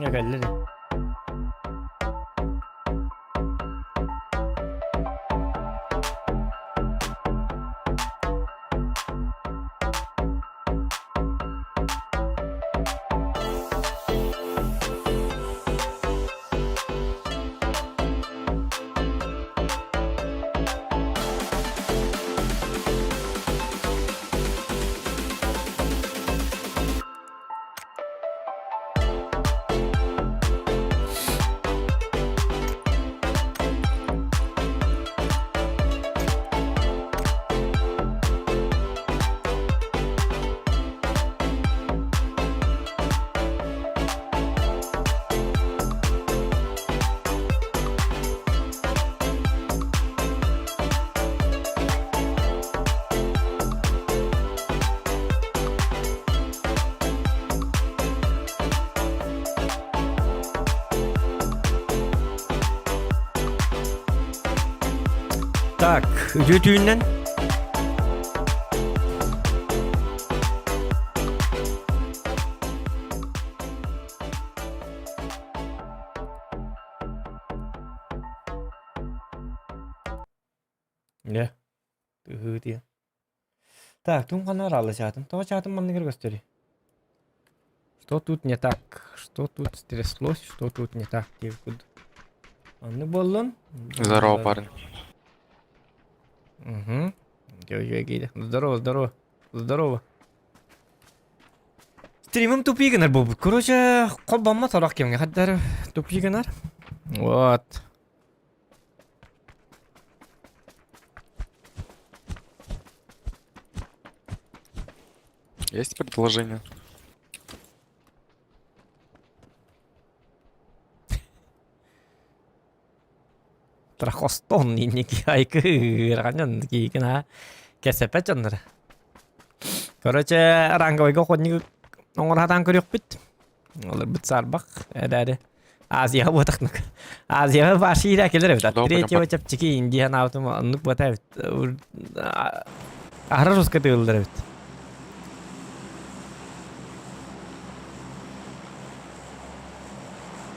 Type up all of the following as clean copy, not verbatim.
Кэллэ Так, үтүө түүннэн. Дьэ, тыһыы диэн. Так, тум ханна араалла чаатым? Тоҕо чаатым манныгар көстөрүй? Что тут не так? Что тут стряслось? Что тут не так? диэбит курдук. Оннук буоллун. Здорово, парень. Угу. Здорово, здорово. Здорово. Стримим тупи гынар буолбут. Короче, холбоммот сорох кэмҥэ хаддар тупи гынар. Вот. Есть предложение? Трахостон инники айкы киикин а кэсэпэ дьоннор. Короче, ранговойга охотник оҥорхатаан көрүөхпүт. Олорбут саарбах эрээри Азияҕа буотахнук. Азияҕа башы иирэ келер эбит. Третьего чэпчэки Индия ханаабытым оннук буота эбит. Аһара руска тыыллар эбит.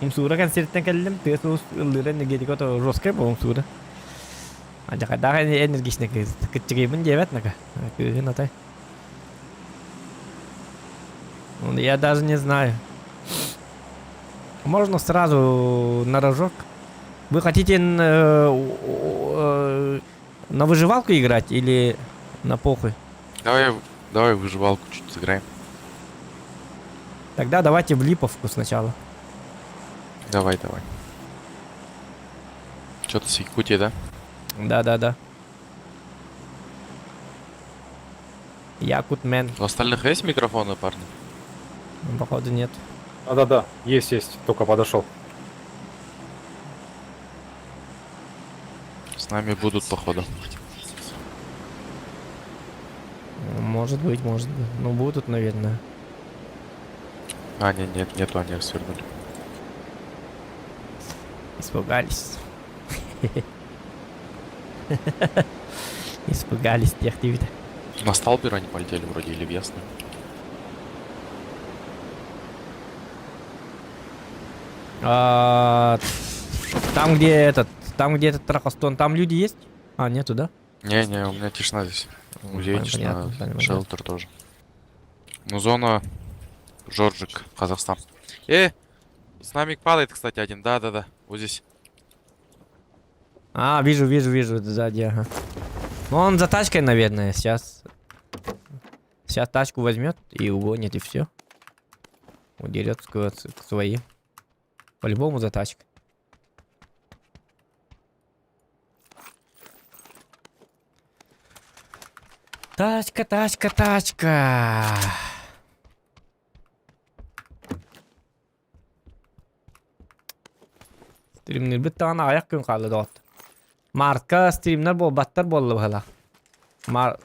Умсуура концерттен кэллим. Тыас уус ыллыыра энергетика то жесткая буолла умсуура. Адьакайдаах энергичный кыыс. Кыччыгыйбын диэбэт нака. Кыыһын атай. Я даже не знаю. Можно сразу на рожок. Вы хотите на выживалку играть или на похуй? Давай, давай выживалку чуть сыграем. Тогда давайте в Липовку сначала. Давай, давай. Что-то с Якутии, да? Да-да-да. Якутмен. У остальных есть микрофоны, парни? Походу нет. Да-да-да, есть, есть, только подошел. С нами будут, походу. Может быть, может быть. Ну, будут, наверное. А, нет, нет, нету, они свернули. Испугались. Испугались тех диэбитэ. На Сталбер они полетели вроде или в Ясную. А, там, где этот, там, где этот Трахостон, там люди есть? А, нету, да? Не-не, у меня тишина здесь. Музей Понятно, тишина, понятно. шелтер тоже. Ну, зона Жоржик, Казахстан. Э, с нами падает, кстати, один. Да-да-да, вот здесь. А, вижу, вижу, вижу, сзади, ага. Ну, он за тачкой, наверное, сейчас. Сейчас тачку возьмет и угонит, и все. Удерет к, к своим. По-любому за тачкой. Тачка, тачка, тачка. Стримнирбит даҕаны аҕыйах күн хаалла доҕоттор. Мартка стримнэр буолбаттар буолла быһыылаах. Мар...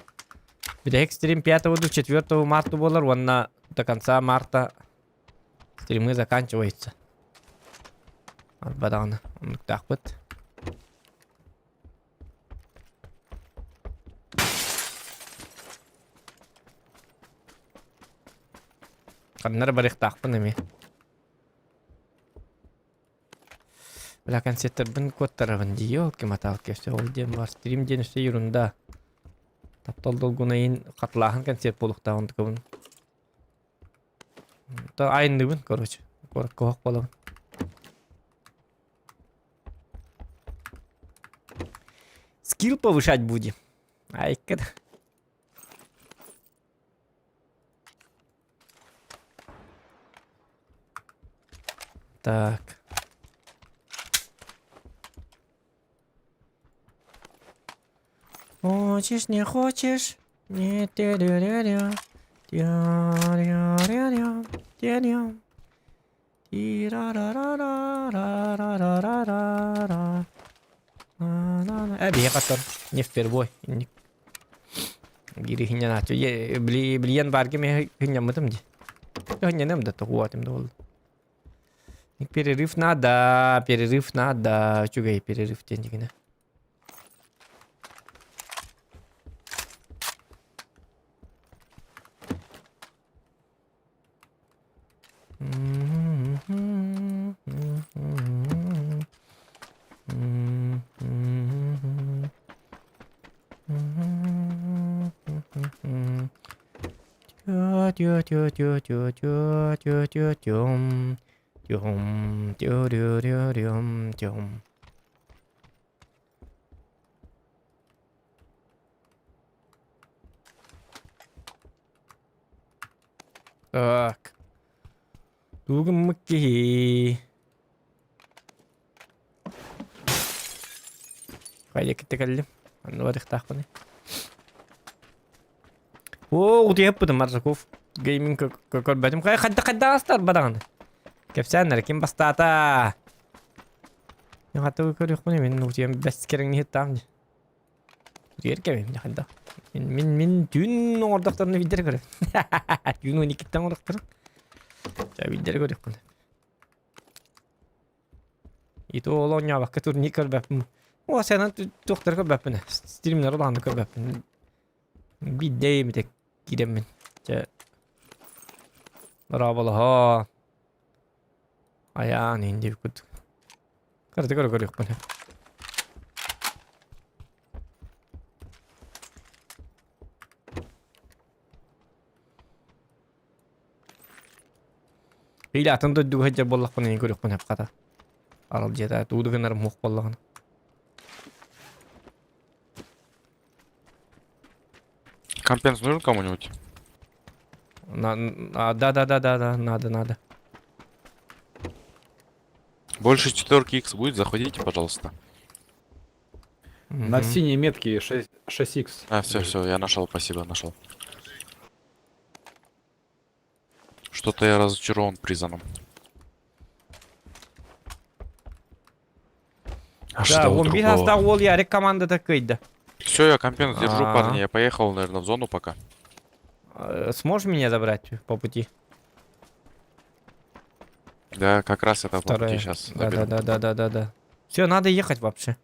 Бүтэһик стрим 5 до 4 марта буолар уонна до конца марта стримы заканчивается. Арба даҕаны оннуктаахпыт. Ханна эрэ барыахтаахпын эмиэ. Бля, концерттарбын куоттарабын дии, елки-моталки, все ол диэн бар. Стрим диэн өссө ерунда. Таптал долгунайын хатылааһын концерт буолуохтааҕын тукабын. То айынныбын, короче. Куоракка оһох буолабын. Скилл повышать будем. Айка. Так. Хочешь, не хочешь? Не тя-ря-ря-ря. Тя-ря-ря-ря. Тя-ря. Ти-ра-ра-ра-ра-ра-ра-ра-ра. На-на-на. Э, биһиэхэ оттон не впервой. Инник. Биири хинньанааччы. Били билиэн баарга эмиэ хинньаммытым дии. Хинньаныам да тоҕуатым да буолла. Перерыв надо, перерыв надо. Үчүгэй перерыв диэн дьигинэ. Так. Тугу гыммыт киһи? Хайа кытта кэллим. Онно барыахтаахпыный. Оо, утуйаппытым Маржаков. Гейминг көрбөтүм. Хайа хайда хайда астар бадаҕаны. Кэпсээннэр ким бастаата? Мен хатта көрүөхпүн мин утуйам бэс кэриҥниһиттаам дии. Утуйар кэмим дьэ хайдах. Мин мин мин түүн оҥордохторуна виддэрэ көрө. Түүн 12-тэн оҥордохторун. Ча виддэрэ көрүөхпүн. И то ол оонньообокко турнир көрбөппүн. О, сенан туохтары көрбөппүн. Стримнер улаанды көрбөппүн. Биирдэ эмитэ киирэммин. Чэ Дорооболоһо. Айаан иһин диэбит курдук. Кырдьык көрө көрүөхпүн. Или атын дойдуга сылдьар буоллахпына иһин көрүөхпүн сөп хата. Аралдьыйата тугу да гынарым суох буоллаҕына. Компенс нужен кому-нибудь? На, а, да, да, да, да, да, надо, надо. Больше четверки X будет, заходите, пожалуйста. На Мгм. синей метке 6, 6х. А, все, все, я нашел, спасибо, нашел. Что-то я разочарован призаном. Да, Ожидал он бир другого. хастаах уол Ярик командата кыйда. Все, я компенс держу, А. парни. Я поехал, наверное, в зону пока. Сможешь меня забрать по пути? Да, как раз это по пути Вторая. сейчас Да, да, да, да, да, да, да. Все, надо ехать вообще.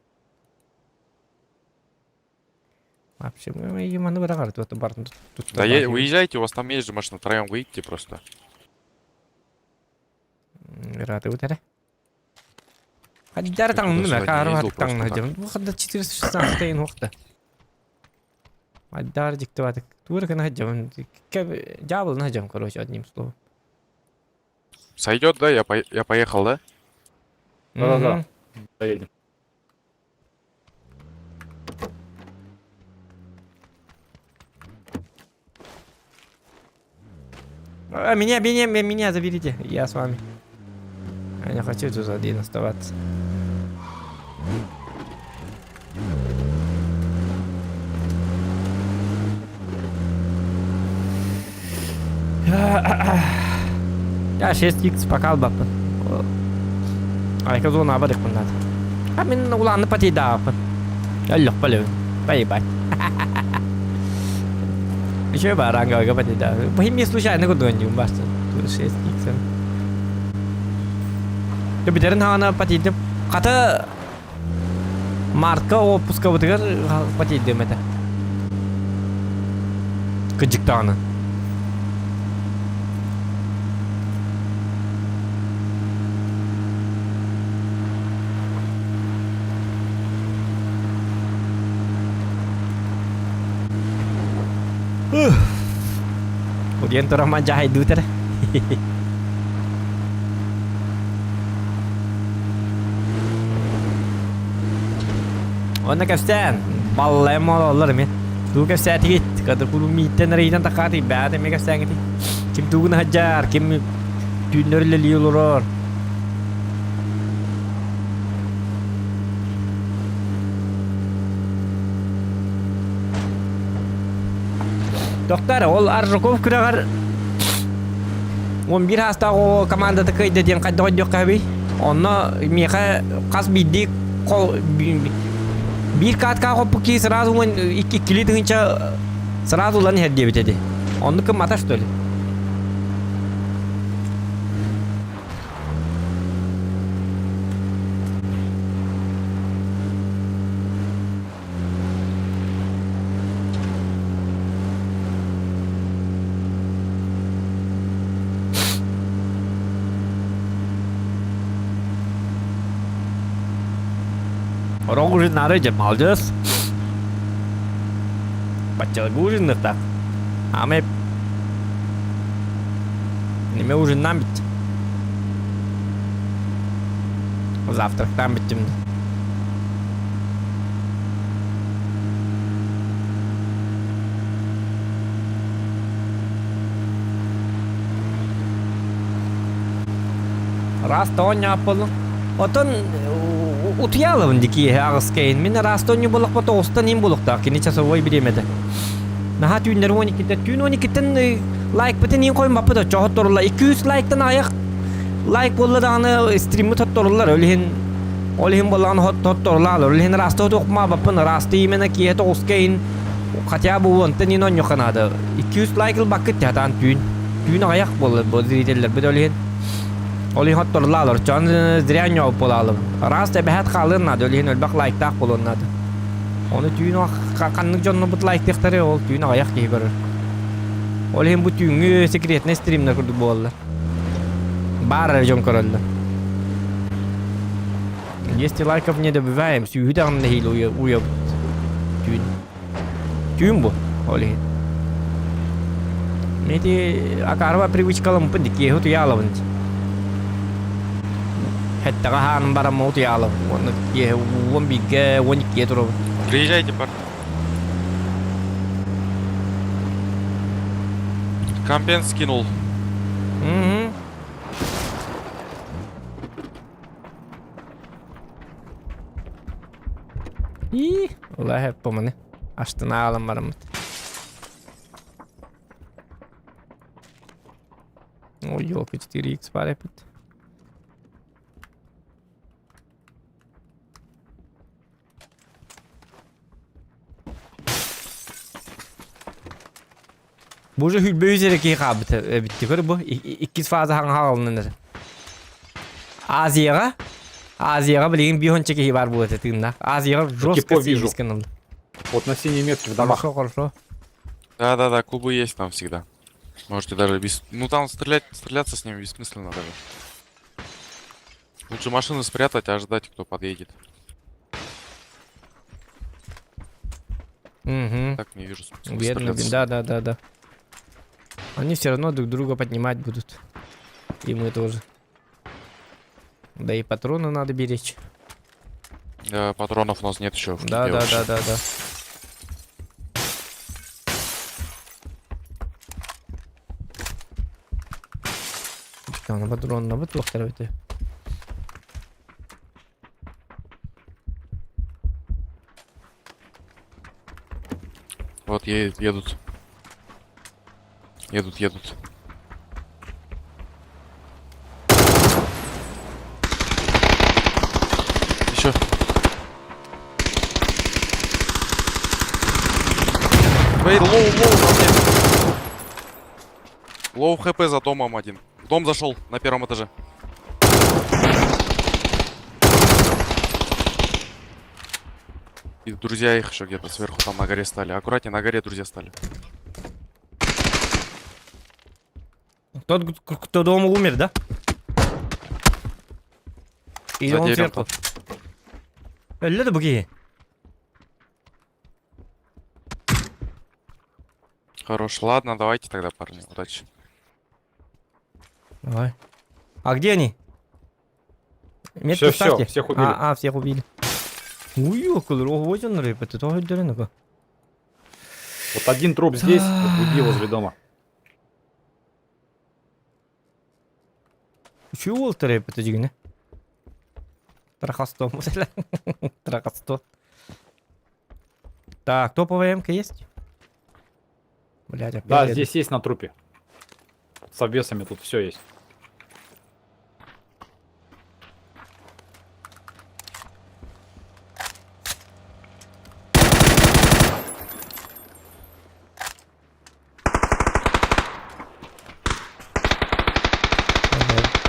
Вообще, мы ему бырагар тут бар тут. Да е- уезжайте, у вас там есть же машина, втроем выйдете просто. Рады вот Хаддар таҥным Туда-сюда э, не ездил каарбат просто таҥна так. дьон. Бу хадда 416 тайын уохта. Аддар диктоватык. Тура гына дьон. Дьаабылына дьон, короче, одним словом. Сойдет, да? Я, по- я поехал, да? Да-да-да. Мгм. Доедем. А, меня, меня, меня, меня заберите. Я с вами. Я не хочу тут один оставаться. Я 6х пока албаппын. Айка зона абадыкпын надо. А мин улаанны патейдааппын. Өллөх балыбын. Поебать. Еще баранга патейда. Бу случайно кудуан басты. 6х. Бүтэрин хаана патейдим. Хата мартка отпускабытыгар патейдим это. Кыдьыктаҕына. Удиэн тураман дьаһайдыытар. Онно кэпсээн, баллайым ололлор эми. Туу кэпсээтигит, кады куру мииттен эрейинен такааты, бэт эми кэпсээҥити. Ким тугун хаджар, ким түүннөр үлэлии олорор. Доктор, ол Аржаков күрэҕэр 11 саастаах оҕо командата кыайда диэн хайдах өйдүөххэ эбий? Онно миэхэ хас биирдии биир каткаҕа хоппут киһи сразу уон иккилии тыһыынча сразу ылан иһэр диэбит этэ. Оннук кыммата что ли? Орон ужиннары дьэ малдьыс. Баччаларга ужинныахтаах. Аамай Неме ужиннаан бүттүм. Завтрактаан бүттүм. Раз тоонньоопполлум. Отон утуйаалабын ди киэһэ аҕыс кэйин. Мин раз тоонньу буоллахпа тоҕустан иин буолуохтаах. Кини часовой бириэмэтэ. Наһаа түүннэр 12-тэн түүн 12-тэн лайкпытын иин хоймаппыт оччо хотторулла. 200 лайктан аҕыйах лайк буолла даҕаны стриммит хотторуллар. Ол иһин ол иһин буоллаҕына хотторулаалар. Ол иһин ыраасты хотуохмаабаппын. Ыраасты именно киэһэ тоҕуска иин хотя бы уонтан иин онньуохха наада. 200 лайк ылбаккыт хатаан түүн. Түүн аҕыйах буолла бу зрителлэрбит ол иһин. Ол иһин хотторулаалар. Оччоон зря ньоҕуп буолаалым. Ыраас эбэһээт хаалыан наада. Ол иһин элбэх лайктаах буолуон наада. Ону түүн ханнык дьоннорбут лайктыахтарый ол түүн аҕыйах киһи көрөр. Ол иһин бу түүҥҥү секретнэй стримнэр курдук буолаллар. Баар эрэ дьон көрөллөр. 200 лайков не добиваем, сүүһү даҕаны нэһиилэ уйабыт. Түүн. Түүн бу, ол иһин. Мен ити акаарба привычкаламмыппын ди киэһэ утуйаалабын ди. Хэттэҕэ хаанын баран утуйаалабын. Уонна киэһэ 11-гэ, 12-гэ турабын. Приезжайте, парни. Компен скинул. Угу. И, Ула хеп поманы. Астына алан бараммыт. Ой, елки 4х бар эпит. Бу уже хүлбөйүс эрэ киһи хаалбыт эбитти көр бу иккис фаза хаҥа хаалынан эрэ. Азияҕа Азияҕа билигин биир киһи баар буолуо этэ тыыннаах. Азияҕа жестко Типа вижу. сиэбискин Вот на синей метке в домах. Хорошо, хорошо. Да-да-да, кубы есть там всегда. Можете даже без... Ну там стрелять, стреляться с ними бессмысленно даже. Лучше машину спрятать, а ждать, кто подъедет. Угу. Так не вижу смысла Верно, стреляться. да, да, да, да. Они все равно друг друга поднимать будут. И мы тоже. Да и патроны надо беречь. Да, патронов у нас нет еще. В Да, кипе да, вообще. да, да, да. Аны патронна бут туохтара бите. Вот едут. Едут, едут. Еще. Wait, low, low, на мне. Low HP за домом один. В дом зашел на первом этаже. И друзья их еще где-то сверху там на горе стали. Аккуратнее, на горе друзья стали. Тот, кто дома умер, да? Или За он деревом сверху? Өллө да бу киһи. Хорош. Ладно, давайте тогда, парни. Удачи. Давай. А где они? Метки Всё, всё, ставьте. всех убили. А, всех убили. Уй, около рыба, ты тоже деренука. Вот один труп здесь, вот другие возле дома. Чего ол рыба дигине? Трахасто, Трахасто. Так, топовая МК есть? Блять, опять. Да, я- здесь есть на трупе. С обвесами тут все есть.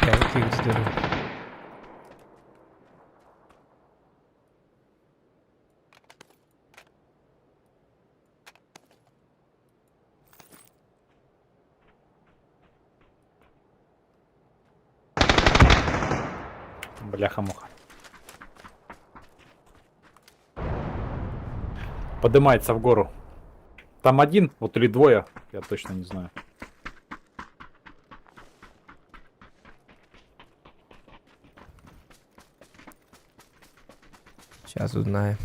Я выкинуть здорово. Бляха-муха. Поднимается в гору. Там один, вот или двое, я точно не знаю. Сейчас узнаем.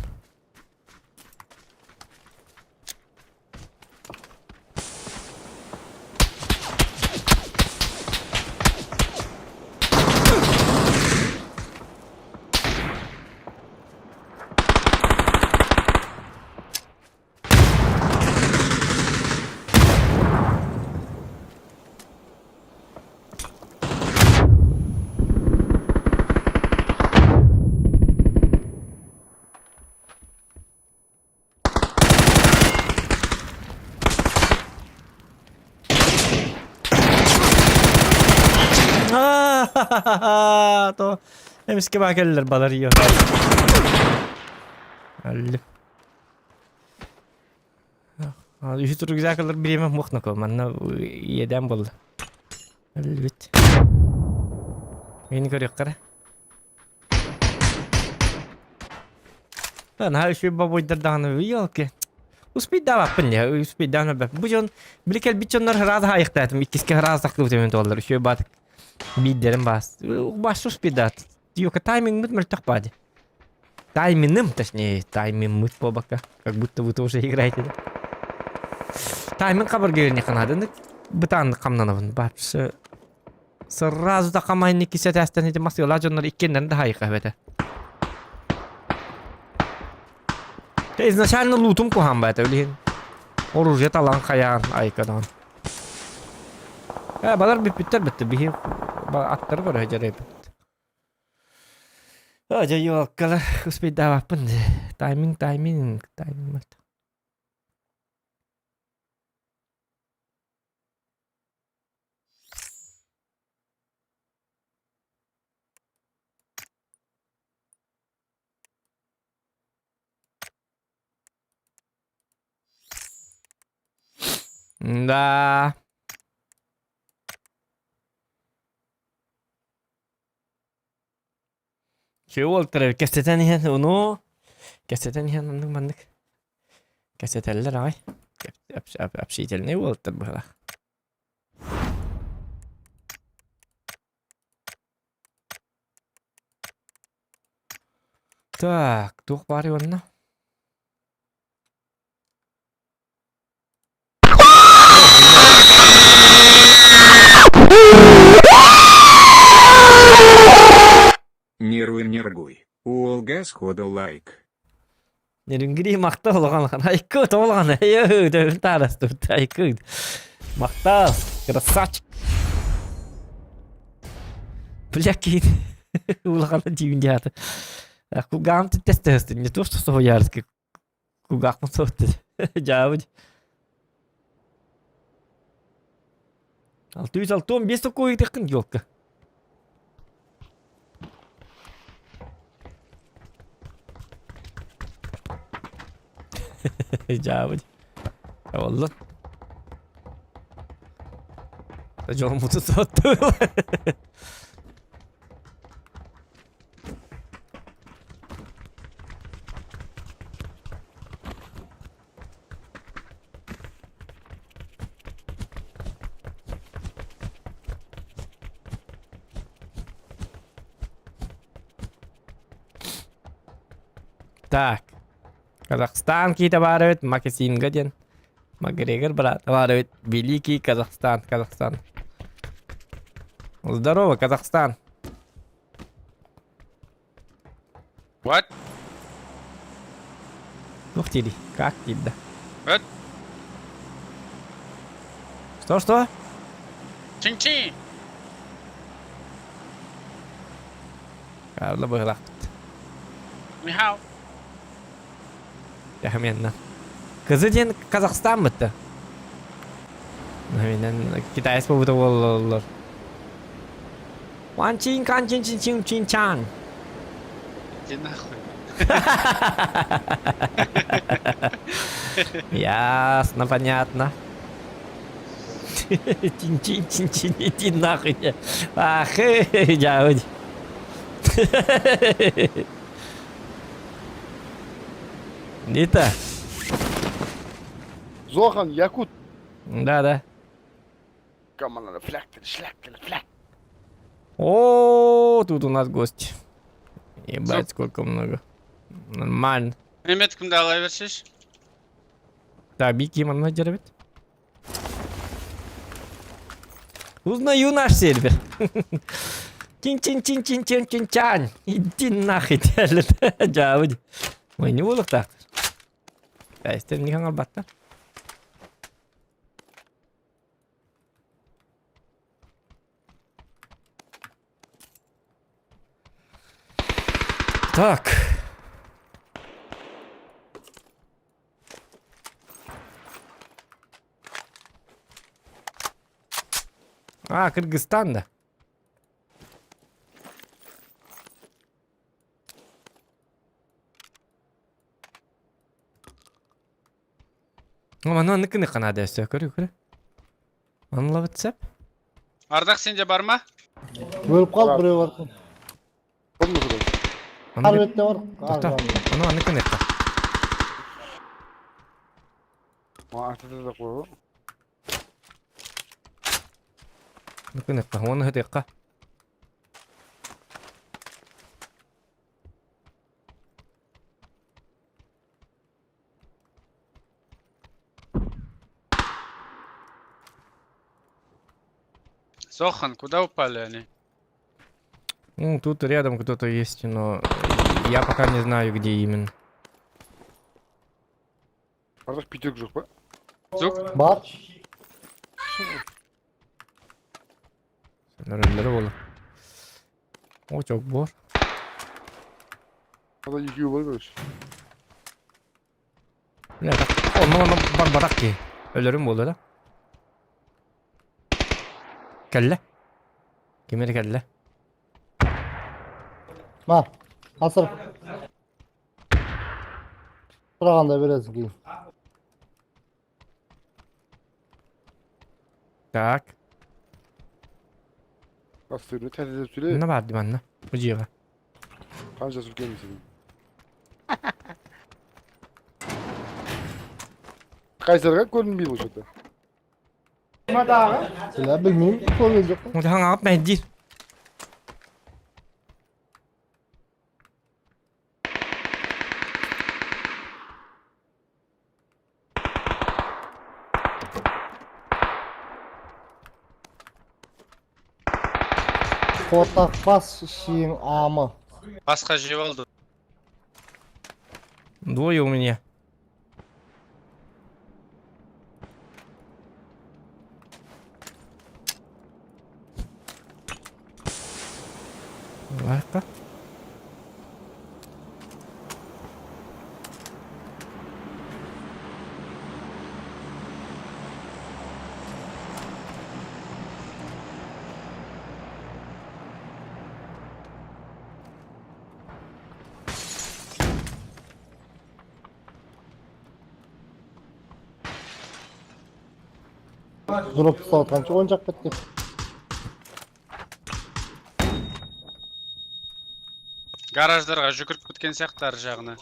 А, то эмиске бакеллер балар ее. Аллы. Үһү рюкзакалар бириэмэ муохнако манна иэдээн буолла. Өлбүт. Мин көрүөххэ. Наһаа үчүгэй бабуйдар даҕаны елки. Успейдаабаппын дьэ, успейдаан өлбөп. Бу дьон били кэлбит дьоннор ыраас аайыктаатым, иккискэ ыраас тахсыбыт эбит буоллар, үчүгэй баатык биирдэрин баас. Баас успейдаат. Юка таймингмыт мөлтөх баadi. Тайминым, точнее, таймингмыт буолбакка, как будто вы тоже играете. Тайминг хабаргыыр ханадынык бытааннык хамнанабын. Бапсы сразу да хамайны кисе тәстен ити масыла дьоннор иккиэннэрин да хайыка эбэтэ. Изначально лутум куһаан баата билиһин. Оружие талан хайаан айкадан. Э, балар бүппүттэр бітті. Биһи аттары көрө дьарайбыт. Дьэ, ёлкалар, успейдаабаппын. Тайминг, тайминг, тайминг. Да. Чего кэпсэтэн иһэн ону кэпсэтэн иһэн оннук маннык кэпсэтэллэр аҕай общительный уолаттар быһалаах. Так, туох баарый онно? Нервы нергуй. Уолга сходу лайк. Нерүнгри махтал улахан айкы толған эйэ таарастыбыт айкы махтал красавчик бля киин улахан диибин диата кулгаам тэстэһэстин не то что соһуйаарыска кулгаахпын соһутты дьаабыт 665 такой ыйтыххын елка Дьаабыт Оллун Дьолмуту сотту. Так. Казахстан киитэ баар эбит, Макисинга диэн. Макгрегор брат баар эбит. Великий Казахстан, Казахстан. Здорово, Казахстан. What? Ух ты, как ты, да? What? Что-что? Чин-чин! Карло быһылаахпыт. Михау. Яхменна. Кызы диэн Казахстан бытта. Минен китаец буолбута буоллар. Ван чин кан чин чин чин чин чан. Иди нахуй. Ясно, понятно. Чин-чин-чин-чин, иди нахуй. Ах, дядь. Нита. Зохан, Якут. Да, да. Команда, фляг, шляк, фляг. О, тут у нас гость. Ебать, сколько много. Нормально. Мehmet кімді ала берсеш? Так, Бики манна дербит. Узнаю наш сервер. Чин-чин-чин-чин-чин-чин-чан. Иди нахуй, дядя. Ой, не буду так. Да, если не хангал батта. Так. А, Кыргызстан, да. Манна ныкыны канада өссө көрү көрү. Анлабыт сеп. Ардақ сенде бар ма? Өліп қалды біреу бар. Аны Ар бетте бар. Тоқта. Аны аныкын этті. Аныкын этті. Оны хөтекка. Зохан, куда упали они? Ну, тут рядом кто-то есть, но я пока не знаю, где именно. Ардақ пятек жоқ па? Звук? Бар. Нөрөллөрө болу. О, çok bor. Ада екеуі бар короче. Бля, так, онно онно барбарак ки. Өлөрүм болду да. Кэллэ. Ким эрэ кэллэ? Ма. Асыр. Сұрағанда бересің кейін. Так. Астырны тәтелеп сөйле. Манна баар дии манна. Бу дьиэҕэ. Қанша үлкен сенің? Қайсарға көрінбейді бұл что-то. Сілә білмеймін, көрген жоқпын. Ол хаҥаҕыт мэһдиир. Қотақ бас шиің амы. Басқа жеп алды. Двое у меня. Лайка. Дроп ұстап жатқанша оң жақ бетте. Гараждарға жүгіріп кеткен сияқты ар жағына.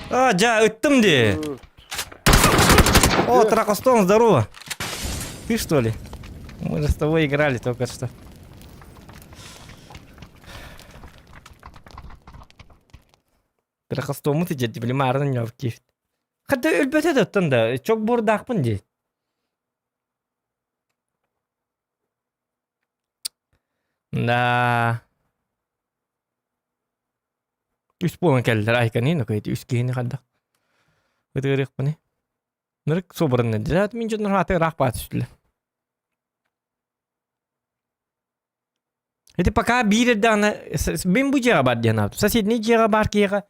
А, дьэ, ыттым дии. О, Тракостон, здорово. Ты что ли? Мы же с тобой играли только что. Трахостоммут ичэти били маарынан ньоп киэфт. Хата өлбөтө да оттон да чок буордаахпын дии. Да. Үс буолан кэллэр айканин окей үс киһини хадда. Ытыырыахпыны. Нырык собранны. Дьэ мин дьоннор хааты ыраах баат түстүлэр. Ити пока биир эрдэҕинэ мин бу дьиэҕэ бар диэн аабыт. Соседний дьиэҕэ баар киһиэхэ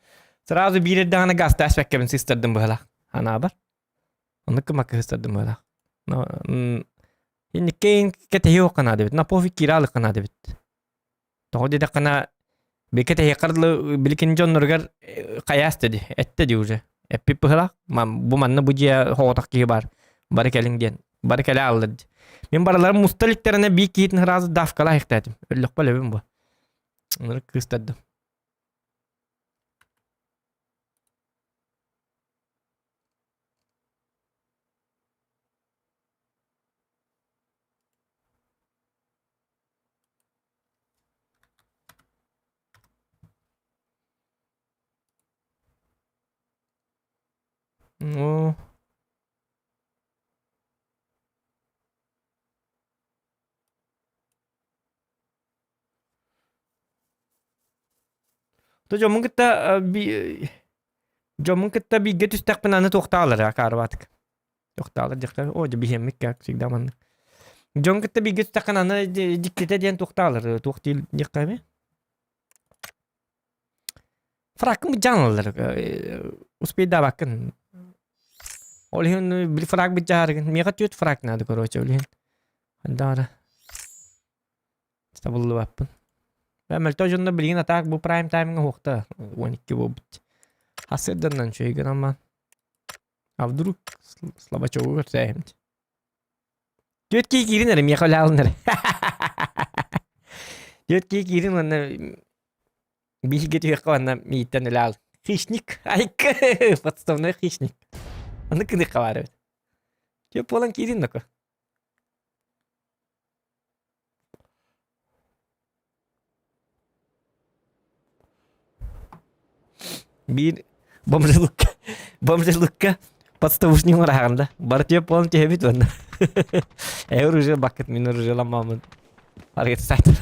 сразу биир эрдэҕинэ газтаах спэккэбин сыстардым быһалаах. Анаабар. Оннук кымакка сыстардым быһалаах. Инниккейин кэтэһиэ уохха наада эбит. На пофиг киирэ алыхха наада эбит. Тоҕо диэтэххинэ били кэтэһиэххэр дылы биликин дьонноругар хайаас дии, эттэ дии уже. Эппит быһалаах. Бу манна бу дьиэ соҕотох киһи баар. Бары кэлиҥ диэн. Бары кэлэ ааллар дии. Мин барыларым муста иликтэринэ биир киһитин сразу давкалаах иһтээтим. Өллөхпө өлөбүн бу. Ынырык кыыстардым. Ну, То дьоммун кытта дьоммун кытта бииргэ түстэхпинэ аны туохтаалар акаарыбаатык. Туохтаалар диэхтэр. О, дьэ биһиэммит как всегда маннык. Дьон кытта бииргэ түстэххинэ аны дьиктитэ диэн туохтаалар туох диэххэ эми? Фраккын быдьаан ылаллар успейдаабаккын. Ол иһин били фраг быдьаарыгын. Миэхэ түөрт фраг наада короче ол иһин. Хандаара. Табыллыбаппын. Мөлтөх дьонно билигин атаак бу прайм таймҥа уохта 12 буолбут. Хасырданнан үчүгэй гынан А вдруг слабачогу көрсөөһүм. Түөрт киһи киирин эрэ миэхэ үлэ алын эрэ. Түөрт киһи киирин уонна биһиги түһүөххэ уонна мииттэн үлэ ал. Хищник. Айка. Подставной хищник. Аны кыныхха баар эбит. Түөрт буолан киирин доко. Биир бомжелукка бомжелукка подставушник оҥораһаҕын да бары түөп буолан түһэбит уонна ээ оружие баккыт мин оружиеламмаммын аргыт сайтар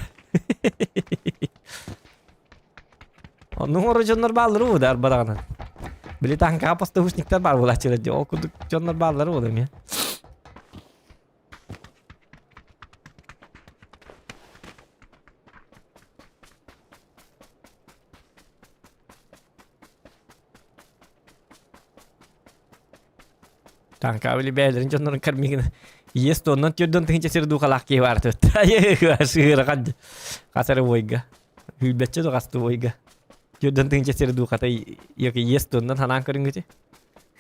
Оннук оҥорор дьоннор бааллар уу да арба Били таҥкаҕа поставушниктар баар буолааччылар дии ол курдук дьоннор бааллар уу эмиэ Таҥкаа били бэйэлэрин дьоннорун кормигин иэс туоннан түөрдөн тыһыынча сир духалаах киһи баар түөт. Сыырахан хас эрэ буойга. Хүлбэччэ да хасты буойга. Түөрдөн тыһыынча сир духата иэс туоннан ханаан көрүҥүтү.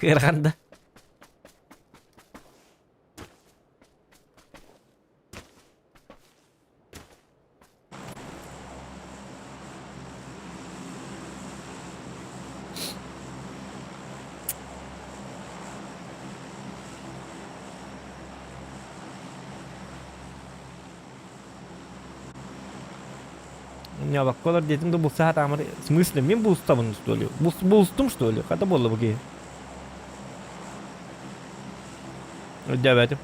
Ыарахан да. Ньабакка олор диэтим да булса сатаамар в смысле мин булстабын что ли булстум что ли хата буолла бу киһи Өйдөөбөтүм.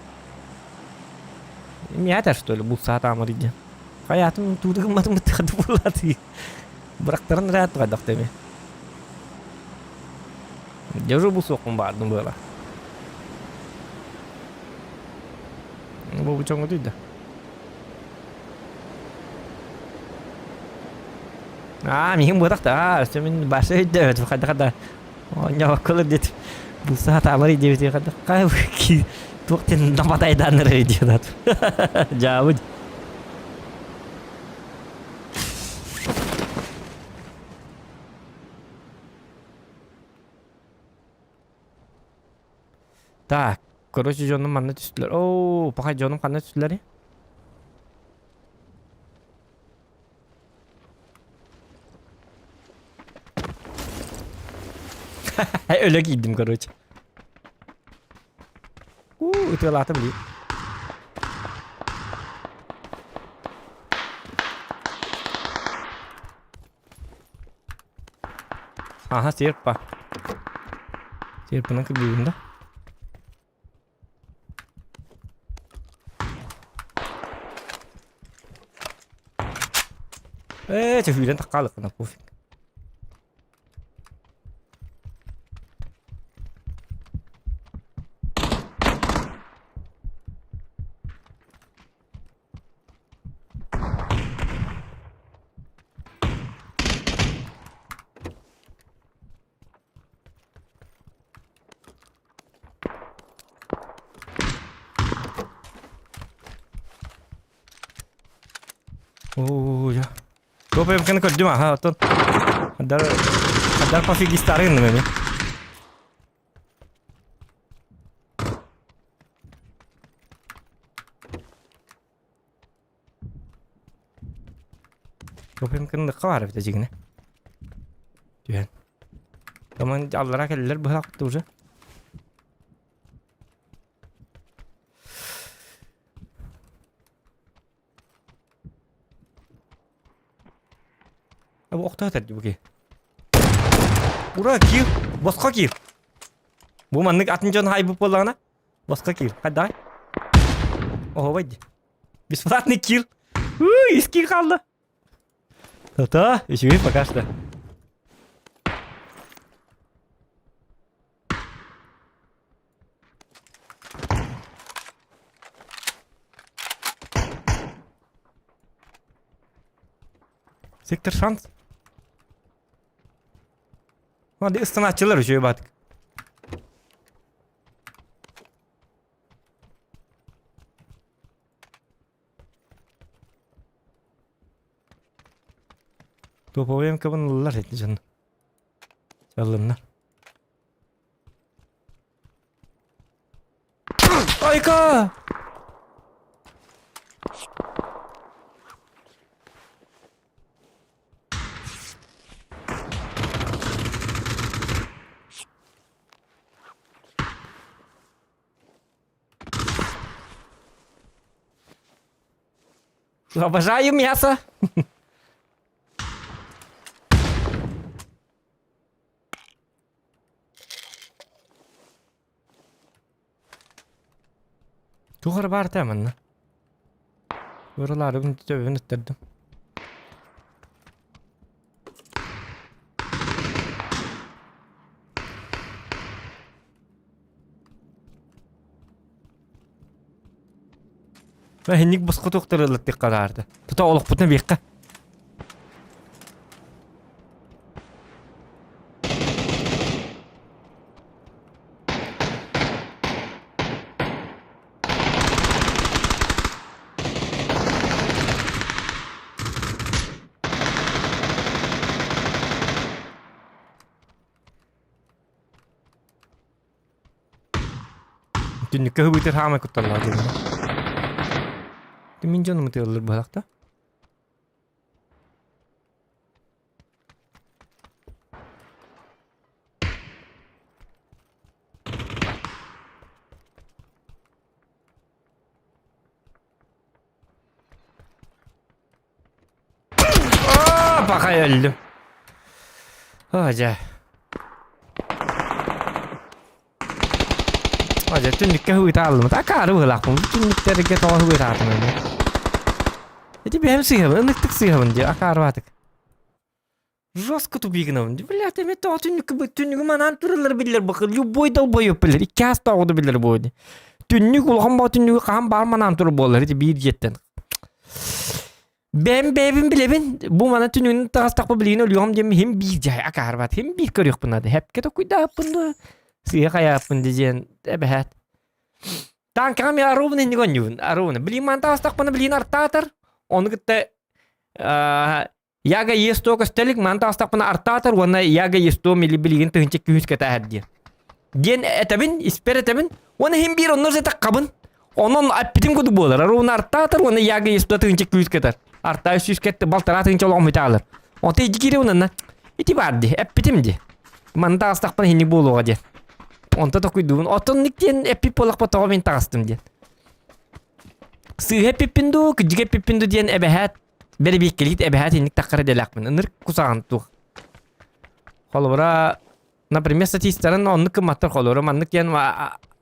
Миэтэр что ли булса сатаамар диэн. Хайаатым тууда гымматым быттыхады буоллааты. Бырактарын ыраат хайдах деми. Дежу булсуохпун баардым быала. Бу чоҥотуй да. Аа, миһин буотах да, аа, өссө мин башы өйдөөбөтүм хайдах да Оонньообокколор диэтим. Булса сатаамар диэбитин хайдах туох диэн напатайдааннар диэн Дьаабы. Так, короче, дьонум манна түстүлэр. Оо, пока дьонум ханна түстүлэр? Өлө киирдим, короче. Уу, ытыалаатым дии. Аха, серпа. Серпынан кырбыыбын да. Ээ, чөһүүрэн таххаалыккына пофиг. Оо, я. Туох эмканы көрдүм аха, оттон Хадар Хадар пофигистары гынным эми. Көпөмкүн баар эбит дьигинэ. Түһэн. Таман аллара кэллэр быһаакты уже. Бу охтоо этэр бу ки. Ура киир! Босхо киир! Бу маннык атын дьон хайбыт буоллаҕына босхо киир. Хайдаҕай? Оһуобай дии. Бесплатный кир. Уй, искин қалды. То-то, үчүгэй пока что. Сектор шанс. Hadi ıstanatçılar үчүгэй батык. Топовой МК-бын ыллылар ити дьон. Чаллыннар. Айка! Обожаю мясо. Туох эрэ баар этэ манна. Ырылаарыбын төбөбүн ыттардым. Инник босхо туохтарыллыттык хараарда. Тута олохпутун биэххэ. Түннүккэ ыһыбыытыр хаамай кутталлаах диэбитэ. Мин дьонум ытыаллар быһалахта. Пахай өлдүм. О, дьэ. О, дьэ, түннүккэ ыһыытааллым. Акаары быһыылаахпын. Түннүктэргэ тоҕо ыһыытаатым эми. Ити бэйэм сыыһабын, ыныктык сыыһабын дии, акаарыбаатык. Жестко тупигинабын. Бля, ты мен тоҕо түннүккэ түннүгү манаан тураллар биллэр бакыр. Любой долбоеб билэр. Икки аас тоҕо да билэр буолуо. Түннүк улахан боо түннүгү хаһан баар манаан турар буолар ити биир дьиэттэн. Бэйэм бэйэбин билэбин. Бу мана түннүгүн таҕыстахпа билигин өлүөҕүм диэн хим биир дьай акаарбат. Хим биир көрүөхпүн наада. Хэпкэ токуйдааппын дуо? Сыыһа хайааппын диэн эбэһээт. Танкаҕа мен аруубун инник оонньуубун. Аруубун. Билигин маны таҕыстахпына билигин артаатар. Ону кытта Яга Е100 көстөлүк маны таҕыстахпына артаатар уонна Яга Е100 мили билигин тыһынча күһүс кэтээһэр диэн. Диэн этэбин, испэр этэбин. Уонна иһин биир онно таккабын. Онон аппитим кудук буолар. Аруун артаатар уонна Яга Е100 тыһынча күһүс кэтэр. Артаа сүүс кэтти балтараа тыһынча олоҕум үтаалар. Онто iji киире унанна. Ити бар ди, эппитим ди. Маны таҕыстахпына хинник буолуоҕа диэн. Онто токуйдуубун. Оттон ник диэн эппит буоллахпа тоҕо мин таҕыстым диэн. Сыыһа эппиппин дуу, кыдьык эппиппин дуу диэн эбэһээт Бэрэбиэккэлиит эбэһээт инник таххара идэлээхпин. Ынырык кусаҕан туох. Холобура, например, статистарын оннук кымматтар холобура маннык диэн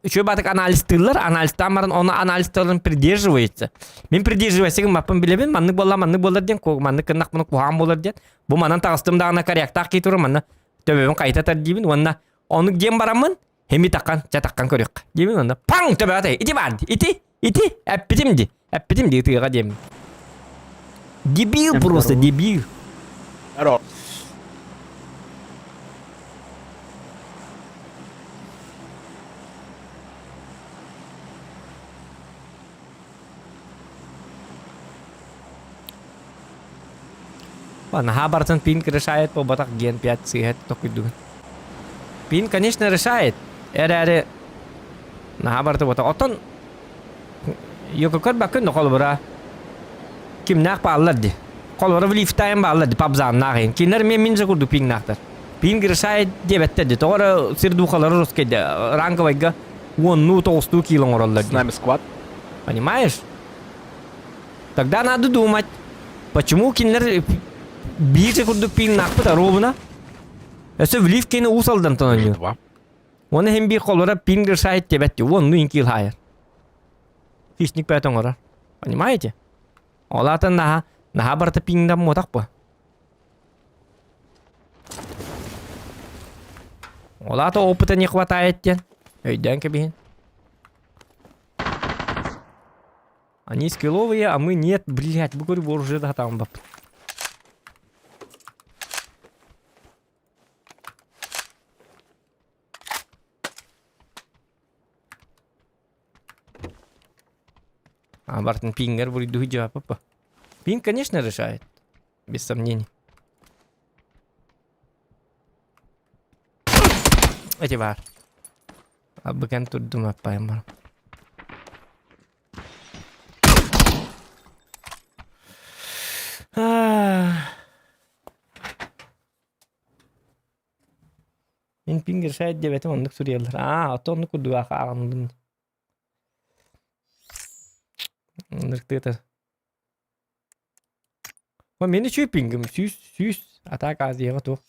үчүгэй баатык анализтыыллар, анализтаан баран ону анализтарын придерживается. Мин придерживайся гыммаппын билэбин, маннык буолла, маннык буолар диэн, маннык гыннахпына куһаҕан буолар диэн. Бу манан таҕыстым даҕаны корректаах киһи турар, манна төбөбүн хайыта тар диибин уонна оннук диэн бараммын, хеми таккан, чэ таккан көрүөххэ диибин уонна паҥ төбөҕө ити баар ди, ити, ити, эппитим ди, эппитим ди ытыаҕа диэммин. Дебил просто, дебил. Здорово. Наһаа барытын пинг решает буолбатах ген 5 сыыһа токуйдугун. Пинг, конечно, решает. Эрээри наһаа барыта буолбатах. Оттон Йококор бакын холобура кимнээх бааллар ди. Холобура в лифтайм бааллар ди пабзааннаах иһин. Кинилэр мен мин же курдук пингнаахтар. Пинг решает диэбэттэр ди. Тоҕо эрэ сир духалары русскайда ранговайга уоннуу тоҕустуу киил оҥороллор С ди. нами сквад. Понимаешь? Тогда надо думать, почему кинилэр биир же курдук пииннаахпыт ровно. Өссө влив кини уус алдантан оонньуур. Два. Уонна иһин биир холура пинг решает диэбэт уонну инкил хаайар. Хищник бэт оҥорор. Понимаете? Ол аата наһаа наһаа барыта пингдан муотах бу. Ол аата опыта не хватает диэн. Өйдөөн кэбиһин. Они скилловые, а мы нет, блядь, бу көрү оружие да хатаан баппыт. А, Бартын пингер буруйдуһу дьаапапа. Пинг, конечно, решает. Без сомнений. Эти бар. Абыган турдум аппайым бар. Мин пинг решает диэбэтим оннук суруйаллар. Аа, ото оннук курдук ааҕынным. Ынырыктыытар. О, мин үчүгэй пингим 100 100 атака Азияҕа туох.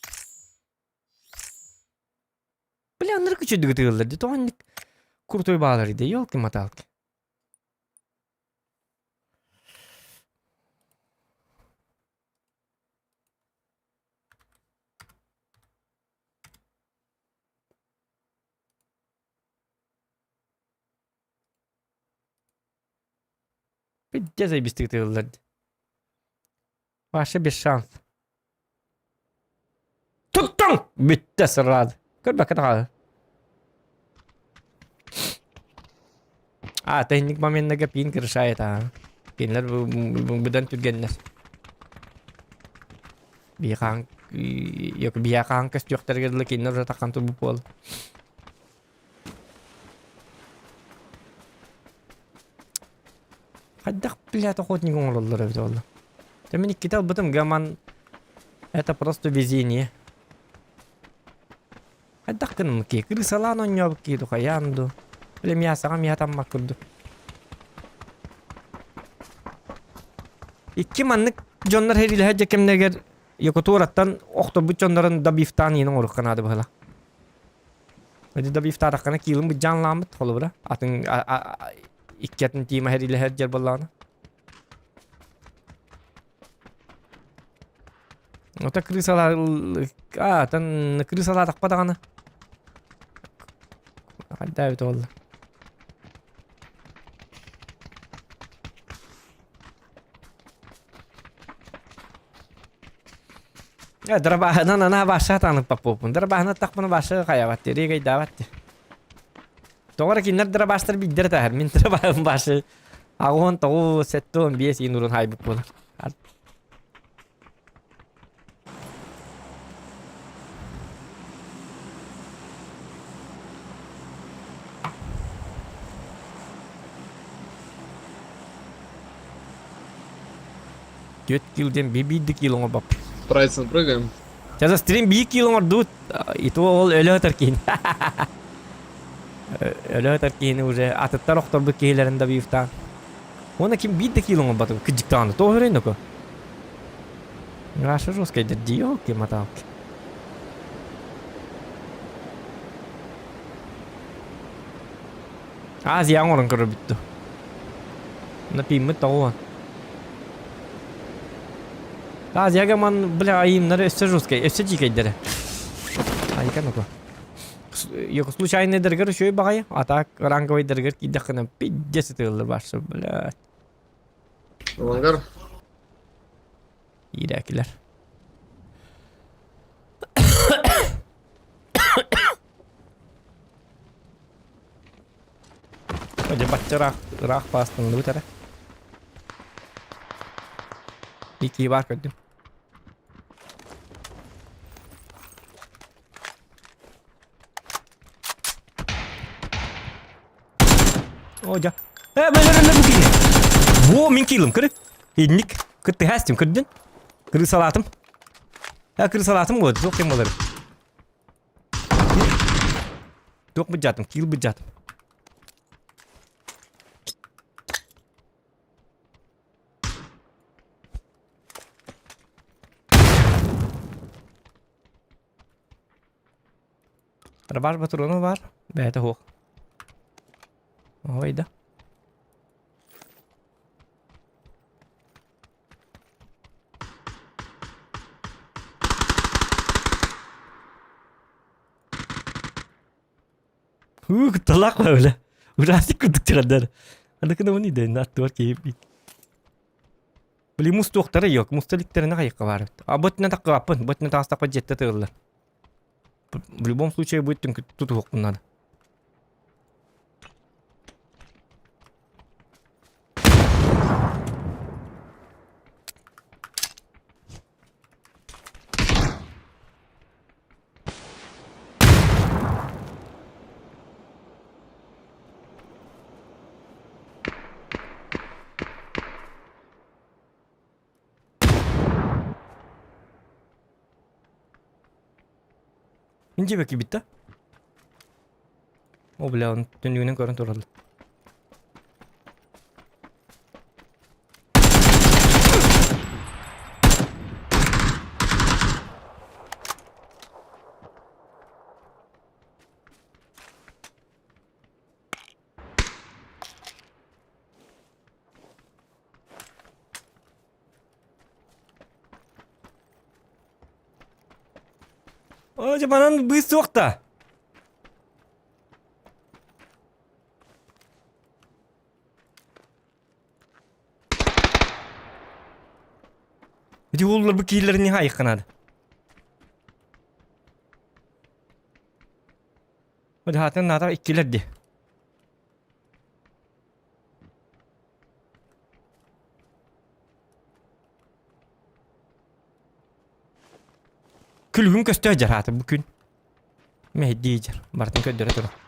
Бля, ынырык үчүгдүк ытыыллар дии. Тоҕо инник крутой баалар дии, елки-моталки. Пиздец айбистик ытыыллар дии. Вообще без шанс. Туттуҥ! Бүттэ сразу. Көрбөккө даҕаны. А, техник моменнага пинг решает, а. Кинилэр быдан түргэннэр. Биһиэхэ биһиэхэ хаһан көстүөхтэригэр дылы кинилэр уже таххан турбут буолла. Хайдах, блядь, охотник оҥороллор эбит буолла. Дьэ мин иккитэ ылбытым гаман это просто везение. Хайдах гынным ки крысалаан оонньообут киһи ду хайаан ду. Бile мясаҕа миэхэ таммак курдук. Икки маннык дьоннор сэриилэһэр дьэ кэмнэригэр Якутураттан охторбут дьоннорун добивтаан иһин оҥоруохха наада быһыылаах. Ити добивтаатаххына киилин быдьаанлааммыт холобура атын икки атын тиима сэриилэһэр дьэр буоллаҕына. Ото крысалар атын крысалаатахпа даҕаны хайдаа эбит буолла. Э, дробаһынан анаа баша таныппаппын. Дробаһынан тахпына баша хайабат дии, регайдаабат дии. Тоҕо эрэ кинилэр дробаштар биирдэрэ таһар. Мин дробаһым башы 89, 75 иин урун хайбыт буолар. Түөрт килл диэн биир да килл оҥорбоппут. Прайсом прыгаем. Сейчас стрим биир килл оҥордубут. И то ол өлө ытар киһини. Өлө ытар киһини уже атыттар охторбут киһилэрин да бифтаан. Уонна ким биир да килл оҥорботу кыдьыктаҕына тоҕо өрөйнө ко. Раша жесткая дии, елки-моталки. Азия оҥорон көрөрбүт дуу. Напиммыт тоҕуон. Азияга ман, бля, айымнары өссө жесткай, өссө дьиикэйдэрэ. Айка ну-ка. Случайныйдарыгар үчүгэй баҕайы, а так ранговайдарыгар киирдэххинэ пиздец ытыаллар барса, блядь. Ылыгар. Иирээкилэр. Дьэ бачча ыраах, ыраах паастанныбыт эрэ. Икки баар көрдүм. О, дьэ. Э, бэлэр бу киһи. Во, мин киилым, көрү. Инник. Кыттыһастым, көрдүн? Крысалаатым. Э, крысалаатым вот, суох кем болар. Туох быдьаатым, киил быдьаатым. Рабаш батуруну бар, бэйэтэ суох. Ой да. Уу, кутталаах бөөлө. Ужастик курдук чыгардар. Аны кына уни дэннэ аттыбар киһи Били мустуохтара yok. Муста иликтерине хайыкка баар эбит. А бу өттүнэн таккыбаппын. Бу өттүнэн таҕыстахпа дьиэттэ тыыллар. В любом случае бу өттүн тутуһуохпун наада. Мин дьиэбэ киирбит да? О, бля, он түннүгүнэн көрөн тураллар. О, дьэ манан быыс суох да. Ити уоллар бу кииллэрин хайыхха наада. Хаатын наата иккилэр ди. Күлүгүм көстөө дьар хаата бу күн. Мэһэйдии дьар. Барытын көрдөрө турар.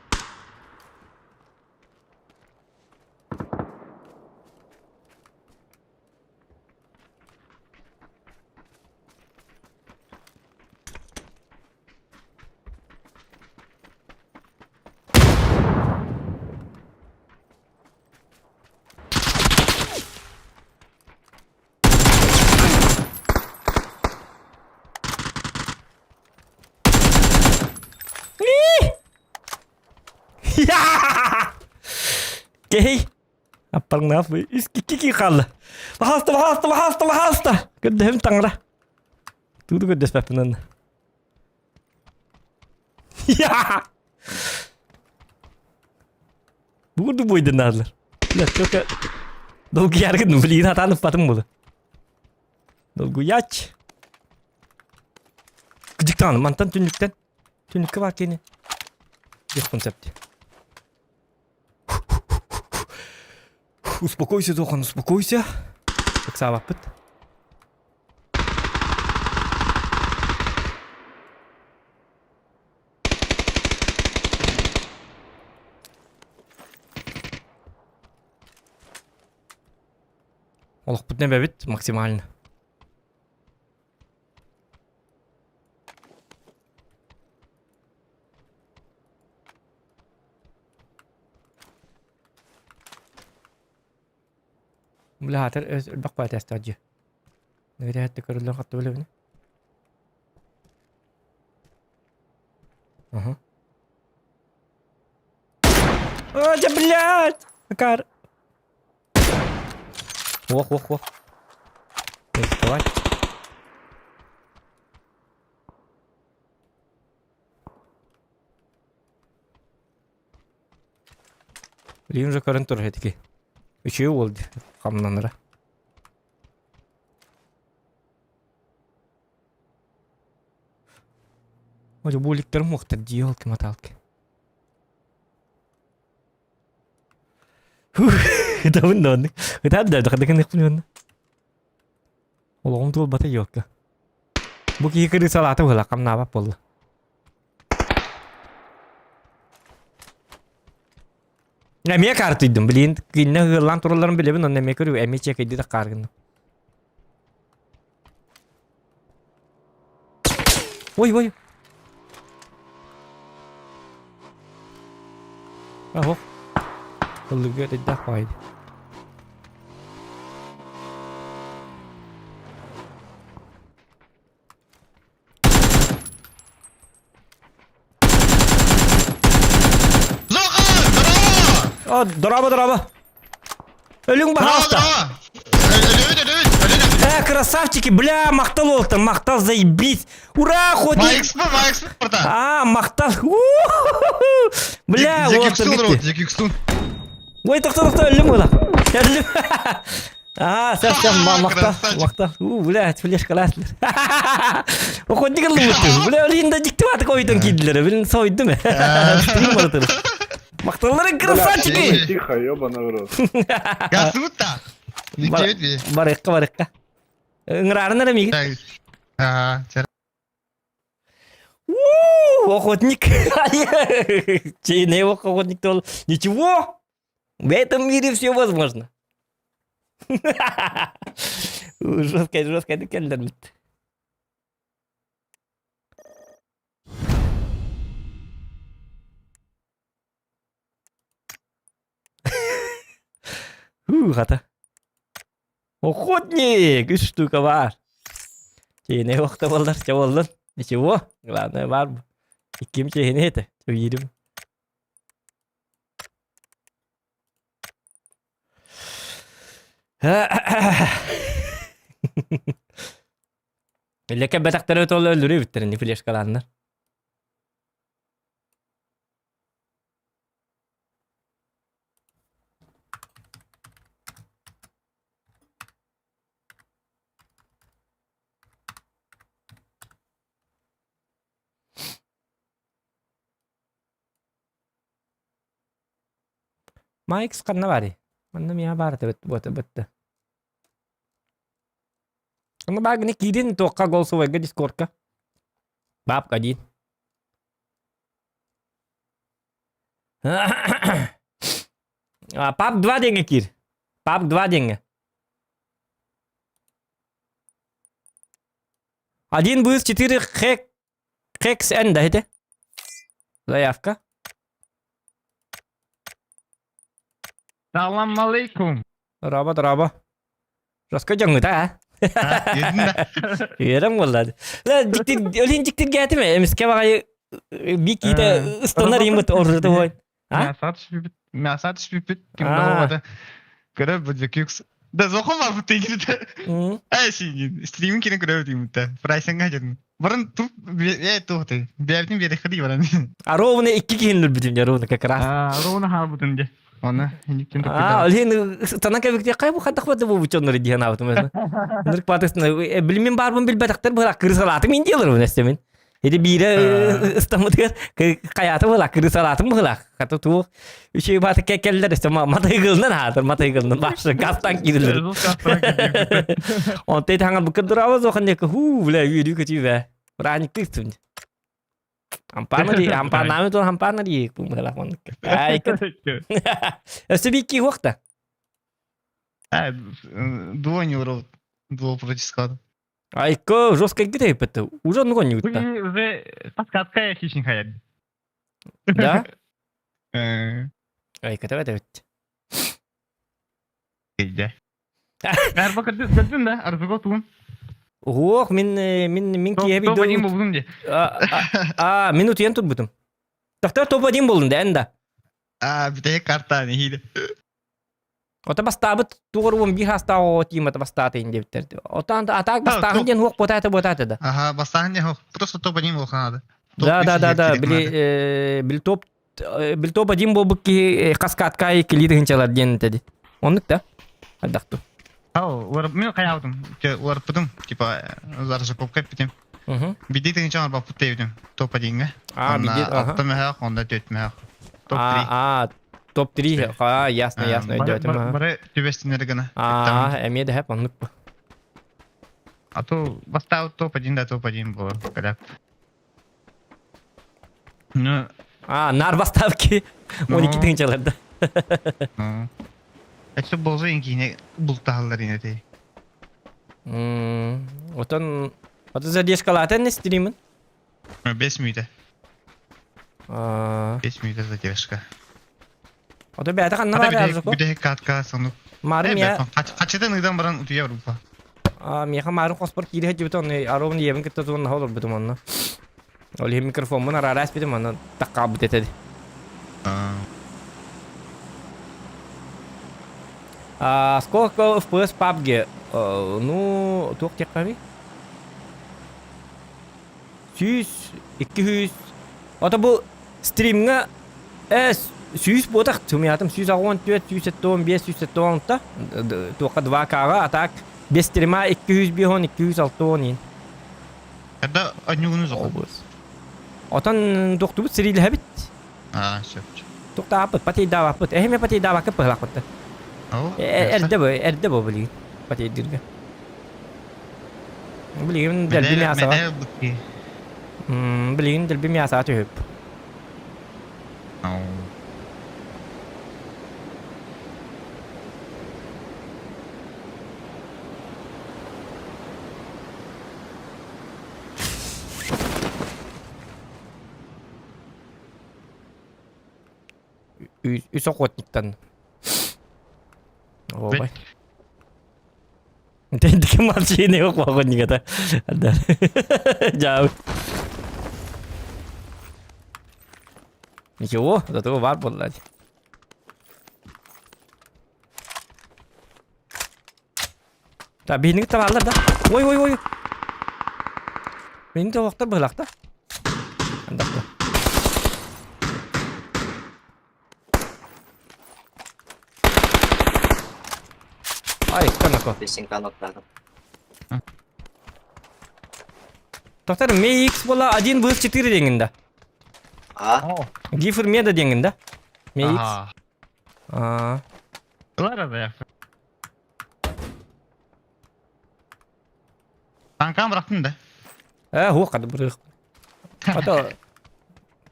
Кей! Аппарнаах үс кики хаалла. Пожалуйста, пожалуйста, пожалуйста, пожалуйста. Көрдөһүм таҥара. Тугу көрдөспөппүн анна. Бугурду буйдынаалар. Бля, только долгуйаргын блин атаан ыппатым буолу. Долгуйач. Кыдьыктаан, мантан түннүктэн. Түннүккэ баар кини. Диэхпин сөп дии. Успокойся, Дохан, успокойся. Ыксаабаппыт. Олохпут нэбэбит максимально. Бля, хатыр элбэх баатыастаах дьиэ. Нөтэ көрүллэн хатта билэбин. Аха. О, да блядь! Акар. Ох, ох, ох. Рисковать. Билигин уже көрөн турар этики. Үчүгэй уол хамнанара. Ой, буликтарым уохтар дии елки-моталки. Ытабын да оннук. Ытаат да дакадакын онно. Олоҕум туолбата елка. Бу киһи кырыысалаата быһыылаах хамнаабат буолла. Эмиэ каартыйдым, блин, кинне ыаллаан туралларын билэбин, онно эмиэ көрүү, эмиэ чекэйди да хааргынным. Ой, ой. Ах, Ыллыгы эдэх баайды. О, дорообо, дорообо. Өлүҥ баһаалта. Э, красавчики, бля, махтал уолтан, махтал, заебись. Ура, охотник. Майкс Майкс порта. А, махтал. Бля, уолтан кетти. Ой, тоқта, тоқта, өллүм була. Өллүм. Аа, сөп, сөп, махтал, махтал. У, блядь, флешкаласлар. Охотник ыллыбыттым. Бля, олин да дикти баты койдон кийдилер. Билин сойдум. Стрим барытыр. Махталлары красавчики! Тихо, ебаный в рот. Гасыбыт та. Никебит би. Барыкка, барыкка. Ыңырарын эрэ мигин. Аа, Охотник. Чейне охотник то Ничего! В этом мире все возможно. Жесткая, жесткая кэллэрбит. Хата. Охотник! Үс штука бар. Чейне охта боллар, чэ боллун. Ничего, главное бар. Икким чейне это, чөйирим. Леке бэтахтары өтөлө өлүрү бүттерин флешкалааннар. Майкс ханна баарый? Манна миэхэ баар этэ буота бытта. Онно баар гына киирин туохха голосовойга дискордка. Бабка один. А, пап 2 диэҥҥэ киир. Пап 2 диэҥҥэ. Один быыс 4 хэк Хекс эн да ити. Заявка. Салам алейкум. Раба, раба. Раска дьоҥҥута, а? Үөрэн буолла. Өлін диктиргээтим эмискэ баҕайы би киитэ ыстанар иммит оржута буой. А? Мясат түспүпүт. Мясат түспүпүт. Ким да Көрө бу дьэкюкс. Да зохом бар бу тегирде. Эй сиин стримин кирен көрө бутигмитте. Прайсыңга жүрдүм. Бұрын туп э туохты. Бэйэбитин биэрэххэ баран. А ровно икки киһини өлбүтүм дьэ ровно как раз. А ровно хаалбытын дьэ. Оны иниктин А, олин танан кэбикте кай бу хадах бады бу бучоннор диэн аабытым өзү. Нырк батысына билмин барбын билбэтахтар быра кырысалаатым ин диэлэр бу Ити биирэ ыстаммытыгар хайаата быһылаах, кырыысалаатым быһылаах. Хата туох үчүгэй баата кэллэр өстө матайгылынан аатыр, матайгылынан башы газтан киирилэр. Онто ити хаҥарбыкка дурабыз охан диэки хуу бля үөрүү көтүү бэ. Браникты истим. Ампаана ди, ампааннаамы туон ампаана ди быһылаах маннык. Айка. Өссө бикки хуохта. Дуо не урал. Дуо против склада. Айка жестко китэйппэт. Уже оннук оонньугутта. Уже подсказка хищник хаят. Да? Э. Айка давай эбит. Иде. Арба көрдүн да, арбага тугун. Ох, мин мин мин киэби Топ один болдум де. А, мин утуйан турбутум. Тохтор топ один болдум да, эн да. Аа, бүтэһик картааны иһиилэ. Ото бастаабыт тугар уон биир хаастаах оҕо тиимата бастаатыйын диэбиттэр. Отон атаак бастааһын диэн хуох буотаата буотаата да. Аха, бастааһын диэн хуох. Просто топ один буолхан надо. Да, да, да, да, били били топ били топ один буолбут киһи каскадка иккилии тыһынчалар диэн этэ Оннук да? Хайдахту? Ау, мен хайаабытым, уларыппытым, типа заржаковка эппитим. Биди тыһынча оҥорбоппут диэбитим, топ одиҥҥа. А, биди, ага. Алта мөһөөх, онда төрт мөһөөх. Топ 3. А, топ 3, а, ясно, ясно, өйдөөтүм. Бары түбэстинер гына. А, эмиэ да хэп, оннук бу. А то бастаабыт топ 1 да топ 1 буолар, кэлэп. Ну, А, нар бастаабыт 12 тыһынчаларда. Ну. Өссө болзо инкине бултаһаллар инэтей. Отон Ото задержкалаатын стримин? 5 мүйтэ. 5 мүйтэ задержка. Ото бэйэтэ ханна баар Аржуко? Бүтэһик катка сонук. Марын я Хачытын ыйдан баран утуйа барбыпа. Миэхэ марын хоспор киири сылдьыбыт онно аровын ийэбин кытта туон олорбутум онно. Ол иһин микрофоммун араара испитим онно таккаабыт этэ. А сколько FPS PUBG? Ну, туох диэххэ 100, 200. Ото бу стримҥа 100 буотах сумиатым 164, 175, 176 туохха 2К-ҕа, а так без стрима 205, 260 иин. Когда однюгуну зоҕо. Отон тохтубут сириилэһэбит. Аа, сөп. Туктааппыт, патейдаабаппыт. Эһиме патейдаабакка быһылаахпыт. Эрдэ бу, эрдэ бу билигин патейдыырга. Билигин дэлби мясоҕа. Билигин дэлби мясоҕа түһүп. Үс охотниктан. Ой. Тендики молчание охотник это. Жабы. Ничего, зато бар буолла. Да, биһиник табаллар да. Ой, ой, ой. Мин тоҕохтор быһылахта. Андахта. Ай, канако. Тоқтар, Ми X была 1 выз 4 деңін да. А? Гифр меда деңін да. Ми X. А. Ылар да Танкам бырахтын да. Э, хуох хады бырых. Ото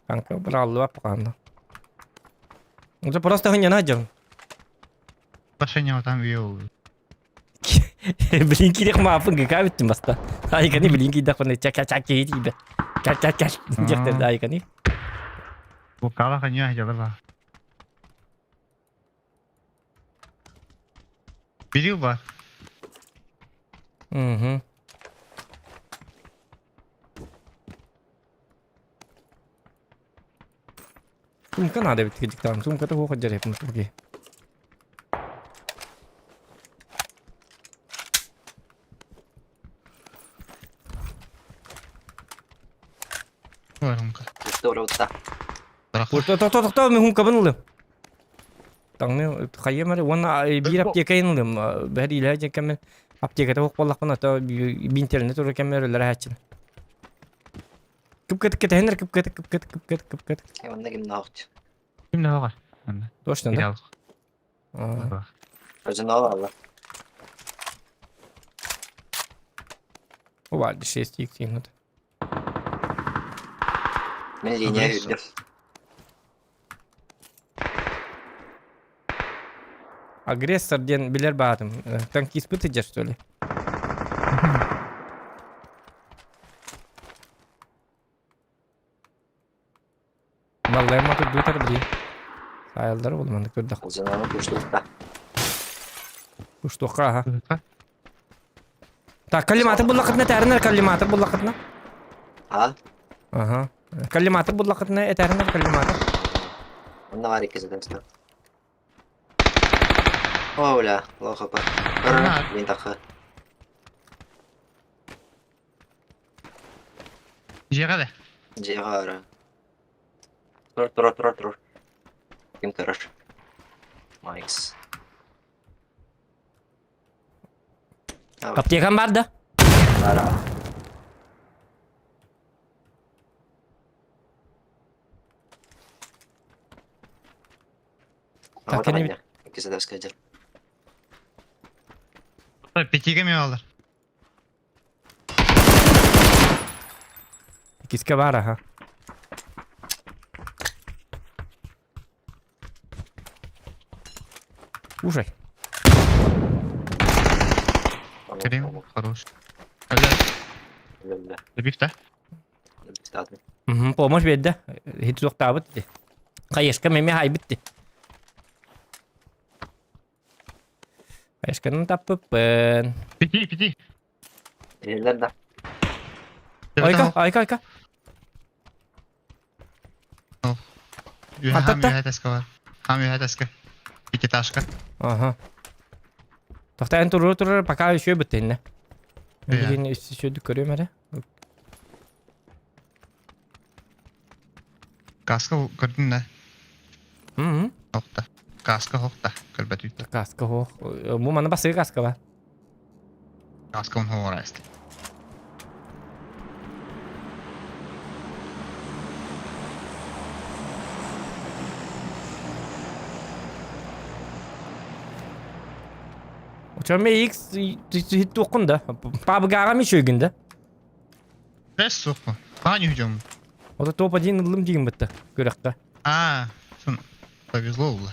танка быраллыбап бакаанда. Это просто хыняна дьон. Отношение там вел. Блин, кирих маапын гыка бүттүм баста. Айкани блин кийдахпына чак чак кийди. Чак чак чак диэхтэр айкани. Букала ханья дьалар Бирил бар. Угу. Сумка надо эбит кидиктаан. Сумката хуох дьэрэ окей. Барымка. Тохто тохто мен хумкабын ылым. Таҥны хайыам эрэ уонна биир аптека ылым. Бэһэр илэ дьэ кэмин аптеката суох буоллахпына то бинтерне турар кэммэр өлөр аһааччын. Кып-кытык кэтэһиннэр кып-кытык кып-кытык кып-кытык кып-кытык. Онно кимнээхт? Кимнээҕэ? Точно да? Аа. Өзүнөө О, 6 икс минут. Мен линия үрдүм. Агрессор диэн билэр баатым. Танкиспыт идет, что ли? Баллайма турдуутар били. Саайаллар буолуманнык көрдөх. Узунаны куштукта. Куштуохха аха. Так, коллиматор буллахытына этээринэр коллиматор буллахытына. А? Аха. Коллиматор буллахытына этээринэр коллиматор. Манна бар икки сытан. О, бля, плохо па. Мин тахха. Дьиэҕэ да. Дьиэҕэ бара. Тур, тур, тур, тур. Ким турар? Майкс. Аптекам бар да? Бара. Так, кини Иккисэ дьэр. Пятиге мен алар. Иккискэ баар аха. Ужай. Керим, хорош. Аля, добив да? Угу, помощь биэрдэ. Хит суохтаабыт дии. Хаешка меме хайбыт дии. Хаешканы таппыппын. Пяти, пяти. Ирелер да. Айка, айка, айка. Хам үһэ бар. Хам үһэ таска. Пятиэтажка. Ага. Тохтаан турur турur пока еще битинне. Билигин үсү көрүм эрэ. Каска көрдүн да? Мм. Хохта. Каска хохта. Көрбөт үт. Каска хох. Бу маны басыы каска ба. Каска он хора эст. Очоме X хит да. Пабгаға ми шөгін да. Бес суқпы. Паня хүжөм. Ота топ-1 ылым деген бітті. Көрәққа. А, сон повезло было.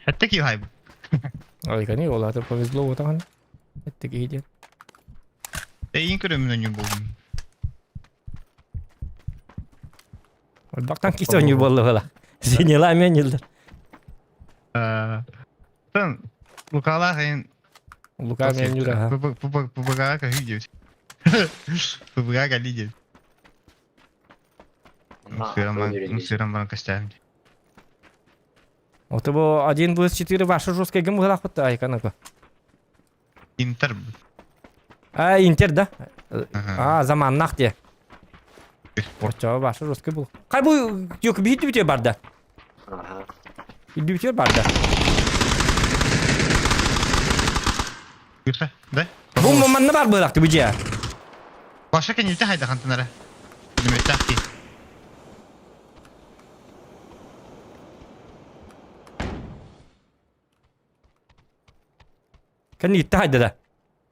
Хәтта ки хайбы. Ай, кани, оларды повезло отаған. Әтті кейде. Эйин көрөмүн өнүр болдум. Бактан кисе өнүр болду бала. Зенела мен елдер. Тан Лукала хайын Лука мен юр аха. ПБГ ка видео. ПБГ ка лидер. Сырам баран костями. Вот его 1 vs 4 ваша жесткая гем гылах ай канака. Интер. А, Интер, да? А, заманнах де. Оча ваша жесткая был. Кай бу yok bir бите барда. Ага. Бите барда. Күрсә, да? Бу манна бар булакты бу же. Баша кенете хайда хантынара. Дүмөттәк ки. Кән итте хайда да.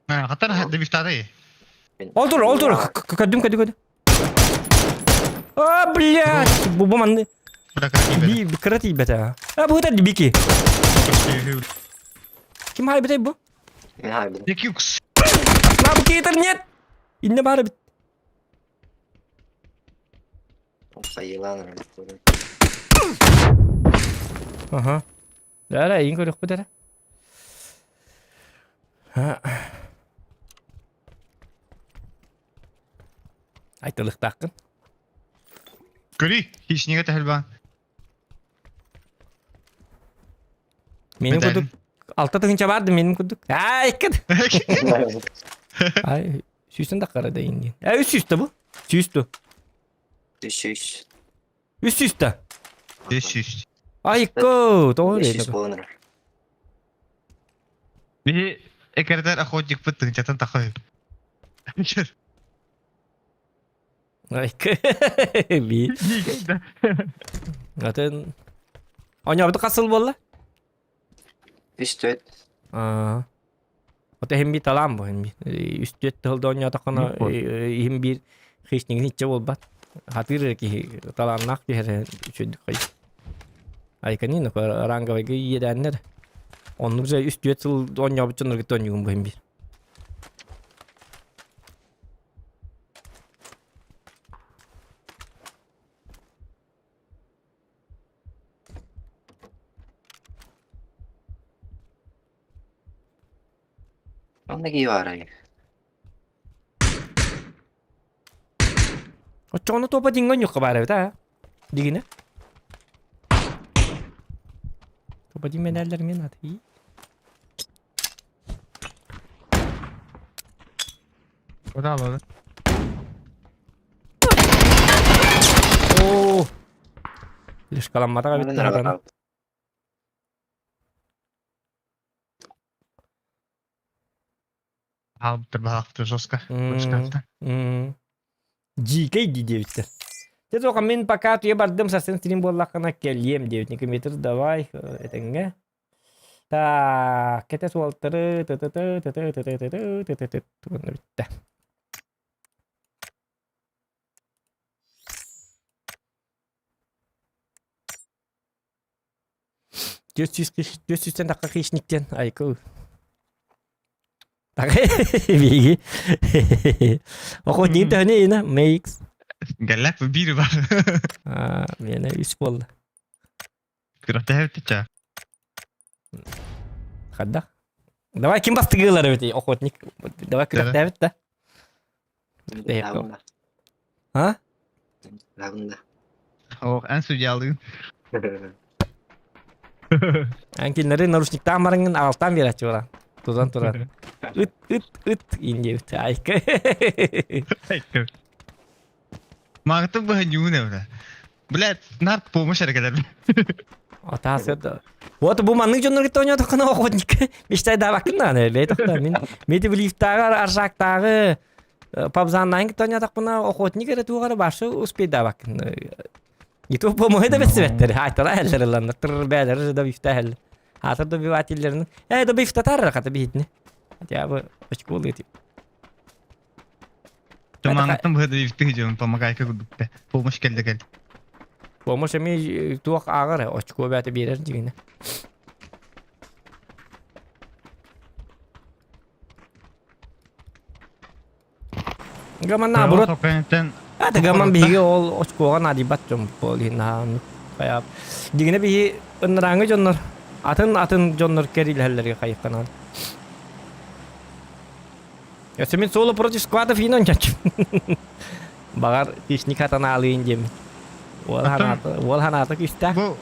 А, хатар хадда бифтары. Олтур, олтур. Көдүм, көдүм, көдүм. А, блядь. Бу бу манны. Би крати бета. А, бу это бики. Ким хай бите бу? Мен хай бит. Декюкс. На бу кейтер нет. Инне бары бит. Сайылан. Ага. Да, да, иң көрөк бу дара. Айтылыктаккын. Көрүй, хищниге тәһелбан. Менин кудук алта тыгынча барды менин кудук. Ай, кыд. Ай, сүйсүн да кара да инди. Ай, үс сүйстү бу. Сүйстү. Үш үш. Үс сүйстү. Үш сүйстү. Ай, ко, тоғыр. Үш болонор. Би экердер охотник бит тыгынчатан тахой. Ай, би. Атын. Оня бу касыл болла? Үш төрт. Аа. Ота хем би талам бу хем би. Үс төрт тылда оня такана хем бир хищнигин иче болбат. Хатыр ки таланнак дихер үчөдүк кай. Айканин ранговый едәннер. Онну же үс төрт сыл оня бу чонор гит оня бу хем бир. Онда ки бар ай. Очону топа дингон юкка бар бит а. Дигине. Бадим медаллар мен аты. Куда алады? Оо. Лишкаламматаҕа эбит наһатан. Хаалбыттар баһаахтыр жестко. Дьиикэй дии диэбиттэр. Дьэ тоҕо мин пока туйа бардым сарсын стрим буоллаххына кэлиэм диэбит Никометр давай этэҥҥэ. Так, кэтэ суолтары ты ты ты ты ты ты ты ты ты ты ты уонна бүттэ. 400 тахха хищниктен айкыл. Биги. Охотник төһөнө ина makes. Гэллэк биир бар. Аа, миэнэ үс буолла. Күрэхтэһэбит ча. Хадда. Давай ким бастыгылар эбит охотник. Давай күрэхтээбит да. А? Лагында. Ох, эн судьялыын. Эн кинилэри наручниктаан бараҥҥын аҕалтаан биэрээччи баран. Тутан турар. Ыт, ыт, ыт индиэбит. Айка. Маҕытын быһа ньуун эбитэ. Блядь, нар помощь эрэ кэлэр. Атаас это. Вот бу маннык дьоннор кытта ойнотоххуна охотник мечтайдаабаккын даҕаны бэйэтохто мин мети блифтааҕы аржаактааҕы пабзааннаан кытта ойнотохпуна охотник эрэ туох эрэ башы успейдаабаккын не то помоһы да бэссибэттэр хаайтала эллэр ыланнар тыр бээлэр да бифтаһэл хаатыр добивателлерин э добивтатар хата биһитини хотя бы очко ылыы Туманыттан быһа да дьон помогайка курдукта. Помощь кэллэ кэл. Помощь эмиэ туох ааҕар очко бээтэ биэрэр дьигинэ. Гаман наоборот. Это гаман биһиги ол очкоға наадыйбат дьон ол иһин наһаа хайаап. Дьигинэ биһи ынырааҥы дьоннор атын атын дьоннор кэрилэһэллэргэ хайыктанан. Өссө мин соло против сквадов иин ончаччым. Баҕар тишник хатанаалыын диэмин. Уол ханаата, уол ханаата күүстээх. Бу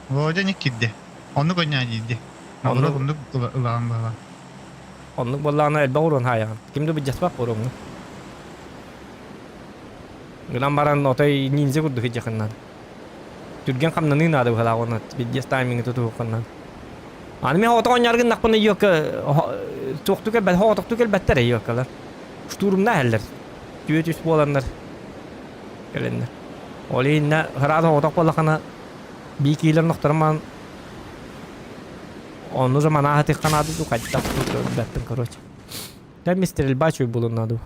Володя не кирде. Оннук ойнаан диирди. Оннук оннук ылаан баҕа. Оннук буоллаҕына элбэх уруон хаайаҕын. Ким да быдьаспат уруоҥҥа. Гынан баран отой ниндзя курдук дьахыннан. Түргэн хамнаныы наада быһалаах уонна видео таймингы тутуһуккунан. Аны мен оҕотох оонньооргун гыннахпына йока туохтуу кэлбэт оҕотохтуу кэлбэттэр йокалар. Штурмна иһэллэр. Түө түс буоланнар кэлэннэр. Ол иһиннэ ыраах оҕотох буоллаххына бии киилэр нохторон онну же манааһы тыхханаады ду хайдах бэттин короче. Дэ мистер Эльбачуй булуннаду.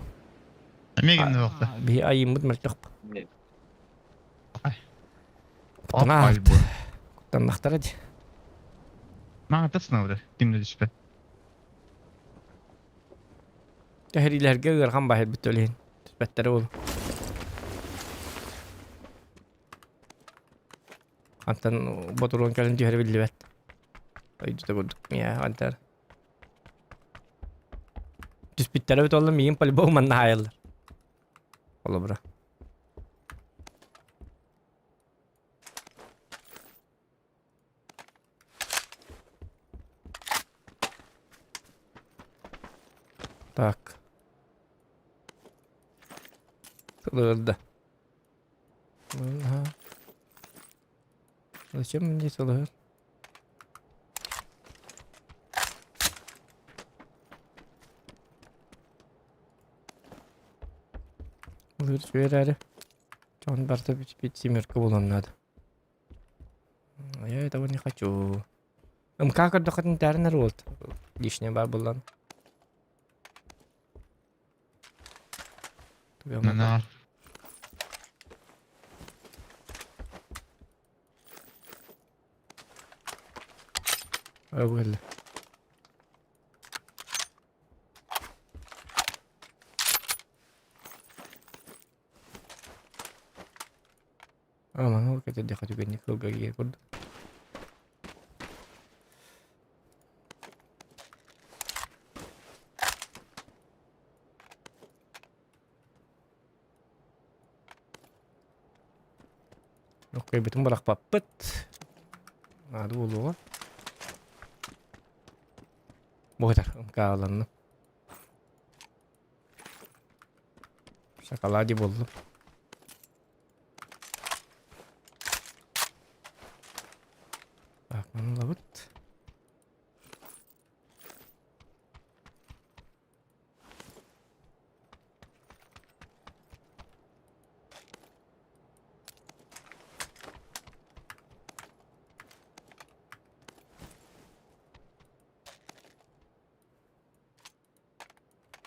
Эмиэ кимнэ буолта? Биһи айыммыт мөлтөх. Куттаннахтара дии. Маҕата сынабыта кимнэ түспэт. Тэһэриилэргэ ыарахан баһырбыт төлөһүн. Түспэттэрэ ол. Антан ботуруон кэлин түһэрэ биллибэт. Өйдөтө курдук. Мия антар. Түспүттэрэ бит олла миигин по-любому манна хаайаллар. Холобура. Так. Сылырда. Ага. Зачем мне сылыр? Ылыр үөрээри. Дьон барыта бүт семерка буолуон наада. Я этого не хочу. МК көрдөххүтүн тээринэр уолт. Лишнее баар буоллан. На. Öyle. Аман ол кэтэрдиэххэ түгэнник кылга киэр курдук. Окей, бүтүн бырахпаппыт. Наада буолуоҕа. Буһутар МК-ланным. Шоколаде буллум. Так, маны ылабыт.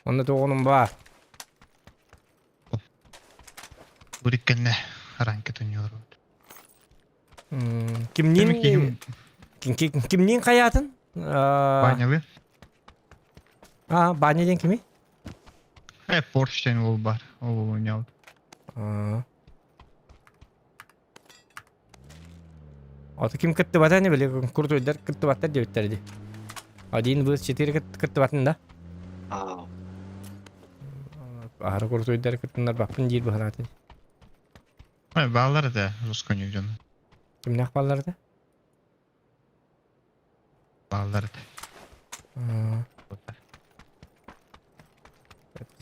Онно туоҕунум баар. Буриккэннэ аранка төнньүөр. Кимниин кимниин хайаатын? Банялы. А, Баня диэн кими? Э, Порш диэн уол бар. Ол ойнаабыт. Ото ким кыттыбата не били куртуйдар кыттыбаттар диэбиттэр ди. Один плюс четыре кыттыбатын да? Аа. Аһары куртуйдар кыттыннар баппын диир быһанаатын. Ой, баалар этэ, русскону дьон. Кимнээх бааллар этэ? Бааллар этэ.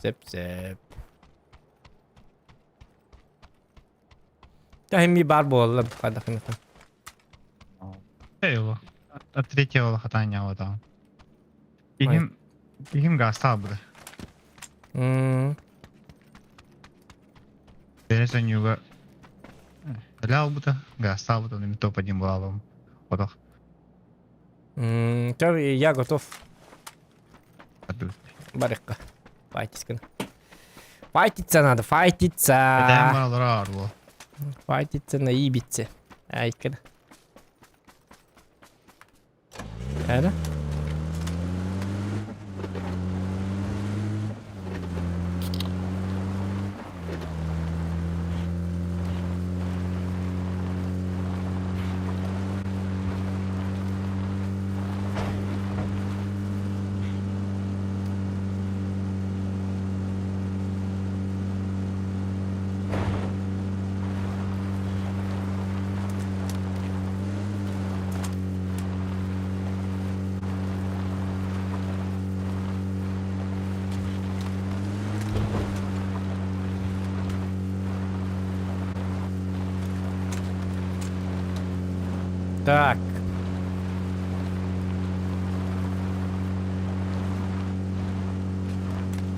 Сеп сеп. Тэһимми баар буолла хайдахына. Эй, ол. От третьего хатаня вот там. Кихим кихим гаста буда. Бересен юга. Лял бута, гаста бута, не топ один баллом. Отох. Я готов. Барыкка. Файтискин. Файтиться надо, файтиться. Файтиться на Ибице. Айкын. Эра? Так.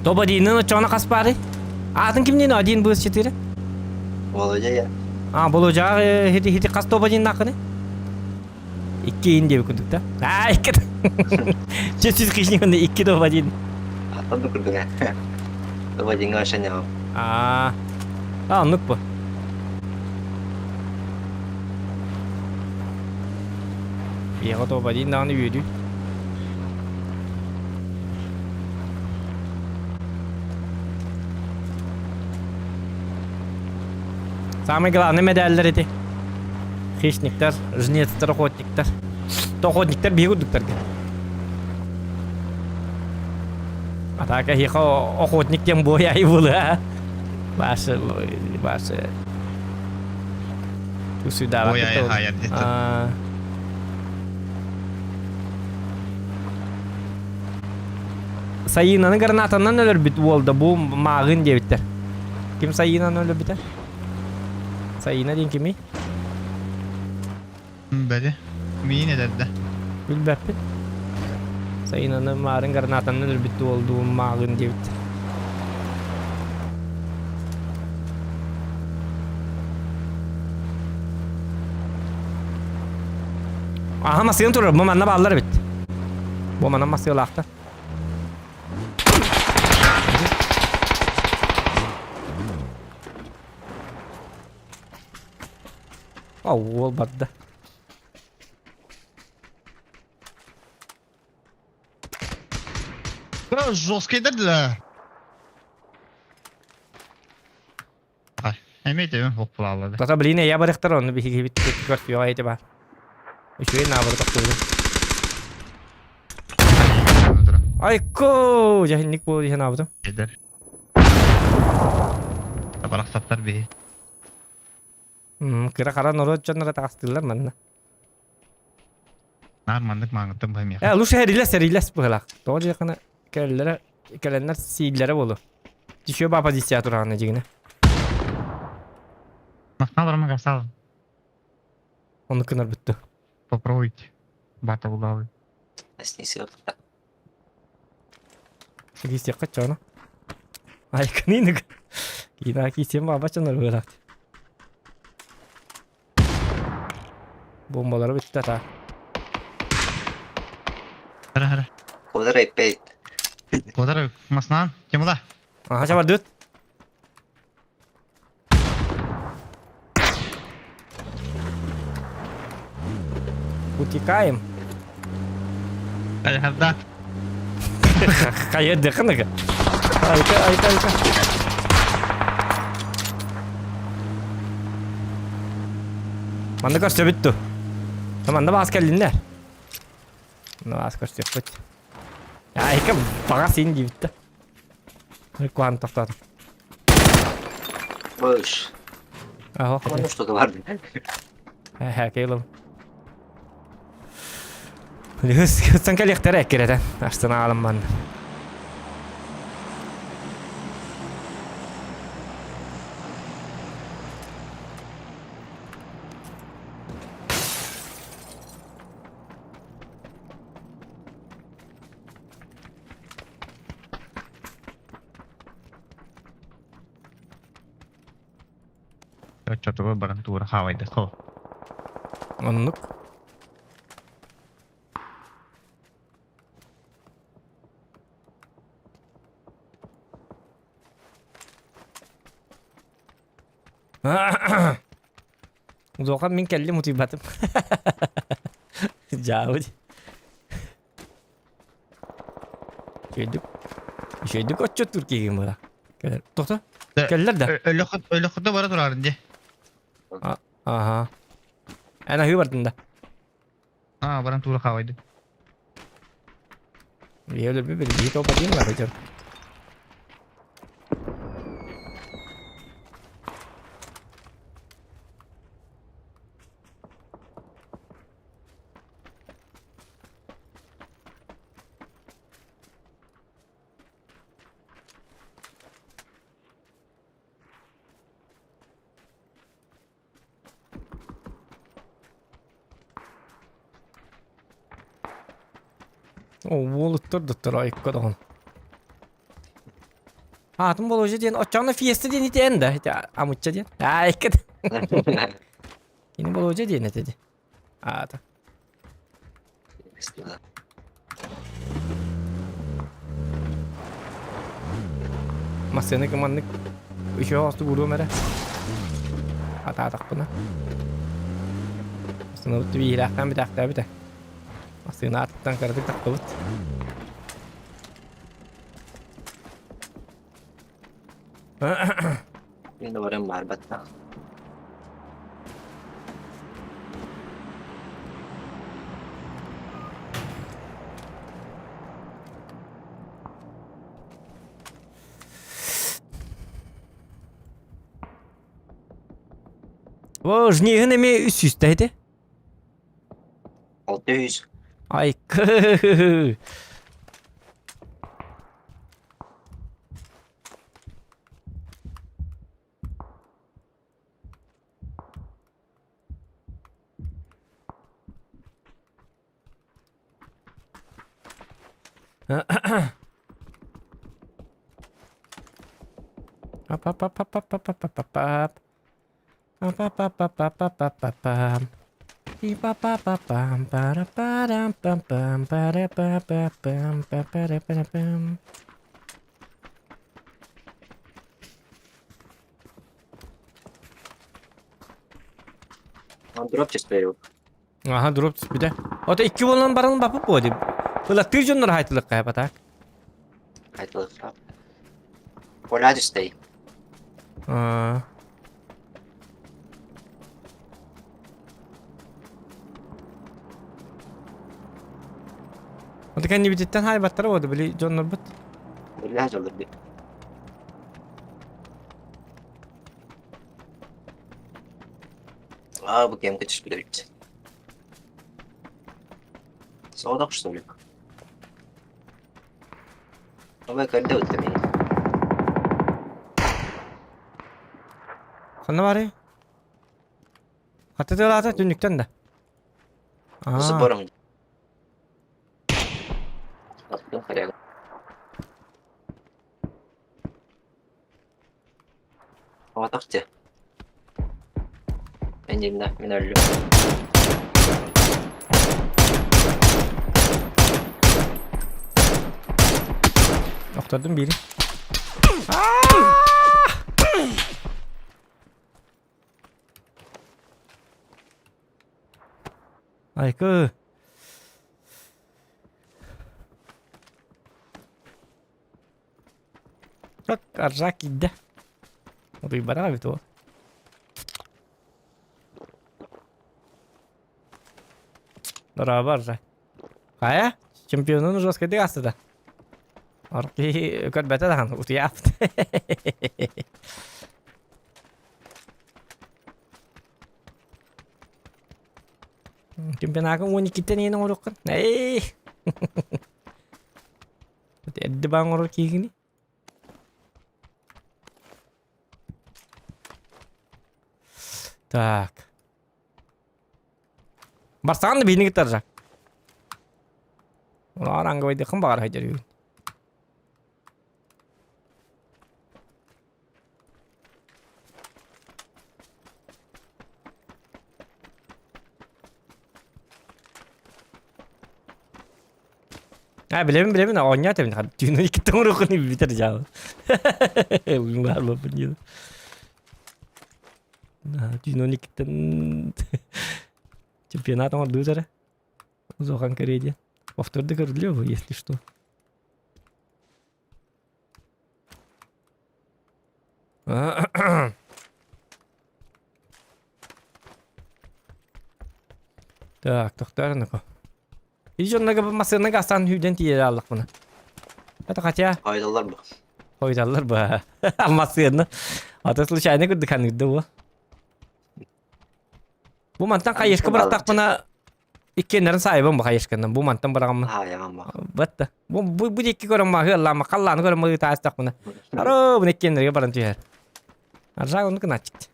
Топ-1 очоҕуна хас баарый? Аатын кимниин 1 плюс 4? Володя я. А, Болодьаҕа хити хити хас топ-1 наахыны? Икки ин диэбит курдук да? А, икки. Чэ, сүүс хищник онно икки топ-1. Аттан да курдук ээ. Топ-1 вообще не А, а, оннук бу. Биэҕэ топ-1 даҕаны үөрүү. Самый главный медаллар ити. Хищниктар, жнецтар, охотниктар. То охотниктар биһиги курдуктарга. Атака хиха охотник тем буойай була. Башы, башы. Сюда. Буойай хайар Сайыынаны гранатанан өлөрбүт уол да бу мааҕын диэбиттэр. Ким Сайыынаны өлөрбүтэ? Сайыына диэн кимий? Бэли. Миин эдэрдэ. Билбэппин. Сайыынаны маарын гранатанан өлөрбүт уол дуу мааҕын диэбиттэр. Аха массыына турар, бу манна бааллар эбит. Бу манна массыылаахтар. Ау, уол барда. Жесткий да. Эмиэ тэбин хоп булааллар. Тата блин, я барыхтар онну биһиги бит көрсүөҕэ ити баар. Үчүгэй наабыры тохтуурум. Айко! Дьэһинник буол диэн аабытым. Эдэр. Барахсаттар биһи. Кыра хара норуот дьонноро таҕыстыыллар манна. Наар маннык мааҥыттан быһа миэхэ. Э, лучше эрилэс эрилэс быһылаах. Тоҕо диэххинэ кэллэрэ кэлэннэр сииллэрэ буолу. Еще ба позиция тураҕына дьигинэ. Махтал Рома Гасал. Ону кынар бүттү. Попробуйте. Бата улавы. Снесет. Киисиэххэ чоно. Айкыныынык. Киина киисиэм баба чонор быһылаах. Бомбалары бүттэ та. Хара хара. Кудар опять. Кудар маснан. Кем да? Ага, чабар дүт. Утекаем. Хайда. Хайа дыхыныгы. Айка, айка, айка. Манна көрсөбүт ту. Манна баас кэллиннэр. Манна баас көрсүөхпүт. Айка баҕа син диибит да. Куһан тохтоотум. Бош. Аһо. Ну что-то бар. Кейлом. Хыстан кэлиэхтэрэ эккирэтэн. Астына аалым манна. Оччотугар баран туура хаалайдахха. Оннук. Улахан мин кэллим утуйбатым. Дьаабы. Үчүгэйдик. Үчүгэйдик отчуттуур киһигин буолар. Кэлэр. Тохто. Кэллэр да. Өлөхөтө бара турарын дии. Аха. Эн аһыы бардын да. Аа, баран туура хаалайды. Биһи өлөрбүт били биһи топ один бар дьон. О, уолуттар доттор айыкка доҕон. Аатын болуожа диэн оччоҕуна фиеста диэн ити эн да ити амучча диэн. Айыкка. Кини болуожа диэн этэ ди. Аата. Массыына кыманнык үчүгэй оҕустук уруом эрэ. Атаатахпына. Массыынабыт биһиилээхтээн бүтээхтээбитэ. Массыына атыттан кыратык тахтыбыт. Мен баран барбатта. О, жнигин эми үс сүүстэ ити. 600. Ай, кы. Ап-ап-ап-ап-ап-ап-ап-ап. Па-па-па-па-па-па-пам. Пи-па-па-па-пам, пара-парам-пам-пам, пара-па-па-пам, па-пара-пара-пам. Он дроп түспэйу. Аха, дроп түспүтэ. Ото икки буолан баран бапып буо дии. Ылаттыыр дьоннор хайтылыкка хапатаак. Айтылыкка. Поля түстей. Аа. Ото кэннибититтэн хаайбаттара буолду били дьоннорбут. Поля дьоллор би. Аа, бу кем күтүс билебит. Соҕотох что ли? Абай көрдө бутта мин. Ханна барый? Хата тыалаата түннүктэн да. Аа. Забором. Аттым харяга. Соҕотох дьэ. Энниннэ мин өллүм. Охтордум биири. Айкы. Так, аржак киирдэ. Утуйбатах эбит уол. Дорообо, Аржак. Хайа? Чемпионун жесткайдык ааста да. Орох киһи көрбөтө даҕаны, утуйааппыт. Чемпионакка 12-тэн иһин оҥоруоххун. Эй! Эрдэ баан оҥорор киһигиний? Так. Барсаҕын да биһини кытта Жак. Улахан ангабайдыххын баҕар сылдьар үһүн. А, билэбин, билэбин, оонньоот эбин, түүнү иккитэ оҥоруоххун бүтэр дьаалы. Баар буолбут дии. Түүн 12-тэн чемпионат оҥордубут эрэ. Зохан Корея. Повторды көрүлүө если что. Так, тохтоор И дьоннорго массыынага астаан сүүрдэн тиийэ ааллахпына. Это хотя Хойдоллор бу. хойдаллар ба. Массыына. А то случайно курдук ханыырда бу. Бу мантан хайышка бырахтахпына иккиэннэрин саайбын бу хайышканан. Бу мантан быраҕаммын. Аайаҕам ба. Батта. Бу бу бу диэки көрөн маһы аллаама халлааны көрөн маһы таастахпына. Аро бу иккиэннэргэ баран түһэр. Аржаак оннук гынааччыт.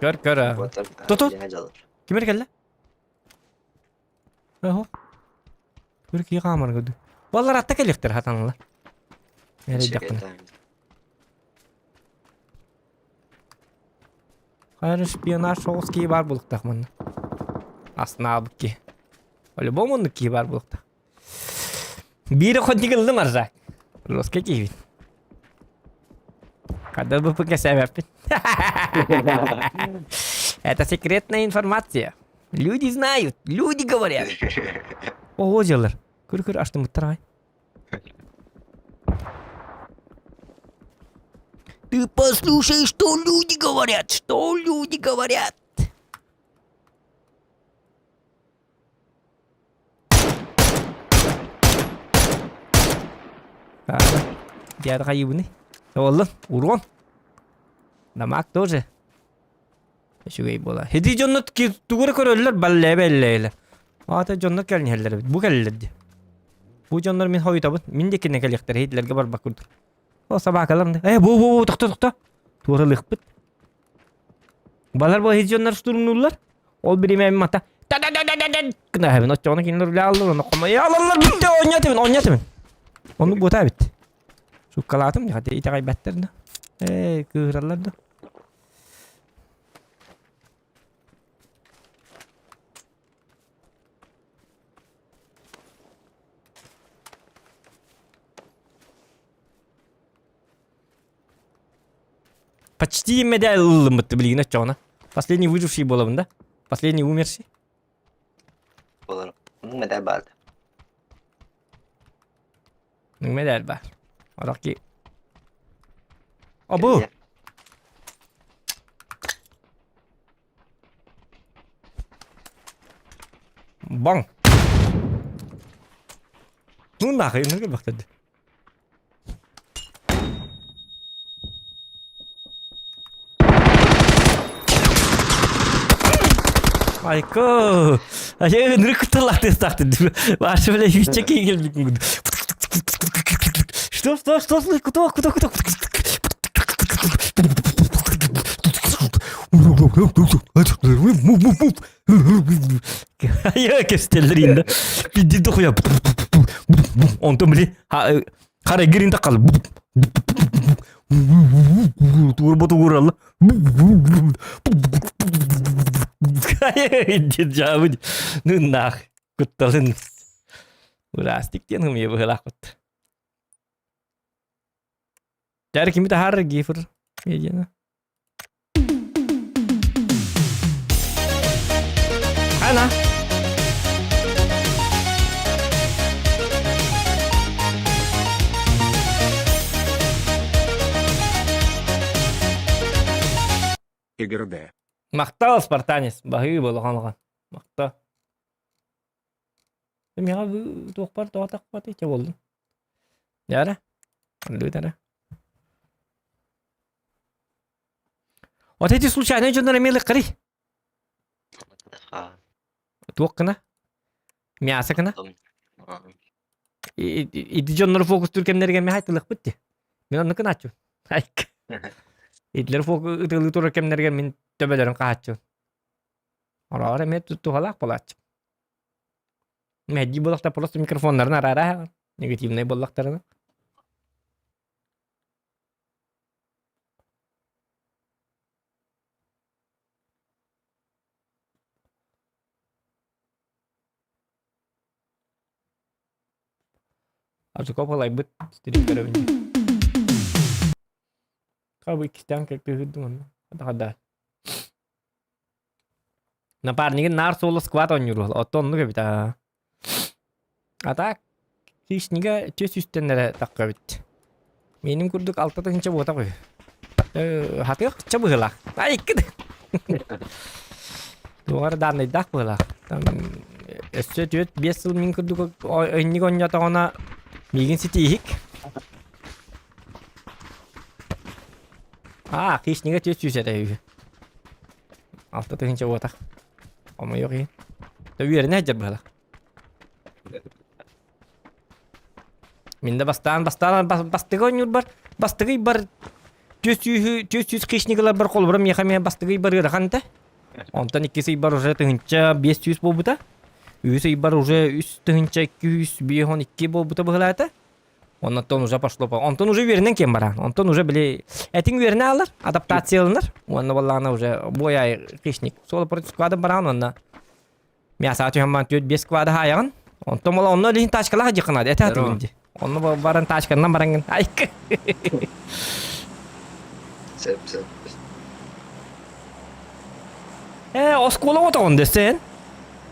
Көр көр. Туту. Ким эрэ кэллэ? Оһо. Көр кии хаамар көдү. Баллар атта кэлиэхтэр хатаналар. Эрэйдэхпинэ. Хайа шпионаж соҕус кии баар буолуохтаах манна. Астынаабыт кии. По-любому оннук кии баар буолуохтаах. Биир охотник ыллым аржак. Жестко киһибин. Когда бы кэсээбэппин. Это секретная информация. Люди знают, люди говорят. Ого дьалар. Көр-көр аштымыттар ай. Ты послушай, что люди говорят, что люди говорят. Диада хайыбыны. Оллун, урон. Намак тоже. Үчүгэй буола. Хиди дьонно тугура көрөллөр балле беллейлер. Аата дьонно кэлниһэллэр эбит. Бу кэллэр ди. Бу дьоннор мин хойутабын. Мин диккинэ кэлиэхтэр хитилэргэ барбак курдук. О собакалар. Э бу бу бу тохто тохто. Туоралыхпыт. Балар бу хит дьоннор штурмнуллар. Ол биримэ мата та да да да да да гына оччоҕуна кинилэр үлэ аллар ону хомо алаллар бүттэ оонньоотубун оонньоотубун оннук буота эбит суккалаатым хата итэҕэйбэттэр да ээ кыыһыраллар да Почти медаль ыллыммыт билигин оччоҕуна. Последний выживший буолабын да? Последний умерший? Буолар. Медаль баар. Медаль баар. Орох ки. Обу! Баҥ! Ну нахуй, ну бахтады. Айко! Айа ынырык кутталаах тыастаахтын. Ваша бля сүүсчэ киһи кэлбит. Что, что, что, куда, куда, куда? Айа кэстэллэр инде. Пиди дохуя. Онтон били хара гирин такал. Туурба тууралла. Дьаабы ныннаах кутталын Ураастик диэн ымыйа быһылаахпыт. Дьары кими таһаарар гифр медиана. Ана. Игрд. Махтал, спартанец. Баһыы болохон Махтал. Миэхэ туохпар тоҕо тахпат ичэ буоллун. Дьара. Андыытара. Вот эти случайные дьоннор эмиэ лыккарый. Туох гына? Мясо гына? Ити дьоннору фокустуур кэмнэригэр миэхэ айтылыахпыт дии. Мин оннук гынааччыбын. Айк. Итилэр фокус ытыалыы турар кэмнэригэр мин төбөлөрүн хаһааччыбын. Ороҕор эмиэ туһалаах буолааччы. Мэһэйдии буоллахтар просто микрофоннарын араара негативнай буоллахтарына. Азыков ылайбыт стрим көрөбүн. Хабы иккистээн кыһырдым онно. Хада. Напарнигын наар суола сквад оонньуур уол. Оттон оннук эбит аа. А так хищнига түс үстэн эрэ тахха эбит. Миэним курдук алта тыһыынча буотах үһү. Хатыах ча быһыылаах. Ай икки Туоҕар дааннайдаах быһыылаах. Там өссө түөрт биэс сыл мин курдук инник оонньоотоҕуна миигин ситииһик. Аа, хищнига 400 эрэ үһү. 6 тыһыынча буотах. Хомойуох иһин. Үөрэнэ сылдьар быһыылаах. Мин да бастаан бастаан бастыгы оонньуурбар бастыгый бар 400 400 хищнигаларбар холобура миэхэ эмиэ бастыгый бар ыарахан этэ. Онтон иккис ыйбар уже 1500 буолбута. Үһүс ыйбар уже 3252 буолбута быһыылаата. Оннуттан уже пошло по... Онтон уже үөрэнэн киэн баран. Онтон уже били этиҥ үөрэнэ алар, адаптацияланар. Уонна буоллаҕына уже бой хищник. Соло против сквада бараан уонна мясо түһэн баран түөрт биэс сквада хаайаҕын. Онтон буола онно илин тачкалаах дьиэххэ этэ атыгын дии. Онно баран тачканнан бараҥҥын. Айка. Сөп сөп. Э, оскуола отоҕун дэсен.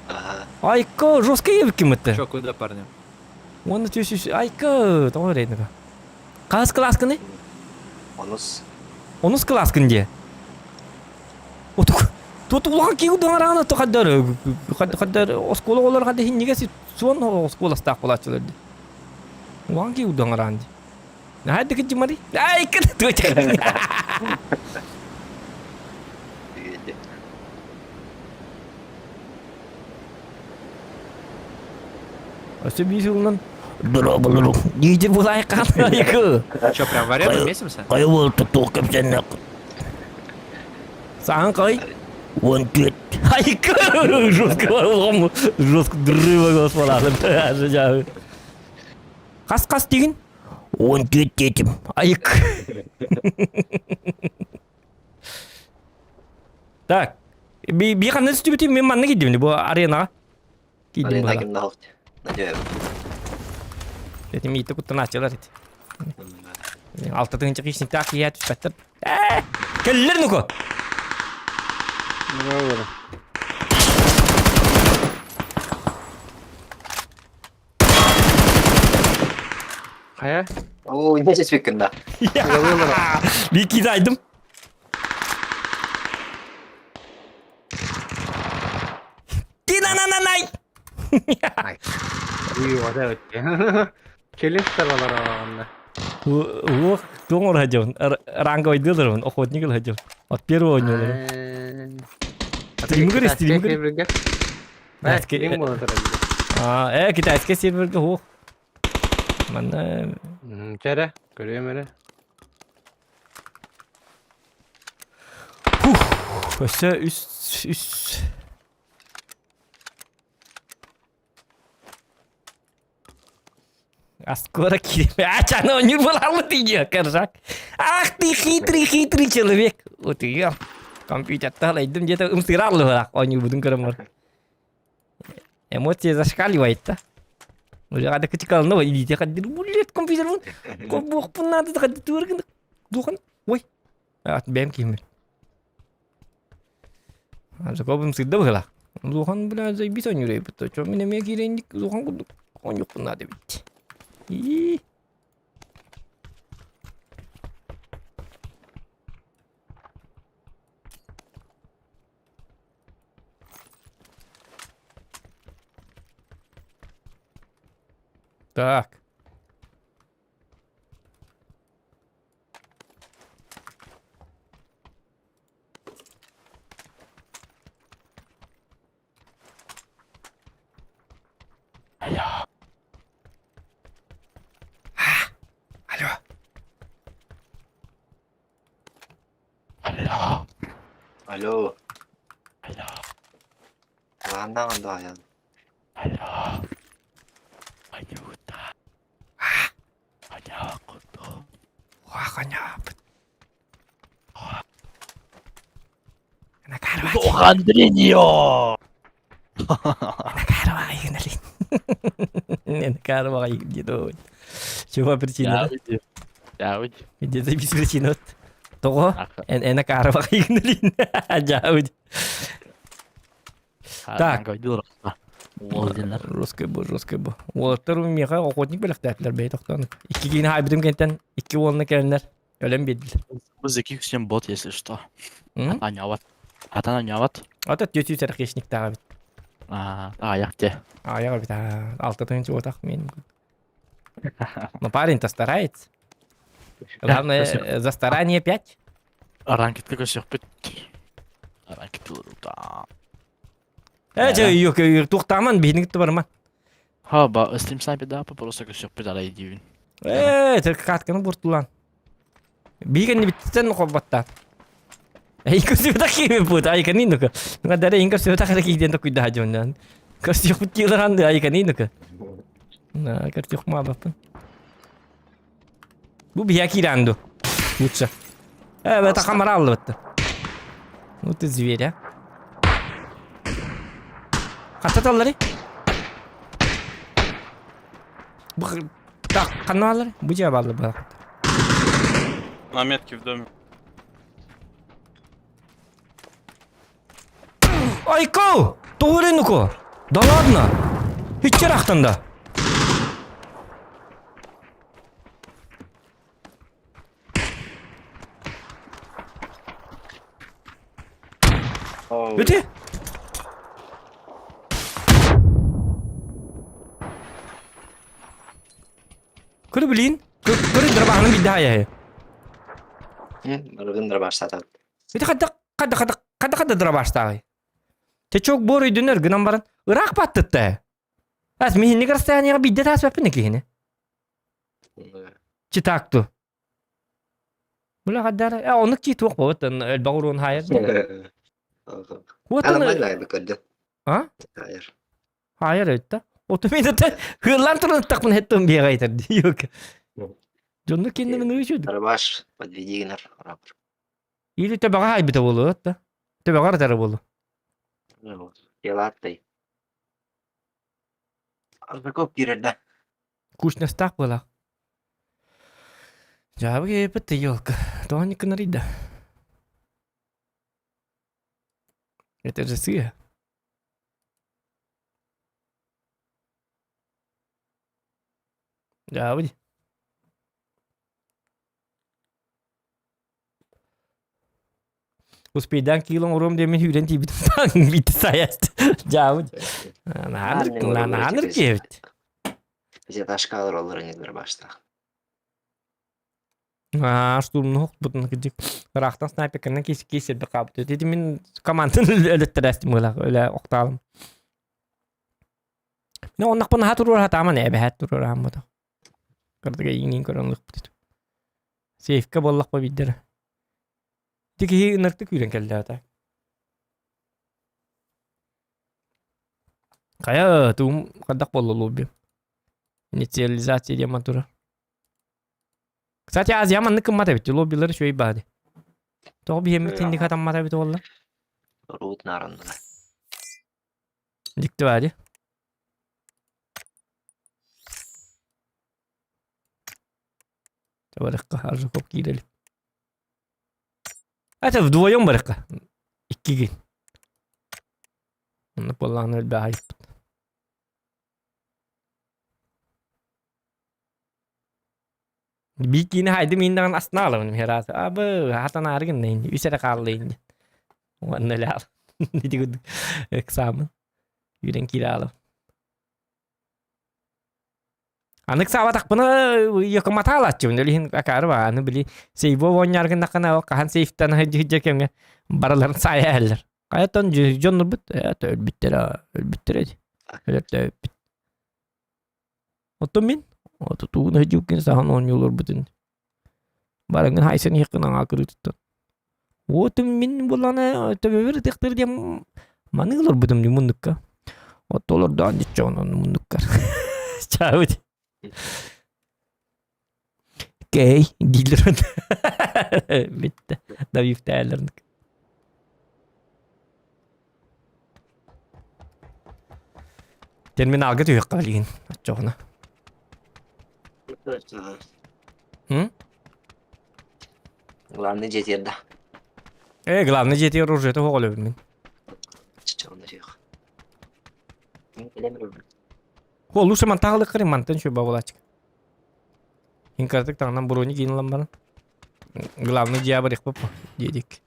Ага. Айка, жесткий ебким это. Чё, куда, парни? Уонна түс үс айка тоҕо эрейдига. Хас кылааскыный? Онус. Онус кылааскын дии. Отук Тут улахан киһи удаҥараана то хаддар хаддар оскуола оҕолор хадда хиннигэ суон оскуоластаах буолааччылар дии. Улахан киһи удаҥараан дии. Наһаа да кыдьымари. Айка туоча. Өссө биир сылынан дорооболору диити булайкан айкы. Че, прям в аренду месимся? Кай уол тутуу кэпсэннек. Саан кай? Он түт. Айкы! Жестко болгом, жестко дрыва господа. Қас қас деген? Он түт детим. Айык. Так. Би би ханна түстүбүтүй мен манна киирдим бу аренаҕа. Киирдим Арена быһалаах. ким наһалт. Надеюсь. Этим иитэ куттанааччылар ити. Алта тыһыынча хищниктаах киһи түспэттэр. Ээ! Кэллэр нуку! Хайа? Оо, не сеспеккин да. Би киирэ айдым. Тинанананай! Келестер алар онно. Уох, туох оҥоро сылдьабын? Ранговойдыы олоробун, охотник ыла сылдьабын. От первого оонньуу олоробун. Стримгер, стримгер. Стрим буола турар. А, китайскай серверге хуох. Манна Чэрэ, көрүөм эрэ. Өссө үс үс А скоро киирэ. А чана не была ты коржак. Ах ты хитрый, хитрый человек. Вот и компьютер талайдым где-то ымсыраллы оонньуубутун көрөмөр. Эмоция зашкаливает да. Уже хада кычыкалына илиите хаддыр булет компьютер бун. Буохпун надо хадды туыргын. Духан. Ой. Бэм киимир. Закобым сыдда быһыла. Улахан бля заебись оонньуур Чо мин эмиэ киирэнник улахан курдук оонньуохпун наада эбит. Ии. Так. Алло. Алло. Алло. Алло. Алло. Лааннаҕын да Алло. Анюта. Аня, Уаханяпыт. Андриньо! Чего причина? Где без причины? Того? Эн Так. Жесткой бу, жесткой бу. Уолаттар миэхэ охотник бэлэхтээтлэр бэйэ тохтоон. Икки киини хаайбытым кэнтэн икки уолна кэлэннэр өлөн биэрдилэр. Закиксем бот, если что. Атан Атан аняват. Ата түөтүү сэрхиэшниктааҕа эбит. Аа, аҕыйах те. Аҕыйах эбит, аа, алта тыһыынча уотах миэним. Но парень-то старается. Главное, за старание пять. Ранкетка көсөхпүт. Ранкет да. Э, дьэ, юк, туохтааман биһиниҥ барма. Ха, ба, стрим снайпер да, просто көсөхпүт арай диибин. Э, катканы буртулан. Биһиги биттен холбаттаат. Эйин көрсүбэтэх киһи айканин нука. Нука дара эйин көрсүбэтэх эрэ киһи диэн токуйдаһа дьоннан. Көрсүөхпүт кииларанды айканин нука. На, көрсүөх маабаппын. Бу биһиэ кииранду. Лучше. Э, это хамараллы бытты. Ну ты зверь, а. Хаттаталлары? Бу так, каналлары? Бу жа баллы ба. На метке в доме. Айко! Тоҕо Да ладно! Иччер да. Өте? Көрө билин. Көрө дырбаһаны бидде хайа. Барыбын дырбаштатат. Ити хадда хадда хадда хадда хадда дырбаштагы. Те чок бор өйдөнөр гынан баран ыраах баттытта. Ас михинник расстоянияга бидде таас баппын кихини. Читакту. Була хаддара, э онук чи туох болот, элбагурун хайыр. Вот он. А? Хайыр. Хайыр өттө. Оту мен де хырлан турун тақпын хеттім беғайтыр. Yok. Жонну кендimi нуйчуду. Дырбаш, подведи гынар. Или төбөҕө хайбыта болу да. Төбөҕө тары болу. Елаттай. Арбаков кирер да. Кушнастаах буола. Жаабы кеппит елка. Тоҕо кынарыйда. Это же сыа. Жаабы. Успейдан килон уром демен хүрен тибит таң бит саяст. Жаабы. Нааныр нааныр кебит. Бизе ташкалар олар не дырбашта. Аа, штурмну хохпутун кыдьык. Ыраахтан снайперканан кис кис элбэх хаабыт. Ити мин команданы өлөттөрөөстүм ыла өлө охтаалым. Ну, оннахпын наһаа туруор хатааман эбэһээт туруор ааммыта. Кырдыга иҥин көрөн ылыхпыт. Сейфка буоллахпа биирдэрэ. Ити киһи ыныртык күүрэн кэллэ ата. Хайа, туум хадах буолла лобби. Инициализация диэн турар. Кстати, Азия маннык кыммат эбит, лоббилары үчүгэй баады. Тоҕо биһиэммит инник хатаммат эбит буолла? Руут нараннылар. Дьикти баады. Барыққа, Аржаков киирели. Это вдвоем барыққа. Иккиги. Онно буоллаҕына өлбө аһайыппыт. Биир киинэ хайдым ииндэҕин астына аҕалабын херааты. Абы, хатанаары гынна инни, үс эрэ хаалла инни. Уонна өлө Ити курдук экзамен. Үүрэн киирэ аалабын. Анык саабатахпына якоматаалааччыбын ол иһин акаары баа аны били сейбо оонньоор гыннаххына ол хаһан сейфтан сылдьар кэмҥэ барыларын саайа иһэллэр. Хайаттан дьоннорбут это өлбүттэрэ өлбүттэрэ дии. Өлөртөөбүппүт. Оттон мин отутуун сылдьыбыккын саһан оонньууларбытын бараҥҥын хайсан иһиэххин аҥаа кырыытыттан. Уотум мин булана төбөбөр ытыктыр диэн маныы олорбутум дии муннукка. Отто олордоон диччоон онну муннуккар. Чаабыт. Кей дииллэр Битте. Давифтээлерник. Терминалга түһүөххэ билигин оччоҕуна. М? Главный дьиэтигэр да. Э, главный дьиэтигэр оружиета суох өлөбүн мин. Чыччаҕында сүөх. Мин О, лучше мантаҕылык кырын мантан үчүгэй бабылааччык. Инкартык таҥнан брони киин ылан баран. Главный дьиэ барыахпыт диэдик.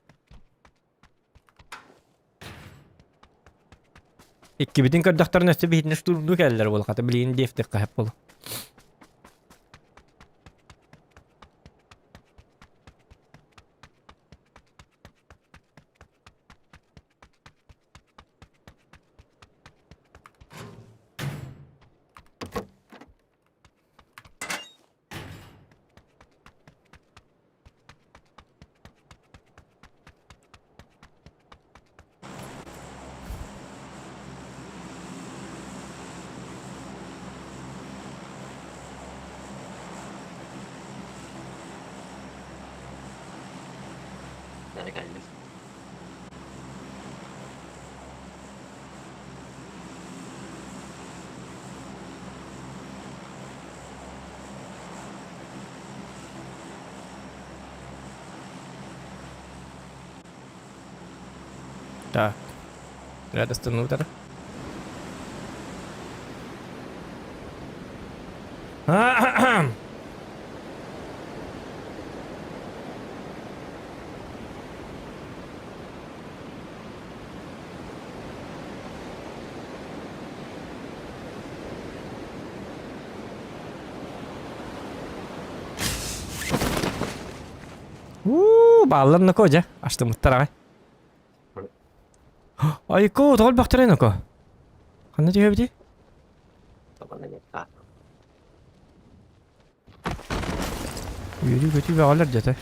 Иккибитин көрдөхтөрүнэ өссө биһитини штурмдуу кэллэр буол хата билигин диэфтик хаһап буолу. Nereye geldim? Так. Радостно утро. Уу, бааллар ноко дьэ, астыммыттар аҕай. Айко, тоҕо элбэхтэрэй ноко? Ханна түһэбитий? Үөрүү-көтүү бөҕөлөр дьэ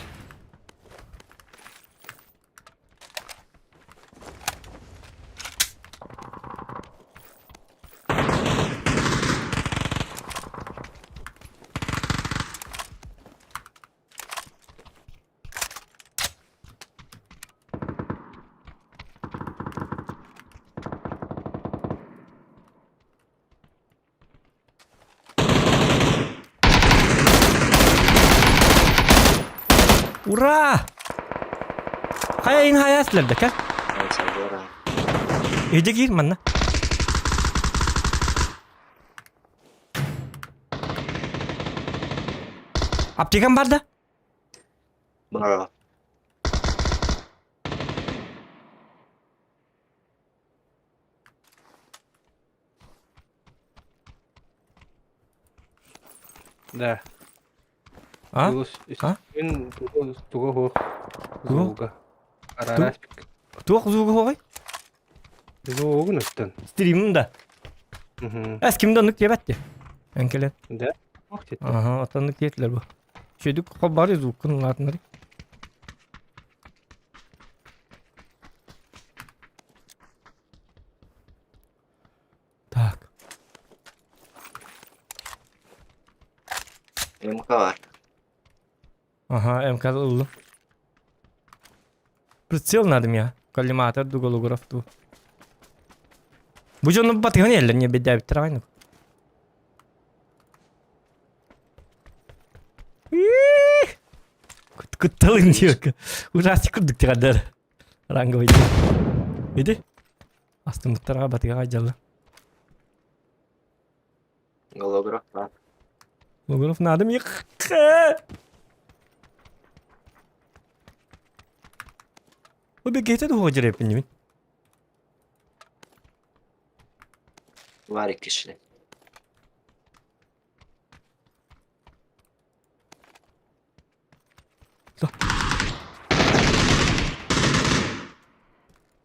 Ура! Хайа ин хайа силэрдэ кэл. Иди киир манна. Аптекам бар да? Бар. Да. А? А? Күн туга хуох Туох? звуга. Арараспик. Туох звуга хуоҕай? Звугун өттөн. Стримим да. Эс кимде оннук диэбэт дии. Эн кэлэн. Да? Ох тетте. Аха, отоннук диэтилэр бу. Шөдүк хоббары звуккун улаатыннары. Так. МК бар. Ага, МК ыллым. Прицел надо мне. Коллиматор, дуголограф ту. Бу дьону батыһан иһэллэр не бэдээбиттэр аҕайнык. Кутталын диэкэ. Ужастик курдук тиҕэрдэр. Ранговый. Иди. Астыммыттарга батыга дьалла. Голограф бар. Голограф надо мне. Убегайте духа дерепин. Бар икки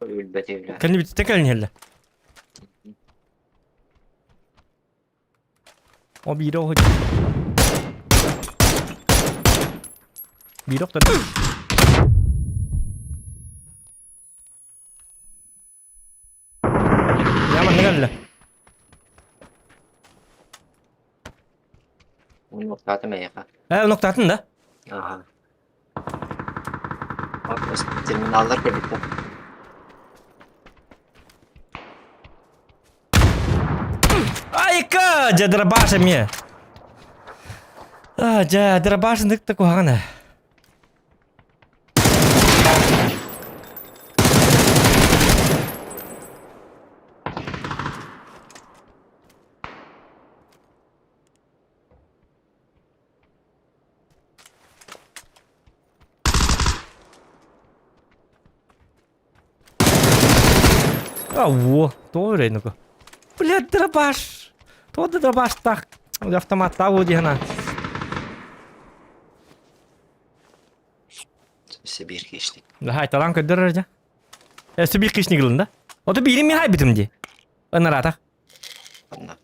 Өлбөтүлэ. Кэлни бүтүттэ кэлин иһэллэ. О биирэ оһо Биир охторду. Я манна кэллэ. Нуктаатым эйиэхэ. Ээ, нуктаатын да? Аха. Терминаллар кэлбиттэр. Айка! Дьэ, дробаш эмиэ. А, дьэ, дробаш ынтык куһаҕан ээ. А, во, тоҕо үрэй Блядь, дробаш! Тоҕо да дробаштаах автоматтаах уу диэхна. Сибиир киһишник. Хай, талан көрдөрөр дьэ. Сибиир киһишник ылын да? Ото биирин ми хайбытым дии. Ынаратах. Онно.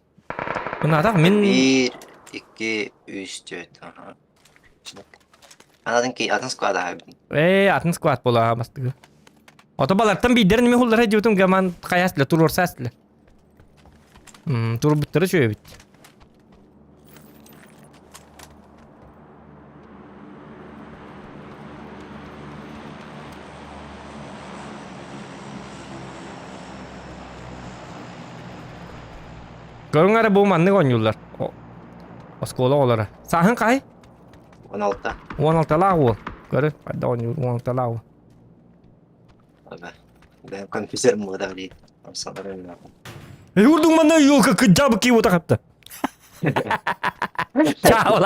Ынаратах мин... Биир, икки, үс, түөрт. Аха. Атын ки атын склад аһабын. Ээ, атын склад буола бастыгы. Ото балартан биирдэрин эми хуллара диутум гаман хайас для туруорсаас для. Турбуттары үчүгэй эбит. Көрүҥ эрэ бу маннык оонньууллар. Оскуола оҕолоро. Сааһын хаһый? 16. 16-лаах уол. Көрүн, хайда оонньуур 16-лаах уол. Бэйэм компьютер муода билии. Юрдуң манна елка кыджабы киіп отақапты. Чао,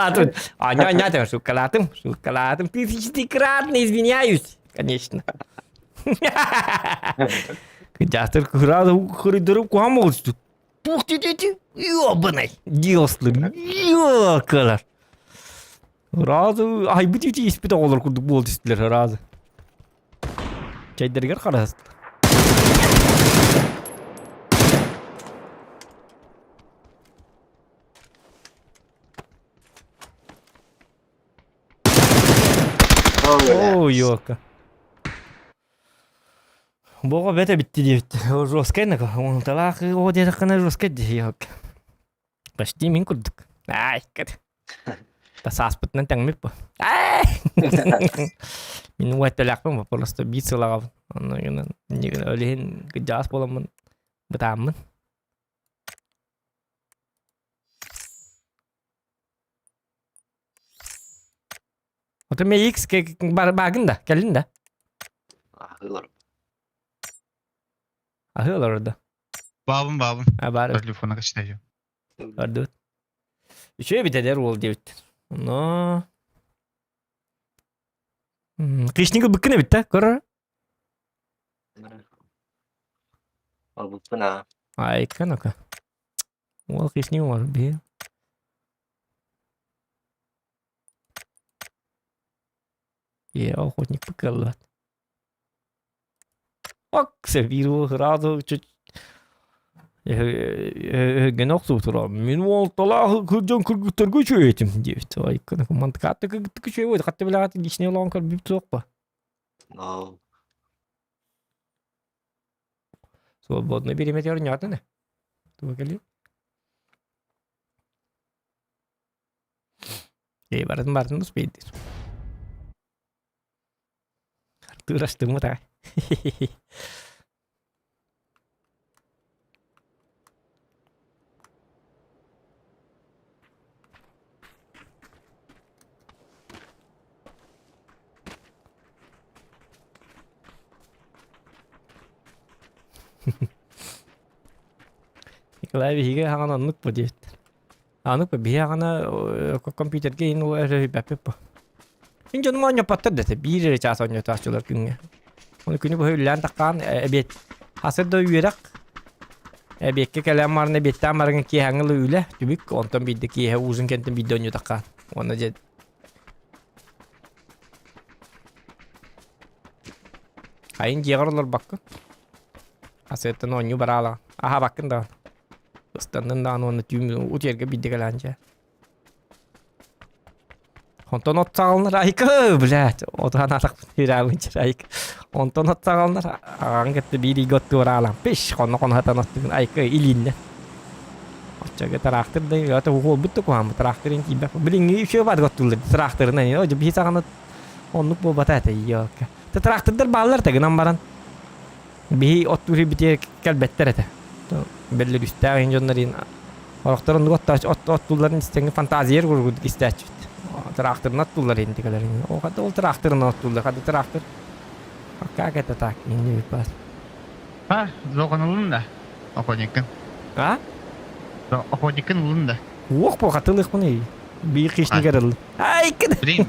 А, не, не, шоколадым, шоколадым. Тысячекратно извиняюсь, конечно. Кыджастыр кырады коридору куам болду. Тух ты дети, ёбаный, диослыр, ёкалар. Разы, ай, бит испит оҕолор курдук буол түстүлэр разы. Чайдэригэр хараһыстылар. Оо, ёлка. Бого бете битти диэбит. Жесткай нака. Онталаах оо диэтэххинэ жесткай дии ёлка. Почти мин курдук. Ай, кэт. Сааспытынан тэҥмит бу. Ай! Мин уэттэлээхпин просто биир сылаҕабын. Онно гынан ол иһин кыдьаас буоламмын бытааммын. Ото MX баагын да, кэлин да. Аһыылар. Аһыылар да. Баабын баабын. А баар. Телефона качтайы. Бардыбыт. Үчүгэй эбит эдэр уол диэбиттэр. Но Хищник ылбыккын эбит да, көрөр. Ылбыппын аа. Айка ну-ка. Уол хищник оҥорор биһи. Е, охотник кыаллыбат. Ок, биир сразу чуть Өһгөн охсубутура. Мин уолталаах кырдьан кыргыттарга үчүгэй диэбит. Ой, мантыкаатта кыргыттык үчүгэй буолду. Хатта билэҕит личный олоҕун көрбүт суохпа. No. Свободный бириметер нятыны. Туга кэлли. Эй, бардым бардым успейдир. Артур астыммыт аа. Николай биһиги хаҥан оннук бу диэбиттэр. Аны биһи аҕана компьютерга иһин өрөһүйбэппит бу. Мин дьонум оонньоппоттор да биир эрэ чаас оонньотооччулар күҥҥэ. Оны күнү быһа үллээн таххаан эбиэт хасыр да үөрэх эбиэккэ кэлэн баран эбиэттээн баран киэһэҥҥи ыла үлэ түбүк онтон биирдэ киэһэ ужин кэнтэн биирдэ оонньотоххаан уонна дьэ Айын дьиэҕэр олорбоккун. Асыаттан оонньуу бараалаҕын. Аһаабаккын даҕаны. Ыстаннын даҕаны уонна түүн утуйарга биирдэ кэлээн дьэ. Онтон от саҕаланар айка, блядь, отуһан атахпын үрэҕин айка. Онтон от саҕаланар аҕаҥ кытта биир ыйга оттуораалаан пиш хонно-хоно сатан оттугун айка илииннэ. Оччоҕо тыраахтыр да это уолбут да куһааммыт тыраахтырын тиийбэт. Билиҥҥи үчүгэй баадык оттууллар тыраахтырынан оо биһи саҕана оннук буолбата этэ ёлка. Тыраахтырдар бааллар да гынан баран Биһи оттуур битиэр кэлбэттэр этэ. Бэллэрүүстээх иһин дьоннор иһин орохтор оннук оттуулларын истэҥҥэ фантазия курдук истээччибит. Тыраахтырынан оттууллар иһин тикэлэр. Ол хата ол тыраахтырынан оттууллар. Хата тыраахтыр. Как это так? Не бас. А, зохан ылын да. Охотниккын. А? Охотниккын ылын да. Уох бу хатылыхпын Биир хищник ылын. Ай, Блин.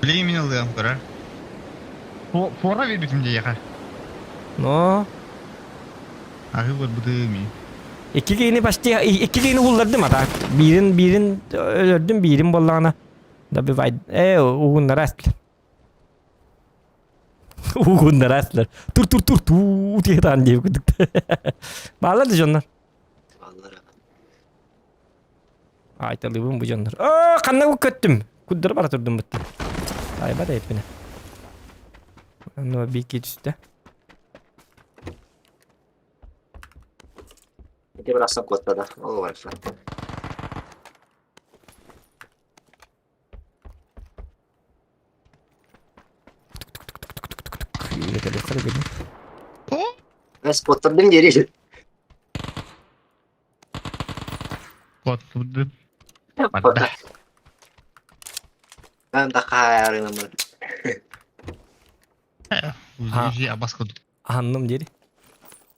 Блин, мин ылыам көрөр. Фора биэрбитим дьиэхэ. Но. Аһыы барбытым. Икки киһини почти икки киһини уһуллардым а так. Биирин биирин өлөрдүм биирин буоллаҕына добивай э уһуннара астылар. Уһуннара астылар. Тур тур тур туу тиэтаан диэбит курдук. Бааллар да дьоннор. Бааллар. Айталыыбын бу дьоннор. Оо, ханна көттүм? Куддара бара турдум бытта. Айба да эппинэ. Ну, бики түстэ. Ити бырахсан куоттада. Ол барса. Мен куоттардым диэри. Куоттардым. Барда. Ben да хаайарынамын. Узи абас курдук. Анным диэри.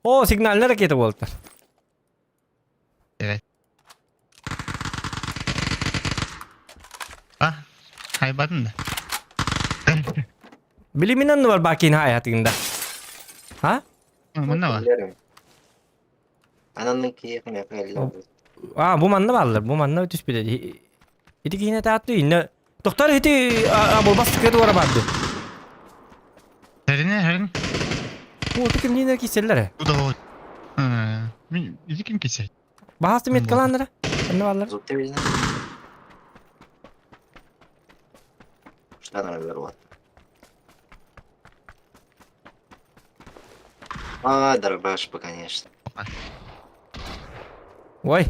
О, сигнальная ракета буолтар. Evet. А, хайбатын да. Билимин анны бар бакин хаятыгында. А? Манна бар. Ананның киэхин эпэллэр. А, бу манна бааллар, бу манна түспүтэ. Ити киһини таатты, инне Тохтор ити абылбас түкэ туора барды. Хэринэ, хэрин. О, кимниин киселлер. Бу да вот. Мин ити ким кисэ? Баһасты меткалааннара. Онно бааллар. Зуб билин. Штан вот. А, дробаш бы, конечно. Ой.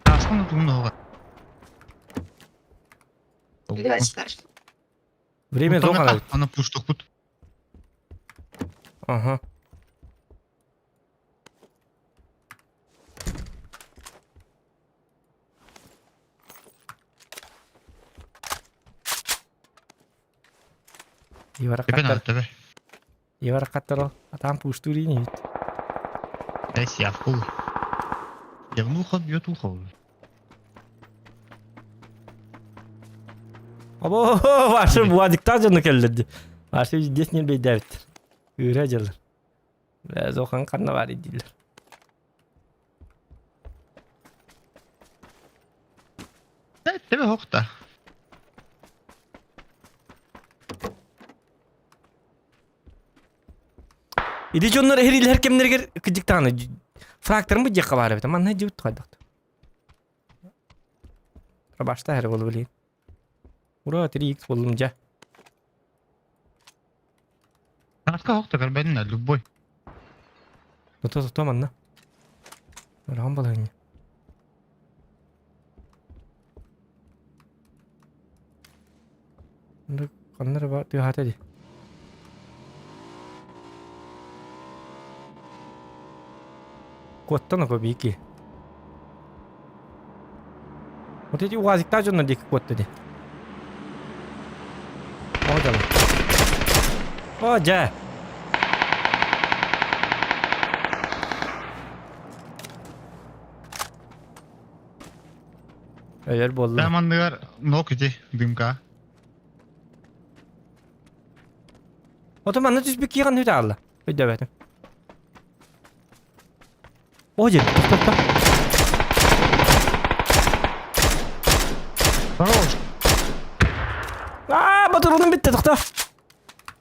Аскын тумна Блядь, Время зохана. Ана пуштукпут. Ага. Тебе надо, тебе. Ивар каттаро. А там пуштури нет. Эс явкул. Явнуха бьет ухо. Або, ваши буадиктар жаны келлерди. Ваши здесь не бейдәбит. Үрә жылыр. Зохан канна бар идилер. Тебе хохта. Иди дьоннор эһирилэр кэмнэригэр кыдьыктааны фрактарын бу диэххэ баар эбит. Манна дьыбыт хайдах. Башта эрэ болу билин. Ура 3x боллум дьэ. Наска хохто көрбөтүн да любой. Тото тото манна. Ырахан балаһынньа. Ханна эрэ баар тыаһаата дии. Куоттан око биики. Вот эти уазиктаах дьоннор диэки куотта дии. О дьон. О дьэ. Өлөр буолла. Там анныгар нок ити дымка. Ото манна түспүт киһи ханна аалла? Өйдөөбөтүм. О дьэ, тохтотто. Хорош. Аа, батырылым битте, тохто.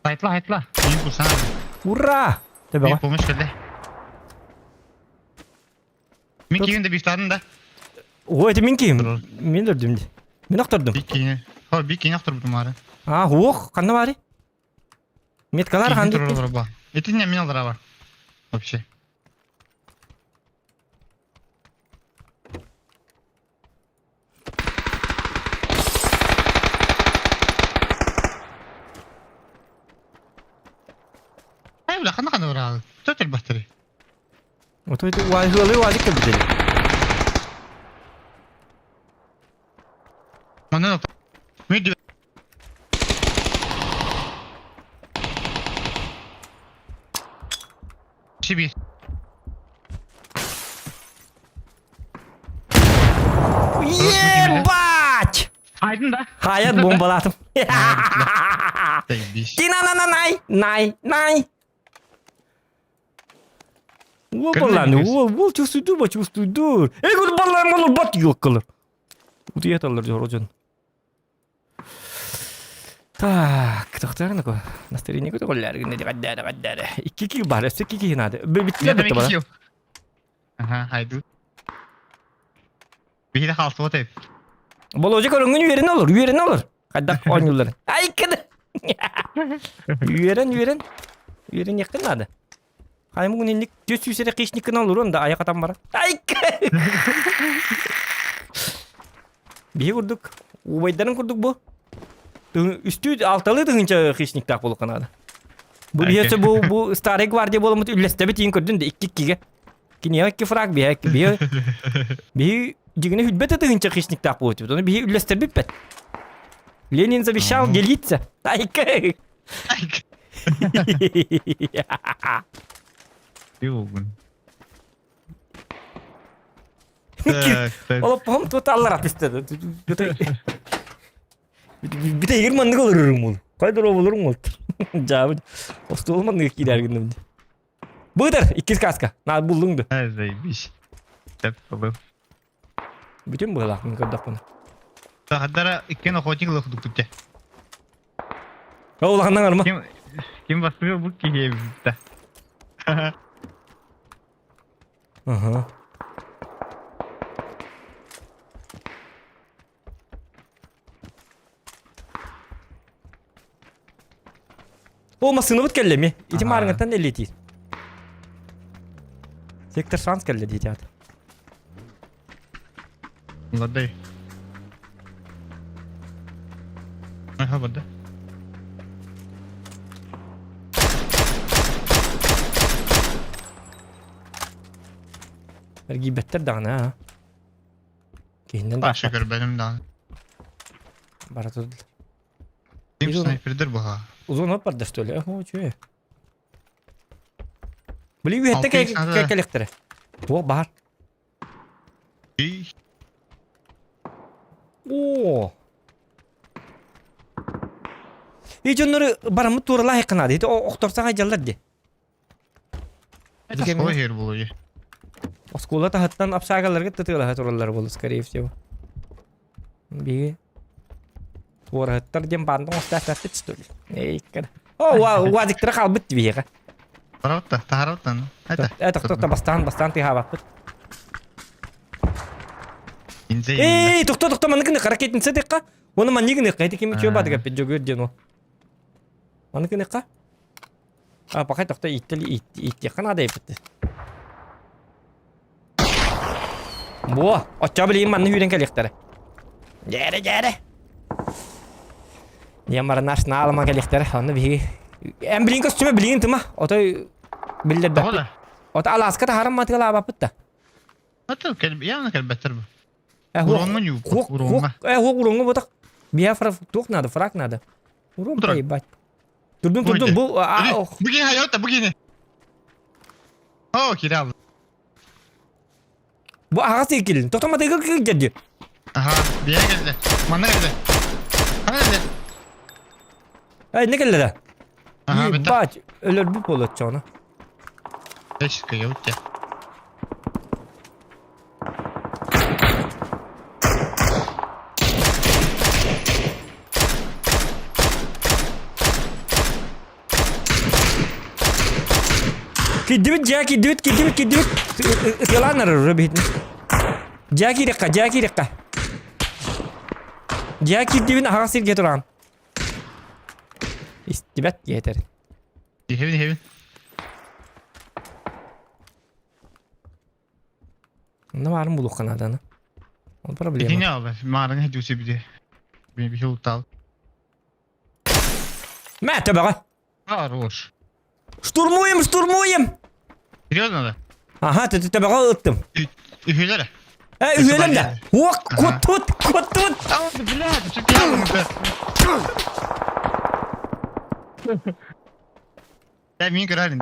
Хайтла, хайтла. Мин курсан. Ура! Төбөҕө. Мин помощь кэллэ. Мин киһим да бифтадым да. О, это мин киһим. Мин өлдүм ди. Мин охтордум. Бик киһини. Хо, бик киһини охторбутум аары. А, уох, ханна баары? Меткалар Киһини ханна? турар ба. Итинне мин алдыра бар. Вообще. Ай, бля, ханна ханна бараалы. Төтел бахтары. Ото ити уазылы уазик кэлбитин. Манна Мен Сиби. Ебать! Айдын да. Хаят бомбалатым. Заебись. Тина-на-на-най! Най! Най! Уол уол, уол чувствуйдур ба чувствуйдур. Эй, көр баллар малыр бат yok кылыр. Утуяталлар жор жон. Так, тохтарны ко. Настроение көтө голлар гинне гаддара гаддара. Икки ки бар, өссө икки ки надо. Биттилер битте бара. Ага, хайду. Биһиде хаалсыбат эбит. Боложа көрөҥҥүн үөрэн олор, үөрэн олор. Хайдах оонньууллар. Ай кыды. Үөрэн, үөрэн. Үөрэниэххин наада. Хаймугун инник 400 эрэ хищниккин олоруон да айах атан барар. Ай Биһи курдук, убайдарын курдук бу. Үстүү алталыы тыһыынча хищниктаах буолуохха наада. Бу биһиэхэ бу бу старый гвардия буоламмыт үллэстэбит иин көрдүн да икки иккигэ. Киниэхэ икки фраг биһэ икки биһи биһи дьигинэ хүлбэт тыһыынча хищниктаах буолуот. Ону биһи үллэстэрбиппэт. Ленин завещал делиться. Айка. Югун. Так, так. Олоппоһум туталлар атыстады. Бүтэ егер маннык олорорум ол. Кайдыр олорум ол. Жабы. Остуол маннык киирэр гынным. Быдыр, иккис каска. На булдуң да. Ай, заебись. Тэп был. Бүтүн быһылаах мин көрдөхпүнэ. Сахадара иккен охотник лых дукутте. Ол улаханнан арма. Ким ким бастыгы бу киһи эбитте. Ага. Ол массыынабыт кэллэ ми? Ити маарыҥыттан элиэтиир. Сектор шанс кэллэ диэтэ ат. Ладай. Аха, бада. Эргийбэттэр даҕаны аа. Киһиннэн да Паша көрбөтүм даҕаны. бара турдулар. Ким снайпердер буха. Узун оп барда что ли? О, чү. Били үһэтте кэлэхтэрэ. О, баар. О. И дьоннору бараммыт тууралаах айканаады. Ити охторсаҕа дьаллар ди. Это свой хер буолуо. Оскуола таһыттан общагаларга тытыалаһа тураллар буолу, скорее всего. Биги туораһыттар диэн баандан оҥостоохтоохтут что ли? Эй, О, уазиктара хаалбыт биһиэхэ. Барабыт да, таһарабыт да. Это. Э, тохто, бастаан, бастаан тыаһаабаппыт. Инзе. Эй, тохто, тохто, маннык ракетница тыхха. Оны маннык гыныхха, ити ким үчүгэй баатыгар пиджогыр диэн ол. Маннык гыныхха. А, пока тохто иттели иттиэххэ наада эппит. Буо, оччо билигин манна сүүрэн кэлиэхтэрэ. Дьээрэ, дьээрэ. Диэн баран наш наалама кэлиэхтэрэ. Онно биһиги Эн билигин көстүмэ билигин тыма. Отой биллэрбэппит. Ото алааска таһааран матыгалаабаппыт да. Ото кэл явно кэлбэттэр бу. Э, Уроҥҥа ньууппут, уроҥҥа. Э, хуох уроҥҥа ботах. Биһа фраг туох надо, фраг надо. Урон поебать. Турдум, турдум, бу... Бүгін хайота, бүгін. О, кирал. Бу аҕас килин. Тохтомо тыгыл килдерди. Аха, бия келди. Манна келди. Хана келди. Эй, не келди да? Аха, бітті. Ебать, өлөрбүт буолуоччоҕуна. Эчке, өтте. Киддибит, дьаа киддибит, киддибит, киддибит. Ытыалаан эрэр бэһитин. Дьаа киирэххэ, дьаа киирэххэ. Дьаа киирдибин аһаҕас сиргэ тураҕын. Истибэт диэтэр. Иһэбин, иһэбин. Онно баарын булуохха нааданы. Ол проблема. Итини алла, маарыҥа дьүүсэ биде. Би утал. Мэ, төбөҕө. Хорош. Штурмуем, штурмуем! Серьезно да? Ага, ты төбөҕө ыттым. Үһүлэр. Э, үһүөлэр да. Уок, куттут, куттут. А, блядь, что пьяный-то? Я мин көрөрүн.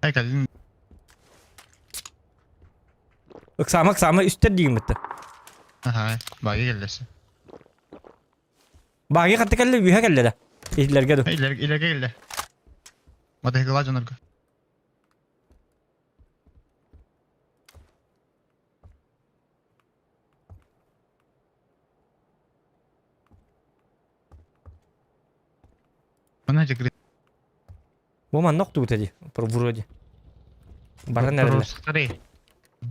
Эй, кэлин. Ыксаама, ыксаама, үстэр диигин бытта. Аха, багы келлесе. Багы хатта кэллэ, үһэ кэллэ да. Иһиллэргэ ду. Илэргэ кэллэ. Мотоцикла дьонорго. Мына жігіт. Бу манна охтубута дии, вроде. Баран эрэллэр.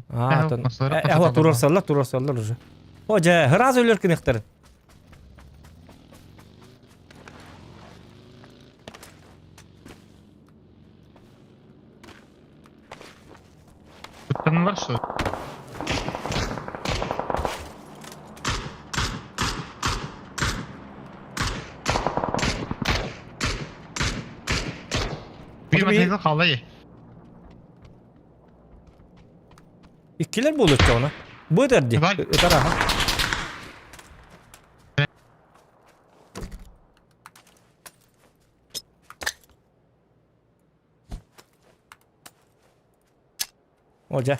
Аа, тон. Э, туруорсаллар, туруорсаллар уже. О, дьэ, сразу өлөр кыныхтарын. Туттанылар что? Bir мотоцикл қалай? Иккилер буолуочча она. Бу ытар дии. Ытар аха. О, дьэ.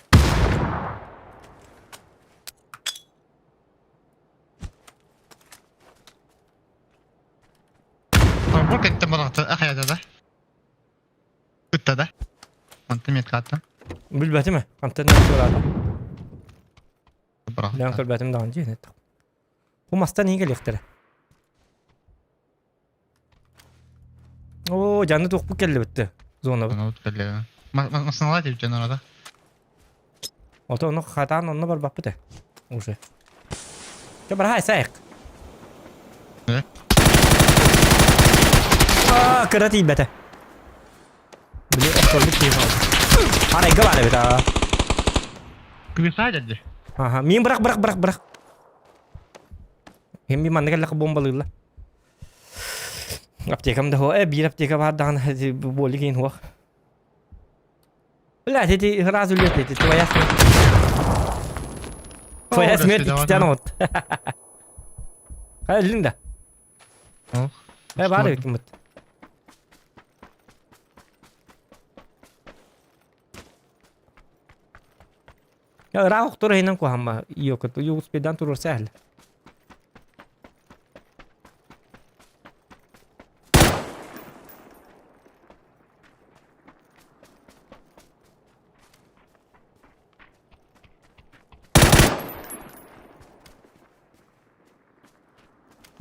Бу кеттем барахта ахаяда да. Кытта да. Онтон меткаттан. Билбэтим ээ. Хантан туораата. Билэн көрбөтүм даҕаны дии. Бу мастан иһин кэлиэхтэрэ. Оо, дьанны туохпут кэллибит зонабыт. Масыналай деп дьон арада. Ото ону хатаан онно барбаппыт ээ. Уже. Чэ бараһай сайык. Аа, кыра тиийбэтэ. Били охторбут киһи хаалбыт. Арайга баар эбит аа. Күбүсаа дьэрди. Аха, мин бырах бырах бырах бырах. Ким би манна кэллэххэ бомбалыылла. Аптекам да э биир аптека баар даҕаны буоли киин хуох. Блядь, эти сразу лет эти твоя смерть. Твоя смерть иккитэн вот. Өллүҥ да. Э баар эбит киммит. Ыраах охтор иһинэн куһамма иокот успейдан туруорса эһэлэ.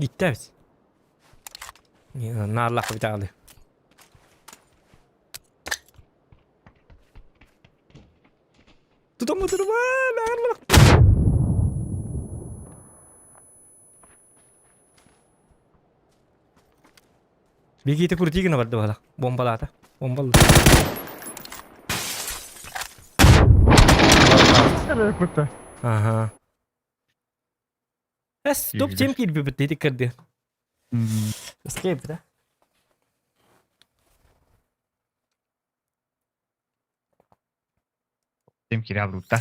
Gitti Наарлаах битаалы. Тутаммы турба, Бигите крутигина барды бала. Бомбалаата. Бомбалды. Ага. Эс, топ 7 киирбиппит ити кырды. Escape, да? Тем кирябрутта.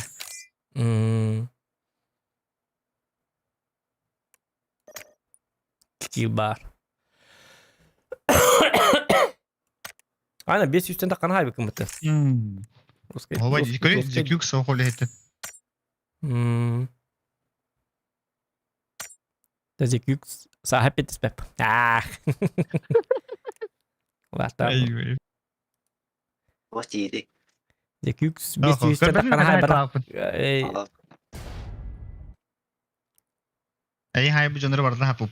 Кил бар. Ана 500-тен таққан хайбы кымыты. Оба дикүк соқол ете. Дикүк сахап етіспеп. Ах. Лата. Вот тиийди. Дикүк 500-тен таққан хайбы. Эй хайбы жонор барда хапып.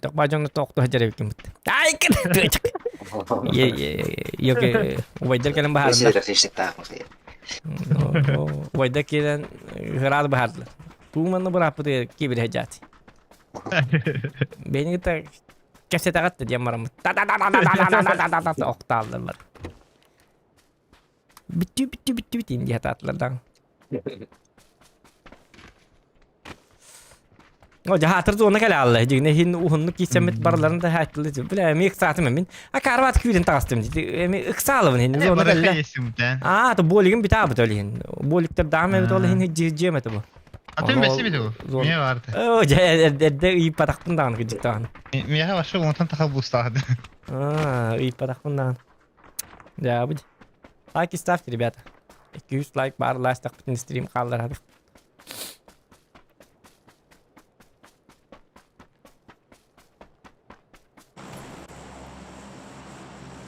Токба дьоҥҥо тохтуу сылдьар эбиккин бытты. Ай, Е, убайдар кэлэн баһаарыннар. Убайдар кэлэн ыраат баһаардылар. Тууманна бырааппыт кибире сылдьаат. Бэйни кытта кэпсэтэҕит да диэн бараммыт. Та-та-та-та-та-та-та-та-та охтааллар. Бүттүү бүттүү бүттүү бүтүүн дии сатаатылар даҕаны. О, дьаһаатыр зона кэлэ аалла. Дьиҥнэ иһин уһуннук киирсэммит барыларын да хааттылы. Бля, эми ыксаатым мин. А карват күүрэн таҕыстым. Эми ыксаалыбын иһин зона кэллэ. Аа, то болигин бүтаабыт ол иһин. Боликтар даам эбит ол иһин дьиэм этэ бу. Атын бэсси бит бу. Миэ баарты. Оо, дьэ эрдэ ыйыппатахпын даҕаны кырдьык даҕаны. Миэхэ вообще онтон таха бустаады. Аа, ыйыппатахпын даҕаны. Дьаабыт. Лайки ставьте, ребята. 200 лайк баар лаастахпытын стрим хаалларабыт.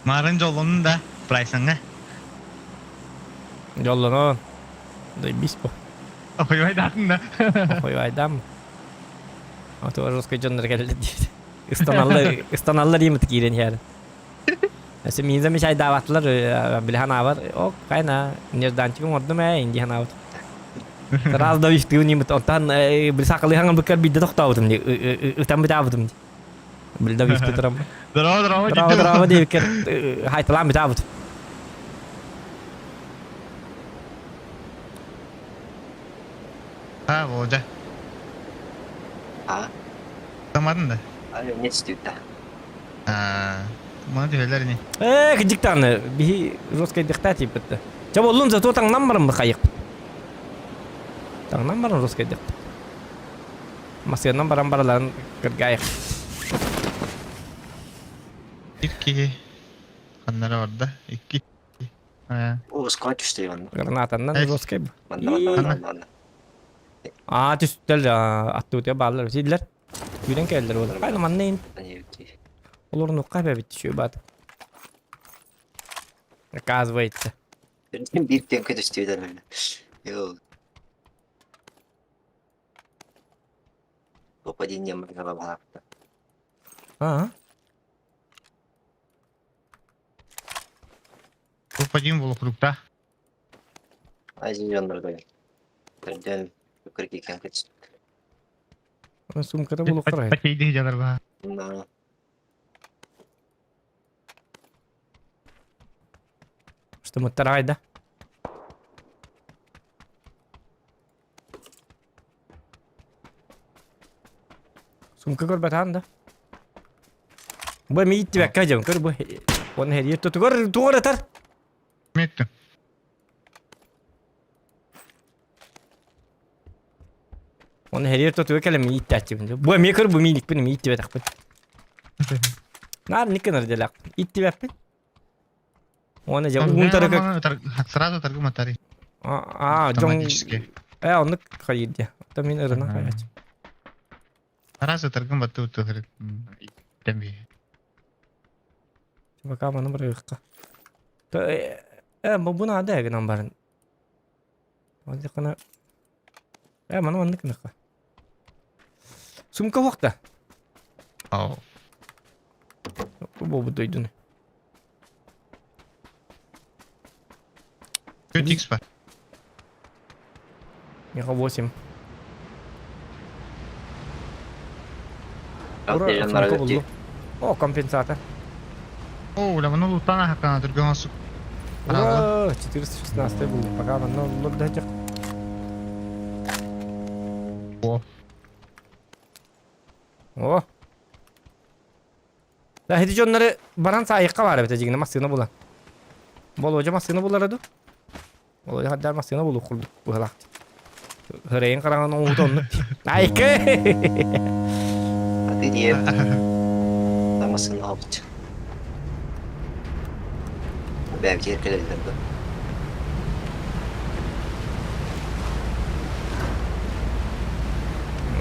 Марын жоллонун да прайсыңа. Жоллонон. Заебись по. Охуйбайдатын да. Охуйбайдам. А то жестко дьоннор кэллэ диир. Ыстаналлар, ыстаналлар диэмит киирэн иһэр. Өссө миин замечайдаабатылар, били ханаабар, ок, хайна, нежданчигым ордум ээ, инди ханаабыт. Раз да үстүү нимит, онтан били сакалыһаҥын быккар биирдэ тохтообутум дии, ытан бытаабытым дии. Били да үстүү турам. Здорово, здорово, Здорово, здорово диэбиккэр хайталаан бытаабыт. А, Володя. А? Тамадын да? А, не түстүүтэ. Маны түһэлэр ини. Ээ, кырдьык даҕаны, биһи жесткайдыхтаа тиийбит. Чэ буоллун, зато таҥнан баран быхайыахпыт. Таҥнан баран жесткайдыхпыт. Массыынан баран бараларын кыргаайах. Ир киһи ханнара барда? Икки. О, скотч түстэ манна. Гранатаннан жесткай. Манна, манна, манна, манна. Аа, түстэл аттыбытыгар бааллар сииллэр. Күүрэн кэлэллэр буолар. Хайа манна ин. Олорунукка эбэбит түшүө баат. Оказывается. Биир тенке түстүбүт аны. Йоо. Попадение мырзаға балапты. Аа. Попадим волокрукта. Азин жоннорго. Төрдөн үкірге кенке түстү. Сумкада булуктар. Патейди жаларга. На. Что мы тарайда? Сумка көрбөтаан да. Бу эми иттибэккэ дьон көр бу уонна хэрийэр тутугар тугар ытар. Меттим. Уонна хэрийэр тутугар кэлэн мин иттээччибин. Бу эмиэ көр бу мииникпин эмиэ иттибэтэхпин. Наар ник гынар дьэлэхпин. Иттибэппин. Уонна дьэ уун тарыка Сразу торгу матари. Аа, дьон Э, оннук хайыр дии. Оттон мин ырынан хайааччы. Сразу торгу батту тухыр. Темби. Пока маны бырыгыкка. Э, бу бу наада гынан барын. Оннуккана Э, маны маннык гыныкка. Сумка уохта. Ау. Бу дойдуну. 4x бар. Меха 8. Ура, сумка буллу. О, компенсатор. О, бля, маны луттан ахаккана түргөн осук. Ура, 416 булду. Пока манна оллор да О. О. Да, ити дьоннору баран саайыкка баар эбит дьиҥинэ массыына булан. Болуодьа массыына булара ду? Болуодьа хаддар массыына булуох курдук быһалаах. Хырайын хараҥан оҥоһута оннук. Айка! А ты не... Там массыына албыт. Бэбдиэр кэлэллэр да.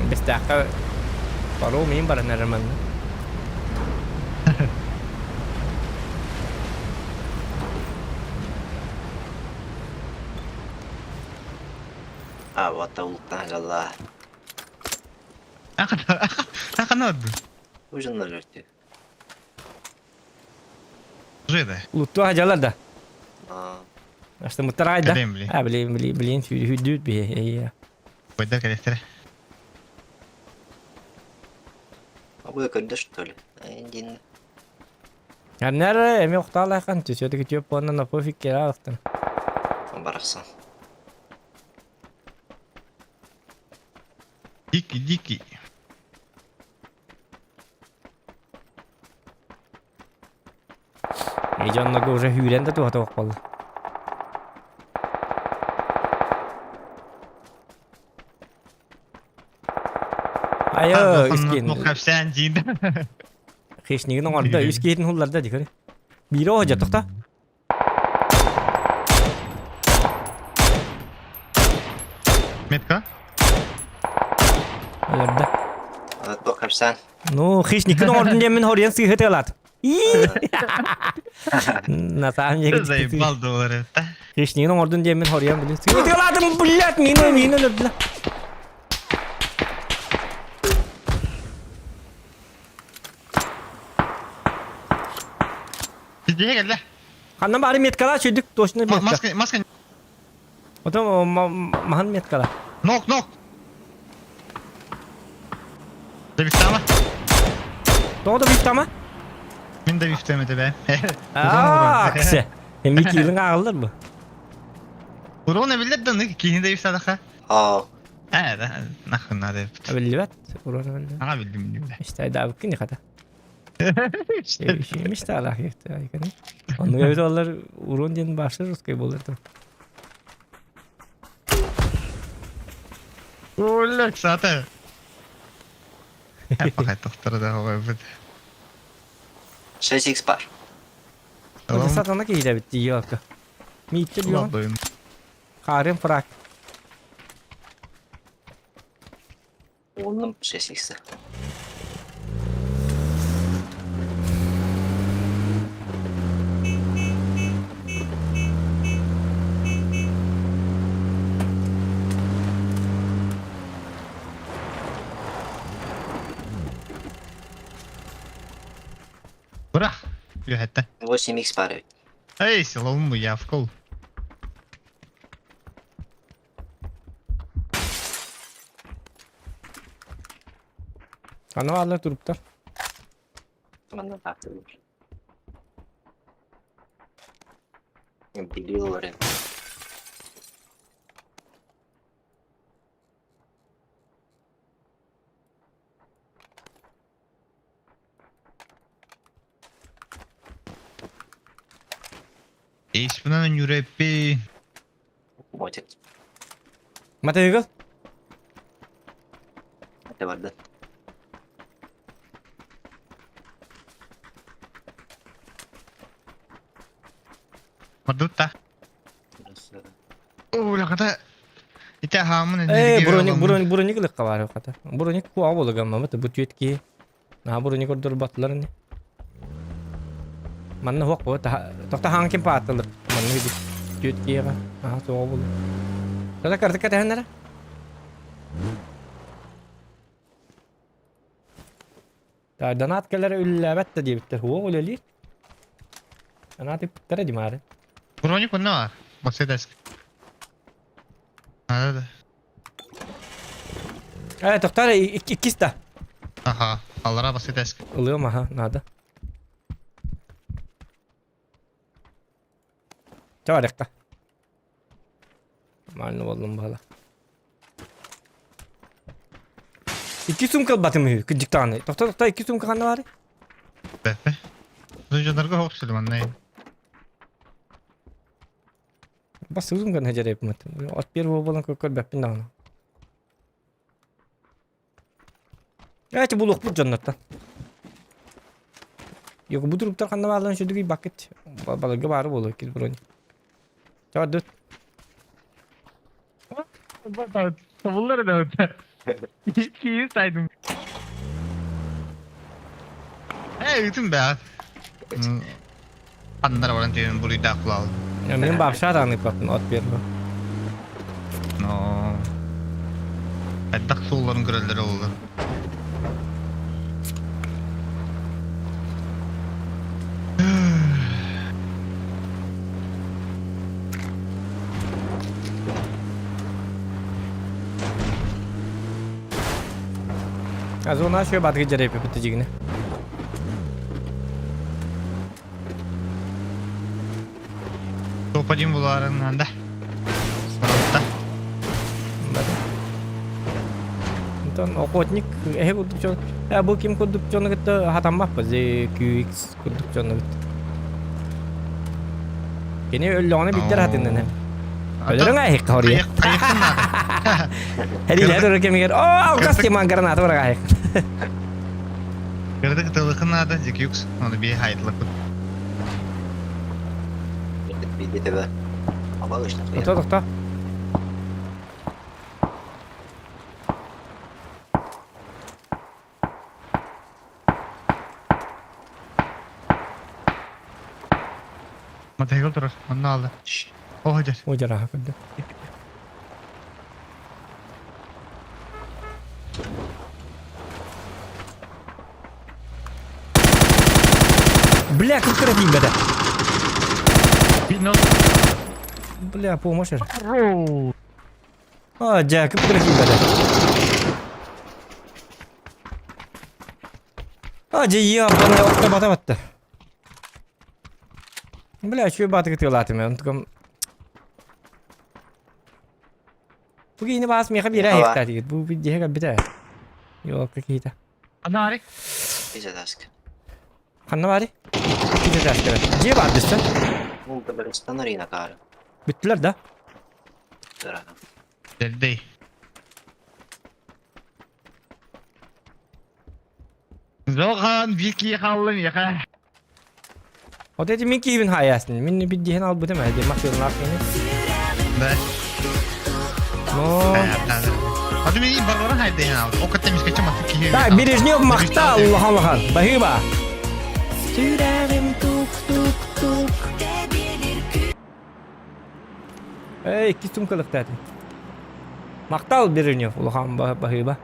Бэстээххэ паром иин баран эрэр манна. А, вот улуктан жалла. Аханад. Ужиннар өртү. Жида. Лутту хадьалар да. А, Астымыттар айда. Кэлем, блин. А, блин, блин, блин, хүдүүт бие. Койда кэлестер. а вы көрдө что ли? Дин. Аннар эми охтаалайхан все-таки төп буонна на пофиг келаахтан. Барахсан. Дикий, дикий. И дьоннорго уже хүүрэн да туһата буолла. Айо, искин. Мухапсан дин. Хишнигин оҥордо, үс киһитин хулларда дикори. Биири оһо тохта. Метка? Өлөрдө. Туох кэпсээн? Ну, хищникин оҥордун диэммин хоруйан сыыһы тыалаат. На самом деле Заебал доллар это. Хищнигин оҥордун диэммин хоруйан билин сыыһы тыалаатым, блядь, мина, мина өлөрдүлэр. Сидее кэллэ. Ханна баары меткала сүрдүк точно метка. Маска, маска. Потом махан меткала. Нок, нок. Давиктама. Тоҕо да биттама? Мин да вифтеме тебе. Аа, ксе. Эми киилин ааҕыллар бу. Урона биллер да ны киһини да вифтадаха. Аа, Э, да, нахуй надо. Биллибэт. Урона биллибэт. Ага билдим билдим. İşte daha хата. Işte Allah Онну эбит олар урон диэн башы русский болар да. Оля, кстати. Пока тохтор да ой 6x бар. Ол сатана киһи бит диёка. Миитте дион. Харым фрак. Онным 6x. Ура! Үһәттә. 8x бар. Эй, силом я в кол. Аны алла туруптар. Манна тақты. Билиолар. Эйспинан юрепи. Мотик. Матыгыл. Это барды. Мадутта. Оля, когда Ите хамын Э, броник, броник, броник лыкка бар хата. Броник куа болуган мамыт бу түетки. На броник ордор батлар не. Манна хуак бу тохта хаан ким пааттылык. Манна хиди түеткига. Аа суга болу. Тада карты катаханнара. Донат кэлэрэ үлэлээбэт да диэбиттэр. Уол үлэлиир. Донат ыппыттара димаары. Броник онно бар. Мерседес. Надо да. Э, тоқтар, иккис да. Аха, аллара Мерседес. Ылыам, аха, надо. Ча барыахха. Нормально буоллум баала. Икки сумка ылбатым үһү, кырдьык даҕаны. Тохто, тохто, икки сумка ханна баарый? Бэппэ. Дьоннорго хоп сүлүманнай. Бас сумканы дьэрээпмит. От первого буолан көрбөппүн даҕаны. Эти булуохпут дьоннортон. Yok bu duruптар ханна бааларын сүдүгүй бакыт. Баларга баары буолуо кил брони. Чабардыт. Тобуллар да өтө. Кийин сайдым. Э, үтүм бэ. Аннара баран түйін буруйдаах кулаал. Мен бапша даҕаны ыппаппын от первого. Но. Хайдах суолларын көрөллөрө олар. А зона шөй батгы жерепи бітті жигіне. Топ-1 буларынан да. Баралта. Онтон охотник эһи курдук дьон э бу ким курдук дьону кытта хатаммаппа ZQX курдук дьону кытта. Кини өллөҕүнэ биттер хатыннан эм. Өлөрүҥ айык хоруйа. Хәрилер турар кэмигэр оо алгас тиман граната быраҕаайык. Кырдык тылыкын наада ZQX оны бии хайтлыкпыт. Бииргэ төбө. Аба Тохто тохто. Мотоцикл турар, онно алды. О, дьэр. О дьараха көрдө. Бля, кып-кыра тиийбэтэ. Бля, помощь эрэ. А, дьэ, кып-кыра тиийбэтэ. А, дьэ, ебаная, охта бата батта. Бля, үчүгэй баатыгы тыалаатым онтукам Бу киһини баас миэхэ биэрэ аһыахтаа диир. Бу дьиэ кэлбитэ. Ёлка киһитэ. Ханна баарый? Пиздаска. Ханна баарый? Пиздаска. Дьиэ баар дөссө. Станарина каары. Бүттүлэр да? Дэрдэй. Зохан бики халлым яха. Вот эти мин киһибин хаайасын. Мин биддиһин албытым ээ диэн махтыылаах кини. Да. Но... Hadi beni barbaran haydi ya. O kadar temiz kaçamaz ki. Так, Бережнев махта улахан улахан. Баһыыба. Сүрэҕим тук тук тук. Эй, икки сумкалыктаатын. Махтал Бережнев улахан баһыыба.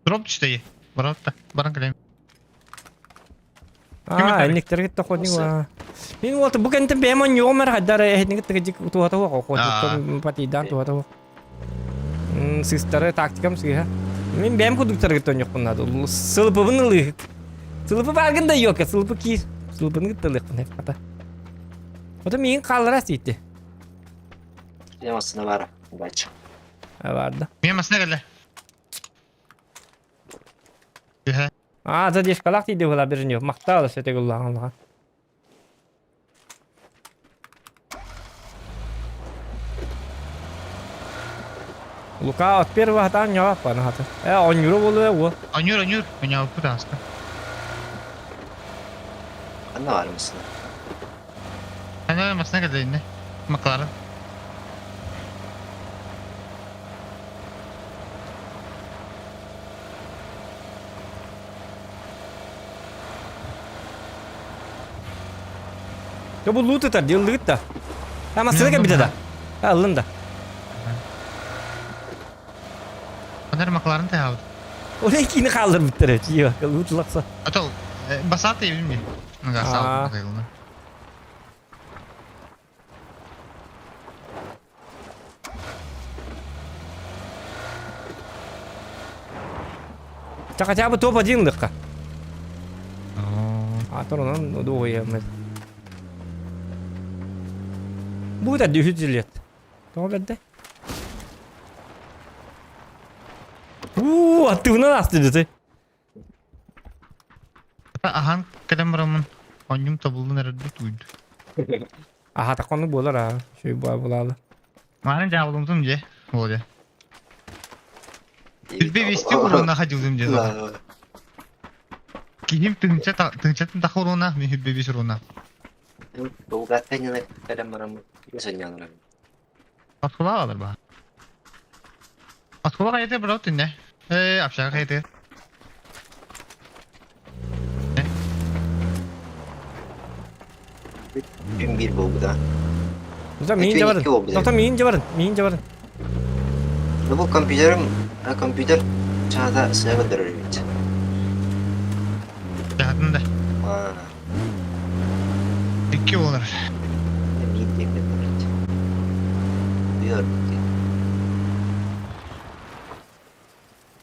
Дроп түстэ Баратта. Баран кэлэм. Аа, инниктэргэ тохотник аа. Мин уолта бу кэнтэн бэйэм онньуом эрэ хайдара эһитник тыгыдьык туһата хуох охотниктан патийдаан туһата хуох. Сыыстары тактикам сыыһа. Мин бэйэм курдуктаргыт онньохпун наада. Сылыпыбын ылыы. Сылыпы бааргын да йока, сылыпы киир. Сылыпыны кытта ылыахпын хата. Ото миигин хааллара сиитти. Ямасына бара. Удача. Баарда. Мен масына кэллэ. Түһэ. Аа, задержкалаах тиийдэ буолаа Бережнев. Махтаал өссө төгүллаҕын Лука от первого хатаан ньоҕаппана хата. Э, онньуру буолуо уол. Онньур, онньур. Онньооппут ааста. Ханна баар масына? Ана масына кэллэ инне. Макларын. Yo бу лут ытар, дьыллыгыт да. А массыына кэлбитэ да. А, ыллын да. Барын тыһаабыт. Ол иккини хаалларбыттар эбит. Ио, лутлакса. А то басаты билми. Ага, сау кайылны. Та хотя бы топ-1 лыкка. А то онон дуоһуйаммыт. Бу да дүһүт жилет. Тоҕо бэрдэ? Уу, аттыбынан асты дете. Ахан кэлэн бараммын онньум тобуллун эрэрбит уйду. Аха такону буолар аа. Шөй буа булаалы. Мааны дьаабылымтым дьэ, Володя. Түрбе вести уруона ходилым дьэ. Киһим тыһынча тыһынчатын таха уруона, мин хүрбе бис уруона. Булгатта кэлэн бараммын. Сынньанарым. Оскула алар ба. Оскула хайты бро түнне. Э, общага хайты. Күн биир буолбута. Доктор миин жабарын. Доктор миин жабарын. Миин жабарын. Бу компьютерым, компьютер чаата сыа көрдөрөр эбит. Чаатын да. Икки болар. Биир диэки көрдөрөр. Үйөр.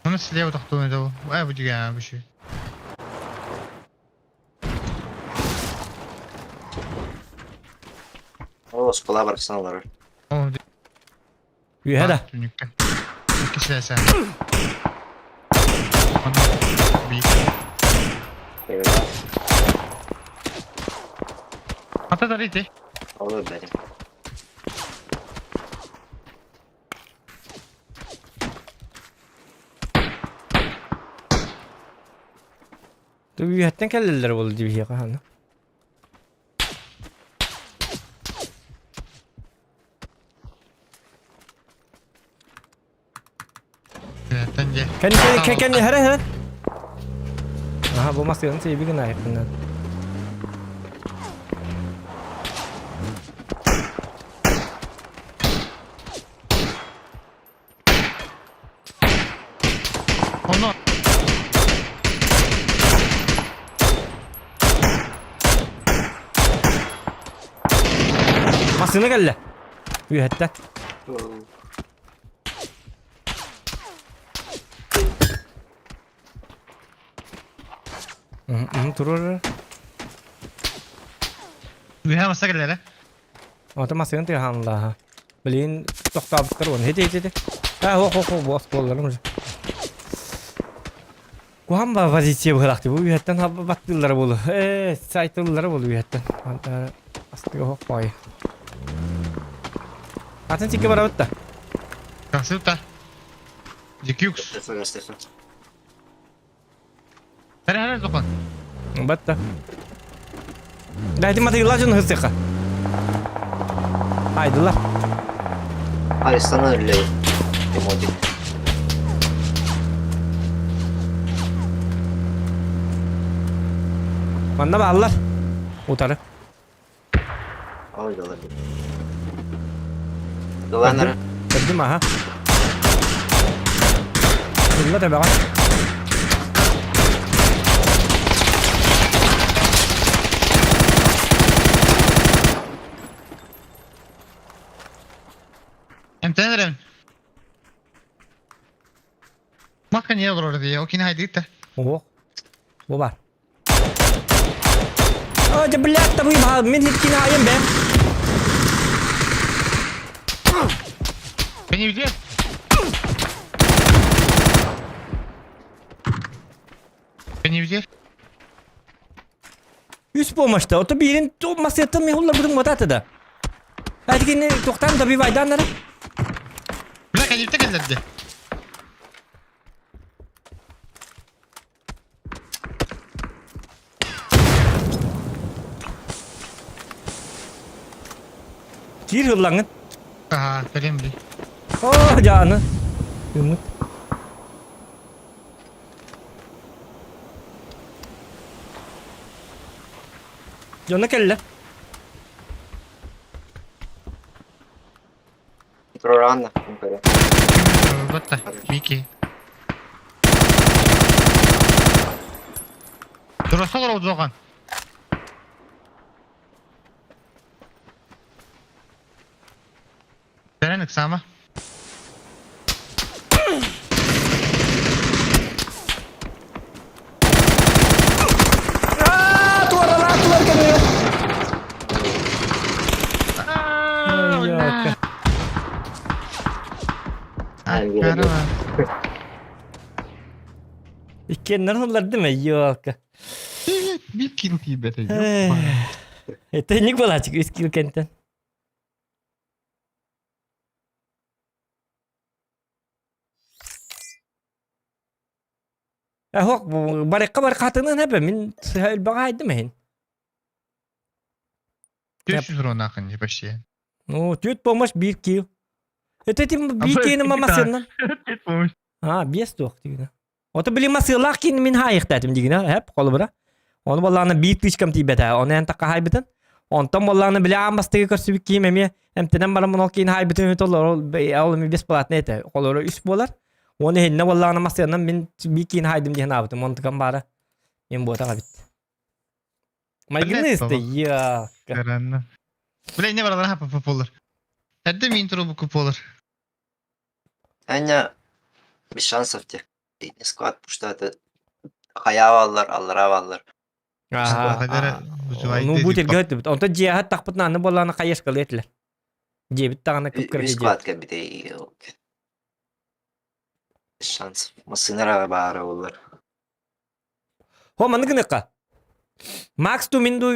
Оны слева тохтуун это. Ай бу дигә бу ши. О, оскола барсан олорор. Үһэ да. Түнүккэ. Икки силээсэ. Ата дарите. Olur benim. Үһэттэн кэллэллэр буолла дии хаһан. Кэн кэн кэн хара хара. Аха бу масканы сейбигин айыппынан. Оно. Массыына кэллэ. Үһэттэ. Турur. Үһэ масса кэллэрэ. Ото массыына тыаһаанлааха. Блин, тохтообуттар уон. Хити хити. А, хо хо хо бос буолларым уже. Куһан ба позиция быһылаахты. Бу үһэттэн баттыыллара буолу. Э, сайтыллара буолу үһэттэн. Антара астыга хох бай. Атын тикке барабыт да. Красивта. Дикюкс. Хара хара зохан. Батта. Дайте матыйла жын хысыка. Айдылар. Арестана үлле. Эмотик. Манна бааллар. Утары. Ой, долар. Доланар. Көрдүм аха. Ылла да баҕа. Эмтенерем. Мака не олорор дии, окин хайдыта. Ох. Бу бар. О, да блядь, табы мин хиткин айым бе. Beni biliyor. Beni biliyor. Үс болмашта. Ото бирин масеттан мен холла будун мататы да. Әдігені тоқтан да бивайданнары. Бля, кадипте келдерди. Кир хыллаңын. Ага, кэлем би. О, жаны. Үміт. Жона келле. Прорано. Батта, Мики. Турасалар удуған. Сэрэн ыксаама. Туоралаатылар кэлэр. Ёлка. Иккиэннэр ыллардым ёлка. Биир килл тиийбэтэ. Это не балачык үс килл кэнтэн. Эһок барыкка бар хатынын хэпэ мин сыһа өлбөҕө айдым иһин. 400 урон почти. Ну, түт помощь биир килл. Это тим биир киини мамасыннан. Түт помощь. А, биэс туох дигина. Ото били масыалаах киин мин хаайыхтаатым дигина, хэп холобура. Ону боллаана биир тычкам тиийбэтэ, ону эн такка хаайбытын. Онтон боллаана били аан бастыгы көрсүбүт киим эмиэ эмтэнэн баран ол киин хаайбытын үтэ олор ол эми бесплатный этэ. Холоро үс буолар. Оны иһиннэ боллаана масыанан мин биир киин хаайдым диэн аабытым. Онтукам баара мен буотах эбит. Майгынысты, я. Бля, не баралар хапа болар. Эрдэ мин туру бу болар. Аня без шансов тех. Склад пуштаты. Хайа аллар, аллара аллар. Ну, бу телге өттүбүт. Онтон дьиэһэ тахпытын аны буоллаана хайышкалы этилер. Дьиэбит даҕаны кып-кыра Үс дьиэ. склад кэлбитэ. Без шансов. Массыынара баара болар. Хо манны гыныкка. Макс ту мин ду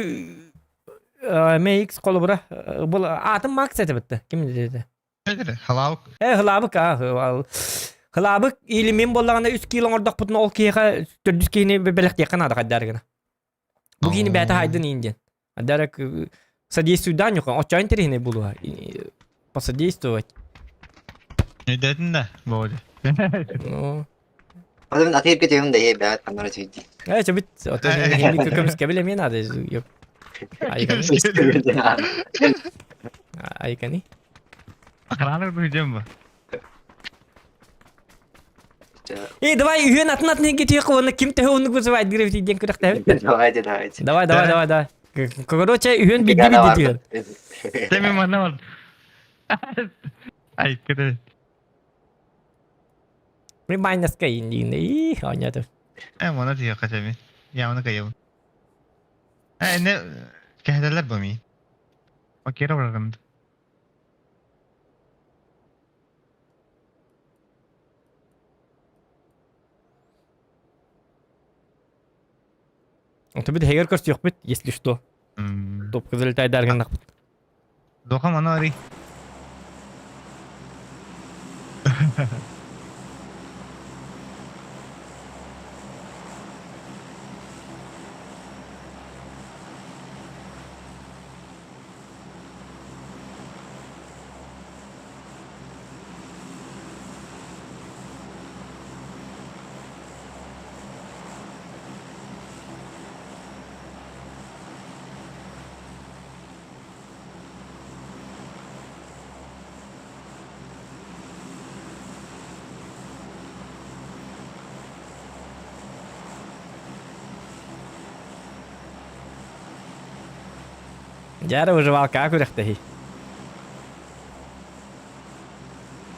MX холобура бул атым Макс этэ битте. Ким деди? Халаук. Э хылабык а хылабык или мен боллагана 3 кило оңордохпутун ол киэхэ төрдүс киһини бэлэхтиэххэ наада хайдарыгына. Бу киһини бээтэ хайдын иин диэн. Адарак содействуйдан юха, оччо интересный булуа. Посодействовать. Өйдөтүн да, болду. Ну, Адам атыр кетемин да е бәт канара түйді. э, чо бит, ото көмүскө биле мен ады. Айкани. Айкани. Охрана бүйдем бу. Эй, давай үйөн атын атын кетиек оны ким төһө оны вызывает гравити ден күрәктә. Давайте, давайте. Давай, давай, давай, давай. Короче, үйөн бидди бидди дигән. Теме манна бар. Ай, кеде. Мен майнаска индигин. И, онято. Э, мана тия качами. Я оны кайым. Э, не кәһәләр бу ми. Окей, барган. Ото бит хегер көрс юк бит, если что. Топ кызыл тайдарган нак. Доха мана ари. Жара выживалка күрәктә.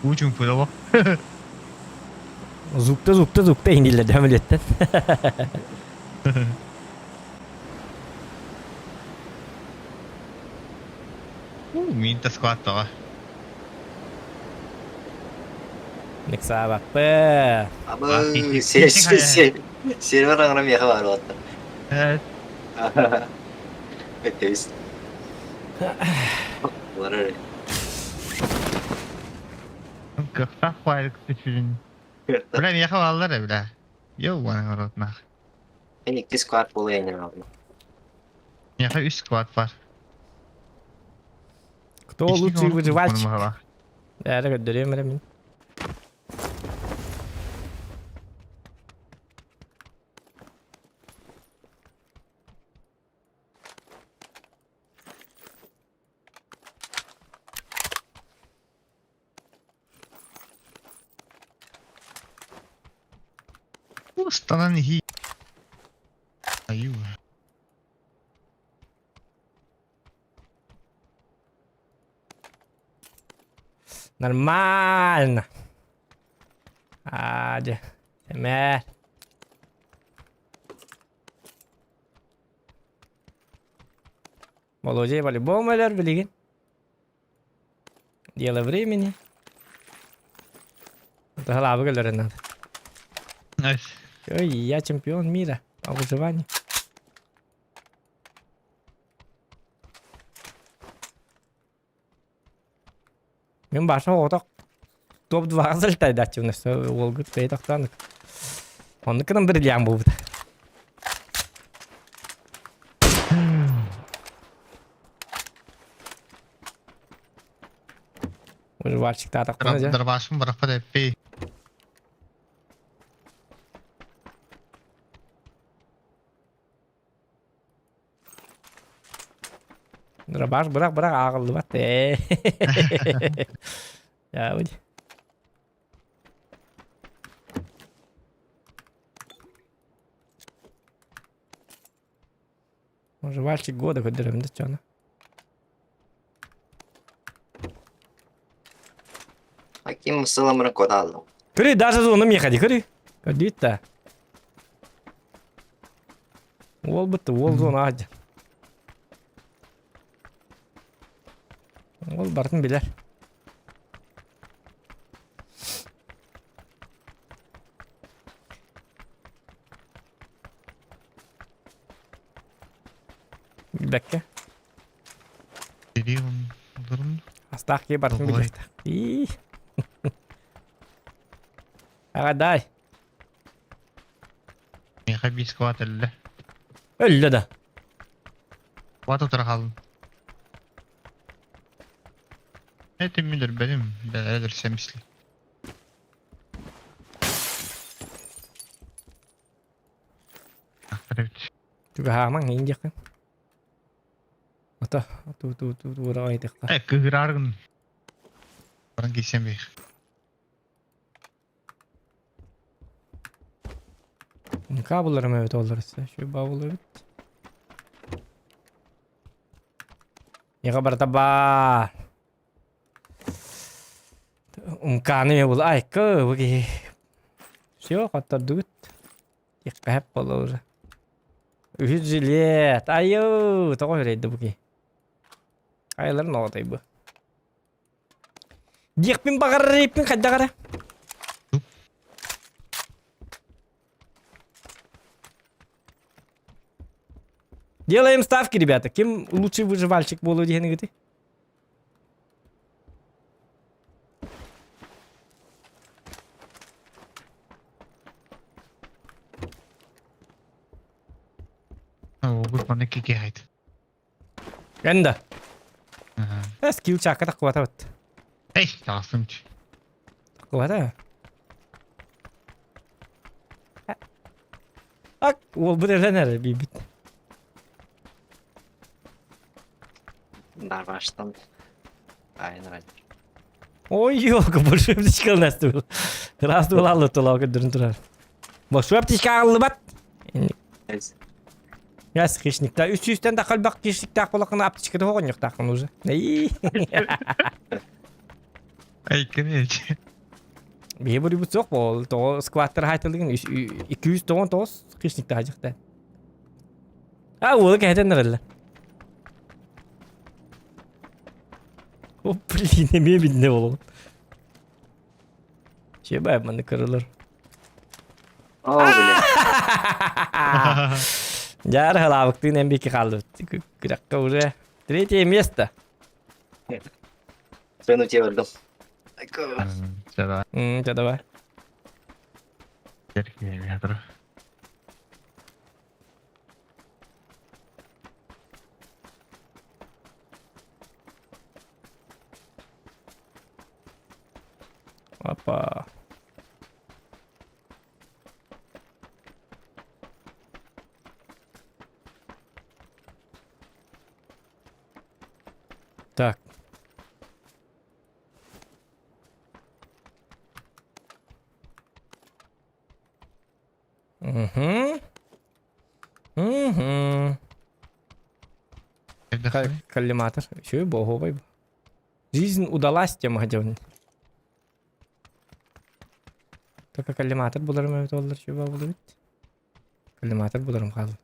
Учун пудало. Зукта, зукта, зукта индилер дәмлеттен. Мин та скваттага. Нексаба. П. Абы, сервер аңрам яха бар отты. Э, Өтөйс. Булар. кыхта хуайык түшүн. Бля, мияха баллар бля. Йоу, вана город нах. Мен икки склад болайын алдым. Мияха үч склад бар. Кто лучший выживальщик? Әрі көддөрөм мин. Устанан хи. Аю. Нормально. Аа, дьэ. Эмээр. Володя по-любому өлөр билигин. Дело времени. Таһалаабы өлөрөн надо. Ой, я чемпион мира по выживанию. Мин баша оҕотох топ-2 залетайдааччыбын өссө уолгут бэйэ тохтоон оннук гынан бриллиант буолбута. Выживальщиктаатахпына дьэ. Дробашым бырахпат эппи. Дробаш бырах бырах ааҕыллыбат ээ. Дьэ, Выживальщик года көрдөрөмүн да чоно. Аким сыламырын кода алдым. Көрүй, даже зону мехади, көрүй. Көрдүйт да. Уол бытты, уол зона аадьа. Уол бартын билэр. Билбэккэ. Билиим олорун. Астаах киһи барытын Ой. билиэхтээх. Ии. Аҕа дай. Миэхэ биир сквад өллө. Өллө да. Сквад утары хааллым. Этим мин өлбөтүм. Бэлэ өлөрсөм исле. Түгэһаамаҥ иин диэххин. Ото ту ту ту туура айтыхха. Э, кыһырааргын. Баран киирсэн биир. Кабылларым эбит оллар өссө. Şu бабыл эбит. Яга барта баар. Умканы бул айкы буги. Все, хоттордугут. Тиэххэ буолла уже. Үһүс жилет. Айыы, тоҕо үрэйдэ бу киһи. Айыларын оҕотой бу. Диэхпин баҕарар эбиппин хайдах эрэ. Делаем ставки, ребята. Ким лучший выживальщик буолуо диэхингити? Оҕур манна кикиһайт. Энда. Скилл чака таккубата бат. Эй, таҕыстым Таккубата. Ак, уолбут өлөн эрэ бийбит. Дарбаштан. Айын ради. Ой, ёлка, большой птичка у нас тут. Раз тула тула көрдөрүн турар. Большой птичка аҕыллыбат. Яс хищникта үс сүүстэн да халбак хищниктаах болақына аптечкада хоҕонньуктааххын уже. Эй, ким Биһи бурубут суох буол. Тоҕо скваттар хайтылыгын 299 хищниктаах дьахта. А, уолу кэһэтэн эрэллэр. О, блин, эмиэ билинэ буолугун. Чебай маны кырылар. О, бля. Дьаар халаабыктыын эн бики хаалбыт. Күрэххэ уже третье место. Сыну тебе өлдüm. Давай. М, давай. Опа. Так. Угу. Мгм. Коллиматор. Еще и боговой. Жизнь удалась тем хотел. Только коллиматор буларым эбит оллар чуба булубит. Коллиматор буларым хаалла.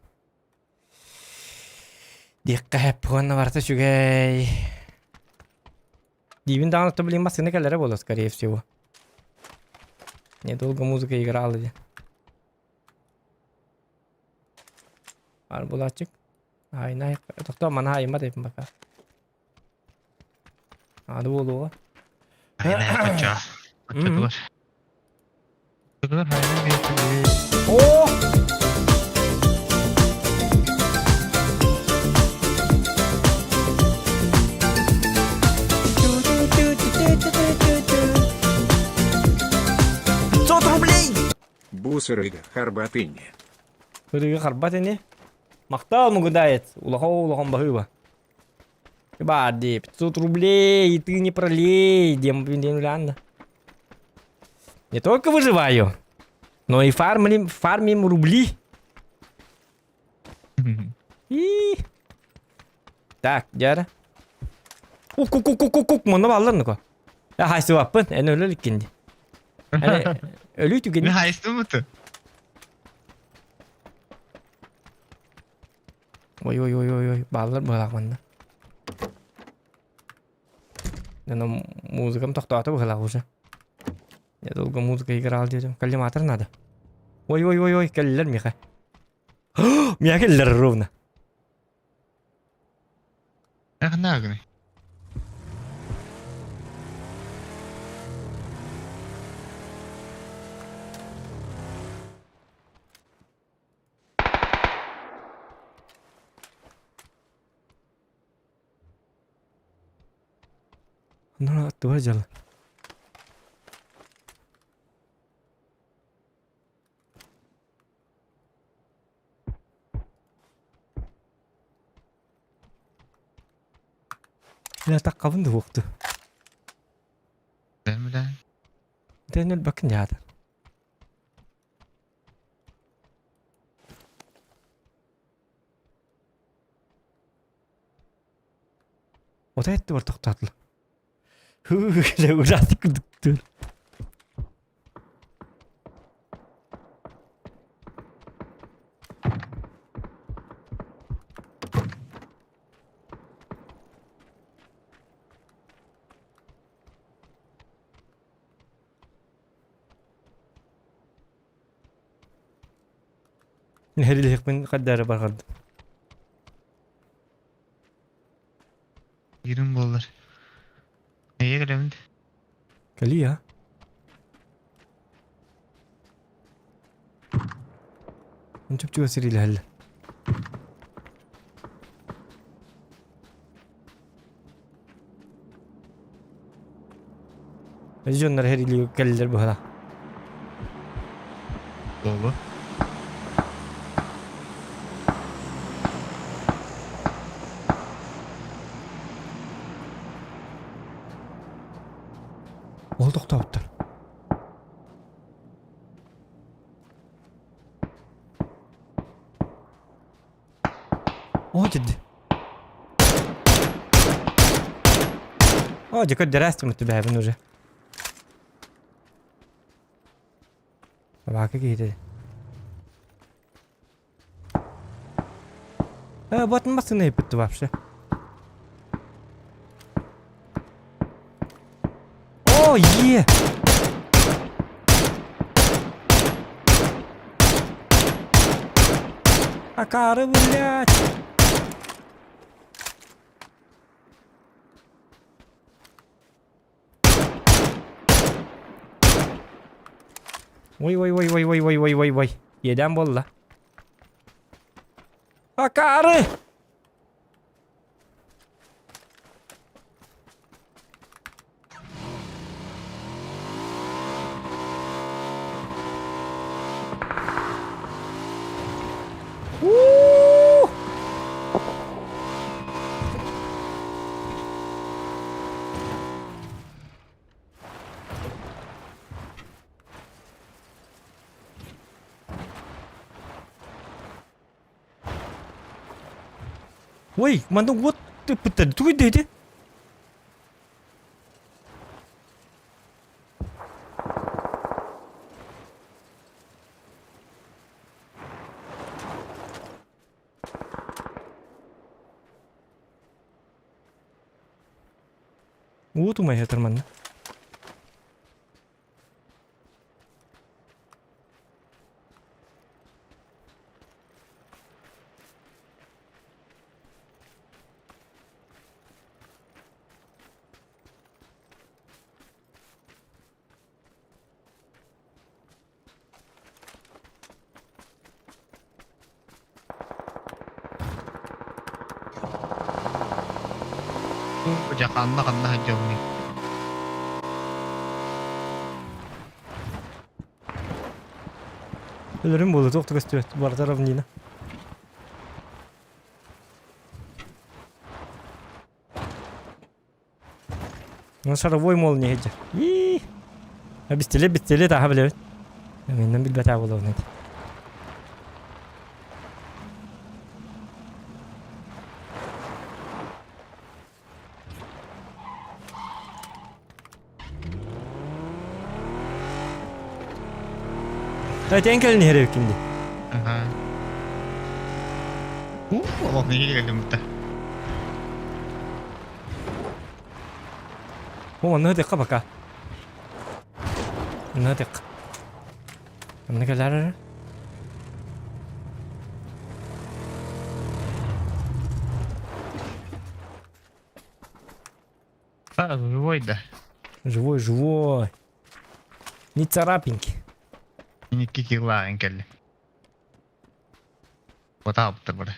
Диэххэ хэп барыта үчүгэй. Диибин даҕаны то блин массыына кэлэрэ буолуо скорее всего. Недолго музыка играла дии. Ар булааччык. Айна тохтоо мана айма дейпин пока. Ады буолуоҕа. Айна Оччотугар. Оччотугар хайна биэрдилэр. О! Бусырыга харбатыне. Ырыга харбат ини. Махтал мугудает. Улахан улахан баһыыба. Баар дии, 500 рублей, и ты не пролей, дем дем Не только выживаю, но и фармим, фармим рубли. И... Так, дьэ. Ук-ук-ук-ук-ук, манна бааллар нука. Я хайсыбаппын, эн өлө иликкин дии. Өлүү түгэни. Мен хайыстым буту. Ой ой ой ой ой, бааллар быһалаах манна. Аны музыкам тохтоото быһалаах уже. Я долго музыка играл дедим. Коллиматор надо. Ой ой ой ой, кэллилэр миэхэ. Миэхэ кэллилэр ровно. Ханна гыный? Ну, аттыбар дьала. Я таккабын да буохту. Бля. Тэнэл бакын яата. Отой аттыбар тохтоотулар. Ужасный курдук. Нэһилиэкпин хардары барҕардым. Ирим буоллар. Эйе кэлэбин. Кэлиий аа. Чопчуга сэриилэһэллэр. Дьоннор сэриилии кэллилэр быһалаах. Буолуо. Ол тохтообуттар. Оо дьэ. Оо дьэ көрдөрөөстүм түбэһэбин уже. Собака киһитэ. Э, вот массыына ыппытты вообще. О, е! Акары, блядь! Ой ой ой ой ой ой ой ой ой. Иэдээн буолла. Акаары! У! Ой, манна уот ыппыттар. Тугуй ити? Уот умайа манна. Дьэ ханна ханна сылдьабыный? Өлөрүм буолуо туох да көстүбэт барыта равнина. Ну шаровой молния иһдьэр. Ии. Бистиле бистиле таха билэбит. Менен билбэтэ буолуон эти. Этен кэлин иһэр эбиккин дии. Аха. Уу, олох нэһиилэ кэллим бутта. О, онно тыкка пока. Онно тык. Онно кэлэр. А, живой да. Живой, живой. Не царапинки. Икки килла кэлли. Батаабыттар бары.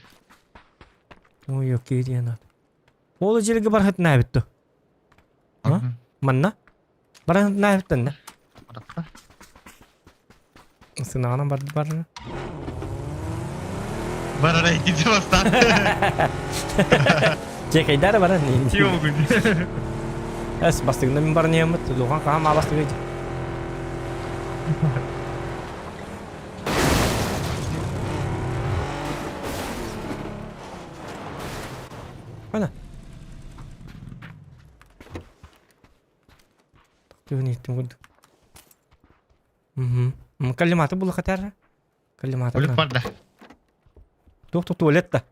Ой, окей диэн ат. Ол жерге бархат наабитtu. А? Манна? Барахат наабиттан да? Барахта. Сынаҕынан барды бар. Барара иккинчи бастаан. Чекайдара баран. Тиогун. Эс бастыгында мин баран иһэммит. Лухан хаһан мааластыгы ди. Ана. Тыгын иттим курдук. Угу. Коллиматор була хатар. Коллиматор. Болик бар да. Туох туалет да.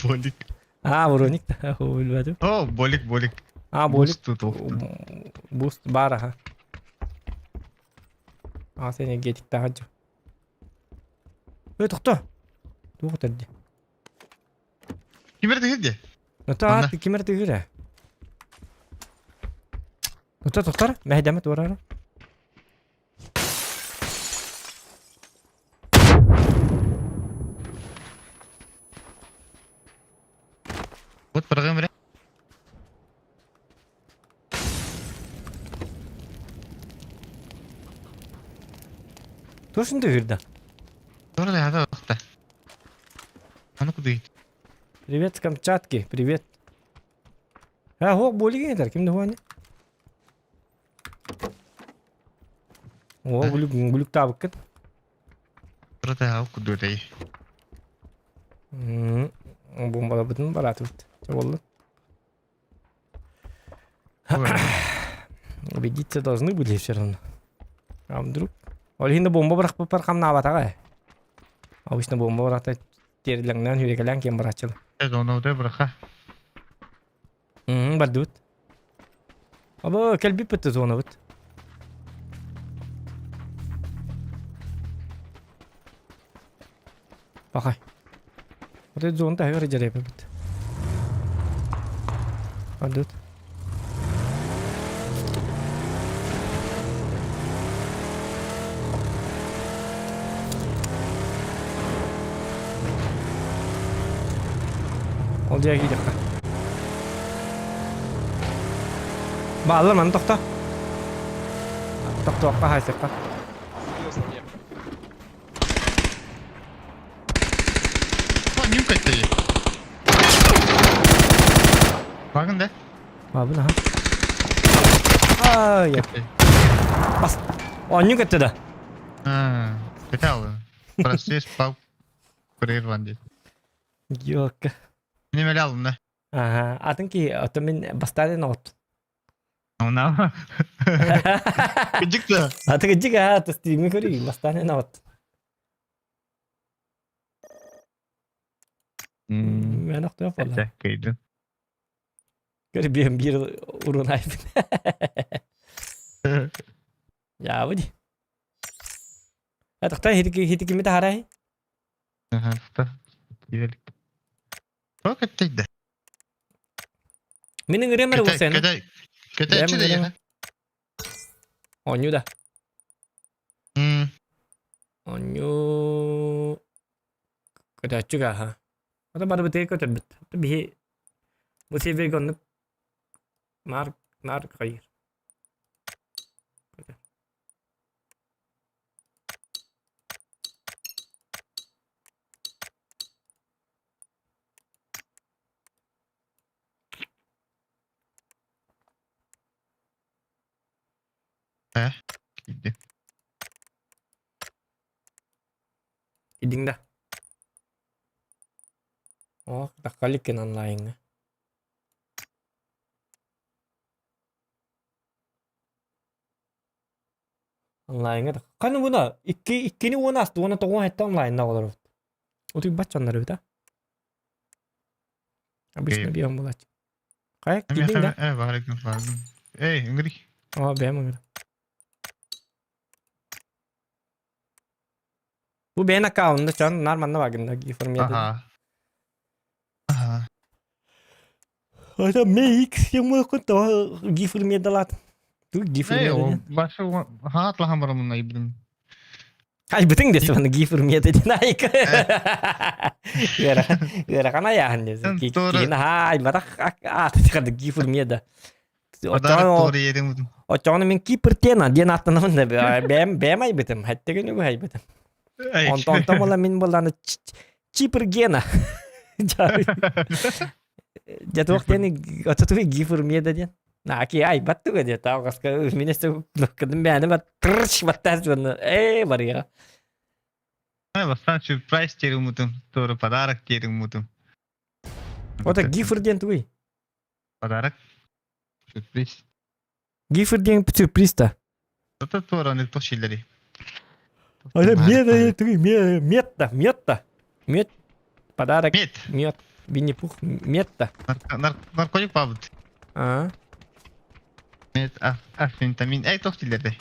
Болик. А, броник да. Билбэтим. О, болик, болик. А, болик. Буст Буст бар аха. А, сен энергетик тағаджы. Эй, тоқта. Туох төрді. Кимер дегенде? Ата, кимер тыгыра. Тоқта, тоқтар. Мәйдәмі туарара. Вот баргым бре. Точно тыгырда. Тура да хата тохта. Аны куды. Привет с Камчатки, привет. А, хок болиген этер, кимде хуаны? О, гүлүк, гүлүк табыккын. Тура да куды дей. Бомбалабытын баратыбыт. Болду. Убедиться должны были все равно. А вдруг? Ол бомба бырахпыппар хамнаабатаҕа. Обычно бомба бырахта терилэҥнээн хүрекэлээн киэн барааччылар. Зона быраха. Бардыбыт. Абы кэлбиппит зонабыт. Бахай. Вот эта зона тахыгар жарайпыт. Бардыбыт. Ол дьэ киидэххэ. Бааллар маны тохто. Тохтуохха хайсыахха. Нюкать ты. Багын да? Бабын аха. Ай, бас. О, нюкать да. А, кетал. Процесс пал прерван дейді. Ёлка. Немеле алынна. Ага, атын ки, ото мин бастаан оҕот. Она. Кыдьык да. Аты кыдьык аха, то стримми көрүй, бастаан оҕот. Мен охтуох буолла. Кыйдым. Көр биэм биир урунайбын. Яабы ди. Атахта хитикими тахарай. Тоқ эттейді. Мин ыҥырыам эрэ уопсайынан. Көтөөччү да Оонньуу да. Оонньуу көтөөччү ааха. Ото барыбытыгар көтөрбүт. Биһи бу сибиргэ оннук наар наар хайыр. Э, киирдим. Киирдиҥ да? Оо, тахха иликкин онлайҥҥа. Онлайҥҥа да. Ханы буна икки иккини уон ааста уонна тоҕуон сэттэ онлайнна олоробут. Утуйбат дьоннор эбит а. Обычно биэм булач. Хайа киирдиҥ да? Э, баар эбит, баарбын. Эй, ыҥырый. Оо, бэйэм ыҥырым. Бу бэйэн аккаунда чон нар манна багында гифор Аха. Аха. Это мейк ему то гифр медалат. Ту гифр Эй, медалат. о, башы хаат лахан барамын айбын. Ай бытың десе баны гифр медалат айк. Вера, вера кана яхан десе. Кин хай барах а тахад гифр меда. Очону мен Кипр тена диэн аттанамын да бэм бэм айбытым хэттеген үгү айбытым. Онтон онтон була мин буланы Чипр Гена. Дьэ туох диэн отутуй гифр меда диэн. Наки айбат туга диэ таҕаска мин эссе кыдым бээнэ бар тырш баттаас дьонно ээ барыга. Бастаан сюрприз терумутум, туору подарок терумутум. Ота гифр диэн тугуй? Подарок. Сюрприз. Гифр диэн сюрприз та. Это туораны туох шиллери. Это мед, мед, мед, мед, подарок, Мед. мед, Винни-Пух, мед-то. Наркотик пабыт. А, Мед, амфетамин. Эй, туох дииллэрдэй?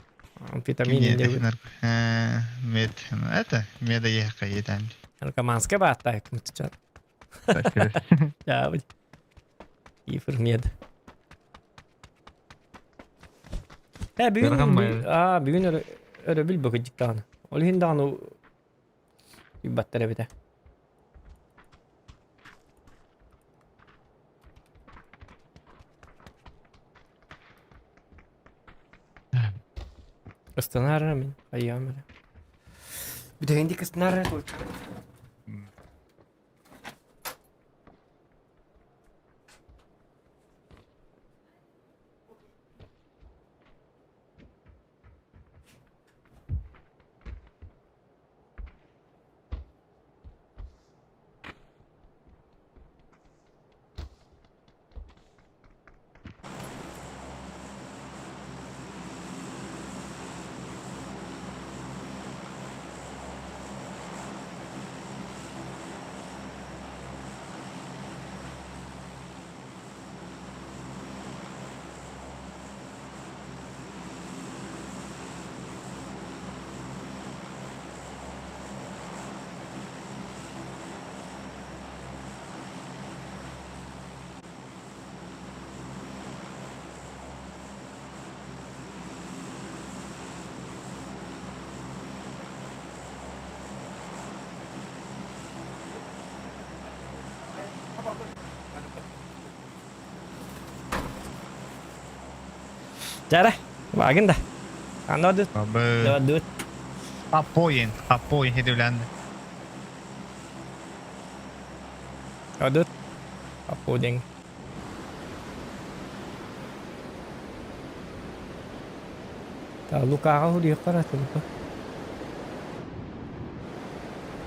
Амфетамин диэбит. Мед. Это меда ехка етәм. Наркоманская баатта кымтычат. Дьаабыт. Ифр мед. Э, бүгүн а, бүгүн өрөбүл бөкүдьик даҕаны. Ол иһин даҕаны уйбаттар эбитэ. Ыстанаар мин хайыам эрэ. Бүтэһинди кыстанаар эрэ только. Дьэ, Вагин да. Аны дуут. Дуут. Апоин, апоин хедүләнде. Дуут. Апо диэн. Лукаҕа хуруйахпар аты Лука.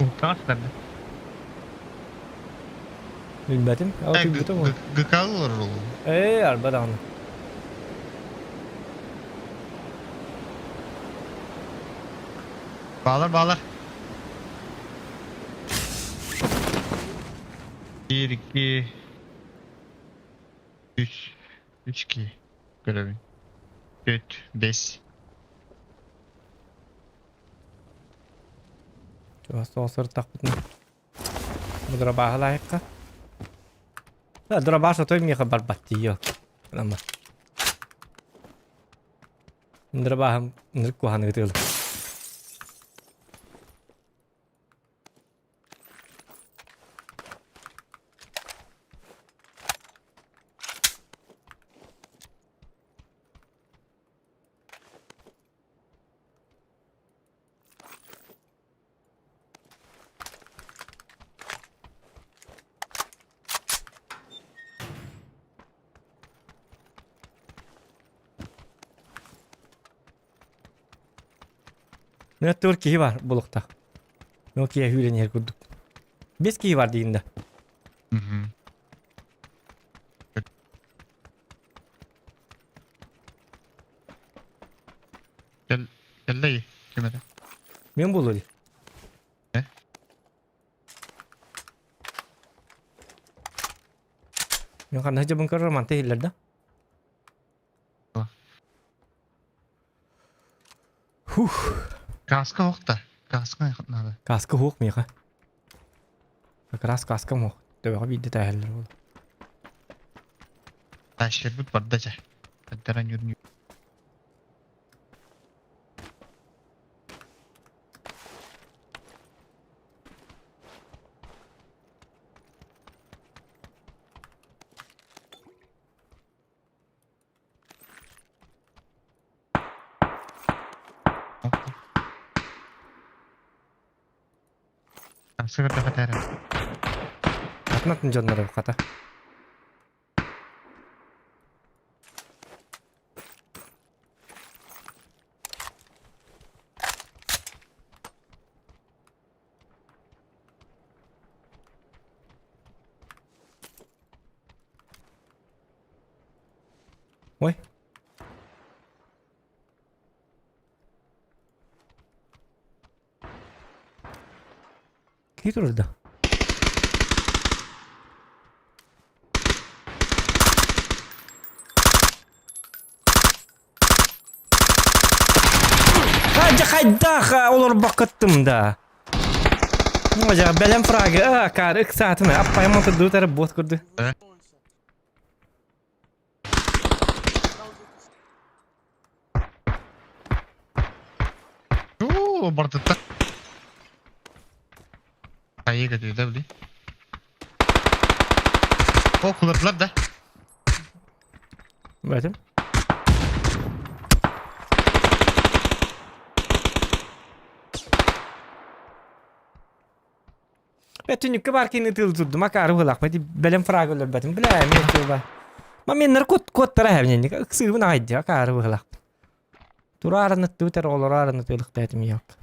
Лукаҕа сытар. Билбэтим. Ол Э, күлбүтүм ол. ГК олорор ол. Ээ, арба даҕаны. Баалар, баалар. 1, 2, 3, 3 2 көрөбүн. 4, 5. Чугас соҕус сырыттахпытына. Бу дробааһы лаайыкка. Да, дробаш отой миэхэ барбат дии Ама. Дробааһым ынырык куһаҕаны ытыылы. Мин аттыбар киһи бар булуктах. Ол киһи үүрэн иһэр курдук. Бес киһи бар дейін да. Кэл, кэллэй, ким эрэ? Мен буолуо дии. Э? Мен ханна сылдьабын көрөр манта иһиллэр да. Фух. Каска суох да. Каска надо. Каска суох миэхэ. Как раз каскам суох. Төбөҕө биирдэ тээһэллэр буолла. Тащербут барда чэ. Көрдөрөн юрню. Сыгырда хатара. Атын атын дьоннор хата. Ой. Киһи турар да? Дьэ хайдах олорбоккуттум да. Дьэ бэлэм фрагы, а, каар ыксаатым, аппайым отурдубут эрэ бот курдук. Уу, бардыта. Хайы көтүдэ били. О, кулардылар да. Бэтим. Бэ түнүккэ бар кини тыл турдум акаары быһылаах бэти бэлэм фраг өлөрбөтүм бля мен тылба. Ма мен наркот куоттара хэвненник ыксыыбын аҕайдьа акаары быһылаах. Тураараны тыбытар оҕолораараны тыылыктаатым yok.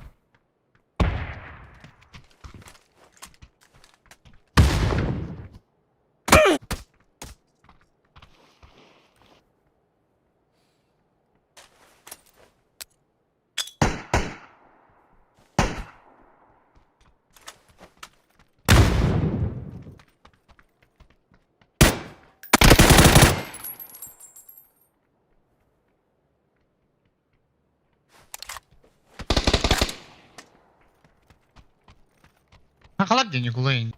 Хахалар диэн Ньукулай.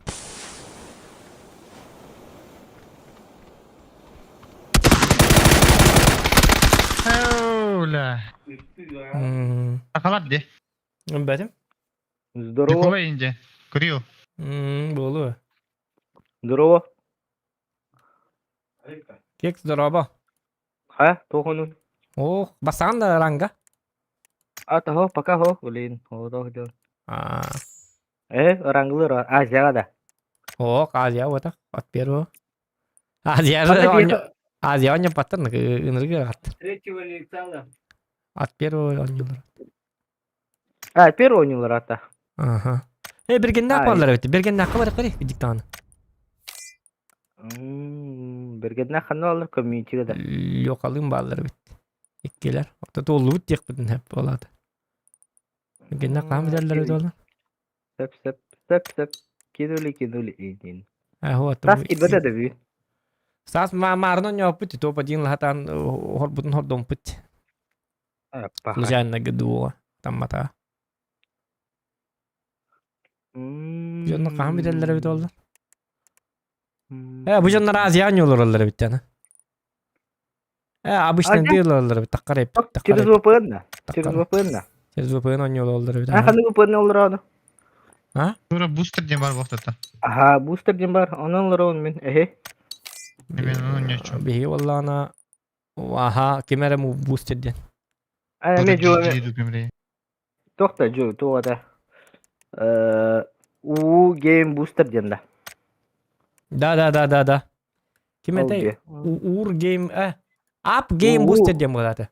Оля. Хахалар дии. Бэтим. Здорово. Ньукулай инде. Курил. Буолуо. Здорово. Кекс здорово. Ха, туохунун. Ох, басаан да ранга. А того, пока хо, блин, о, дьон. А. Э, ранглыр, Азияға да. Ох, Азия вот от первого. Азия Азия онньо паттан ыныргы ат. Третьего лица. От первого онньолор. А, первого онньолор ата. Ага. Э, бергеннәк баллар бит. Бергеннәк бар карый диктан. Бергеднэ ханна олор комьюнитига да. Лёкалыын бааллар эбит. Иккилэр. Орто туоллубут диэхпитин сөп буолаата. Генна хаһан бүтэллэр эбит ол? Сөп сөп сөп сөп. Кинули кинули иин. Вот. Тас кирбэтэ да бүү. Саас маарын онньооппут, топ один лаһатаан хорбутун хордомпут. Лужанна ГДУ таммата. Дьонно хаһан бүтэллэр эбит ол? Э, бу дьоннор Азия олороллор эбит аны. Э, обычно дыылалар эбит, таккар эбит. Через VPN да. Через VPN да. Через VPN оонньуулаллар эбит. А ханнык VPN олорону? А? Тура бустер диэн бар буолтата. Аха, бустер диэн бар. Онон олоробун мин. Эһи. Мен ону нечу. Биһиги буоллаҕына аха, ким эрэ бустер диэн. А, мен жо Туох да дьу туох этэ уу Game Booster диэн да. Да да да да да. Ким Ол этэй? диэ. Уур Game э Up Game Уу. Booster диэн буолаата.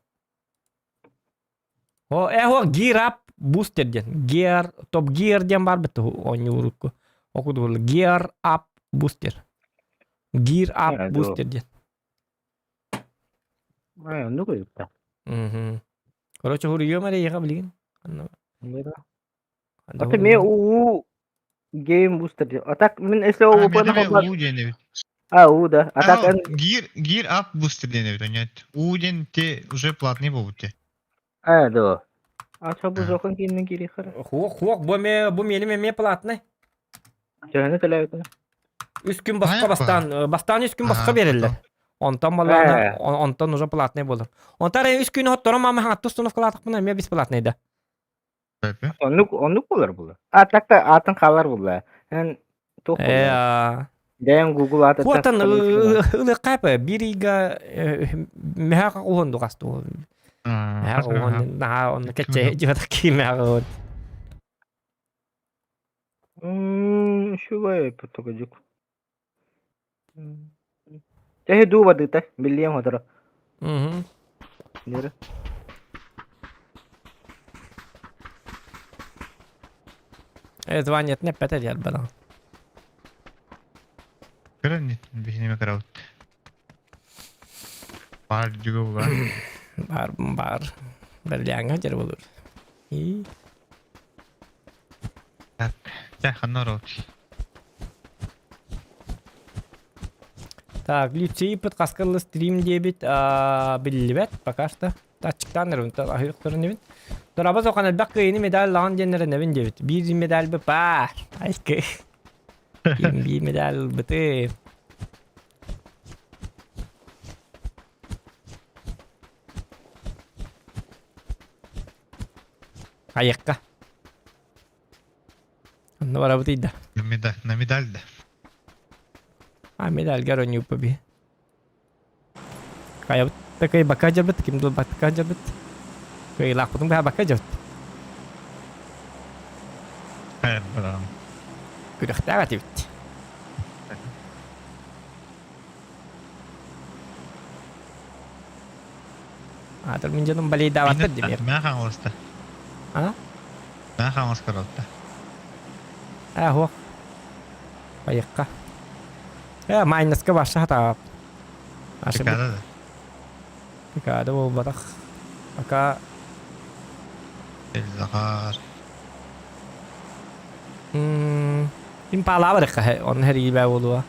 О, э о Gear Up Booster диэн. Gear Top Gear диэн бар бит оонньуурукку. Окудур Gear Up Booster. Gear Up Э, дуо. Booster диэн. Э, оннук ыйытта. Мгм. Короче, хуруйуом эрэ эйиэхэ билигин. Анна Ата ме уу Game Booster диэн. А так мин если ол А, VPN мен холбоон уу диэн эбит. А, уу да. А так эн Gear Gear Up Booster диэн эбит, нет. Уу диэн те уже платный буолбут те. Э, да. А что бу зохан кииннен кириэхэр? Хуох, хуох, бу ме бу миэним эмиэ платный. Төһөнү төлөөбүтүн? Үс күн босхо Хайа бастаан, бастаан үс күн босхо Аха, биэрэллэр. Онтон балаана, Э. онтон уже платный буолар. Онтон эрэ үс күн хотторон маама хаҥатты установкалаатахпына эмиэ бесплатный да. Пепе. Оннук оннук буолар була. А так та атын хаалар була. Эн туох Э, буолла? а, Дэйэн Google аатыттан Хуотан саҥа ылыахха биир ыйга мэһэ уһун дугасту. Мэһэ уһун наһаа онно кэччэ дьыбатах кии мэһэ уһун. Үчүгэй потокодьук. Тэһи дуу бадыта, биллиэм хоторо. Мгм. Нөрө. Звание эппэтэ диэр бадан. Көрөн биһиниме караут. Бар жүгө бар. Бар бар. Берлиаңа жер болur. И Тэ ханна роут. Так, Люципет каскылы стрим диэбит биллибэт пока что. Тачыктаан эрэ аһыахтарын эбит. Дораба сохан элбэх кыайыны медаль лаҕан диэннэрэ нэбин диэбит. Биир медаль баар. Айкы. Биир медаль ылбытым. Айыкка. Онно барабыт ыйда. На медаль, на медаль да. А медальгар онньууппа би. Хайабыт такай бака дьабыт, ким да бака дьабыт. Кыайылаахпытын быһа бака дьабыт. Хайа барам. Күрэхтээх этибит. Аатыр мин дьонум балейдаабаттар димер. Мэ хаҥаласта. А? Мэ хаҥалас караутта. Ээ, хуох. Айыкка. Ээ, майнаска барса хатаап. Пикада да. Пикада буолбатах. Пока Захар. Импалаа барыхха онно хэрийбээ буолуо.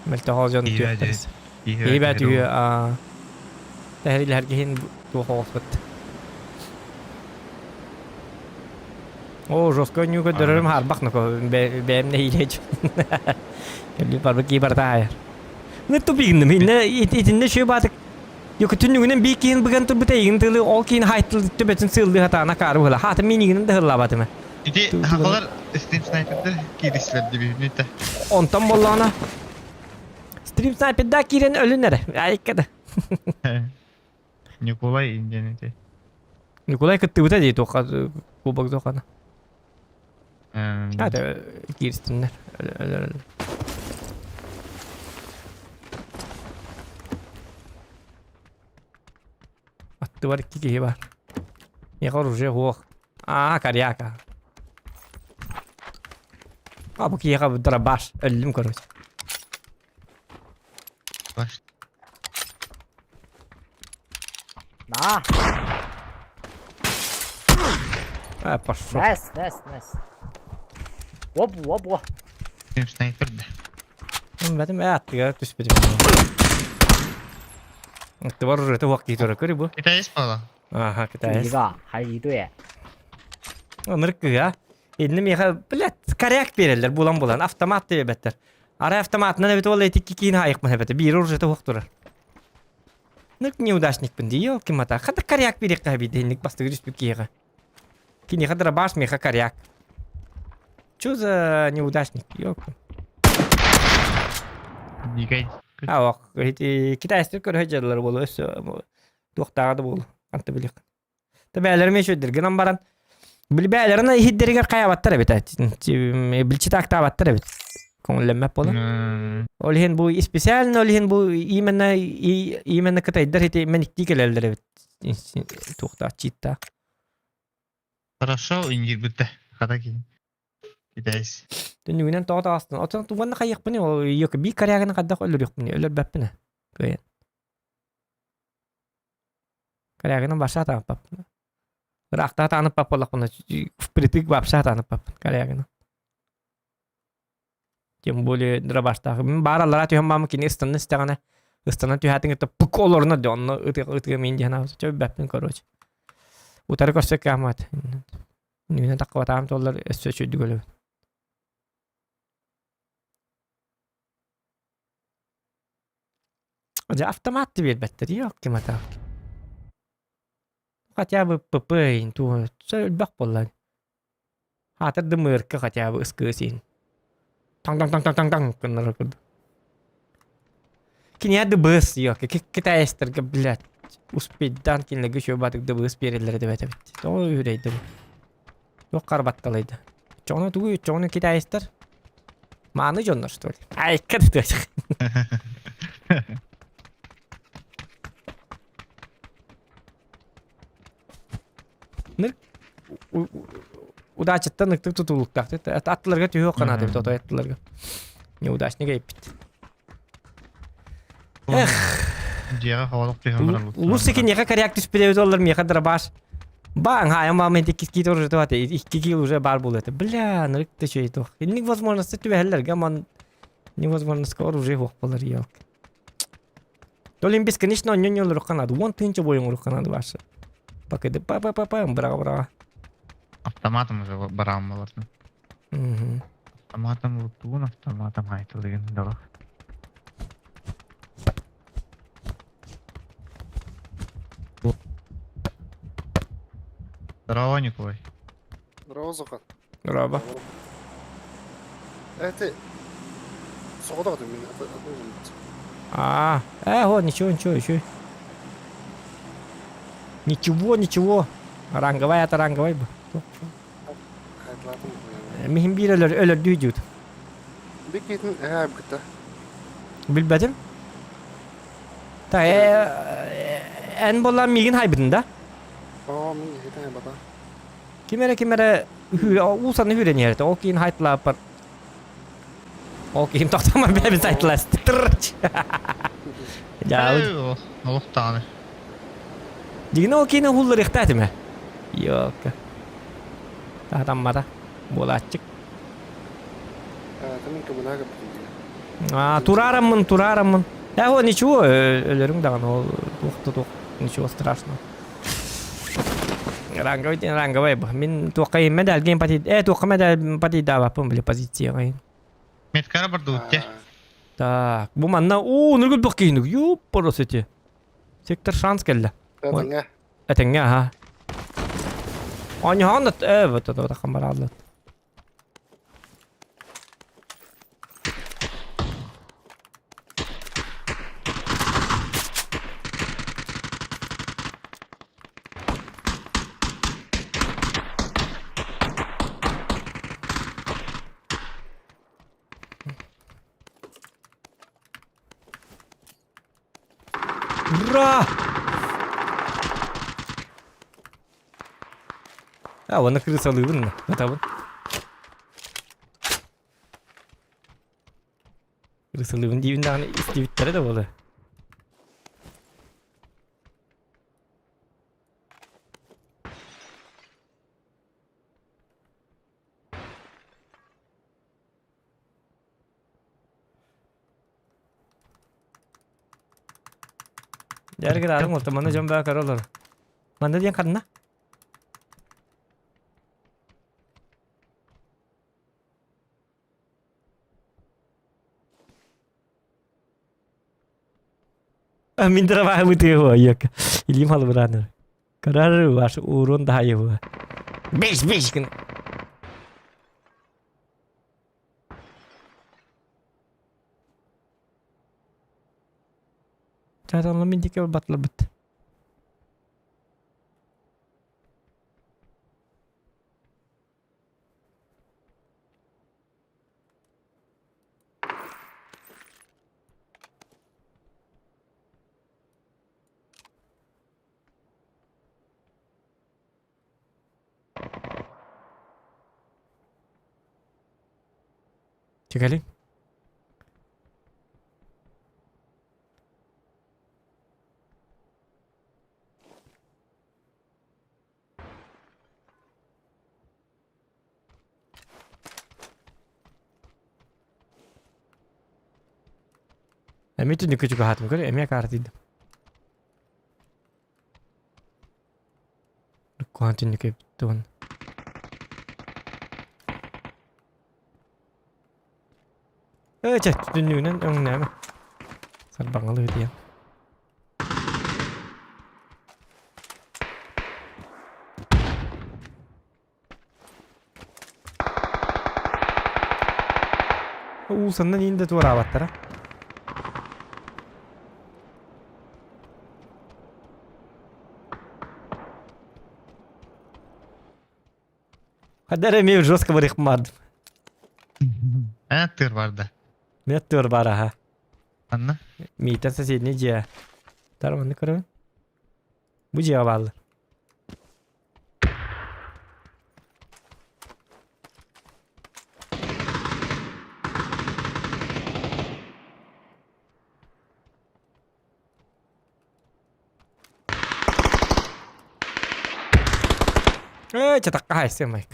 Мөлтөх дьон түөхтэрис. Иибээ түһүө тэһэрилэһэргиһин туох оҕоспут. Оо, жестко нью көрдөрөрүм харбах нако бэйэм нэһиилээч. Кэлли барбыт кии барыта аайар. Ну тупигным инне итинне шү баатык Йоку түннүгүнэн бии киин быган турбута игин тылы ол киин хайтыл төбөтүн сыылдыы хатаана каары быһыла. Хаата мин игинин да хыллаабатыма. Ити хахалар стрим снайпердер киирисилэр дибиһүнүтэ. Онтон боллоҕуна стрим снайперда киирэн өлүн эрэ. Айыкка да. Николай индиэн ити. Николай кыттыбыта дии туохха кубок туоххана. Хата кииристиннэр. Өлөр Аттыбар икки киһи бар. Миэхэ оружие суох. Аа, коряка. А бу киһиэхэ дробаш өллүм короче. Баш. На. А, пошел. Найс, найс, найс. Оп, оп, оп. Ким снайпер да. Бэтим аттыга түспүтүм. Аттыбар уже уақ киһи тура көрү бу. Китаец буолла. Аха, китаец. 一个还是一队？ Ынырык кыга. Инни миэхэ, блядь, коряк биэрэллэр булан-булан, автомат диэбэттэр. Арай автоматынан эбит ол эти киин хаайыкпын эбэтэ, биир уже туох турар. Нык неудачникпын дии, ёлки-мата. Хата коряк биэриэххэ эбит инник бастыгы түспүт киһиэхэ. Киниэхэ дробаш, миэхэ коряк. Чё за неудачник, ёлки. Дикай. А, ох, эти китайстар көрө дьаллар буолуо, өссө туохтааҕа да буолуо, анта билиэх. Бээлэрим үчүгдэр гынан баран били бээлэрин иһирдэригэр хайаабаттар эбит билчитаактаабаттар эбит көҥүллэммэт буолан. Ол иһин бу специально ол иһин бу именно именно кытайдар ити мэниктии кэлэллэр эбит туохтаах чииттаах. Хорошо индирбитте хата киһи. Китайс. Түннүгүнэн тоҕо таҕыстын. Отон уонна хайыахпыный ол йока биир коряганы хайдах өлөрүөхпүнүй өлөрбөппүн ээ. Кыайан. Корягынан вообще атааппаппын. Ыраахтаа таанып буоллахпына впритык вообще атаанып корягынан. Тем более дробаштаах. Мин баар аллараа түһэн маама кини ыстанна истэҕинэ ыстанан түһээтин кытта пук олоруна дии онно ытыга мин диэн аабыт. Чөббэппин короче. Утары көрсө каамат. Нүнэ таххыбатаам туоллар өссө үчүйдүк өлөбүн. Дьэ автомат да биэрбэттэр ёлки-маталки. Хотя бы ПП туох элбэх буолла. Аатыр да мыырка хотя бы ыскыы сиин. Таҥ-таҥ-таҥ-таҥ-таҥ гыннар курдук. Киниэхэ дыбыс ёлки китаецтарга блядь успейдаан кинилэргэ үчүгэй баатык дыбыс биэрэллэр эбит эбит. Тоҕо үһүрэйдэ бу? Туох харбатталайда? Чоҕуну тугуй? Чоҕуну китаецтар? Мааны дьоннор что ли? Айка да Удачаттан ыктык тутулуктаах. Аттыларга түһүөх канааты бит отой аттыларга. Неудачник эппит. Эх. Дьиэҕэ хоолук түһэн баран Улус киниэхэ коряк түспүт оллар миэхэ дробаш. Баң, хаайан баам икки киит уже туата, икки киил уже бар буолуо этэ. Бля, нырык да үчүгэй туох. Инник возможности түбэһэллэргэ ман невозможностька оружие суох буолар елки. Толин бесконечно онньон олоруохха наада. Уон тыһыынча буойун оҥоруохха наада башы. Пакеты па па па па быраҕа быраҕа. Автоматом уже бараан болордун. Автоматом луттугун, автоматом айтылыгын дала. Здорово, Николай. Здорово, Зохан. Здорово. Это соҕотох мин А, э, вот, ничего, ничего, еще. Ничего, ничего. Ранговай это ранговай бы. Миһин биир өлөр өлөрдүү дьут. Бикитин ээ быкта. Билбэтим. Та эн боллан миигин хайбытын да? Оо, мин хитэн бата. Ким эрэ ким эрэ уусаны үүрэн иһэр этэ. Ол киин хайтлааппар. Ол киһим тохтомо бэбин сайтлас. Тырч. Дьаабы. Олох даҕаны. Дигинэ ол киини уһулларыахта этимэ. Ёлка. Таһатаммата. Буолааччык. Тамын кымына кэптин. А, тураараммын, тураараммын. Э, о, ничего, өлөрүҥ даҕаны ол туох да туох, ничего страшного. Ранговый диэн ранговый бу. Мин туохха иһин медальгин пати... Э, туохха медаль патийдаабаппын били позицияҕа иһин. Меткара бардыбыт Так, бу манна уу нургулбах киһинук юппорос эти. Сектор шанс кэллэ. Этэҥҥэ. Этэҥҥэ аха. Оонньоһоон э вот это вот хамарааллат. Ура! А, уонна крысалыыбын, ытабын. Ырысылыыбын диибин даҕаны истибиттэрэ да буолуо. Дьэ гыраадым уолта манна дьон баа көрө олор. Манна диэн ханна? Мин дроваабытыгы йөк. Илиим халыбырааныр. Карар ваш урон даайы. Биш биш гын. Чатанла мин дике батлабыт. Чекали. Эмиэ түннүккэ чугаһаатым көр, эмиэ акаары тиийдим. Куһаҕан түннүккэ тугун. Ээ, чэ, түннүгүнэн өҥнөөмө. Сарбаҥалыы диэн. Уусаннан иин да туораабаттара. Хаддар эмиэ жестко барыахпын бардым. Ээ, тыр барда. Мен тыр бар аха. Анна? Миитэн соседний дьиэ. Тар манны көрөбүн. Бу дьиэҕэ бааллар. Ээ, чатакка хайсың майк.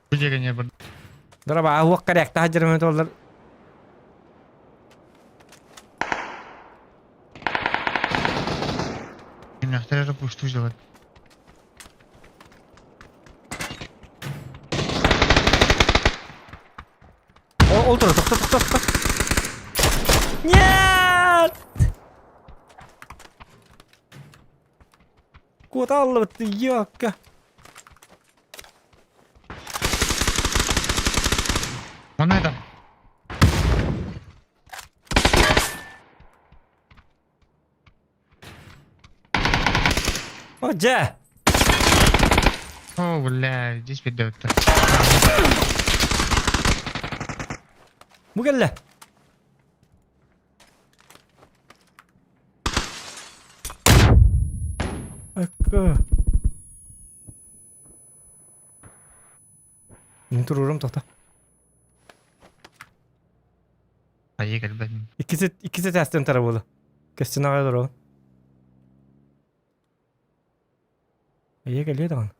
Бу дьиэгэ не бар. Дораба уох корректа хадьырымы толлар. Кимнэхтэр эрэ пустуу дьалар. Ол, ол тура, тохто, тохто, тохто. Нет! Куота аллыбыт, ёкка. Манна это. О, дьэ! О, бля, здесь ведет. Бу кэллэ. Эккэ. Мин туруурум тоқта. Айы кэлбэтин. Иккиси иккиси тээстэн тара буола. Көстүн аҕай олоробун. Айы кэлиэ даҕаны.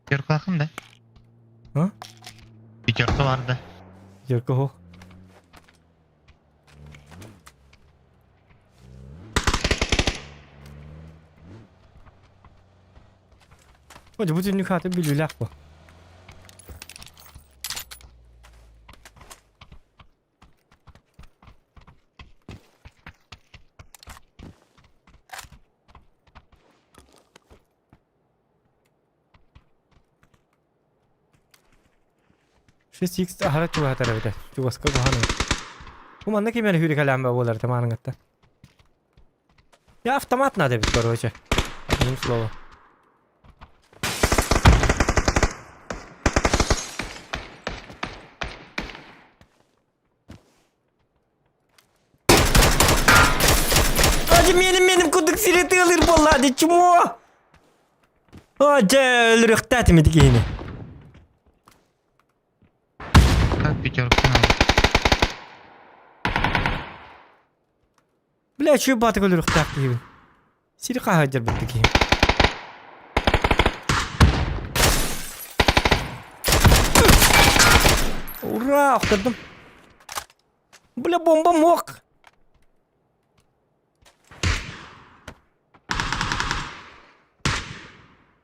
Пятеркалаахын да? А? Пятерка бар да. Пятерка суох. О, бу түннүк хаата бүлүүлээх бу. Шесть икс аһара чугаһатар эбитэ. Чугаска куһаҕан эбит. Бу манна ким эрэ сүүрүкэлээн буолар тамаарыҥҥыттан. Я автомат надо эбит, короче. Одним словом. Adi меним меним кудук сири тыалыр буолла ди чмо. О, дьэ өлөрүөхтээтим ити киһини. Пятерка надо. Бля, чү бааты көлүрүхтээх киһибин. Сири хаһаадьарбыт киһим. Ура, охтордум. Бля, бомба мог.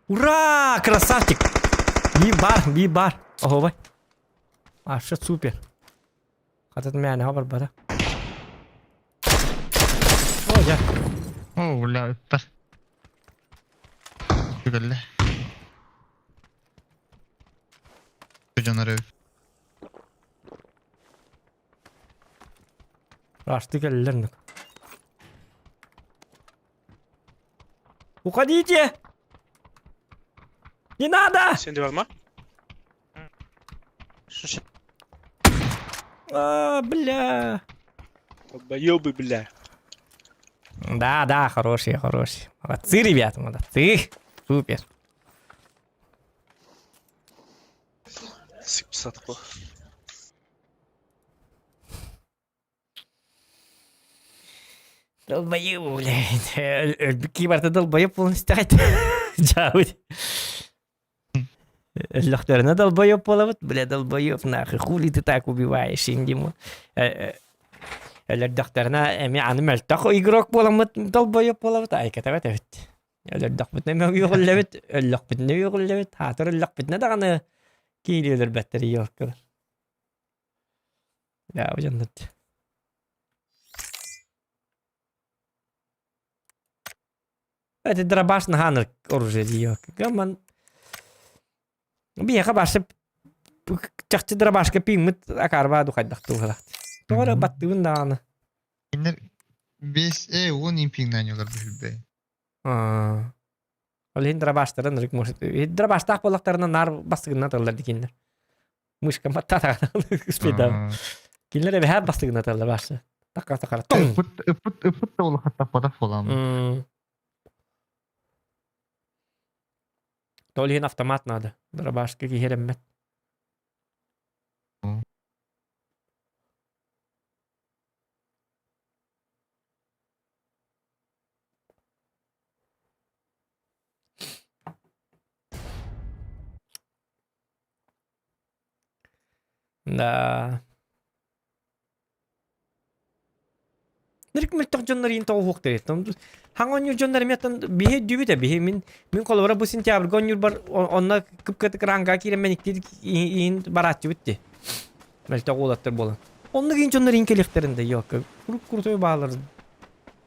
Ура, красавчик. Би бар, би бар. Оһобай. Аша супер. Хатат мээнэ барбата. О, я. О, бля, ыттар. Түгелле. Дьонор эбит. Рашты кэллэр. Уходите! Не надо! Сенде бар ма? А, бля. Долбоёбы, бля. Да, да, хорошие, хорошие. Молодцы, ребята, молодцы. Супер. Сип тастадық қой. Долбоеб, блядь. Киборды долбоеб полностью. Жабыть. Лөхтөрүнэ долбоеб буолабыт, бля, долбоеб нахуй, хули ты так убиваешь индиму. Өлөрдөхтөрүнэ эми аны мөлтөх игрок буоламмыт долбоеб буолабыт, айкатабат эбит. Өлөрдөхпүтүнэ үөҕүллэбит, өллөхпүтүнэ үөҕүллэбит, хаатыр өллөхпүтүнэ даҕаны киири өлөрбөттөр елкалар. Да, дьоннут. Это дробаш наһааныр оружие диок. Гаман биһиэхэ барса чахчы дробашка пиҥмит акаарбаа духайдах туһалаат. Тоҕо эрэ баттыыбын даҕаны. Кинилэр бес э уон импиҥнаанньалар бүһүлбэ. Аа. Ол иһин дробаштарын ырык может. Дробаштаах буоллахтарына наар бастыгынан тыллар дикиннэр. Мышка маттаатаҕына успейдам. Кинилэр эбэһээт бастыгынан тыллар барса. Такка такара. Ыппыт ыппыт ыппыт да улахаттаппатах буолаам. Ол иһин автомат надо. Дробашка киһи эрэммэт. Да. Нырк мөлтөх дьоннор иин тоҕуһуохтар хаҥ оонньуур дьоннор эмиэ биһи өйдүүбүт биһи мин мин холобура бу сентябрьга оонньуурбар онно кып-кытык ранга киирэн мэниктиир иин барааччыбыт дии мөлтөх уолаттар буолан оннук иин дьоннор иин кэлиэхтэрин да ёлка крутой баалар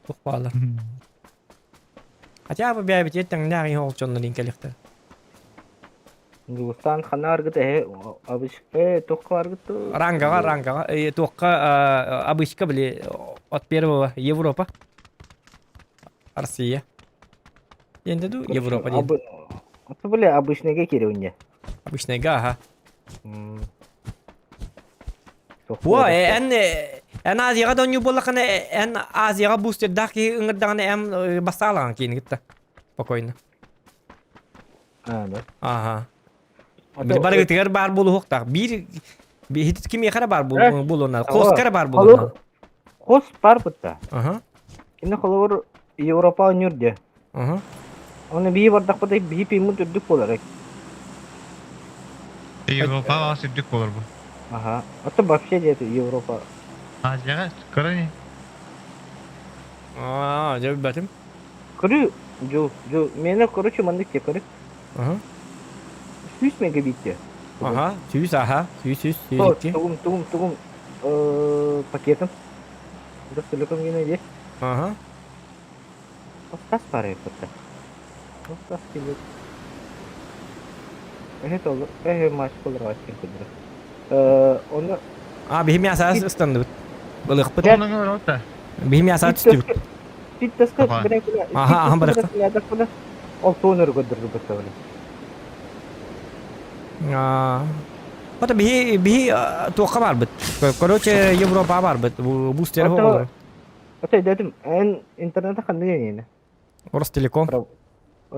туох баалар хотя бы бэйэбитигэр тэҥнээх иһин ол дьоннор иин кэлиэхтэр Дьулустаан ханна баргыт эһэ абыч э туохха баргыт Рангаҕа, рангаҕа, э, туохха обычка били от первого Европа. Россия. Енді ду Европа диэн. Это били обычныйга кириунне. Обычныйга, аха. Во, эн эн Азияға да онньуу буоллаххына эн Азияға бустердаах киһи ыҥырдаҕына эн бастаалаҕын киин кытта. Спокойно. А, да. Ага. Били барыгытыгар баар буолуохтаах. Биир биһит кимиэхэ эрэ баар буолуона. Хоска эрэ баар буолуона. Хос бар бытта. Ага. Кини холобур Европа оонньуур диэ. Ага. Оны бии бардахпыт бии пиммут үрдүк буолар. Европа бас үрдүк буолар бу. Ага. Это вообще диэти Европа. Азияҕа кыра не? Аа, дьэ билбэтим. Көрү, жу, жу, мені короче маннык те көрү. Ага. 100 мегабит те. Ага, 100, аха, 100, 100, 102. Тугум, тугум, тугум, пакетым. Ростелеком гене де. Ага. Тас пары кытта. Тас келет. Эхе толу, эхе матч болар ачын көдүрө. Оны А, биһи мяса ыстандыбыт. Былыкпыт. Биһи мяса түстүбүт. Аха, аха, барыхта. Ол туонер көдүрү бөттөбүле. Ото биһи биһи туохха барбыт. Короче, Европа барбыт. Бустер оҕолоро. Ото дедим, эн интернета ханнык эҥиэнэ? Ростелеком.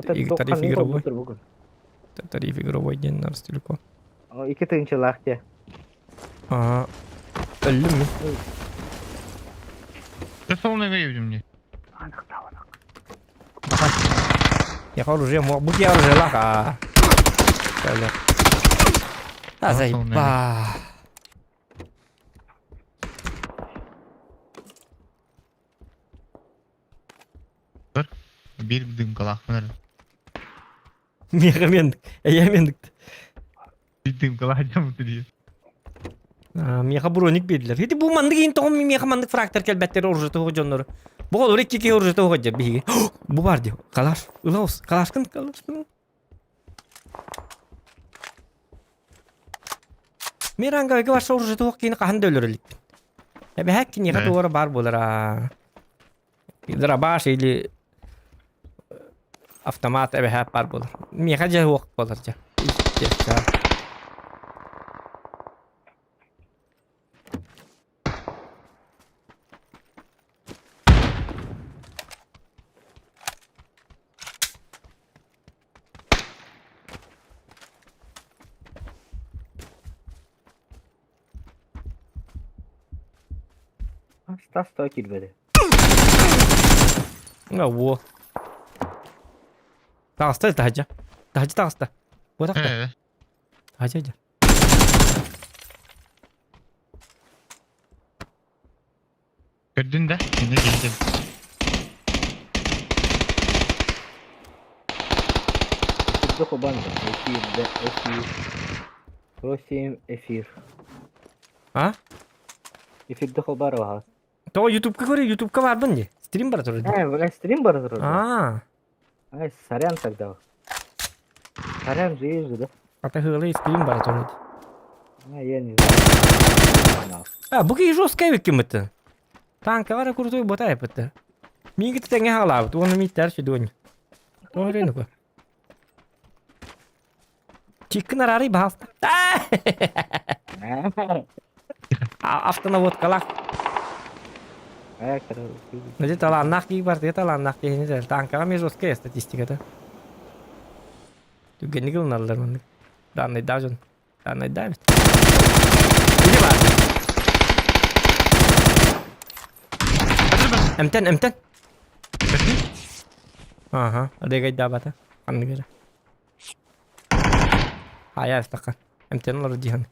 Тариф игровой. Тариф игровой диэн Ростелеком. Икки тыһыынчалаах дии. Ага. Өллүм мин. Да солнце выявили мне. Я оружие мог. Бу я оружие лаха. А заеба. Биир дымкалаах мын. Меха мендик. Я мендик. Биир дымкалаах дьаммыт дии. Меха броник биэрдилэр. Ити бу маннык иин тоҕом меха маннык фрактор кэлбэттэр оружие туһу дьоннору. Бу олор икки киһи оружие туһу дьэ биһиги. Бу бар дии. Калаш. Ылаус. Калашкын, калашкын. Мен ранговыйга барса оружие туох киһини хаһан да өлөр иликпин. Эбэһээк киниэхэ туора баар буолара. Дробаш или автомат эбэһээк баар буолар. Миэхэ дьэ уох буолар дьэ. Стас то киирбэти. Во. Таҕыста таһдьа. Таһдьа таҕыста. Буотахта. Э, Таһдьа дьэ. Көрдүн да? Кини кэлдим. Эфирде кубанды. Эфирде эфир. Просим эфир. А? Эфирде хабар бар. Тоҕо ютубка көрө ютубка барбын дии. Стрим бара турар дии. Э, бля, стрим бар турар. Аа. Ай, сорян тогда. Сорян же есть же, да? Ата хыылай стрим бара турар дии. А, я не знаю. А, бу киһи жесткай эбит киммитин. Танка крутой ботай эппиттэр. Миигит тэҥҥэ хаалаабыт уонна мииттэр сүдүөн. Тоҕо эрэ Чиккин араарый баһаалта. Автонаводкалаах. Дьэ талааннаах киһи бартыга талааннаах киһини дьэ танкаҕа эмиэ жесткая статистиката. Түгэнник ылыналлар маннык. Данныйдаах дьон. Данныйдаах эбит. Ити баар. Эмтэн, эмтэн. Аха, регайдаабата. Ханнык эрэ. Хайа ыстака. Эмтэн олорор дьиһэн.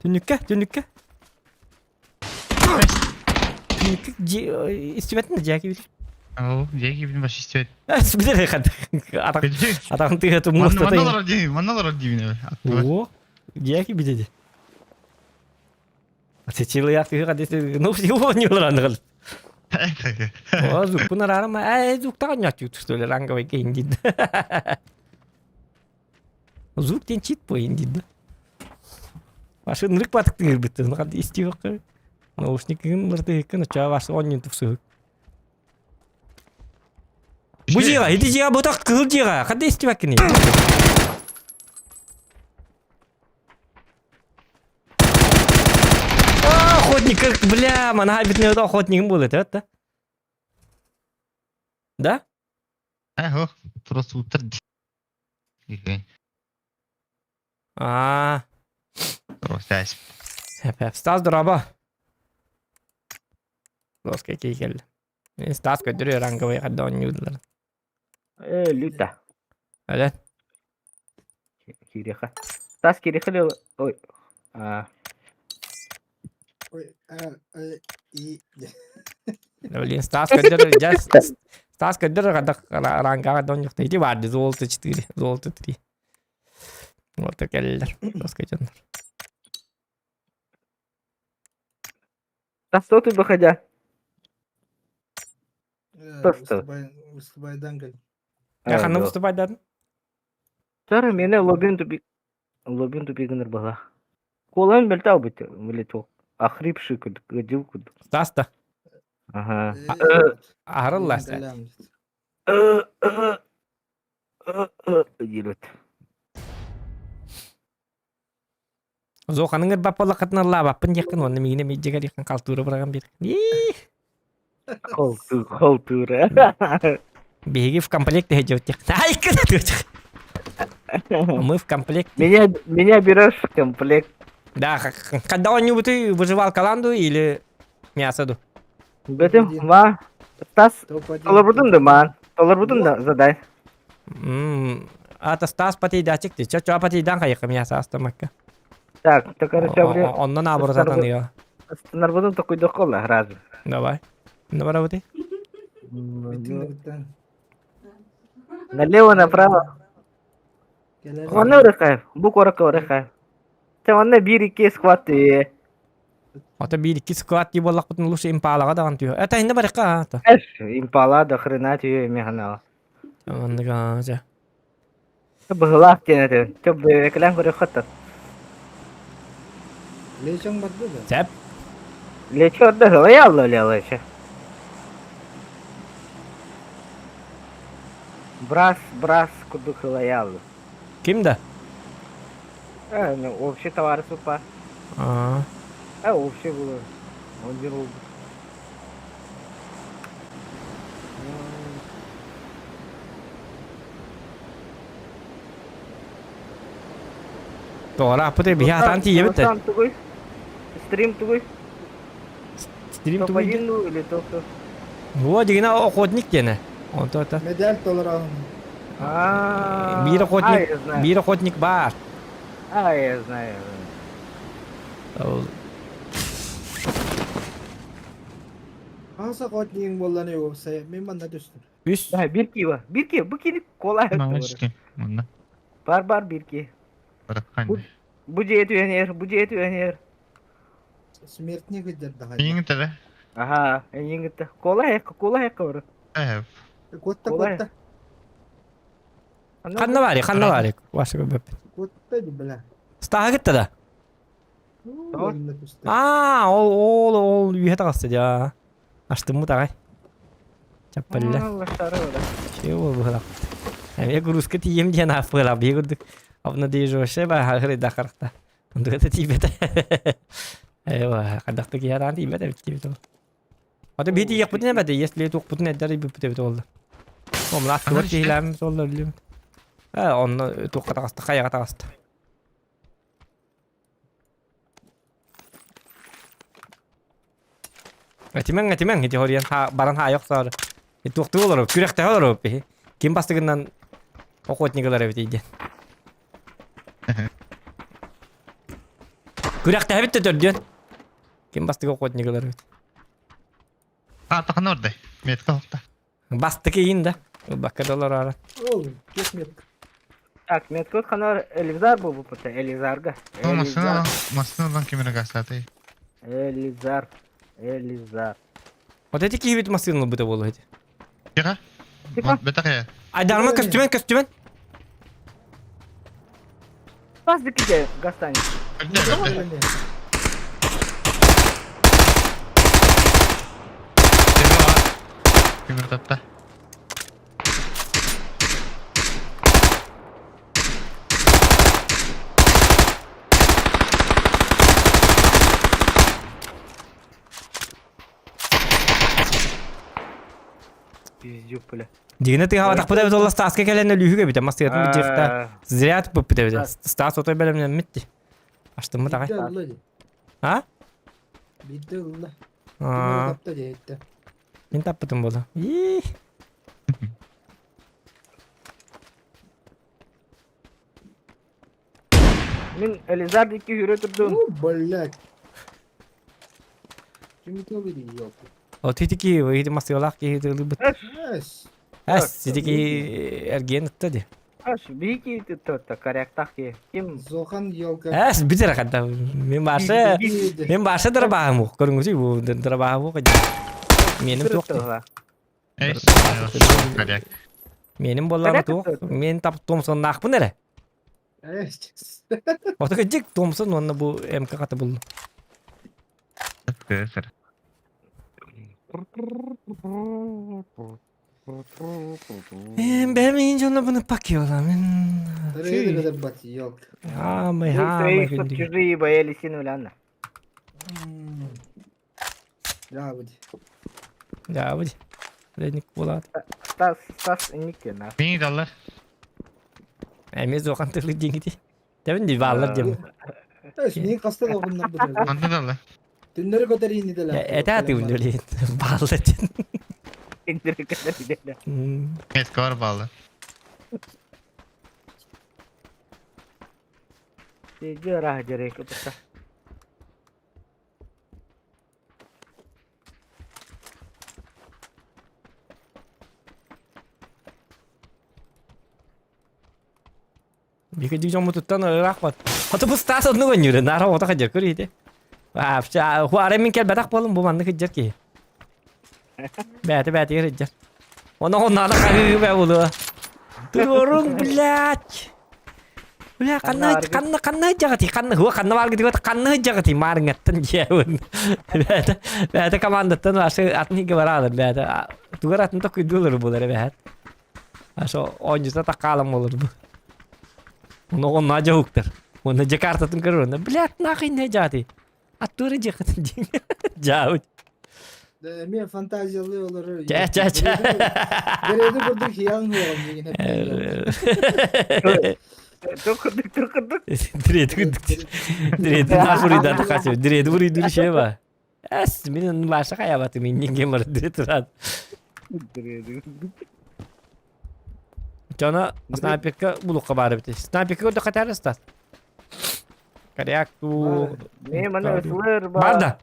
Түннүккэ, түннүккэ. Түннүккэ дьиэ истибэтин да дьээки били. Ол, дьээки билин баш истибэт. Билер хат. Атаҕын тыга тумнуста. Манна олорор дии, манна олорор диибин. О, дьээки биледи. Сечилыяк тыга десе, ну всего не олоран О, звукпун араарым, ээ, звуктаҕын ньоччу что ли, ранговый кейн диид. Звук диэн чит буойун диид. Машинырык батыктыырбыттын, хат истиэххэ. Наушникын лыртыһыккын, оччоҕо бас онньун тупсуһук. Бу дьиэҕэ, ити дьиэҕэ ботах кыһыл дьиэҕэ, ханна истибэккиний? Охотник, бля, манаһа бүтүнэ охотнигым буолуо этэ, да? Да? Э, просто утыр. Аа. Просто Стас дорообо. Лоска киикеллэ. Стас көрдөрүө ранговый хадда оонньууллар. Э, Люта. Өлөн. Кириха. Стас кириха Ой. А. Ой, а, и. Блин, Стас көрдөрөр, дьэ, Стас көрдөрөр хадда рангаҕа да оонньуохта. Ити баар золото 4, золото 3. Вот кэллилэр. Лоска дьоннор. Стас, что ты выходя? Что? Выступай, Дангель. Я ханна выступайдадын? Сара мене лобин тупик. Лобин тупик бала. Колан мөлтау бит, мөлтау. Охрипший кудил куд. Стас та. Ага. Аһарылла. Диэбит. Зоханың ырбаппаллаххытын аллаабаппын диэххин уонна миигин эмиэ дьиэгэр халтуура быраҕан биэр. Халтуура. Биһиги в комплекте сидевтих. Ай, Мы в комплекте. Меня берешь в комплект. Да, когда он ты выживал каланду или мясо? Бетим, ма. Стас, толорбутун да ман. Толорбутун да задай. Ата Стас патейдачик ти. Чо патейдан хайыка мясо астамакка. Так, так короче, Оннан абырзатан я. Нарбутун такой докола разу. Давай. Ну, работай. Налево, направо. Онно ырыхаев, бу коракка ырыхаев. Те онно биир икки схват Ата биир икки склад дии буоллахпытын лучше импалаҕа даҕаны түһэ. Это инна барыхха ата. Эш, импала да хрена түһүө эмиэ Манныга дьэ. Быһылаах диэн этэ. Чөп бэйэкэлээн көрүөххэ Лечең барды да. Сәп. Лечо орда хылайалла лелече. Брас, брас курдук хылайалла. Ким да? Э, ну, общий товарищ упа. Аа. Э, общий было. Он делал. Тоҕо пыты биһи атаан тиийэбит да. Тугуй? Стрим тугуй? Стрим тугуй? Топ-1 ну или топ Во, дигина охотник диэне. Онто это. Медаль толорон. А, Биир охотник, я знаю. биир охотник баар. А, я знаю. Хас охотнигиң болланы yoksa мен манда түстүм. Үс. Да, бир кива. Бир кива. Бу кини колай. Молодцы. Онно. Бар бар бир ки. Бараххан. Бу же түенер, бу же түенер. Смертник идер да. Иңин тәле. Аха, эңиңитте. Колай, колай кыбыр. Э, Котта Колай. котта. Ханна бари, ханна бари. Ваша көбөп. Котта ди бля. Стаға кетті да. Онна түстүм. Аа, ол ол ол үйе тағысты жа. Аштым тағай. Чаппалла. Че ол бұғылақ. Әме грузка тием диэн афыла бигурдук. Обнадеживаще ба хагры да харахта. Ундугата тибет. Эва, кадакты кияран тибет бит тибет. Ата бити якпытын бәде, если тук путын эддер бит бит олды. Омла тур киләм солды билем. Ә, онны тук тагысты, каяга тагысты. Этимең, этимең, ити хориан ха баран ха yok сар. Тукту олор, күрәктә олор би. Ким бастыгыннан охотниклар бит иде. Күрәктә бит төрдөн. Ким бастыгы охотниклар бит. А, тахын орды. Метка хокта. Бастыгы ин да. Бакка доллар ара. Ол, кесмет. Так, меткот ханар Элизар бу бу пыта, Элизарга. О, машина, машина кемера гасаты. Элизар. Элизар. Вот эти киһи бит машина быта болу эти. Тиха. Тихо. Бетак Айдарма костюмен, костюмен. Бас дикиде гастань. Кемера татта. Пиздюк, бля. Дигине ты хава тахпыта бит олла Стаска келен лүһүгө бит, масыятын бит жекта. Зря бып бит бит. Стас отой белемнен митти. Аштыммы тагай. Битте ылла ди. А? Битте ылла. Аа. Тапта дейт. Мен таппытым болду. И. Мен Элизар дики хүрө турдум. О, блядь. Ким тобиди yok. О титики, ыйды масыялак ки бит. Эс. Әс, сидики эрген ытта ди. Аш, бики тотта коряктах ки. Ким Зохан елка. Әс, битер кадда. Мен башы, мен башы дырбагым ук. Көрүңүз бу дырбагым ук. Меним тук. Эй, коряк. Меним болланы тук. Мен тап Томсон нақпын әле. Эс. Отыгы дик Томсон онны бу МК каты булду. Сыр. Мен жоны бұны пакиола. Мен. Рейдер бат елка. Амай, амай. Своих чтоб чужие боялись сильно Да, будет. Да, будет. Ледник болады. Стас, Стас инник на. Мин даллар. Эмиэ зохан тылы диэҥити. Тэбин ди бааллар диэм. Мин хаста да оҕуннар бутар. Манна даллар. Түннэри көтөр иини дэлэ. Этэ атыыбын дөлейин. Бааллар диэн. Түннэри көтөр иини. Метка бар бааллар. Дьэ ыраах дьэрэ кытта. Биһиги дьоммутуттан ыраах бат. Хоту бу Стас оннук өнньүүрэ, наара оҕото хадьар көр иһити. Хуара мин кэлбэтэх буолум бу маннык сылдьар киһи. Бэйэтэ бэйэтигэр сылдьар. Онно оннаана хаһыы бэ булуо. Туруоруҥ, блядь! Бля, ханна ханна ханна сылдьаҕытый? Ханна хуа ханна бааргытыгар ханна сылдьаҕытый? Маарыҥҥаттан дьиэбин. Бэйэтэ бэйэтэ командаттан асы атын иһгэ бараалар бэйэтэ. Тугар атын токуйдуулар булар эбэһэт. Ашо оонньута такаалам болор бу. Ону онно дьоһуктар. Уонна дьэ картатын көрөр онно, блядь, нахуй не дьааты. Аттура дьиэхэтин диэн. Дьаабыт. Эмиэ фантазиялыы олорор. Чэ, чэ, чэ. Гереди курдук хиялын уоҕун дигин Токурдук, токурдук. Диреди курдук. Диреди нахуй да хачы. Диреди буруйдур şey ба. Эс, мин баша хаябаты мин нинге марды турат. Чона снайперка булукка баар эбит. Снайперка көрдө хатар Стас. Коряк ту. Не, мана СЛР Бар бар. да.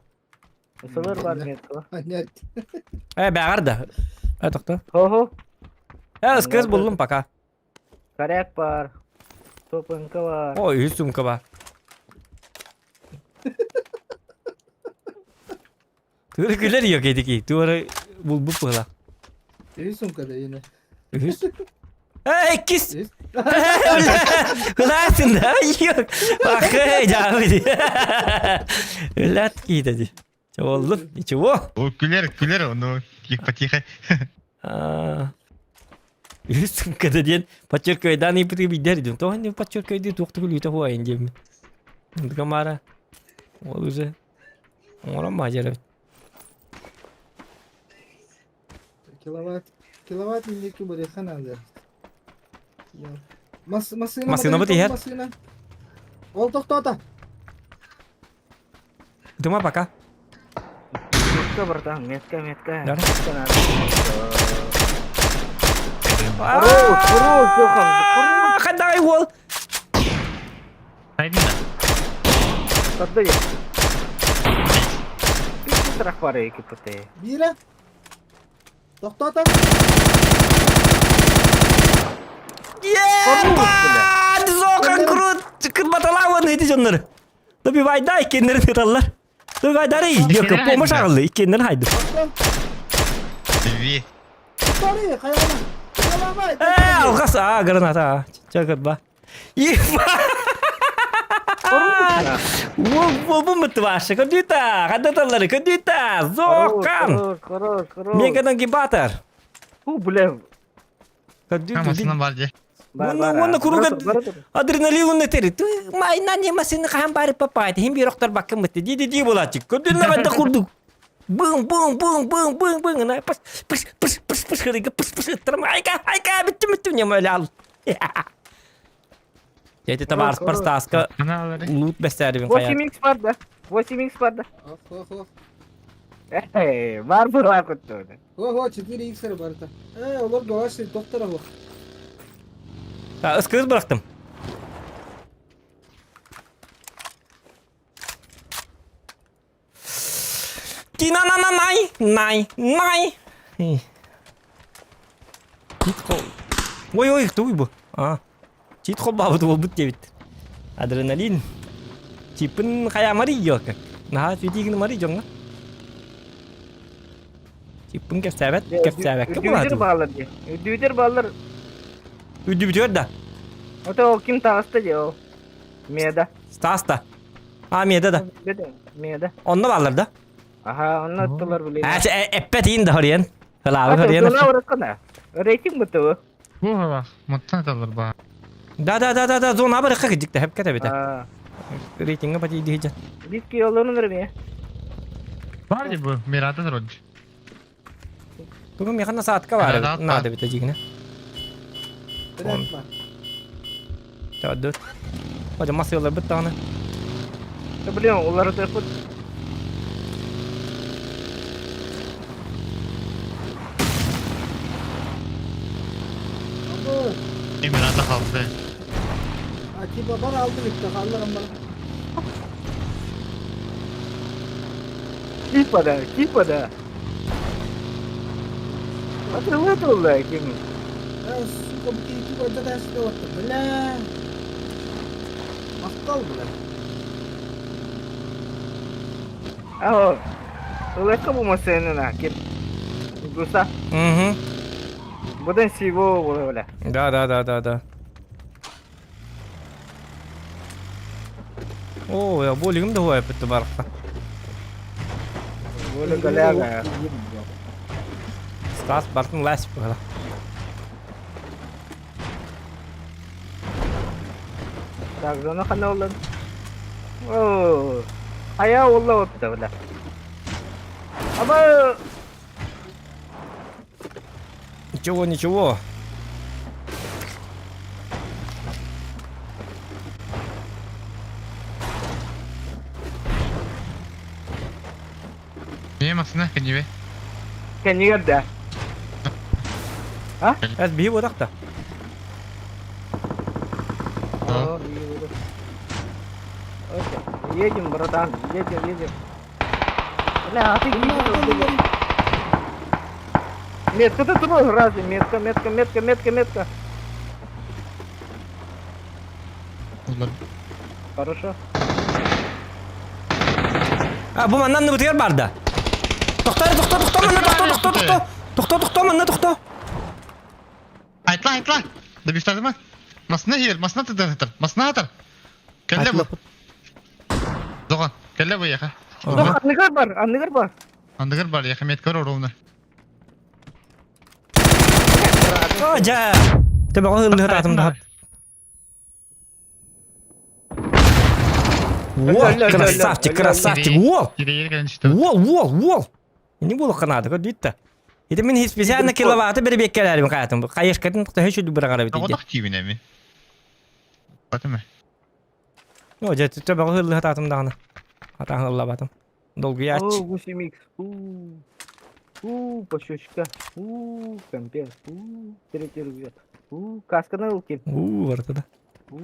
СЛР бар метка. Нет. Э, бәгәр да. Э, тохто. Хо-хо. Э, СКС буллум пока. Коряк бар. Топ НК бар. Ой, үс сумка бар. Тура күлэр yok эдики. Тура булбуп была. Үс сумкада yine. Үс. Э, иккис. Үс. Хыласын да yok. Бахы, жабы. Өләт кийді ди. Чего Ничего. О, күлер, күлер, ну, тихо, потихо. Үс сумкада диэн подчеркивайдан ипити бидер дим. Тоҕо не подчеркивайды туохту күлүүтэ хуайын диэммин. Камара. Ол уже. Оҥорон маажара. Киловатт. Киловатт индики барыхан алар. Мас масына Масына бу тиһэр. Масына. Ол тохтоото. Дума пока. Метка братан, метка, метка. Да. Метка надо. Хорош, хорош, Йохан, хорош. Хадай уол. Хайдин да. Поддай. Страх бары екипте. Биирэ. Тохтоото. Ебать! Зохан крут! Кырбаталауын эти дьоннор. Добивайда иккеннерин тыталлар. Добивайдары yok помощь агылды иккеннерин хайды. Две. Тохтоору хайалама. Хайалама. Э, алгас а граната. Чакырба. Ебать! Бу мытвашы көдүтә, хадаталлары көдүтә, Зохан! Хорош, хорош, хорош. Мегадан гибатор. Фу, бля. Көдүтә. Машина бар же. Бар, Уонна- бар, уонна а. куруга- Бара тур, бара тур. Адреналин нетери. Майна не масыны хаан бары папайт. Хим бирохтар баккын бытты. Диди ди булачык. Көдүнне банда курдук. Бың бың бың бың бың бың. На пыс пыс пыс пыс пыс хырыга пыс пыс ыттырма. Айка айка биттим биттим не мөле ал. Дети табар парстаска Ана алары. лут бестәрбин кая. 8 х бар да. 8 х бар да. Ох, ох, ох. Эй, бар бар кутtu. Хо, хо, 4 х барыта. Э, олор галашты доктор ох. Ыскыз бырактым. Тина на на най най най. Чит кол. Ой ой, туй бу. А. Чит кол бабы болбут дебит. Адреналин. Чипын кая мари yok. Наха сүтигин мари жоңга. Чипын кепсәбәт, кепсәбәт кем Үдүдер булады? баллар ди. Үдүдер баллар. Үдү бүтөр да. Ото ол ким тагысты ди ол. Меда. Стаста. А, меда да. Беде, меда. Онно баллар да. Аха, онно оттулар биле. Ә, эппет иин да хорьен. Хылаабы Ото хорьен. зона ураккана. Рейтинг буту. Бу бар. Муттан далар бар. Да да да да да зона бар хак дикте хеп кете бите. А, Рейтинга пати дихиҗа. Диски олорун верме. Бар же бу. Мирата дроч. Бүгүн миэхэ насадка баар эбит, наада эбит дьигинэ. Төрдүт. Hadi masıyorlar bir tane. Да блин, уларытыахпыт. Emir kaldı. Akiba bana aldı bitti. Allah'ım bana. Типа да, типа да. Атылы ким. Э, сука, бу киһи куйда тәсте отты. Бля. Мактал, бля. Ао. Ылыкка бу машинаны ким. Гуса. Угу. Будан сиво була бля. Да, да, да, да, да. О, я болигим да хуай битти барыкта. Боля голяга. Стас бартын ласип була. Так, зона хана олан. О. Ая олла отта бля. Аба Ничего, ничего. Не масына кенебе. кенигер да. А? Эс бии бодақта. Едем, братан, едем, едем. Бля, а ты Метка ты тут разве? Метка, метка, метка, метка, метка. Хорошо. А, бу маннан бутыгар барда. Тохто, тохто, тохто, манна, тохто, тохто, тохто. Тохто, тохто, манна, тохто. Айтла, айтла. Да бифтадыма. Масына хер, масына тыдар. Масына атар. Кәлле бу. Зоған, кәлле бу яха. Анныгар бар, анныгар бар. Андыгар бар, яха метка ровно. О, жа. Төбөҕө ыллыһыр атым да. О, красавчик, красавчик. Уол! Уол, уол, уол. Не было канада, көрдүттэ. Ити мин специально киловатты бер беккелерим каятым. Кайышкатын төһө чүдү бир карап ити. Одақ тибин эми. Батымы. О, жа төбөҕө ыллыһыр атым даҕаны. Атаң ыллабатым. Долгуяч. О, гусемикс. У. У, пощечка. У, компенс. У, третий рюкзак. У, каска на руке. У, бартыда. У,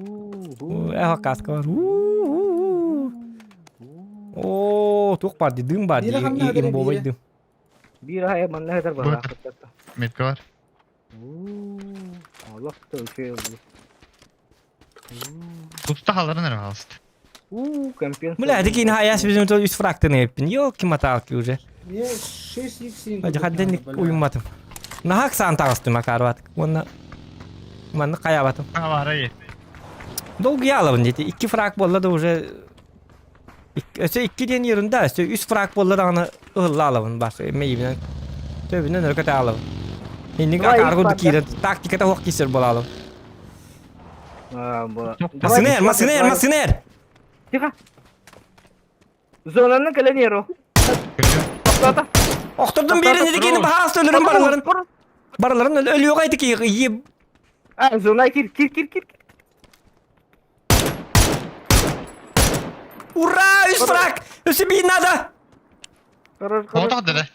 У, эхо каска бар. У, у, у. О, туох бар ди, дым бар ди, им болбой дым. Бир ай манна хатар бар. Метка бар. У, Аллах та үчей oldu. Туста халарын эрэ хаалыст. У, компенс. Бля, дикин хаяс bizim то үс фрактын эппин. Ёлки маталки уже. Мне 6 икс Ажа хадден уйматым. Нахак сан тагыстым макарват. Онна манны каябатым. Авара ет. Долгуялабын дети. Икки фрак болла да уже Өсө икки диэн ерунда, өсө үс фрак болла даҕаны ыһылла алабын бас мейибинен. Төбүнэн өркөтө алабын. Инник акаргы киирен тактиката хуох кисер болалым. Масынер, масынер, масынер! Тихо. Зонаны каленеру. Охтордун берин дикини бахаас өлөрүн барыларын. Барыларын өлүөҕэ ити ие. А, зона кир, кир, кир, кир. Ура, үс фрак! Өсө биин надо! Отақ да.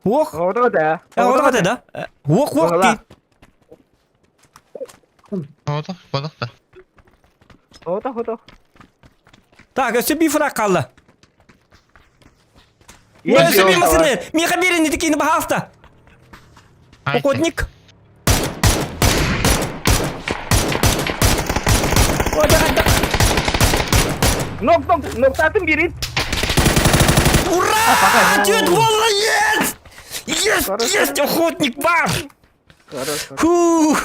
Ох. Отақ да. Отақ да. Ох, ох ки. Отақ, отақ да. Отақ, отақ. Так, өсө би фрак қалды. Өсө би масынер. Миха берин дикини бахааста. Охотник. Нок, нок, ноктатын бирин. Ура! Дед, молодец! Есть, есть, охотник бар! Фу!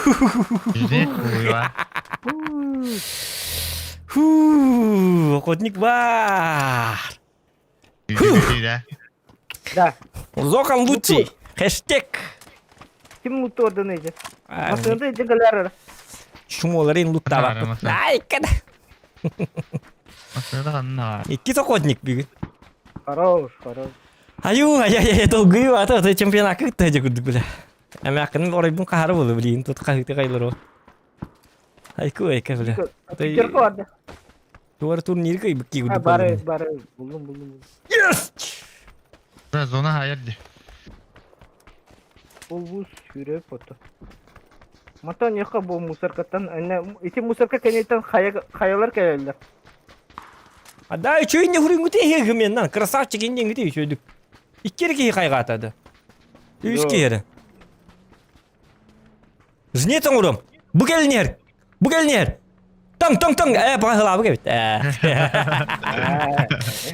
Фу, охотник бар! Да. Зохан лучший. Хэштег. Ким луттордан эти? Масында эти галеры. Шумоларын луттабак. Ай, када. Икки охотник бүгүн. Хорош, хорош. Аю, ай ай ай долгуйу ата ата чемпионатка кытта дьэ курдук бile. Эмээххин оройбун хаһара буолу билиин тут хаһыты кайлару. Айку айка бile. Пятерка барды. Туар турнир кый бикки А, курдук бары, буолла. бары. Булдум, булдум. булдум. Yes! Да, зона хайыр ди. Ол бу сүүрэ фото. Матан яха бу мусоркаттан, әнә ити мусорка кэнниттэн хайа хайалар кэлэллэр. А да, үчүгэй не хурингути хегменнан, красавчик индингити үчүдүк. Иккер киһи хайгаатады. Үс Йо. киһи. Жнец оҥором. Бу кэлинэр. Бу кэлинэр. Таң таң таң. Э, баҕа кэбит. Э.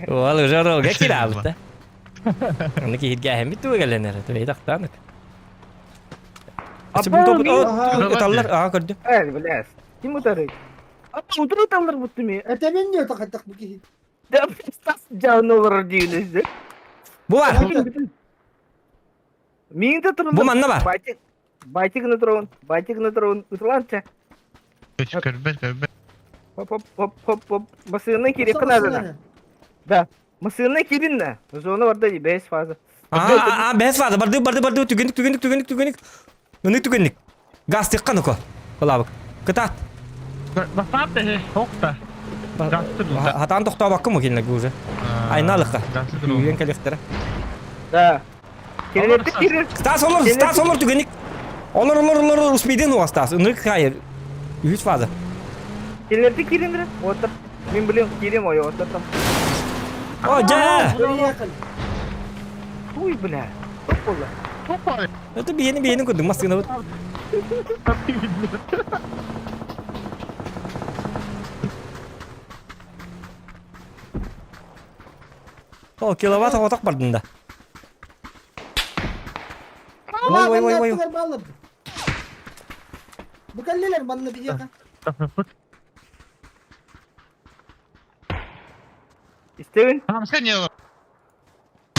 Ол уже ролга киирабыт да. Аны киһиргээһэммит туга кэлэнэр. Түбэй тахтаанык. Ыталлар, аа көрдүм. Э, блядь. Ким утары? Утары ыталлар буттуми. Это мен не тахаттах бу киһи. Да, стас жааны олорор диилизде. Бу бар. Миин да турун. Бу манна бар. Байтик байтик на турун, байтик на турун. Ытыланча. Көрбөт, көрбөт. Хоп хоп хоп хоп хоп. Масыны кири кынадына. Да. Масыны киринна. Зона барда 5 фаза. Аа, аа, бэс фаза. Барды, барды, барды. Түгенник, түгенник, түгенник, түгенник. Ынык түгенник. Газ тыккан око. Кылабык. Кытаат. Бастап да, хокта. Хатаан тохтообакка му кинилерге уже. Айналыкка. Үйен кэлиэхтэрэ. Да. Кирилетти кирил. Стас олор, Стас олор түгенник. Олор, олор, олор, олор, успейден уа Стас. Ынык хайыр. Үһүс фаза. Кирилетти кириндир. Отыр. Мин билем кирим ой отыр там. О, дьэ! Уй, бля. Топ болла. Это биһини биһини курдук массыынабыт. О, киловатт оток бардын да. Ой, ой, ой, ой. Бу кэллилэр манна биһиэхэ. Истебин. Хамска не olur.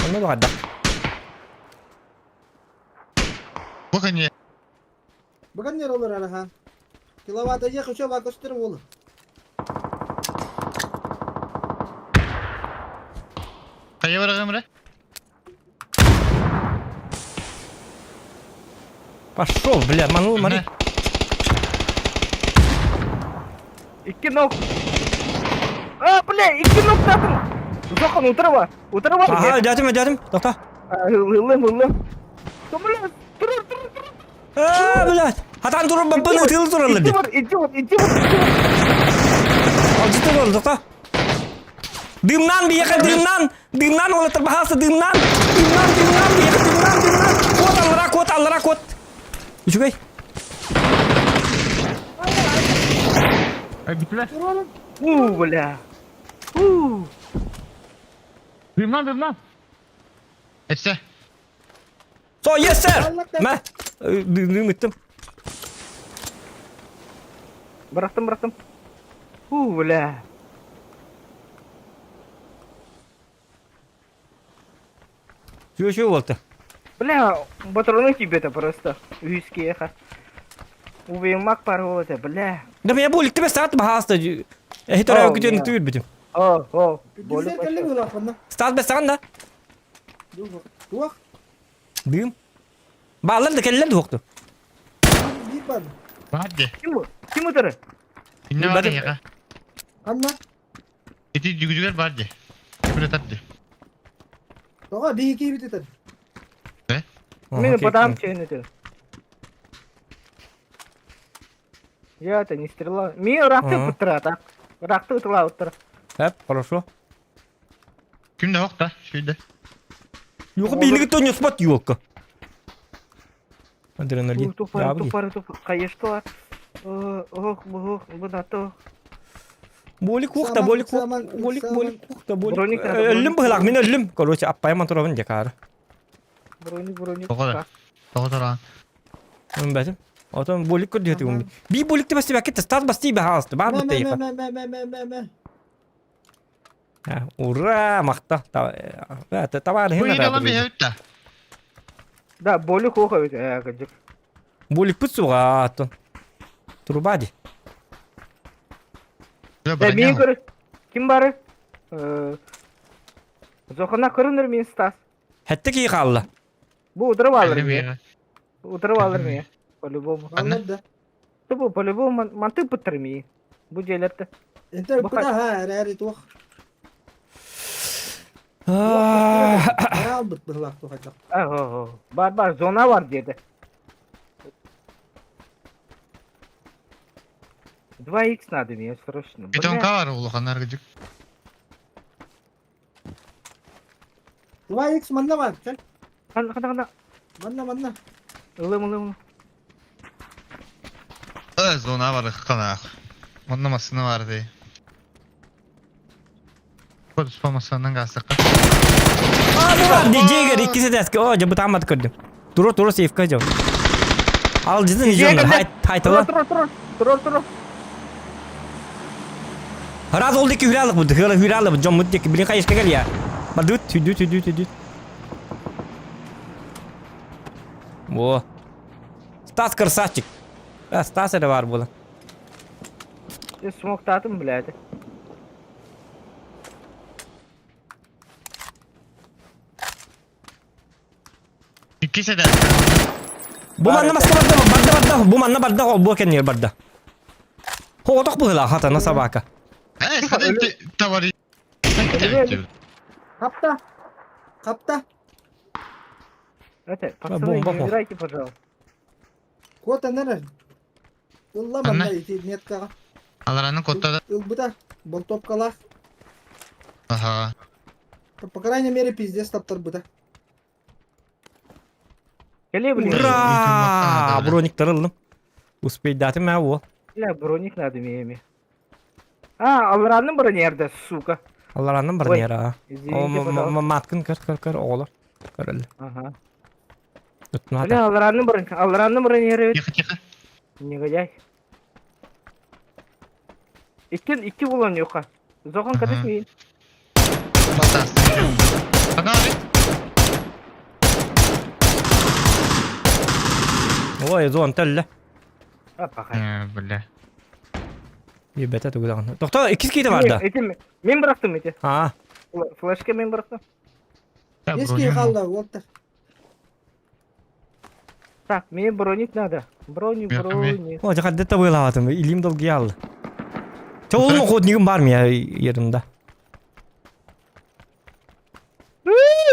Онно баҕарда. Бу не. Бүгін не олар араха. Киловатт аяқ үші бар көстер олы. Кая барагым ре? Пошел, бля, манул, мари. Икки ног. А, бля, икки ног татым. Зохан утырба. Утырба. Ага, дядим, дядим. Тохто. Ылым, ылым. Бля, тур, тур, тур. А, блядь. Хатан турur баппын ытыл тураллар Икки ди. бар, икки бар, икки бар, икки бар. Алжыты бол, тохто. Дымнан биэхэ, дымнан. Дымнан олатар бахасы, дымнан. Дымнан, дымнан биэхэ, дымнан, дымнан. Кот аллара, кот аллара, кот. Үчүгэй. Ай битле. У, бля. У. Дымнан, дымнан. Эссе. So, yes sir. Мә. Дым ыттым. Бырахтым, бырахтым. У, бля. Чү чү болду. Бля, патроны тебе-то просто. Үске еха. Убеймак бар болот, бля. Да меня болик тебе саат бахаста. Эхи тора күтен түр битим. О, о. Біздер кәлі олар қанна. Стас бесаган да. Туақ. Дым. Баалар да келлер да хокту. Bir бар. Барды. Ким Ким утыры? Инне бар яга. Анна. Ити жүгүжүгөр барды. Күрө татты. Тоға bir iki бітетір. Мен подам чейін Я это не стрела. Ми ракты утыра, так. Ракты утыра утыра. Хеп, хорошо. Кимде хокта? Шүйдө. Юк биниг то не спот юлка. Адреналин. Тупары, тупары, тупары. Кайыштылар. Ох, ох, бунато. Болик ухта, болик болик, болик ухта, болик. Броник Өллүм быһылак, мин өллүм. Короче, аппайман турабын декары. Броник, броник. Тоҕо Тоҕо туран. Мен бәтим. Отон болик көрдү тигим. Би болик деп басты бәкет, стас басты бахалысты. Бар битте ефа. Мә, мә, мә, мә, мә, мә. Ура, макта. Товар Бу хин. иде бе Да, болик оха ведь, кадик. Болик путсуга аттон. Труба ди. Да, мен көрі. Ким бары? Зохана көрінір мен Стас. Хэтте кии хаалла. Бу утары бааллар Кэллим миэ. иһэ. Утары бааллар миэ. По-любому. Анна? Аллар да. Бу по-любому мантык пыттар мии. Бу дьиэлэртэ. Энтэ Бу ыппыта ха эрээри туох. Бара албыт быһылаах туох хайдах. Бар бар зона бар диэтэ. 2х надо мне срочно. Бетонка бар улахан аргыдык. 2х манна бар. Кел. Хана хана хана. Манна манна. Ылым ылым. Зона бар ыкканах. Онно массына бар дей. Код спамасынан гасыкка. Дигер иккиси дәске. О, жабы тамат көрдүм. Туро туро сейфка жабы. Ал жызын жоннор. Хай тайтала. Тур тур тур тур. Раз ол деки хүралык бу. Хыла хүралык жон мут деки билин кайышка кел я. Бар дүт дүт дүт дүт. Во. Стас красавчик. А, Стас это бар була. Смоктатым, блядь. Иккиси да. Бу манна маска барда, барда барда, бу манна барда, ол бу кеннер барда. Хоотох быһыла хатана собака. Эй, ходи товарищ. Хапта. Хапта. Это, пацаны, не убирайте, пожалуйста. Кот анар. Ылла манна ити меткаға. Алараны коттада. Ылбыта. Болтопкалах. Ага. По крайней мере пиздец таптар быта. Ура! Броник тарылдым. Успей даты мә о. Бля, броник надо мне. А, аларанның бронерді, сука. Аларанның бронері, а. О, маткын көр, көр, көр, оғылыр. Көрілді. Ага. Бля, аларанның бронь, аларанның бронері. Тихо, тихо. Негодяй. Икки, икки болан юха. Зохан кадыс мейін. Ой, зон төллө. Бля. Ебете тугулаган. Тохто, иккис кейте бар да. Эти мен бырактым эти. А. Флешка мен бырактым. Эски қалды, оттар. Так, мне броник надо. Броник, броник. О, жакат дете ойлабатым. Илим долгий алды. Чоолун ходнигим бар ми еринде.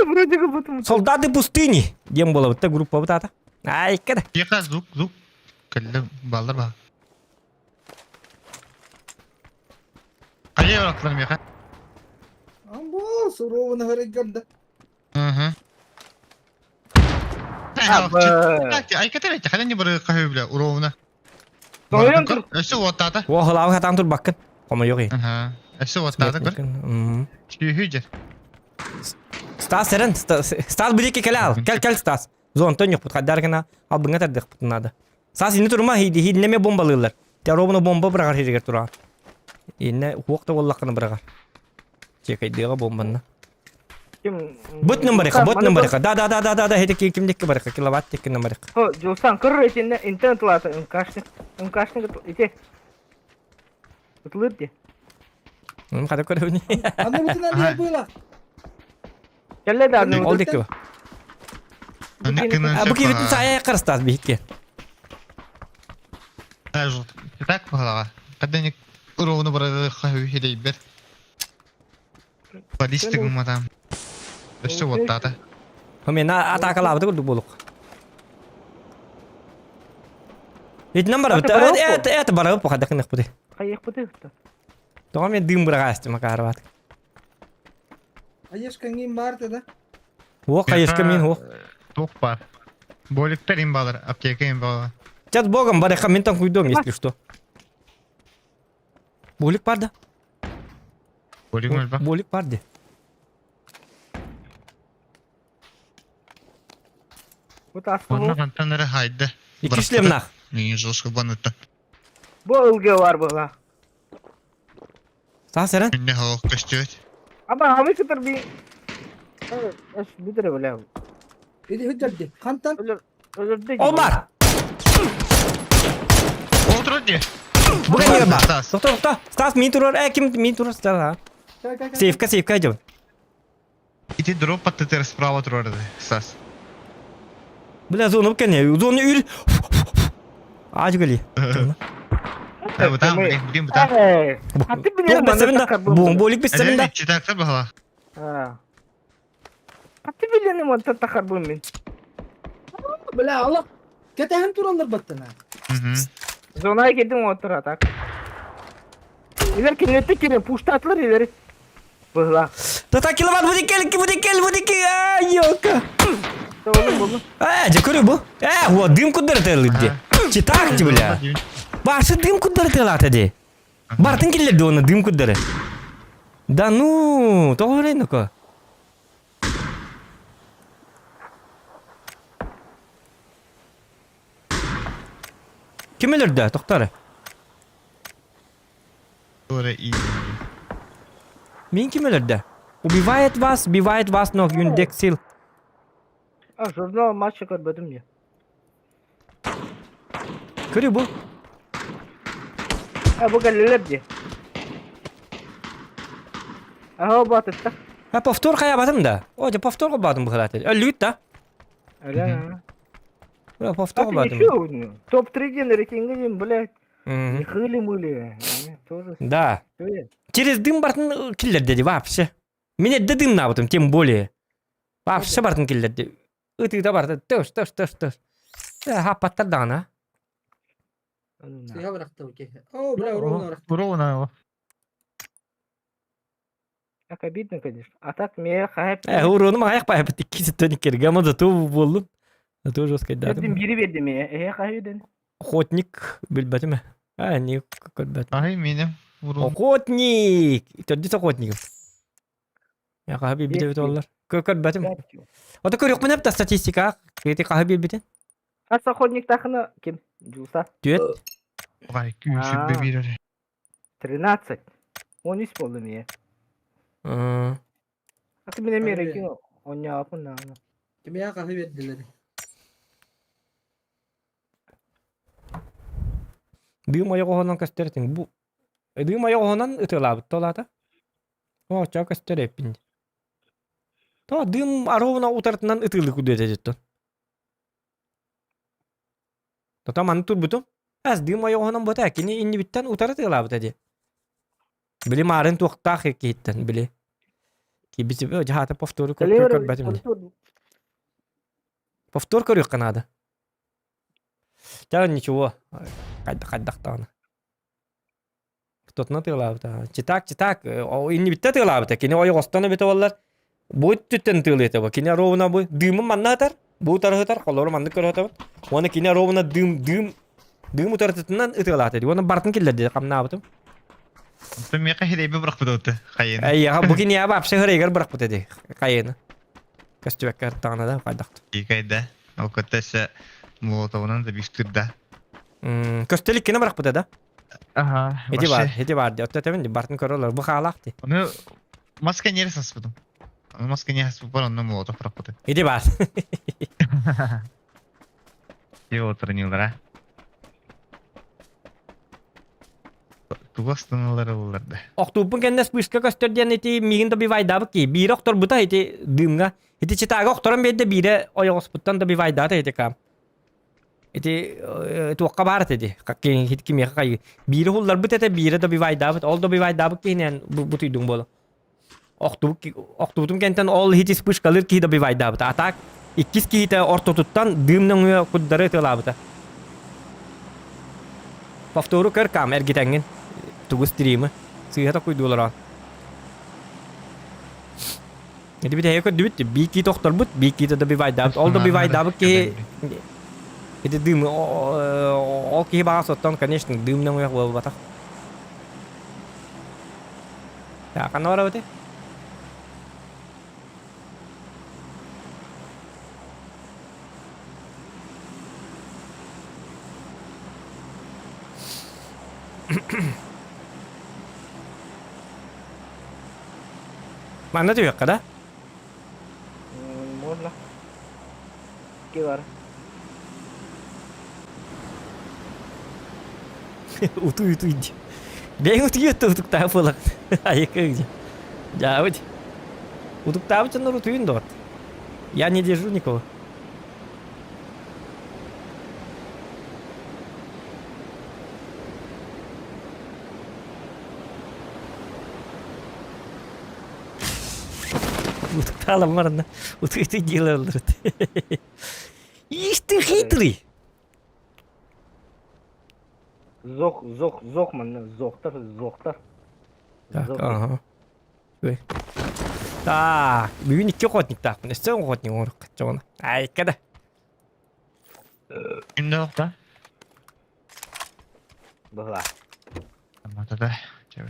Вроде как будто... Солдаты пустыни. Дем бола бутта группа бутата. Ай, кеде. Тихо, звук, звук. Кэллэ баллар ба. Хайа барактар меха. Амбо, суровый көрді. Угу. Айката бәйті, халя не бары кахы бля, уровна. Тойон тур. Өсө оттата. О, хылабы хатан тур баккын. Кома yok. Ага. Өсө оттата көр. Чүйү жер. Стас сэрен, Стас билекке кел ал. Кел кел Стас. Зон тон yok бут каддаргына ал быңа тардык бутунада. Стас ини турма хиди хиднеме бомбалыылар. Те робуна бомба бырагар хиригер турар. Инне хуокта боллаккына бырагар. Чекайдыга бомбанна. Бут номерика, бут номерика. Да да да да да да хеди кимдикки барыка, киловатт тикки номерика. Хо, Жулсан кыр этинне интернет лата мкашник, мкашник ите. Утылыр де. М када көрөбүн. Аны бутына не было? Келле да аны. Ол дикки. А бу кибитин сая кырстас бихикке. Так балага. Каденик уровну бары кахы хедейбер. Баллистик мадам. Өсө оттата. Мен атакалабыды көрдүк болук. Итинен барабыт. Это это барабыт бу кадакын бу. Кайык бу Тоға мен дым быраға астым макарбат. Аешка ним бар да? О, кайышка мен о. Ток бар. Боликтер им балар, аптека им балар. Сейчас богом барыха мен там куйдом, если что. Болик бар да? Болик бар. Болик бар де. Вот асты Онна кантанары хайды. Икки шлем нах. Мин жолшка банытта. Бу ылге бар була. Са сәрен? Минне хавак көстүөт. Аба хабы кытыр би. Эш бидере бля. Иди хүджерди. Хантан. Өлөрдө. Ол бар. Отур де. Буга не бар. Токто, токто. Стас мин турар, э ким мин турар Стас. Сейфка, сейфка жабын. Ити дроп аттытыгар справа турар Стас. Бля, зона кene, зона үр. Ажгали. Бутан, блин, блин, бутан. А ты билер Бу болик бистемин да. Читактар бахала. А ты билер мантан тахар бу мин. Бля, Аллах. Кэтэһэн тураллар баттана. Зонага кирдим отура так. Илер кинилерте кирен пуштатлар илери. Быһла. Тата киловатт бу дикел, бу дикел, бу дикел. А, ёка. Болду болду. Э, же көрү бу. Э, вот дым куддар тэлди. Читак ти бля. Башы дым куддар тэлата ди. Бартын киллерди оны дым куддары. Да ну, тоҕо ноко. Ким өлөрдө? Тоқтары. Мин ким өлөрдө? Убивает вас, убивает вас, но юндексил. А, журнал матча көрбөдүм я. Көрү бу. А, бу кэллилэр дии. Аха, батытта. Ha повтор каябатым да. О, же повтор кылбадым бу хылаты. Өлүт да. Аля. Бля, повтор кылбадым. Топ-3 ден рейтинги блядь. Не хыли-мыли. Тоже. Да. Через дым бартын киллер деди вообще. Меня да дым набытым, тем более. Вообще бартын киллер деди. Ытыта барты. Төш, төш, төш, төш. Хаппаттар даҕаны. Сыга бырахта окей. О, бля, ровно бырахта. Ровно. Так обидно, конечно. А так мне хайп. Э, урону маяк байып икки төниккер гамма зато болдум. Зато жестко да. Бердим бири берди мне. Э, хайден. Охотник билбетим. А, не көрбөт. Ай, менем. Охотник! Төрдүс охотник. Я хаби бите бит олар. Көрбөтүм. Ото көрүк менеп та статистика. Кети хаби бите. Хас охотник тахына ким? Жулса. Түөт. Ай, күүсүп бирер. 13. 13 болду мне. А ты меня мереки оняапын на. Кимия кафе бердилер. Дым ойоҕоһунан көстөр этиҥ. Бу дым ойоҕоһунан ытыалаабыт толаата. О, чаа көстөр эппин. То дым аруына утартынан ытыылы кудуэт этиттон. Тото маны турбутум. Әс дым ойоҕоһунан бота кини иннибиттэн утары тыалаабыта дии. Били маарын туохтаах киһиттэн били. Кибити жаата повтору көрбөтүм дии. Повтор көрүөххэ наада. Ча ничего. Хайдах даҕаны. Тотуна тыалаабыта. Читак, читак. Иннибиттэ тыалаабыта. Кини ойоҕостон эбитэ буоллар. Бу өттүттэн тыалыата бу. Кини ровно бу дымын манна атар. Бу утарыһытар. Холору маннык көрөтөбүт. Уонна кини ровно дым, дым, дым утарытытынан ытыалаата дии. Уонна бартын киллэрди хамнаабытым. Онтон миэхэ хирэйбэ бырахпыт оты хайыны. Эйиэхэ бу киниэхэ вообще хырайгар бырахпыт эти хайыны. Көстүбэккэ ыртаҕына да хайдахт. Икайда. Ол көтөсө Молотовунан да бистырда. Көстөл иккини бырахпыта да. Ага. Ити бар, ити бар ди. Отто тебин бартын көрөлөр. Бу хаалаах ди. Оны маска нер саспытым. Оны маска не хаспыт онно Молотов бырахпыты. Ити бар. Его отранилар, Тугу астыналар буллар да. Охтууппун кэннэ вспышка көстөр диэн ити миигин добивайдаабыт кии. Биири охторбута ити дыымҥа. Ити читаага охторон биэрдэ биирэ ойоҕоспуттан добивайдаата ити каам. Ити туохха баар этэ ди. Кимиэхэ хайыы. Биири хулларбыт этэ, биирэ добивайдаабыт. Ол добивайдаабыт киһинэн бутуйдуҥ буолу. Охтубутум кэнтэн ол ити вспышкалыыр киһи добивайдаабыта. А так иккис киһитэ ортотуттан дыым нөҥүө курдары ытыалаабыта. Повтору көр кам эргитэҥҥин. Тугу стримы. Сыыһа токуйдуулар Ити бүтэһигэ көрдүбүт, биир киһи тохторбут, биир киһи добивайдаабыт. Ол добивайдаабыт киһи ити дым ол киһи баҕас оттон, конечно, дым нөҥүө буолбатах. Ханна барабыт? Манна түһүөххэ да? Можно. Ки бар. Утуй утуй ди. Бэйэҥ утуйуо утуктаах буолар. Айыкы дьаабыт. Утуктаабыт дьоннор утуйун доҕот. Я не держу никого. Утуктаалам баранна. Утуй диэлэр Ишь ты хитрый! Зох, зох, зох манна, зохтар, зохтар. Так, ага. Так, бүгүн икки охотниктаахпын. Өссө охотник оҥоруохха чоҕуна. Айка да. Күннөөх да? Быһла. Амата да. Чэбэ.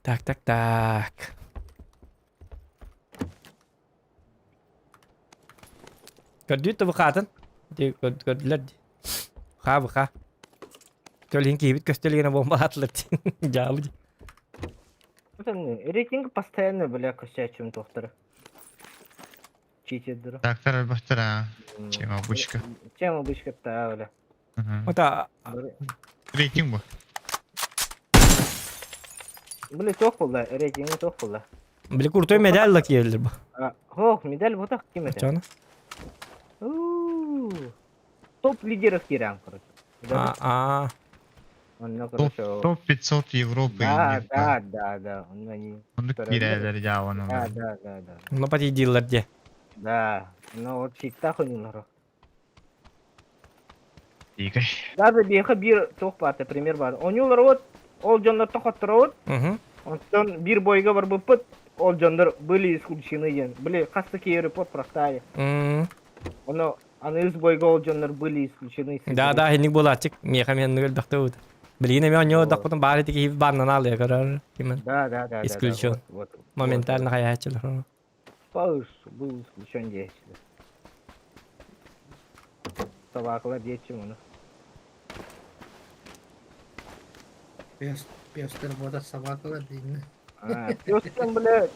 Так, так, так. Көрдүүт да бухаатын. Көрдүлэр дии. Ха буха. Төлүн киһибит көстөлүгүнэ бомбалаатылар дии. Дьаабы дии. Рейтинг постоянно, бля, косячим тохтары. Читердері. Трактор өлбөхтөр а. Чем обычка. Чем обычка та, бля. Ота Рейтинг бу. Бля, тоқ болды, рейтинг тоқ болды. Били крутой медаль да киелер бу. Хох, медаль вот так ким это? Чаны? Топ лидеров кирям, короче. А, а. Топ, топ 500 Европы. Да, да, да, да. Оннук киирэлэр дьаабан Да, да, да, да. Ну подъедилар де. Да, ну вот всегда хонилар. Дикай. Даже биэхэ биир туох баар, пример баар. Онюлар вот, ол дьоннор тохотторобут. Онтон биир бойга барбыппыт, ол дьоннор были исключены диэн. Были хас да киһи репорт простая. Ону аны үс бойга ол дьоннор были исключены. Да, да, хинник буолааччык. Миэхэ мен өлбөхтө бут. Билигин эми онньоо дохпутун баар ити киһи бааннан аалыа көрөр. Кимэн. Да, да, да. Исключен. Моментально хайааччылар. Пауз был исключен диэччилэр. Собакалар диэччим ону. Пес, пестер бода собакалар деймин. Пестен, бля,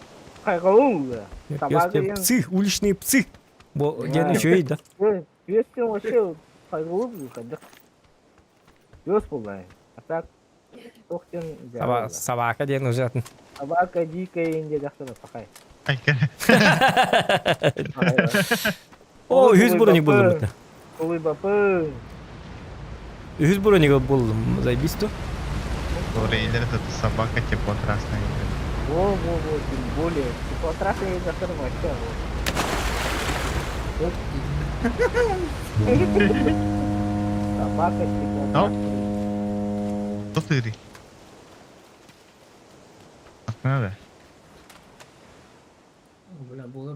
хайҕалым бля. Собака Псы, уличные псы. Бо диэн үчүгэй да. Пестен вообще хайҕалым хайдах. Пес буолла. А так туох диэн Собака диэн уже атын. Собака дикая инде дьахтар пахай. О, үһүс броник булдум это. Улыбапы. Үһүс броник булдум. Заебись то. Рейдер это собака теплотрасная. Во, во, во, тем более. Теплотрасная дьахтар вообще. Собака теплотрасная. Кто ты? Надо. Бля, буолар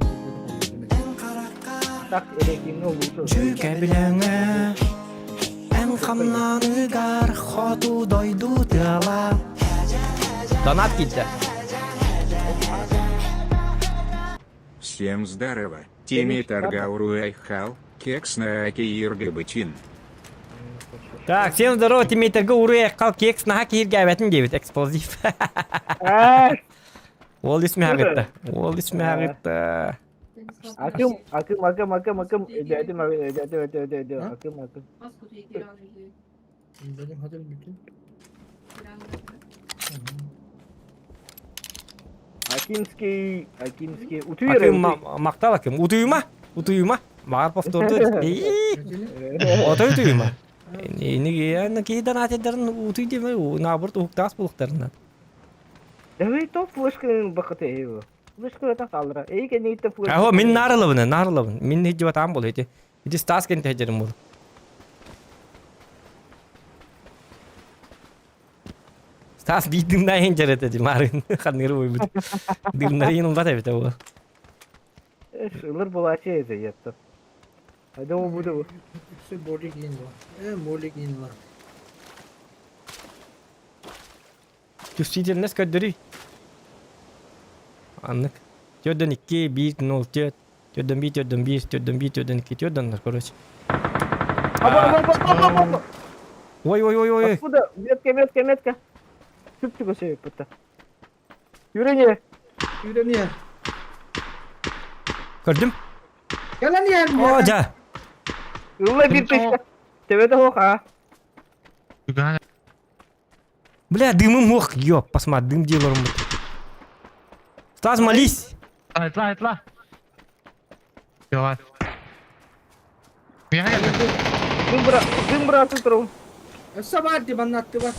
Так, рейтинг лучше. Дьүкэбилэҥэ эн хамнаныгар хоту дойду тыала. Донат киирдэ. Всем здорово, Тими Таргауру Айхал, Кекс на Акииргабычин. Так, всем здорово, Тимей Таргауру Айхал, Кекс на Акииргабытин диэбит, эксплозив. Ол исмэҕитта, ол исмэҕитта. Акым, акым, акым, акым, акым, өйдөөтүм, өйдөөтүм, өйдөөтүм, өйдөөтүм, акым, акым. Акимский, Акимский, утуйра. Акым мактал акым, утуйма, утуйма. Баар повторду. Отой утуйма. Ини киһи донатедарын утуй диэме, наоборот уһуктаас булуктарынан. Давай то флешка бакыты его. Флешка это халра. Эй, кенейте флешка. Аho, мин нарылабын, нарылабын. Мин хиджи батаан бол ити. Ити Стас кенте хеджерим бол. Стас биидин да хенджер эте марын ханныры бойбут. Дымнарын умбат эбите ол. Ылыр булачы это ятты. Айда о буду. Все болик инла. Болик инла. Чувствительность көрдөрүй. Аннык. Төрдөн 2, 1, 0, 4. Төрдөн 1, төрдөн 1, төрдөн 1, төрдөн 2, төрдөн, короче. Ой, ой, ой, ой. Откуда? Метка, метка, метка. Түп-түгө себеп бутта. Юрение. Юрение. Көрдүм. Кэлэн иһэр. О, жа. Ылла бир тышка. Төбөтө хоха. Түгэн Бля, дымым ох, ёп, посмотри, дым делал. Стас, молись! Айтла, айтла. Киловатт. Миэхэ кэллэ. Дым быра, дым быратын турабын. Өссө бар ди манна аттыбар.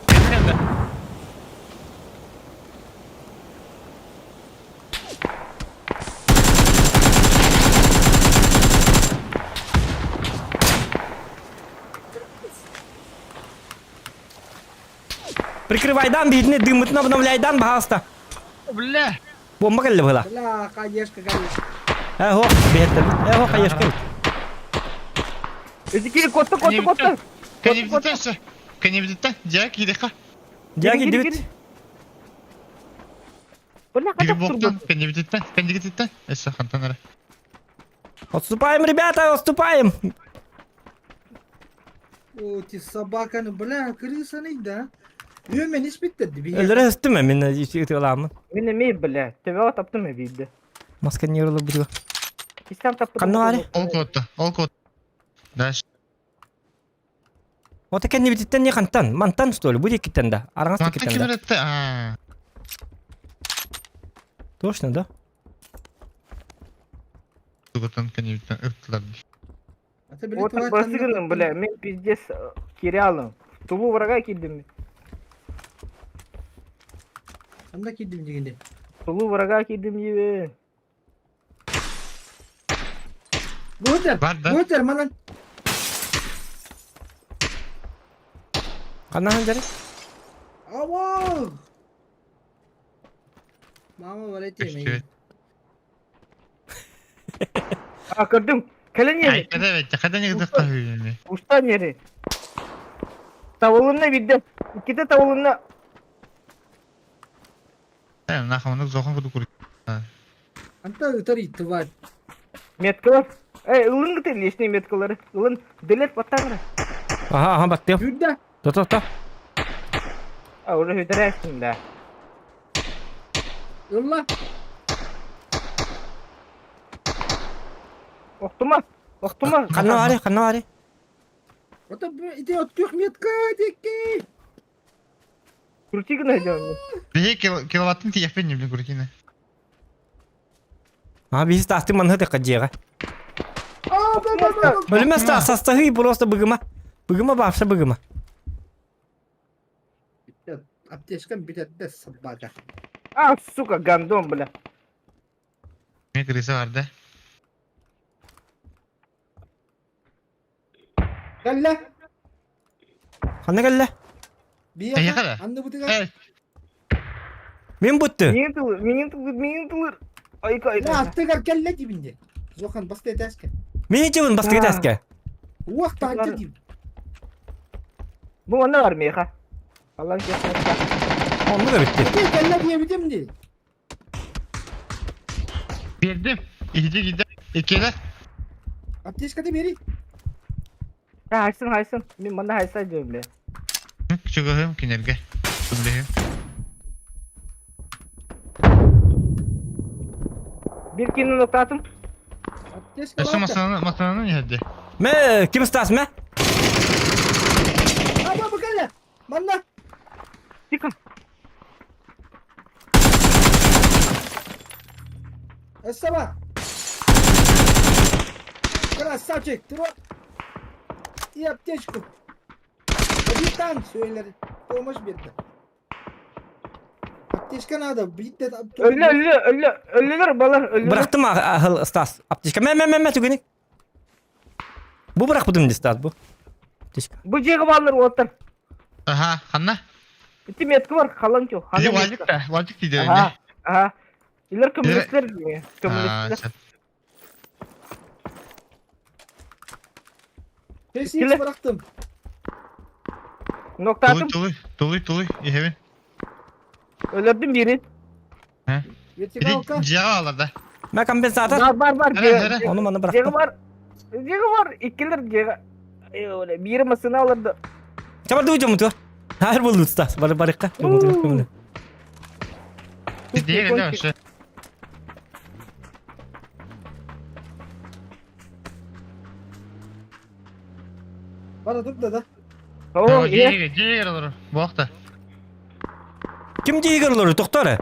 Миэхэ кэллэ. Прикрывай дан, видно, дым обновляй дан, пожалуйста. Бля! Бомба кэллэ была. Бля, хаешка кэллэ. Эхо, бэттэр. Эхо, хаешка. Эти котта, котта, котта. Кэннибититтэн өссө. Кэннибититтэн. Дьэ, киириэххэ. Дяги дебит. Бля, Биир хатап буоктан, турбут. кэннибититтэн, кэннигититтэн. Өссө хантан эрэ. Отступаем, ребята, отступаем. О, ти собаканы, бля, крысаны, да. Үөмэн испиттер ди биһиэхэ. Өлөрө өстүм мен ытыаламмын. Мин эмиэ, бля, төбөҕө таптым эбиирдэ. Маска не ырылы бутуга. Истэн таппытым. Ханна баарый? Ол куотта, ол куотта. Дальше. Ота кэннибититтэн не хантан? Мантан что ли? Бу диэкиттэн да. Араҥас Мантан диэкиттэн ким да. эрэтте? Аа. Точно, да? Тугутан кэннибиттэн ыттылар дии. Ата били Вот тварь басыгыным, ханна бля, мен пиздец кирялым. В тулу врага киирдим. Ханна киирдим дегенде. В тулу врага киирдим диибин. Бу Бар да. Бу манан. Ханна ханжары? Ауау! Мама бар этеме. А, көрдүм. Кэлэн Ай, иһэр. кэдэ бэттэ, кэдэ нигдэ кахыйны. Устан иһэр. Табылынна биирдэ. Иккитэ табылынна. Э, нахаманы зохон куду кур. Анта ытар тварь. Меткалар. Эй, ылын гыты лишний меткалары. Ылын, делет баттаңра. Ага, ага, баттым. Жүрдө. То, то, то. А, уже хүтэрээсин да. Ылла. Охтума. Охтума. Ханна баарый, ханна баарый? Ата ити от метка дикки. Крути гына дьон. Бии киловаттын тиэхпин небли куртина. А, биһи стасты манһы текка дьиэҕэ. А, ба ба ба. Бөлүмэ стас састаһыы просто быгыма. Быгыма баапса быгыма. Аптечкам битетте собака. А, сука, гандон, бля. Мен крыса бар да. Кэллэ. Ханна кэллэ? Биэхэ. Эйиэхэ да? Анны бутыга. Э, Мин бутту. Миин тылыр, миин тылыр, миин тылыр. Айка, Ла айка. аттыгар кэллэ дибинде. Зохан басты этәске. Мин ичебин бастыгы тәске. Уақ таанча дим. Бу манна бар миэхэ. Аллаң кесмэт. Онну да битти. Ити кэллэ диэбитим ди. бердим. Иди гиде. Икеле. Аптечканы бери. Ha, хайсын, хайсын. Мин манна хайса диэм, бля. Чугуһум кинерге. Тумлэһим. Бир кинин октаатым. Аптечка Өссө бар. масананы масананы нехедде. Мэ, ким стас мэ? А, ба кэллэ. Манна. Тихо. Эссаба. Красавчик, ты вот. И аптечку. Капитан сөйлер. Помощь берді. Аптечка надо. Битте Өллө, өллө, өллө, өллөлөр балар, өллөлөр. Бырахтым ахыл стас. Аптечка. Мэ, мэ, мэ, мэ, түгүнүк. Бу бырахпытым ди стас бу. Аптечка. Бу жеги балар оттар. Аха, ханна. Ити метка бар, халан кё. Иди валик та, валик тиде. Ага, ага. Илер көмүлүстер, көмүлүстер. Кесип бырахтым. Тулуй, Ноктаатым. тулуй, тулуй, тулуй. Ихебин. Өлөрдүм бирин. Иди Вертикалка. жига алар да. Мэ компенсатор. Бар, бар, бар. Эре, эре. Ону маны Жеги бырахтым. бар. Жеги бар. Иккилер жеги. Эй, бири масына аларды. Чабарды уйдем ту. Хайыр болду стас. Бары барыкка. Көмүлү. Иди гиде өссө. Бара турда да. О, Дьиэгэр, дьиэгэр олорор. Буохта. Ким дьиэгэр олорор, тохтоо эрэ.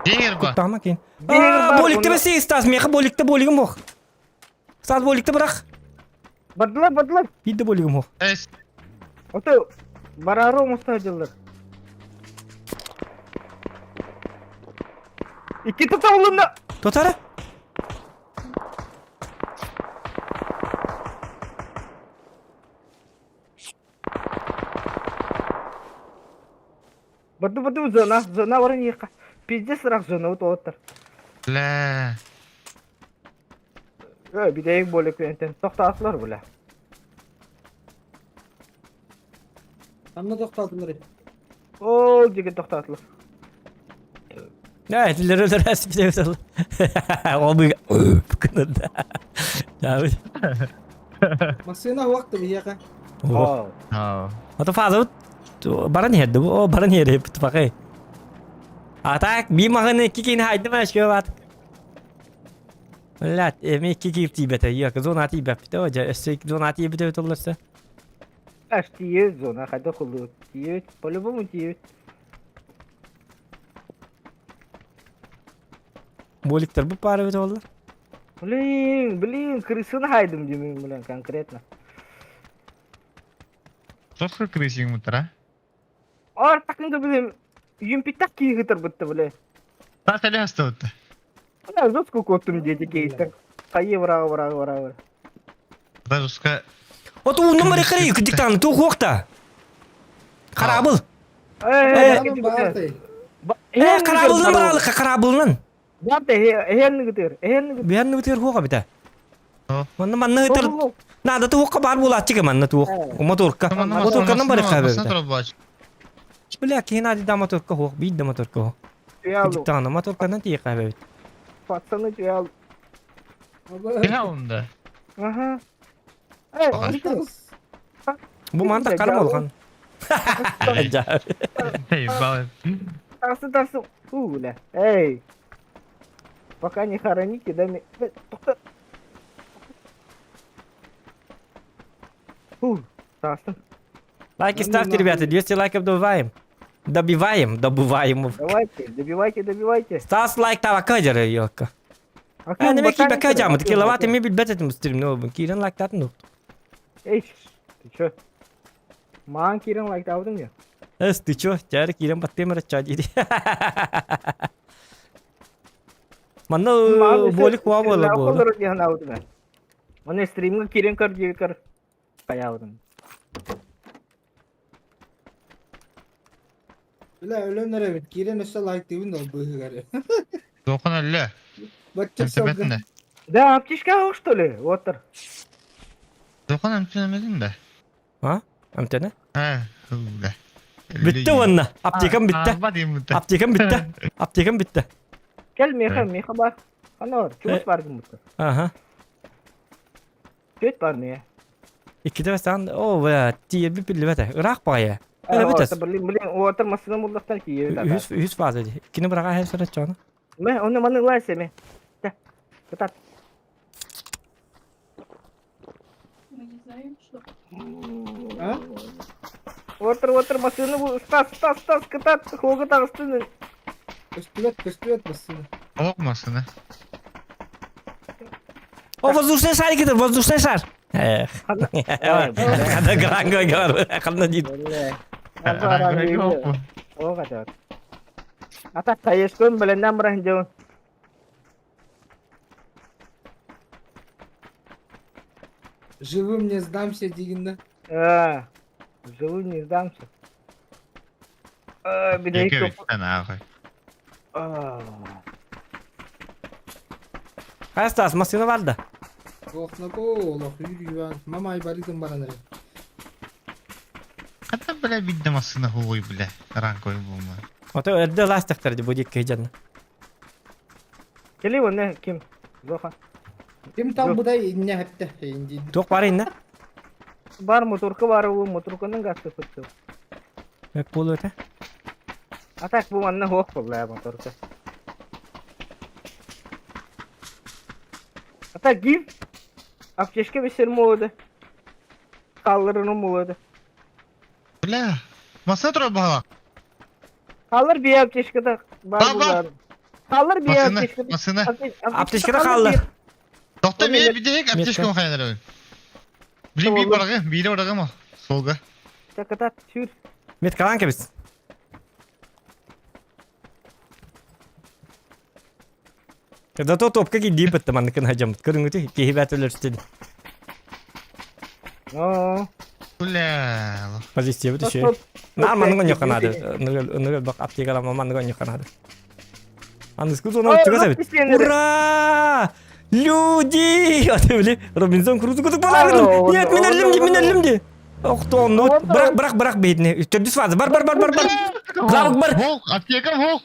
Дьиэгэр ба. Куттаама кин. Дьиэгэр Аа, бар, боликте онно- бэсэй, Стас, миэхэ боликте болигым ох. Стас, боликте бырах. Бардылар, бардылар. Биир да болигым ох. Эс. Ото бараары оҥосто сылдьаллар. Икки тутулунна. Тотара. Барды барды зона, зона баран иэхэ. Пиздец ыраах зона вот Бля. Э, бүтэйик болик күнтэн тохтоотулар бля. Анна тохтоотулар. Ол диэки тохтоотулар. Да, этилер өлөр әсіп Ол бы кынырда. Массыына уақты биһиэхэ. О. Аа. Ата фаза баран иһэрди о баран иһэр бакай. А так би мағыны кикин хайдым әшкө бат. Блядь, эми кики тибете, yok зона тибеп бите, о жа өссө зона тибете өтөлөрсө. Аж тиет зона, хайда хулу. Тиет, по-любому тиет. Боликтер бу пары бите олар. Блин, блин, крысаны хайдым деймін, блин, конкретно. Сосқа крысиң мутара. Ар такында блин, юмпиттак кийгитер бітті, бля. Та сәле астауты. Бля, жестко коттум дети кейттен. Хайы врага, врага, врага. Та жестко. От у номер кыры күдиктан ту хуакта. Карабыл. Э, Баартай. Э, карабылдан баралык, карабылынан. Барта, эхен гытыр, эхен гытыр. Биһэн нутер хуака бите. Манна манна ытыр Надо туохха бар буолааччы манна туох. Моторка. Моторканан барык Масына хабы. турап бач. Бля, киһин ади да моторка хуох, биир да моторка хуох. Диктана моторканан тиэ хабы. Пацаны түйал. Киһэ онда. Ага. Э, Бу манта карым олған. Эй, бал. Тасы, тасы. Фу, бля. Эй. Пока не хороните, да ми... Тоқта. Фу, тасы. Лайки ставьте, ребята, 200 лайков добиваем. Добиваем, добываем. Давайте, добивайте, добивайте. Стас лайк тава кадер, ёлка. А, не меки бека жамыт, киловатт ми билбет этим стрим, но кирен лайк татын. Эй, ты чё? Маған кирен лайк табдың я. Эс, ты чё? Тәрі кирен баттемір ча дейді. Манна болик хуа бола бола. Міне стримге кирен көр жеби көр. Каябдым. Бля, өлөнөр эбит. Кирен өссө лайк дебин ол быһыгар. Доқын әлі. Бачча сылгы. Әмтеметін де. Да, аптечка что ли? Отыр. Доқын әмтеметін де. А? Амтена? Ә, бля. Бітті онна. Аптекам бітті. Ба деймін бітті. Аптекам бітті. Аптекам бітті. Кел меха, меха бар. Ана бар, чугас бар бұтты. Аха. Төт бар не? Иккиде бастан, о, бля, тиер би билбете. Ырақ бағая. Әлі бітес. Блин, блин, отыр масына мұлдақтан киебит. Үс үс фаза ди. Кини быраға хәл сөрәт чаны. Мә, оны маны лайса ме. Та. Кытат. А? Отыр, отыр, масына бу. Стас, стас, стас, кытат. Хога тағыстын. Көстүбэт, көстүбэт массыына. Оқ масына. О, воздушный шар кетер, воздушный шар. Эх. Қанда гранго гар, қанда дейді. Ога да. Ата кайышкын биленнен бұрын жауын. Живым не сдамся дегенде. А, живым не сдамся. А, Екі биттен ағай. Қайстас, машина бар да. Охнако, олох үйрүбан. Мама айбарытын баран эрэ. Қата бля бидді масына хуй бля. Ранкой болма. Ото өрдө ластықтар ди будик кейжан. Кели оны ким? Зоха. Ким там будай инне хепте инди. Тоқ бар инна. Бар моторка бар, ол моторканың газы көтті. Өк бол өте. А так бу манна хоқ болды моторка. А так гив. Аптечка бесер молоды. Қаллырыным болады. Бля. Масына тұрар бағала. Қаллыр бие аптечкада бар Бар, бар. булар. Қаллыр бие Масына, аптечкада. масына. Аптечкада қаллыр. Тоқта Ол мен еле- бидек аптечка Метка. хайнар. Блин, би барғы, бире барғы ма? Солға. Такатат сүр. Меткалан кебис. Зато топка кидип бітті манныкын хажам. Көрүңүтү киһи бәтөлөр үстеді. О. Бля. Позиция бит еще. Нар манныгын йоканады. Ныгыл бак аптекала манныгын йоканады. Аны скузу Ой, на чуга вот бит. пенсионеры. Ура! Люди! Аты били Робинзон Крузо кутук Ау, балагын. Нет, мен өлдүм ди, мен өлдүм ди. Охтон, ну, бирак, бирак, бирак бейтне. Төрдүс фаза. Бар, бар, бар, бар, бар. Клавык бар. Хоқ, аптека хоқ.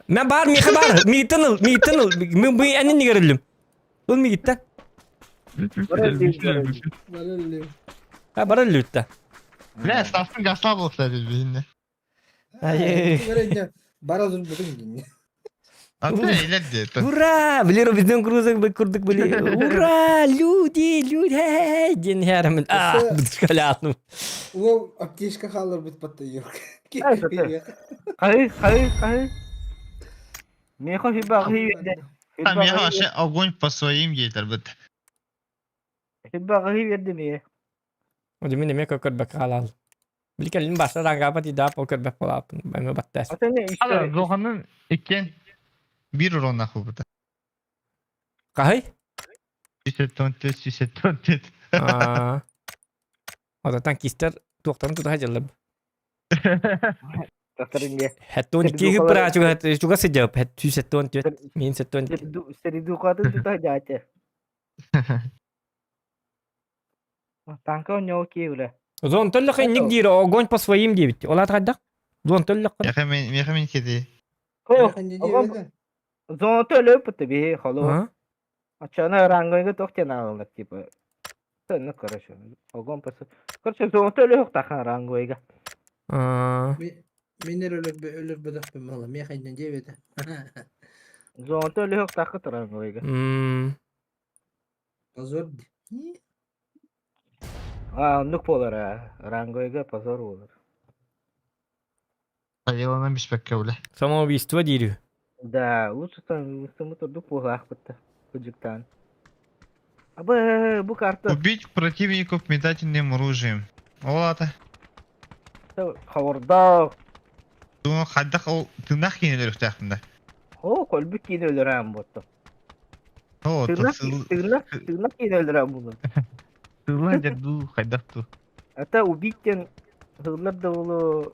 Мен бар, миха бар. Мигиттен ыл, мигиттен ыл. Мен бу әнин нигер өлдүм. Ул мигиттен. Бар Ha, бар өлүттә. Бля, стафтың гасла болып кстати, бейінде. Ай. Бара зур бүтүн. Аты ейлер де. Ура! Били Робинзон Крузо бы курдук били. Ура! Люди, люди! Ден хәрәмен. А, бит Ол аптечка халыр бит батта yok. Ай, саты. Қай, қай, қай. Меха хиба хи. Там я вообще огонь по своим дейтер бит. Хиба хи берди ме. Оди мен эме көкөр бек халал. Били келин башта рангапа ти да покөр бек болап. Байма баттас. Ата не Ала, işte. Зоханның иккен bir урон нахуй бит. Кахай? 174, 174. Аа. Ата танкистер туктан тута хаҗалып. Тахтарынге. Хәттон ки хыпра чуга чуга сидеп. Хәт 174 мин 74. Сериду катын тута жате. Танка ойноо киевле. Зон төллө ник дир огонь по своим дебит. Олар кайда? Зон төллө. Яхамен, яхамен кеди. Зона төлөп бутты би холу. Ачана рангойга тохтен алынат типа. Ну короче, огонь по Короче, зона төлөп тахан рангойга. Аа. Мен өлөр бөдөх бемала. Мен хайдан дебет. Зона төлөп тахы рангойга. Мм. Позор. А, нук болар, а. Рангойга позор болар. Айылана бишбекке бля. Самоубийство дирю. Да, лучше там самы турду пугах бутта. Куджиктан. Абы, бу карта Убить противников метательным оружием. Олата. хаварда. Дума хаддах ол тынах кинелер үхтәхтінде. О, колбу кийин өлөрөм бутта. О, Тырнак, тырнак, тырнак кийин өлөрөм буну. тылла жаду хайдах ту. Ата убиттен хыллар да болу.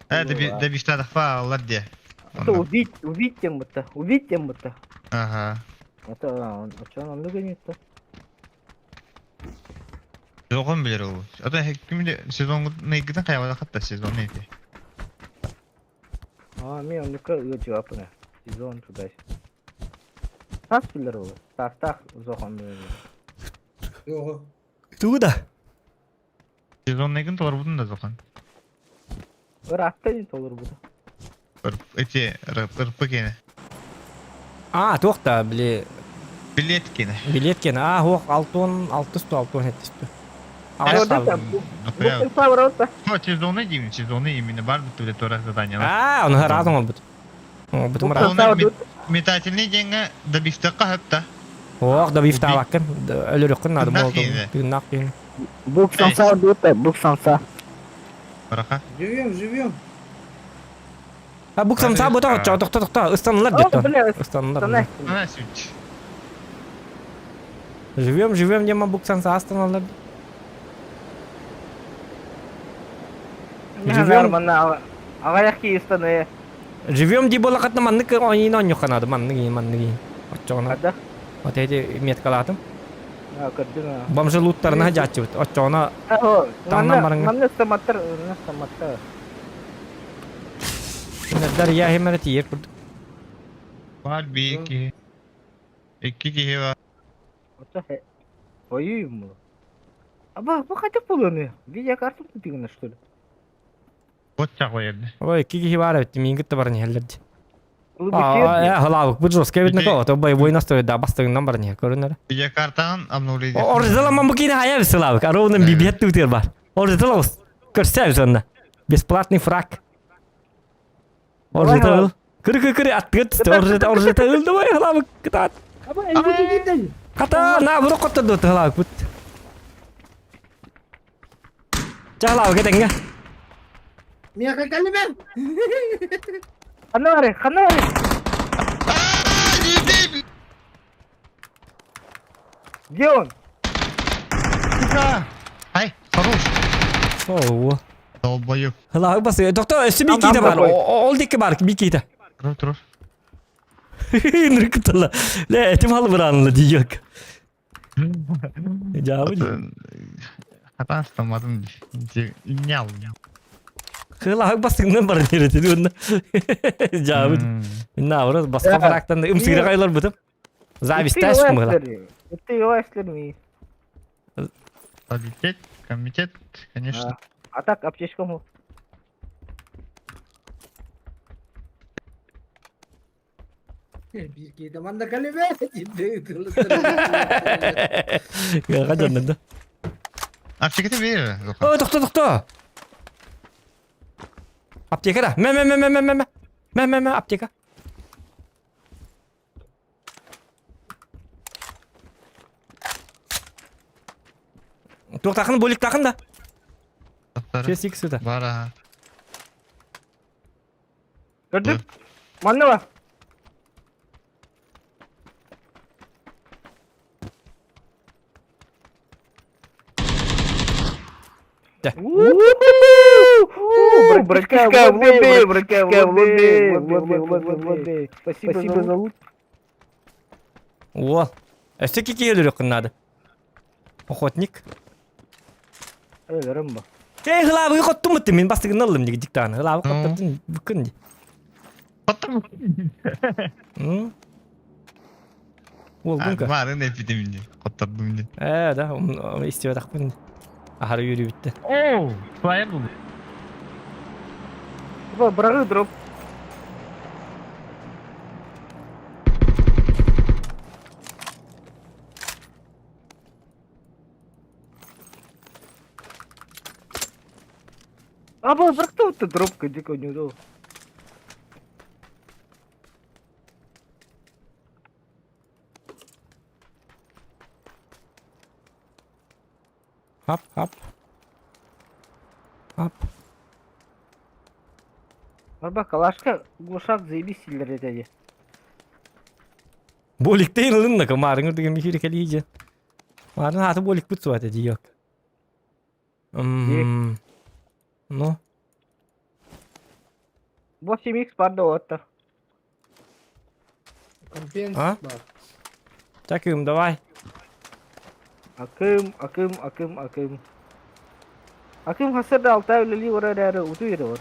Э, да биштадах фа аллар де. Ата убить, убиттен бутта. Убиттен бутта. Ага. Ата, ачан анды генетта. Жоғын білер ол. Ата кимде сезон нейгиден каябада хатта сезон нейди. А, мен онука ы жавапына. Сезон туда. Тас билер ол. Тастах зохон билер. Yok. Тугуда. Сезон нейгин толар будун да жохон. Бір атта дейін толыр бұда. Бір эти РП кене. А, туохта, били Билет кене. билет кен. А, хуох алтон алтысту алтон хеттисту. О, сезонный деймин, сезонный именно бар бит билет тора задание. А, оны разом ол бит. О, бит мара. Метательный деньги да бифтакка хатта. Ох, да бифта бакын. Өлөрөккүн нады Тыннак болду. кийинди. Тыннак кийин. Бук самса дута, бук самса. Барака. Живем, живем. А бук самса бу та тохто тохто ыстанылар О, деп. бля, Ыстанылар. Ана сүт. Живем, живем, дема бук самса астаналар. Живем. Нормально. Ағаяқ кейістаны. Живем ди бола катна маннык ойын ойын канады маннык маннык. Очоона. Ада. Вот эти меткалатым. А, көрдүң. Бомжи луттарына жатчыбыт. Очоона О, Таңнан барыңа. Манны стаматтар, манны стаматтар. Нердер я хемер тиер курдук. Бар би ки. Икки кихи бар. Ото Ой, му. Аба, бу қайда болуны? Видеокарту купигна, что ли? Вот чак ерде. Ой, киги бар бит, мин гытты бар нехеллерди. Халаабык бу жестко видно кого, то боевой настрой да бастыгынан бар не көрүнөр. Видео картаҕын обновление. Орзаламан бу киинэ хайа бисылаабык, ровно бибиэт тутер бар. Орзалабыс. Көрсө сонна. Бесплатный фраг. Орзатал. Кыры кыры кыры аттыгы түсті. Орзата орзата ыл давай халаабык кытаат. Хата на бурук котторду халаабык бут. Чахлаабык этеңге. Миэхэ кэлимэ! Ханна бары, ханна бары. Где он? Сука! Ай, хорош! Оо. Долбоеб. Халаабык басы. Доктор, өссө бир киитэ бар. Ол дикки бар, бир киитэ. Тур, тур. Нырк тала. Ле, этим халы быраанла диек. Жаабы. Хатан стамадым. Нял. Кылаак бастыгынан баран еретedi онна. Жаабы. Наоборот, басқа фарактан ымсыгыра кайлар бутым. Зависть тәш мыгла. Это его ми. Комитет, комитет, конечно. А так аптечка му. Биир киһитэ манна кэлимэ! Кадьаннан да. Аптеката бер. Ой, тохто, тохто. Аптека да. Мә, мә, мә, мә, мә, мә. Мә, мә, мә, аптека. Туохтаахын боликтаахын да. Чес икс это. Бар аха. Көрдүк? Манна ба? Братишка, влобей, братишка, влобей, влобей, влобей, влобей. Спасибо за лут. О, өссө кики өлөрүөххүн наада. Охотник. Өлөрөм бу. Эй, хылаабыгы хоттум бутты, мин бастыгын аллым диги диктааны. Хылаабы хоттортун бүккүн ди. Хоттум. Уолгун көр. Барын эпидемия ди. Хоттордум ди. Ээ, да, истибэтахпын. Аһары үөрүү бүттэ. Оо, флайер бул. Бырагы дроп. А бұл бырақта өтті дропка дико не удал. Хап, хап. Хап. Арба калашка глушак заебись силлер этеди. Боликтейн ылынна комарың деген михири кэлиже. Марын аты болик бут суат эди yok. Ну. 8x бар да оттар. Компенс А? бар. Такым, давай. Акым, акым, акым, акым. Акым хасырда алтай үлели орар әрі уту ері ор.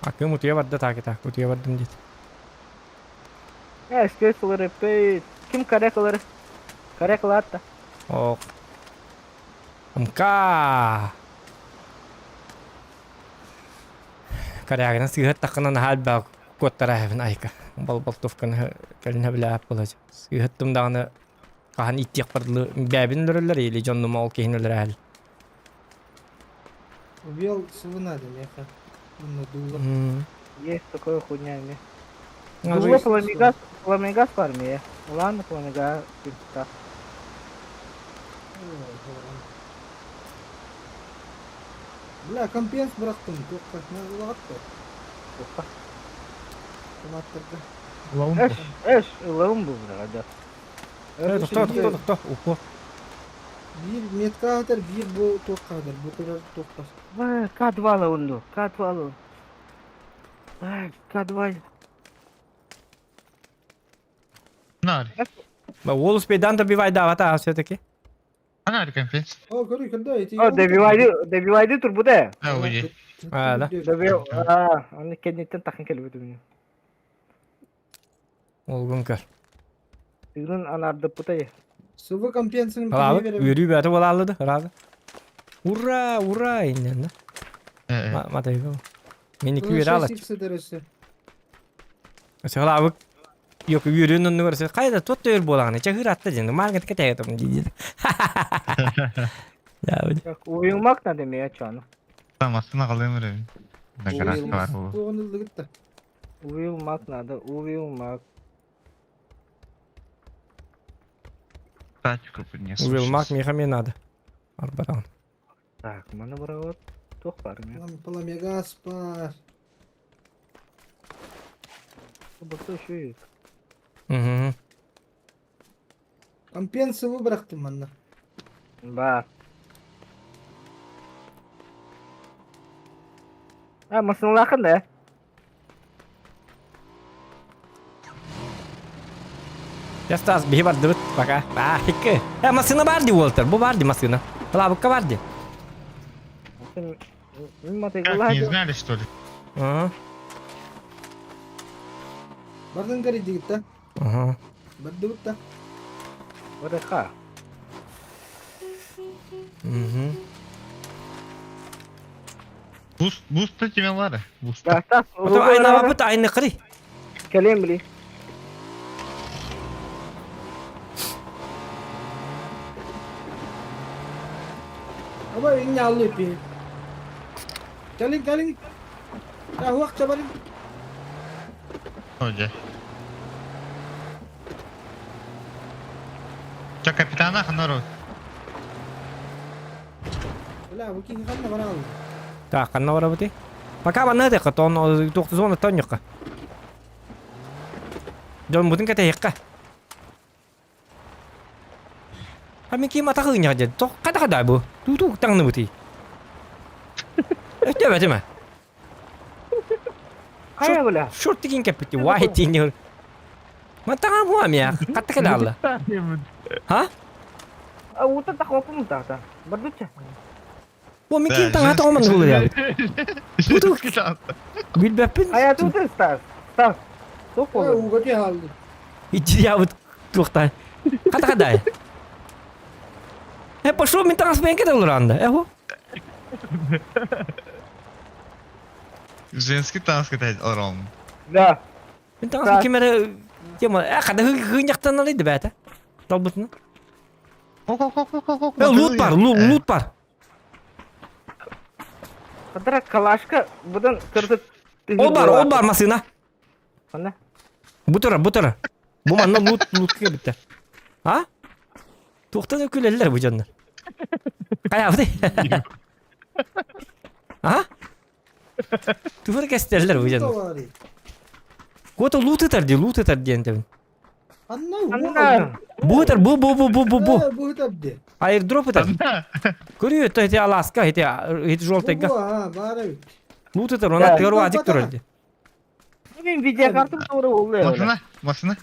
Акым утуя барда так так, утуя бардым дейт. Ә, скесылары пей. Ким карекалары? Карекалар атта. Ок. Мка. Карягына сыгыт такынан халба куоттара хэвен айка. Бал болтовканы кэлинэ билээп болачы. Сыгыттым даганы хахан иттиэх барлы бэбин өлөрөллөр или дьоннум ол киһин өлөрөөл. Убил сывына меха. Надуло. Есть такое хуйня ми. Дуло пламегаз, пламегаз бар ми. Ладно, пламегаз. Бля, компенс бырахтым. Туохха, улаҕатта. Туохха. Тунаттырда. Эш, эш, ылым бу быраҕа Э, тохто, тохто, тохто. Упо. Биир метка атар, биир бу туохха атар, бу турар туохха. К2 лаунду, К2 лаун. К2. Нар. Ба ол успейдан добивай да, вата все-таки. Анар компенс. О, көрүй, когда эти... О, добивайды, добивайды турбуда. А, уйди. А, да. Добив, а, аны кенеттен тахын келбет үмүн. Ол гүнкөр. Тыгын анарды путай. Сывы компенсин Алабы, үрүү бәті бола алды, разы. Ура, ура, иннен, да. Матай го. Мен екі үре алады. Сыһылаабык Yok үөрүүн оннугар сэ хайда туот төөр буолаҕына чаһыыр атта диэн маарга кэтэһэтом дии Уйумак надо меня чону. Там астына қалайым эрэ. На гаражка бар буолуо. Туоҕун ыллыгыт да. Уилмак надо, уилмак. Тачку принесу. Уилмак миэхэ эмиэ надо. Арбатаҕын. Так, маны быраҕыт. Туох баар эмиэ? Пламегас бар. Бу еще Угу. Компенсывы бырахтым манна. Бар. А, масыналаахын да? Ястас биһи бардыбыт пока. А, икки. Э, массыына бар ди Уолтер. Бу бар ди массыына. Плавыкка бар ди. Как, не знали, что ли? Ага. Бардын көрүдүгүт да. Ага. Бардыбыт да. ВДХ. Угу. Буст, буста тебе лара. Буста. Да, Стас, Потом айналапыт айны кырый. Кэлиэм били. Аба инне аллы пи. Кэлин кэлин. Хуак чабарын. Оде. Чо, капитана ханору. Бля, бу киһи ханна бараал. Так, ханна барабыты? Пока манна декка, тон туох зона тонньукка. Дьон бутун кэтэһиэххэ. А мен ким атаҕы ыҥньаҕа диэн, тоқ хата хада бу? Туу-туу таҥныбытый. Өттөөбөтүм Хайа бля. Шорт тигин кэппити, вай тииннер. Мантаҕа буа мия, хатта кэлэ алла. Ха? А ута тахопум тата. Бардуча. О, мен ким таҥа тоҕоман булуябыт. Туу-туу. Билбэппин. Хайа туутun Стас. Стас. Туох буолла? Ууга түһэ Иччиябыт туохтаан. Хата хадай. Э, пошел мен таҥас бэйэн кэтэ олоранда. Э, хо. Женский танц катать ором. Да. Мен таҥас ким эрэ тема. Э, хада хыынньахтан алый бээтэ. Талбытына. Э, лут бар, лут бар. Хадара калашка будан кырдык. Ол бар, ол бар масына. Ханна? Бу турар, бу турар. Бу манна лут, лут кэлбиттэр. А? Туохтан күлэллэр бу дьоннор? Хайаабытай? А? Тугу кэстэллэр бу дьоннор? Куота лут ытар дии, лут ытар диэн тэбин. Анна Бу ытар, бу бу бу бу бу бу. Бу ытар дии. Аирдроп ытар. Көрүө, то ити Аласка, ити ити желтыйга. Бу а, баар эбит. Лут ытар, она тыгар турар дии. Мин видеокартам туора буолла. Машина, машина.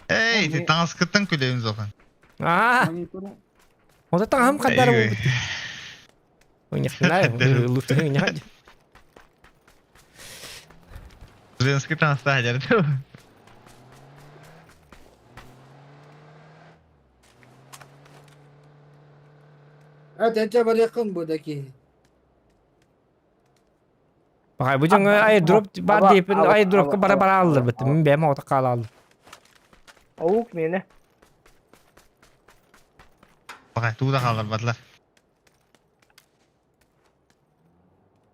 Эй, ты таҥаскыттан күлэбин зохан. Аа. Ота таҥаһым хардара буолбут. Ойнахтынай, луфтын ойнахад. Женский таҥастаах дьэр. А, тэнчэ барыаххын бу да киһи. Баҕай бу дьоҥҥо айдроп баар диэппин айдропка бара бара алларбыт. Мин бэйэм оҕото хаалааллым. Аук миэнэ. Баҕай туу да хаалларбатылар.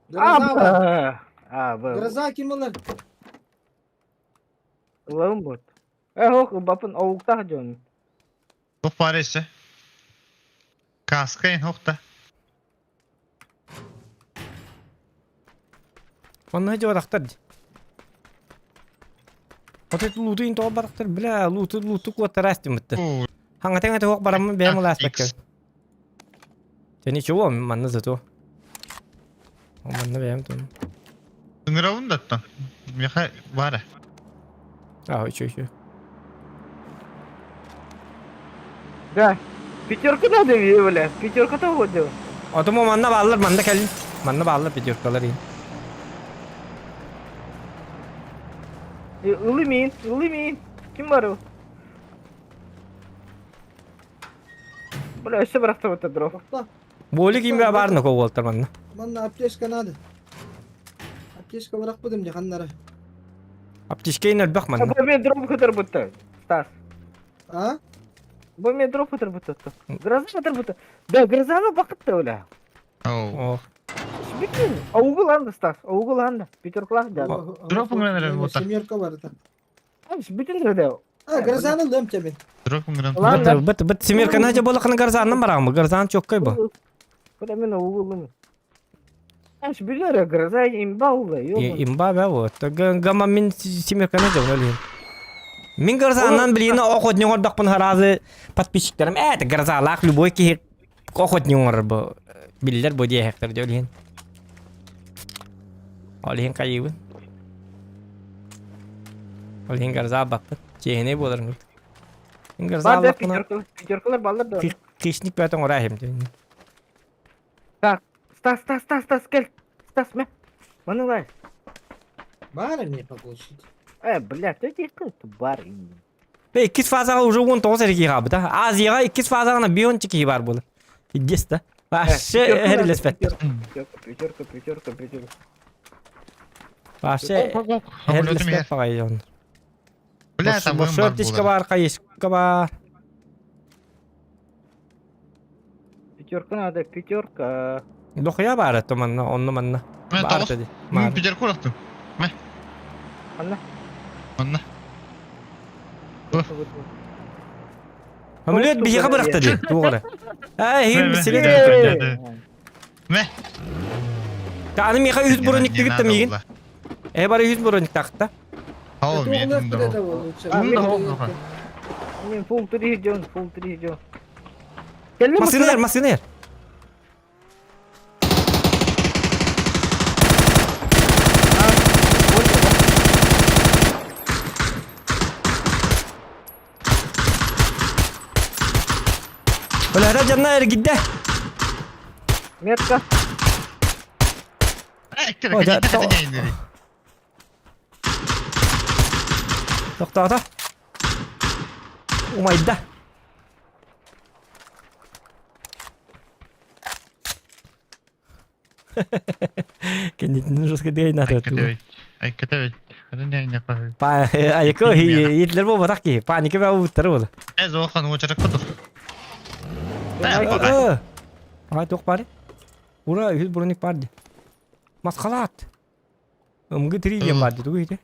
Гроза бар. А, б. Гроза ким ылар? Ылабын бот. Э, ох, бапын ауктах дьон. Туох баар өссө? Кааска эн хохта. Онно дьуодахтар дии. Вот это луту ин тоҕо барахтар, бля, луту луту куоттараас диммиттэр. Хаҥатаҥа туох бараммын бэйэм улааспакка. Дьэ ничего, манна зато. Манна бэйэм тун. Ыҥырабын да оттон. Миэхэ баара. А, еще, еще. Да. Пятерку надо, бля. Пятерка того дело. Отому манна бааллар, манна кэлин. Манна бааллар пятеркалар иһин. Ылымин, ылымин. Ким бар ол? Бля, өссө бырахтыбыта дров. Буоли кимге баар ноко уолтар манна. Манна аптечка надо. Аптечка бырахпытым дии ханнара. Аптечкейн элбэх манна. Бу мен дроп көтөрбүттэр. Стас. А? Бу мен дроп көтөрбүттэр. Гроза көтөрбүттэр. Да, грозаны бакытты оля. О. Бүтүн. Аугыл анды, Стас. Аугыл анды. Пятеркалах да. Дроп уңран вот. Семерка бар это. Бүтүн да. А, грозаны лым тебе. Дроп уңран. Быт быт быт семерка на болақын грозанын барамы. Грозан чоккай бу. Куда мен аугылым. Аш билер гроза имба улы. Имба бә вот. Гама мин семерка на жабын Мин грозаннан билина охотник ордақпын харазы подписчиктерим. Это грозалах любой ки охотник ор бу. Биллер бу дие хектер дөлин. Олин кайыбын. Олин гроза баппын. Чехне болар. Мин гроза Бар пятеркалар баллар да. Хищник бәтен орахим. Так, Стас, Стас, Стас, Стас, кел. Стас, мә. Маны лай. Бар мне получить. Э, бля, ты тихо, бар. Бе, иккис фазаға уже 19 эрги габы да. Азияға иккис фазағына биончик бар булы. Идес да. Вообще херлеспет. Пятерка, пятерка, пятерка, пятерка. Вообще херлеспет пагай он. Бля, там Бошо тишка бар, кайышка бар. Пятерка надо, пятерка. Дохуя бар это манна, онну манна. Бар dedi. Мен пятерку ураттым. Мә. Анна. Анна. Хамлет бихи быракты ди. Тугары. Ай, хим бисере. Мә. Та аны миха 100 броник дигит та мигин. Э бар 100 броник такта. Ау, мен да. Мен фул 3 жон, фул 3 жон. Масынер, масынер. Бля, жанна эргидде. Метка. Тоқтата. Умайда. Кеннитин жестко дей на Айкетевич. Па, айко, итлер бу батак ки. Паника бә уттар бол. Э, зохан очарак кутур. Ай, тоқ бар. Ура, 100 броник бар. Масқалат. Өмгө три дем бар диде гүйде.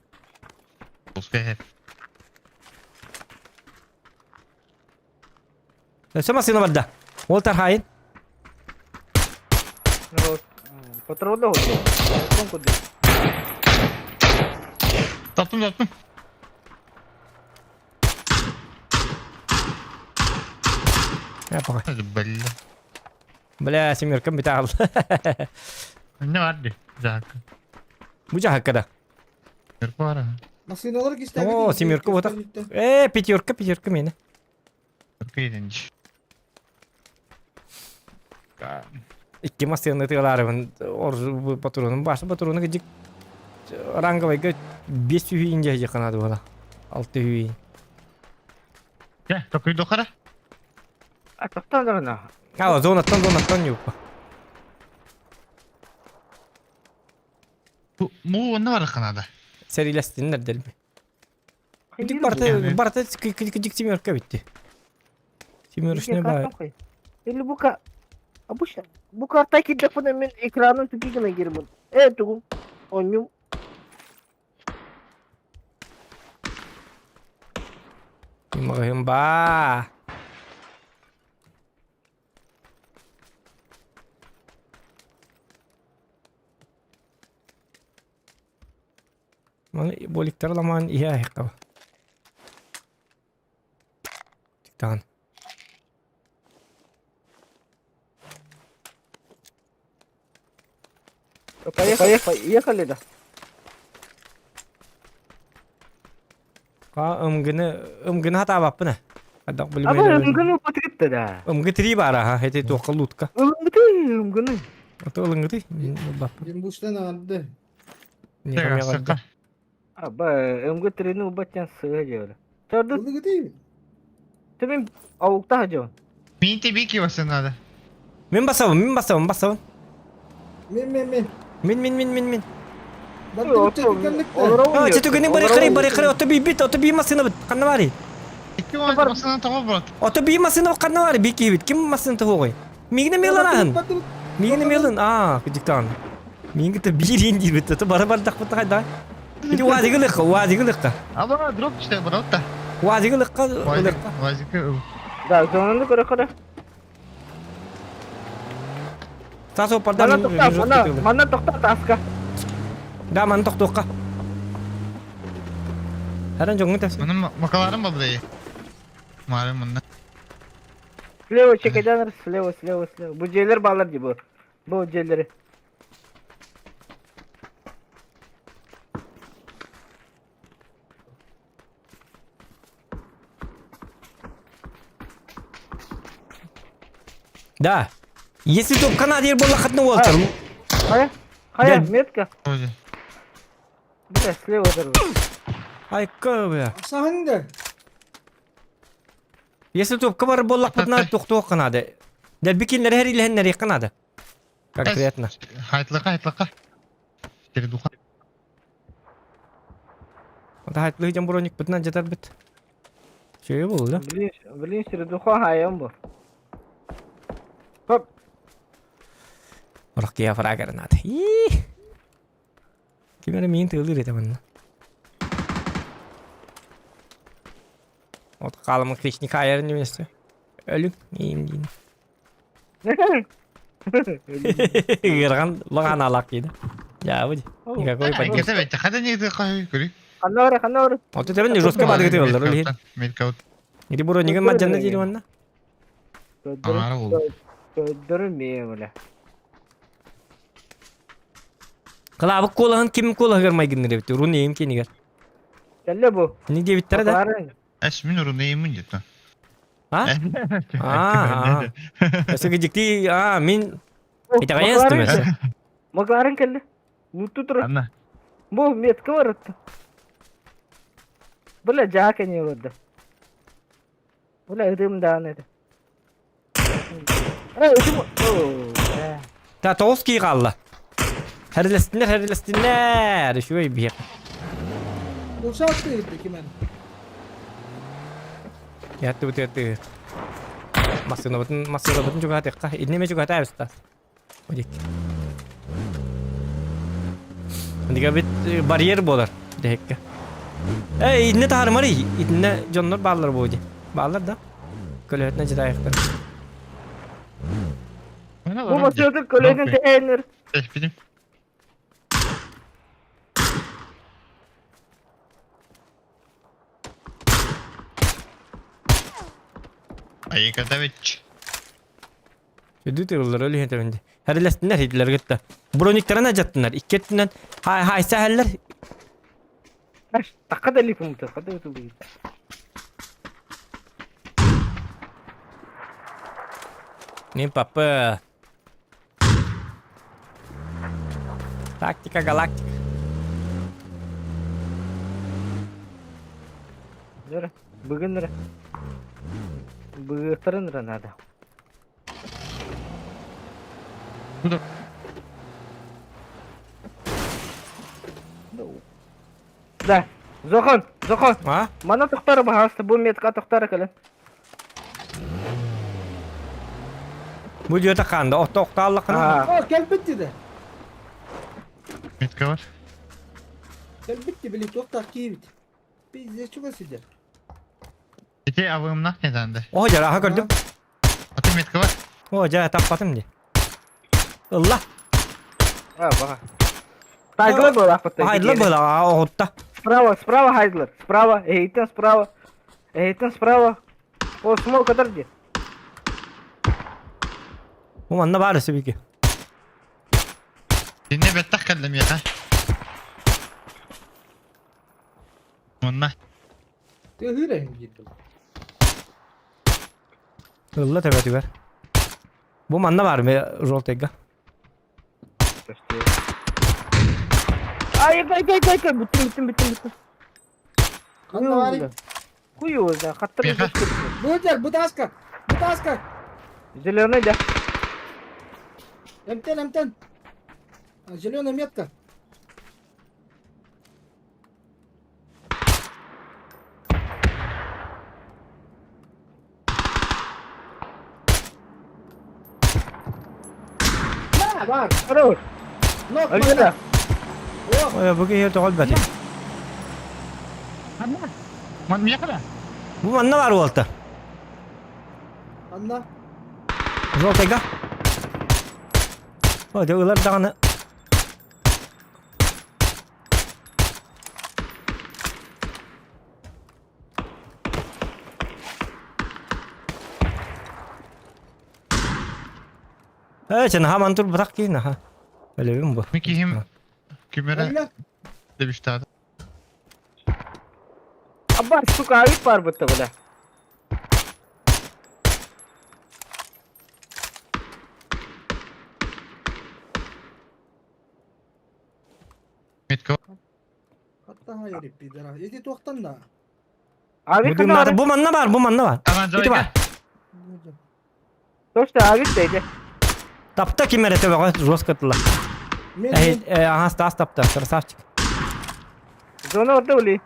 Сема сына барда. Ол тархайын. Патронда вот. Таптым, таптым. Я пока. Бля. Бля, семерка бит алды. Не бар ди. Жак. Бу жакка Семерка бар. Машиналар кистәге. О, семерка вот. Э, пятерка, пятерка мени. Пятерка Икки машина тыгаларыбын ор патронун башы патрону гидик ранговайга 5 сүйін же канады бала. 6 сүйін. Я, такой дохара. А, тоқтан да А, зонаттан зонаттан юпа. Му онна бар канада. Серилестиннер делби. Дик барта барта кидик семерка битти. Семерочный ба. Или бука Обычно бу карта кидек мен экранын тупигine girdim. Э, тугум. Онюм. Магым ба. Маны боликтер ламан ия хекка. Тиктан. Поехали, поехали, да. Ка ымгыны ымгыны хата баппына. Адак Аба билбейм. ымгыны патырыпты да. Ымгы три бара ха, эти тоққа лутка. Ымгыты, ымгыны. Ото ылыңгы бап. Бимбуштан алды. Не Аба ымгы трини убаттан сыга жебер. Торду Ылыңгы Төмен ауыкта жон. Мен тебе кивасы надо. Мен басабын, мен басабын, басабын. Мен мен мен. Мен мен мен мен мен. А, че түгені бары қарай, бары қарай, ото бейбит, ото бей машина бит. Қанна бари? Икки машина тоҕо брат. Ото бей машина қанна бари, бей кейбит. Ким машина тоғой? Мигіне мелан ағын. Мигіне мелан, а, диктан. Мигіне бир енді бит. Ото бары бары дақ бұтты қайда. Иди уазигі лыққа, уазигі лыққа. Аба дроп işte брат та. Уазигі лыққа, лыққа. Вазик. Да, зонаны көрө көрө. Сасо пардан. Мана тоқта, мана, мана тоқта таска. Да, маны тоқтоққа. Әрін жоңын тәпсі. Bunun makalarım mı burayı? Malum bundan. Слева чекеден слева, слева, слева. Бу жерлер балар ди бу. Бу жерлери. Да. Если топ Канадер бола хатны уолтер. Хая, хая, метка. Тоже. Бля, слева дыр. Ай, бля. Саханды. Если топ кабар бола хатна тоқтоқ Канада. Дәл бикинлер һәр илһәннәр Канада. Конкретно. Хайтлыка, хайтлыка. Передуха. Онда хайтлы жан броник бутнан жатар бит. Şey болду да. Блин, блин, середуха хайым бу. Хоп. Орох кия фрагер над. Кимере мин тылыр ете манна. От қалымын хришник айырын немесе. Өлүк иим дейін. Гырган лыган алак дейді. Я выйди. Никакой поддержки. Кете бетте, хада не кой көрү. Ханна ора, ханна ора. От тебе не жестко бады гыты олар өлі. Метка вот. Иди буро неге маджанна дейін манна. Ара ол. Көддөрүм бля. Кылабык колаһын ким колаһыгар майгынныр бит. Рун эм кенигер. Кәлле бу. Не дебиттер да? Эш мин урун эймин дет. А? А. Өсөкө дикти, а, мин Итагаяс түмәс. Макларен кәлле. Луту тур. Анна. Бу метка бар. Бля, жака не болды. Бля, ырым да аны. Эй, ырым. О. Та тоғыз кий қалла. Хәрелестиннер, хәрелестиннер. Шуй бир. Uşak değildi ki ben. Ятты бут ятты. Масына бутын, масына бутын чуга текка. Иннеме чуга табыста. Одик. Дига бит барьер болар. Декке. Эй, инне тармары. Инне жоннор баллар боди. Баллар да. Көлөтнө жидайыктар. Бу машинада көлөдөн тәнер. Билим. Айыката бит. Үдү тыгыллар өлү хентебинде. Хәрелестиннер хидлер гытта. Брониктарына жаттынар. Иккеттинен хай хай сәһәлләр. Такка да липум такка да өтү. Ним папа. Тактика галактика. Нөр, бүгін нөр. Бүгін нөр надо. Куда? Да. Зохан, Зохан. А? Мана тоқтары бағасты, бұл метка тоқтары кәлі. Бу жөтө канда, отто октааллакына. Aa, gel bitti de. Метка бар. Gel bitti bili tohtar kiyibit. Biz de çok asidir. Ите авымна неданды. О, жара көрдүм. Аты метка бар. О, жара таппатым ди. Ылла. А, баға. Хайдлар был ақпатта. Хайдлар был, а, отта. Справа, справа Хайдлар. Справа, эйтен справа. Эйтен справа. О, смол кадар ди. Бу манна бар өсө бики. Dinle беттах кәллем я. Мунна. Тыгырайым girdi. Ылла төбөтүгөр. Бу манна бар ме жолтега. Ай, ай, ай, ай, ай, бүттім, бүттім, бүттім, бүттім. Қанда бар? Хуй да, қаттыр. Бөтер, бутаска. Бутаска. Зеленый, да. Эмтен, эмтен. Зеленая метка. Бар. Хорош. Нок, Альбина. Ой, бу киһи тоҕо өлбөтүй? Ман миэхэ Бу манна бар уолта. Анна. Желтайга. О, дьэ ылар даҕаны. Ээ, чэ, наһаа мантур бырах киһи наһаа. Өлөбүм бу. Мин киһим кимэрэ Өллө. дебиштаата. Абба, сука, авик бар бытта, бля. Метка. Хатта хайыр пидора. Эти туохтан да. Авик Бу хана бу манна бар, бу манна бар. Ити бар. Точно, авик дейdi. Тапта ким эрэ төбөҕө жестко тыла. Мен Эй, ага, Стас тапта, красавчик. Зона орда ули.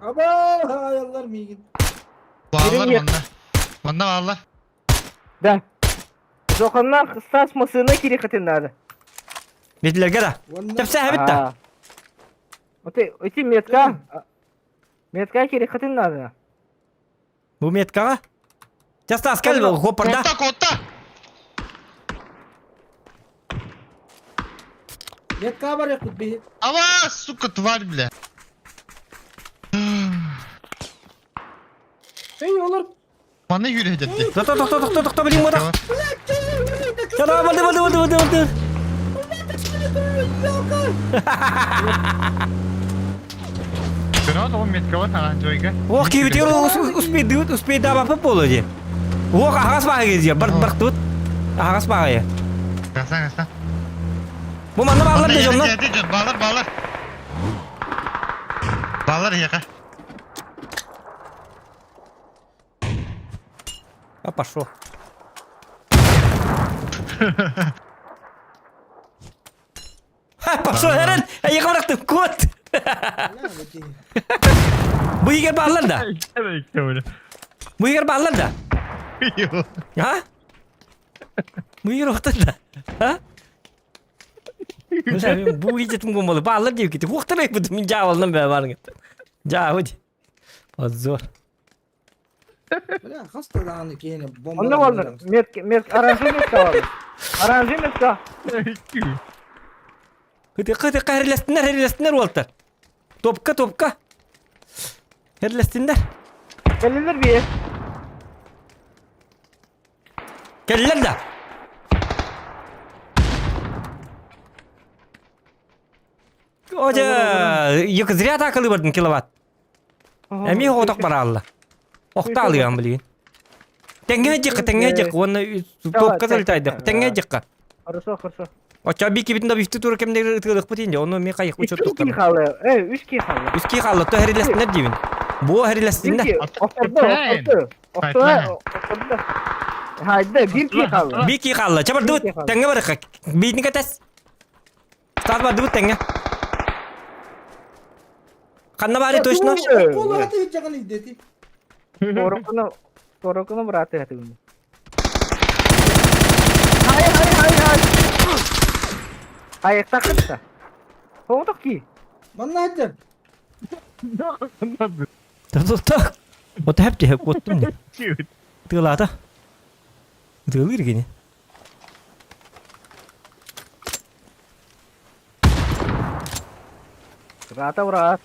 Аба, аяллар миигин. Баалар манна. Манна баалар. Да. Зоханнар Стас масына кири надо. Битилерге да. Уонна Тэпсэ битта. Вот эти метка. Метка кири надо. Бу меткаҕа. Ча Стас кэл хоппарда. Котта, котта! Метка бар якут биһи. Ава, сука, тварь, бля. Эй, олар. Манна yürü Тохто, тохто, тохто, тохто, билин бода. Ча болды, болды, болды, болды, болды. Көрөт, ол метка бар, оранжевыйга. Ох, кибитер успейдыбыт, успейдабапы болу ди. Ох, ағас баға кезер, бар бар тут. Ағас баға я. Гасан, гасан. Бу манна бағалар де жонна. Балар, балар. Балар яка. А пошел. Ха, пошел, Эрен! Эй, бырақты, кот! Бу егер бағалар да. Бу егер бағалар да. А? Бу егер оқтар да. А? Бу егер гомолы бағалар деп кетті. Оқтар ек бұды, мен жабылдым бә барың. Жабы. Позор. Бля, хаста дааны кейіне бомба. Онда болдыр. Метка, метка, оранжевый метка бар. Оранжевый метка. Кыты кыты қайырластындар, херлестинер олтар. Топка, топка. Херлестинер. Келелер бие. Келлер да. Ожа, екі зря такылы бардын киловатт. Эми оток бара алла. Охта алыган билген. Теңге жықы, теңге жықы, оны топка залетайды. Теңге жықы. Хорошо, хорошо. Оча би кибитин да бифти тура кемдер ытылык бутин, оны мен кайык Үч учет ки токтор. халы. Эй, үч ки халы. Үски халы, то херлестинер дибин. Бу херлестинер. Оторду, оторду. Оторду, оторду. Haydi, bir ki халы. Би ки халы. Чабар дыбыт, теңге барык. Битин кетес. Стас бар дыбыт теңге. Канна бары точно? Колу аты жаган идети. Торокуну, торокуну браты хатыгын. Хай, хай, хай, хай. Аяқта қытта. Тоңдық ки. Манна аджар. Так, так. Вот хеп хеп оттум не. Тылата. Тылыр гене. Рата брат.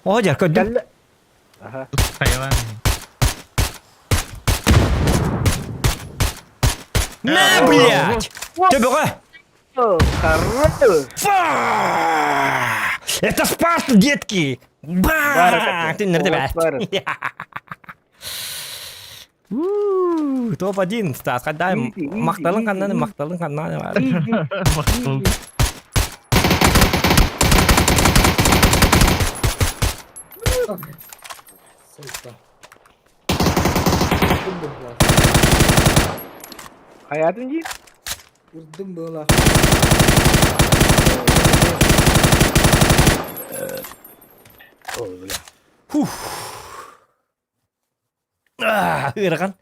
О, жар көдүм. Аха. Хайван. На, блядь! Төбөҕө! Хорош. Фа! Это Спарта, детки! Ба! Ты нерде Топ-1, Стас, қандай мақталың қаннан, мақталың қаннан. Сука. Hayatın değil. Ырдым была. Фух. Ырған.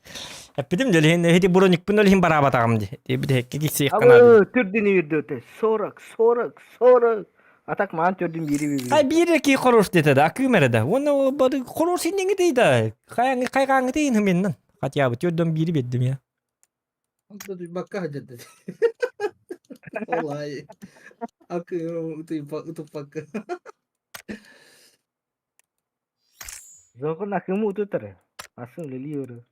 Эппитим дьэ ити броникпын ол иһин бараабатаҕым дии. Тиэбит киксиэх канаады. Абы түрдүн үйүрдү 40, 40, 40. А так маан түрдүн бири бири. Хай биир ки хорош дете да акым эрэ да. Уонна бары хорош инниҥи да. Хайаңы хайгааңы тейин хыминнан. Хотя бы түрдөн бири бердим я. Онто туйбакка сылдьар Олай. Акы утуппакка. Зоҕун акымы утутар. Асын лилиору.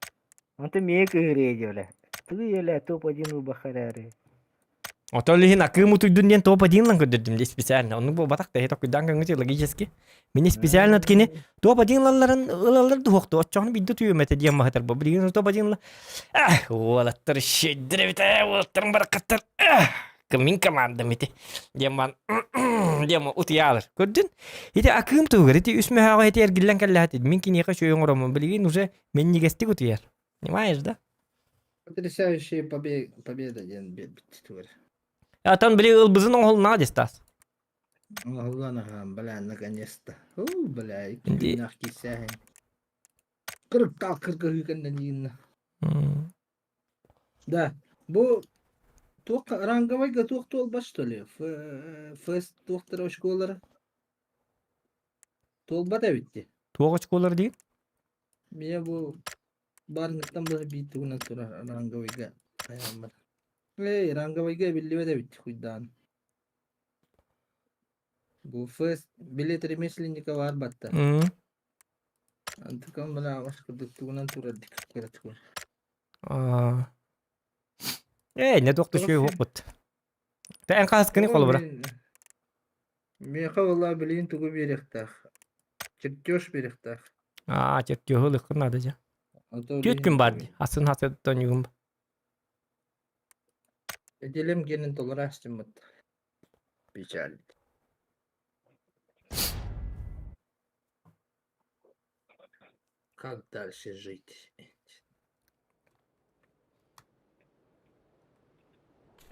Онто мие кыһырыа диоле. Тыы еле топ-1 убахарары. Отол иһин акыым утуйдун диэн топ-1 көрдөрдүм дии специально. Оннук буолбатах да токуйдаан көҥүтү логически. Мини специально кини топ-1 ылалларын ылаллар дуһуохту. Оччоҕун биирдэ утуйуом этэ диэн маһытар бу. Билигин топ-1 ах, уолаттар щедр эбит ээ, уолаттарым баракаттар. Мин командам ити. Диэн бан диэн утуйаалар. Көрдүн? Ити акыым туһугар ити үс мөһөөҕө ити эргиллэн кэллэхэ мин киниэхэ үчүгэй оҥороммун билигин уже минньигэстик утуйар. Понимаешь, да? Потрясающая победа диэн биэрбит тугар. Атан били ылбызын оҥоһулунаа дистас. Оҥоһуллан аһаан, бля, наконец-то. Уу, бля, икки күннээх киирсээһин. Кырыктаах кыргыһыы кэннэ диинна. Да, бу туох ранговайга туох туолбат что ли? Фест туохтара очколара? Туолбат эбит дии. Туох очколар диин? Мия бу Барыҥыттан быһа биир тугунан турар ранговыйга хайааммар. Эй, ранговыйга эбиллибэт эбит хуйдаан. Бу фест билет ремесленника баар батта. Антыкам бала аҕыс курдук тугунан турар дик кыратыгар. Ээ, не туох түшүө уоппут. Тэ эн хаһыскыны холобура. Миэхэ буолла билигин тугу биэриэхтээх? Чертеж биэриэхтээх. Аа, чертеһу ылыаххын наада дьэ. Түөрт күн бар дии. Асын хасыттан югум. Эделем генин толору астыммыт. Печаль. Как дальше жить?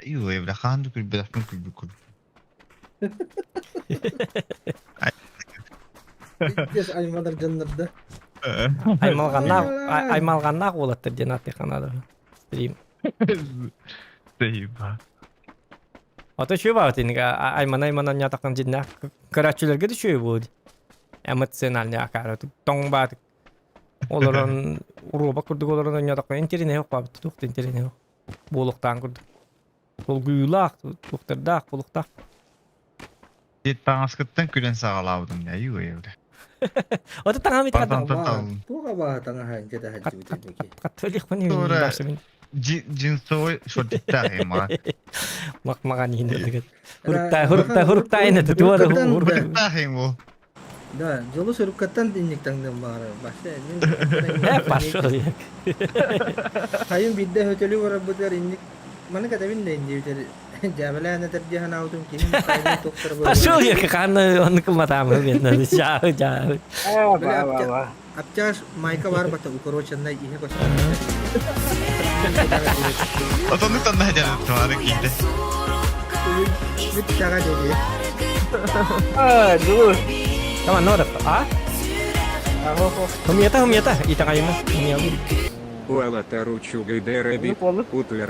Ой, бля, хаан да күлбэтэхпин күлбүт курдук. Пиздец айманар дьоннорда. Аймалҕаннаах аймалҕаннаах уолаттар диэн ааттыахха наада. Стрим. Заеба. Ото үчүгэй баҕа итинник аймана-аймана ньатахтан дьиннээх көрөөччүлэргэ да үчүгэй буолуо дии. Эмоциональный акаары тоҥ баатык олорон уруоба курдук олорон ойнотоххо интэриэһинэй баабыт туох да интэриэһинэй буолуохтаан курдук. Долгуйуулаах, туохтардаах, буолуохтаах. Дед таҥаскыттан күлэн саҕалаабытым дии, айыы бля. Ото таҥаһым ити Туох абааһы таҥаһа инчэ таһырдьыбыт эбики. Хаттылыхпын Джинсовой шортиктаах ема. Мак-маҕан иһин Хурукта хурукта хурукта ина туора Хурукта ему. Да, дьолу суруккаттан инник таҥным баара. Баша, Э, пошел я. Хайын биирдэ хөтөлү барарбытыгар инник маны кэтэбин да инди дьээбэлээн этэр дии санаабытым киһим хайын туохтара Пошел я хааны онну кылматаамы мен жаа жаа. Аптяж майка бар бата укороченная иһэ көстөр. Отонну танна дьарык туары киирдэ. Бүт саҕа диэки. А, дуу. Tamam ne orası? А? Хумията хумията итаҕайыма. Уолаттар үчүгэйдэр эбит,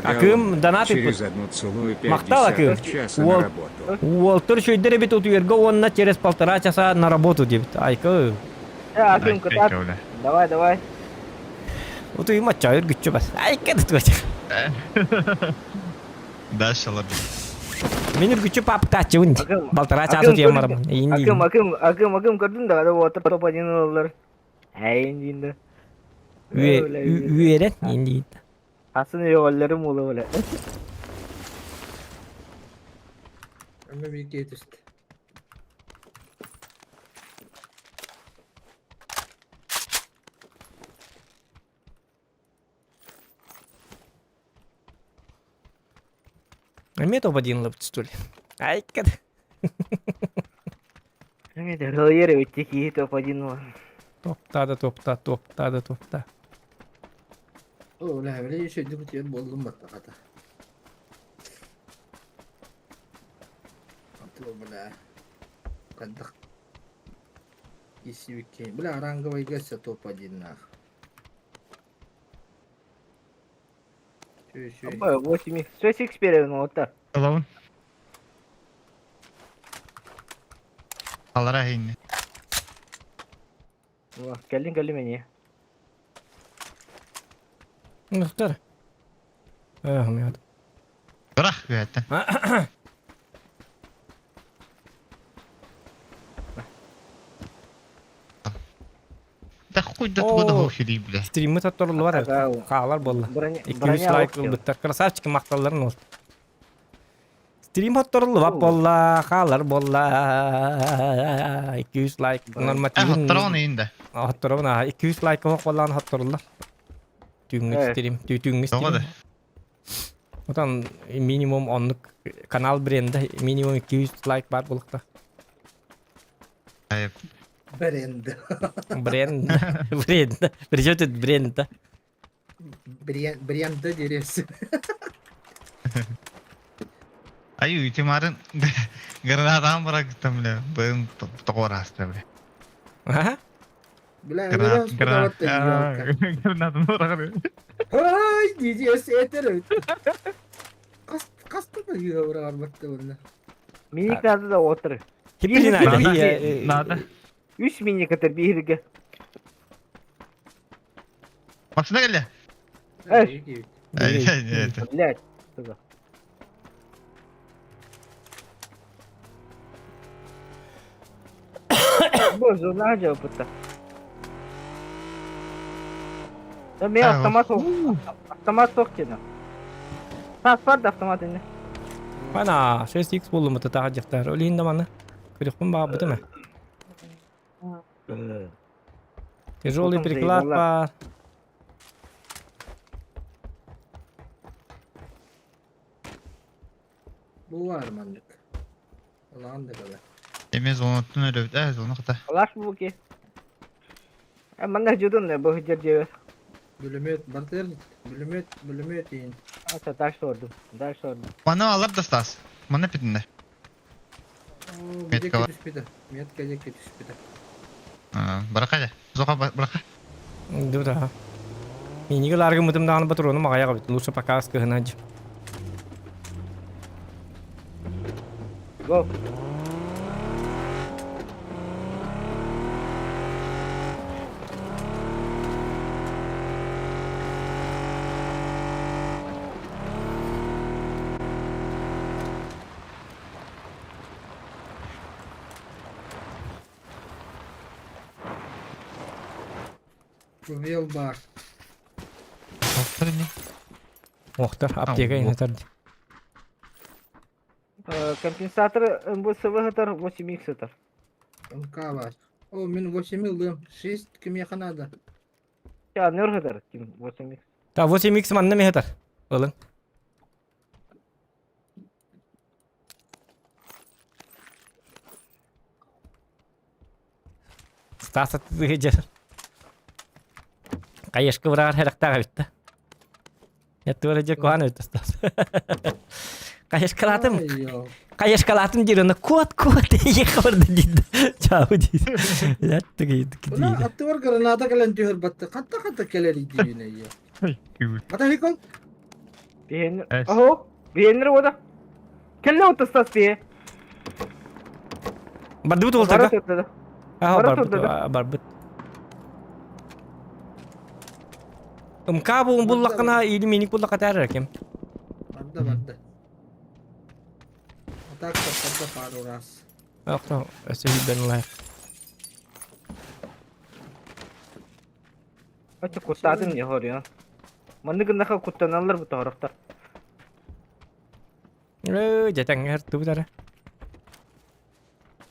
Акым донат через 1,5 Махтал акым. часа на работу. Уолтар үчүгэйдэр эбит утуйарга уонна через полтора часа на работу диэбит. Айка. Акым кытаат. Давай, давай. Утуйма чайыр күччү бас. Айка да туоча. Дальше лаби. Мин үргүччү паптааччыбын. Полтора часа утуйан барамын. Акым, акым, акым, акым көрдүн да, вот топ-1 ылалар. Эйин диин да. Үөрэн иин диин. Асын өйөҕөллөрүм уола бile. Ama bir kere түстэ. Эмиэ топ-1 ылабыт что ли? Айка. Ройер өтте киһи топ-1 ылан. Топта да топта, топта да топта. О, бля, бля, еще дүкүтүөн буоллум баттахата. Антон, бля. Хайдах киирсибиккин. Бля, ранговайга өссө топ-1 наах. Үчүгэй. 8 6 беребин оттар. Ылабын. Алара иһинни. Кэллин кэллин мени. Нөхтөр. Эх, мед. Бырах үөттэн. Да хуй да туга да хоох бля. Стриммит отторуллубар хаалар буолла. 200 лайк ылбыттар. Красавчик махталларын ол. Стрим отторуллубат буолла, хаалар буолла. 200 лайк нормативын. Хотторон иинде. Хотторон аа 200 лайк оһох буоллаан хотторуллар. Түүҥҥү стрим, түүҥҥү стрим. Отон минимум оннук канал бренда минимум 200 лайк бар булукта. Бренд. Бренд. Бренд. Причем тут бренд? Бренда деревья. Ай, ити марын гранатам бырагыттым бля. Быым тоҕор аста бля. Ага. Бля, Гранат, гранат. Гранатым бырагы. Ай, DJS этер. Каста да бырагар батты bunда. Миник надо да отыр. Кипри надо. Надо. Үс миник атыр биирге. Машина келе. Эй. Эй, Блядь. Боже, надя опыта. Да мен автомат автомат соқ деді. Тас бар да автомат енді. Ана, 6x болду мыты тағы жақтар. Олейін да маны. Көрекпін баға бұты ме? Тяжелый приклад бар. Бу бар маннык. Улаан да кала. Эме зонаттын өлөбүт, э, зона кыта. Алаш бу ки. Э, манна жудун бу жер жебер. Бүлөмөт бартер, бүлөмөт, бүлөмөт ин. Ата дальше ордум, дальше ордум. Мана алар да стас. Мана питинде. Метка түспүтэ. Метка жеке түспүтэ. Барака Зока барака. Да. Миниге ларгы мытым даганы патрону мага бит. Лучше пока скыгына. Го. Пробел бар. Охтар не? Охтар, аптека инетар. Компенсатор МБСВ гатар 8х гатар. МК бар. О, мен 8 ылдым. 6 кимеха надо. Я нөр гатар ким 8х. Та 8х манна мехетар. Ылын. Стаса тыгыжыр. Кайышкы бырагар херактага битти. Яттыгар же куан өтө Стас. Кайышкалатым. Кайышкалатым дир, аны кот кот ехорды дейди. Чау дейди. Яттыгы дейди. Аттыгар граната кэлэн түһэр батты. Хатта хатта келер идине. Ата хикон. Бен. Охо. Бенер ода. Келле отто Стас бе. Бардыбыт олтага. Ага, барбыт, барбыт. МК бу буллакына или миник буллакка тәрер кем. Барда барда. Атак барда пару раз. Акта, өсө бен лайк. Ачы куттадым не хорья. Манны гыннаха куттаналар бу тоорохтор. Э, жетең эр тубутара.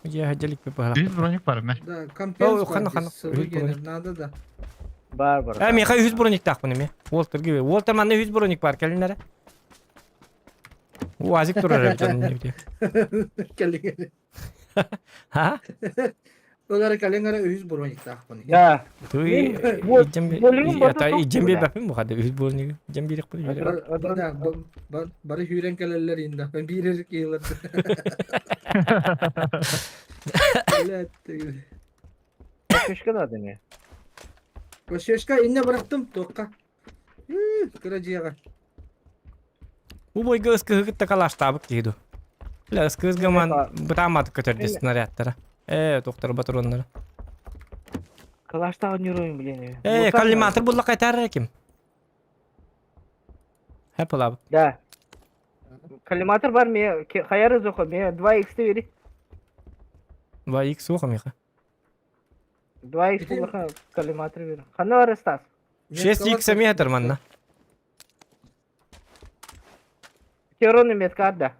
Я хаҗалик бе Үз броник бар ме? Да, компенс Хана хана. Надо да. Бар бар. Ә, меха 100 броник тақпын эме. Уолтер гибе. Уолтер манна 100 броник бар, келиннәре. Уазик турар жаным деп. Келиңер. Ха? Олар келиңер 100 броник тақпын. Да. Туй иджембе бапым бу хады 100 броник. Иджембе рек Бар бары хүрен келелер инде. Бирер кейлер. Көшкә да не. Көшешка инне бырактым тоққа. Кыра жига. Бу бойга ыскыһы кытта калаштаабыт киһи ду. Бля, ыскыыс гаман бытааматык көтөрдө снарядтара. Э, тохтор батроннара. Калаштаах нюруйм, блин. Э, коллиматор булла кайтар ким? Хэп лаб. Да. Коллиматор бар ме хаяры зохо ме 2x бери. 2x суох миха. 2x буллаха коллиматор бери. Ханна бар Стас? 6x метр манна. Терроны метка да.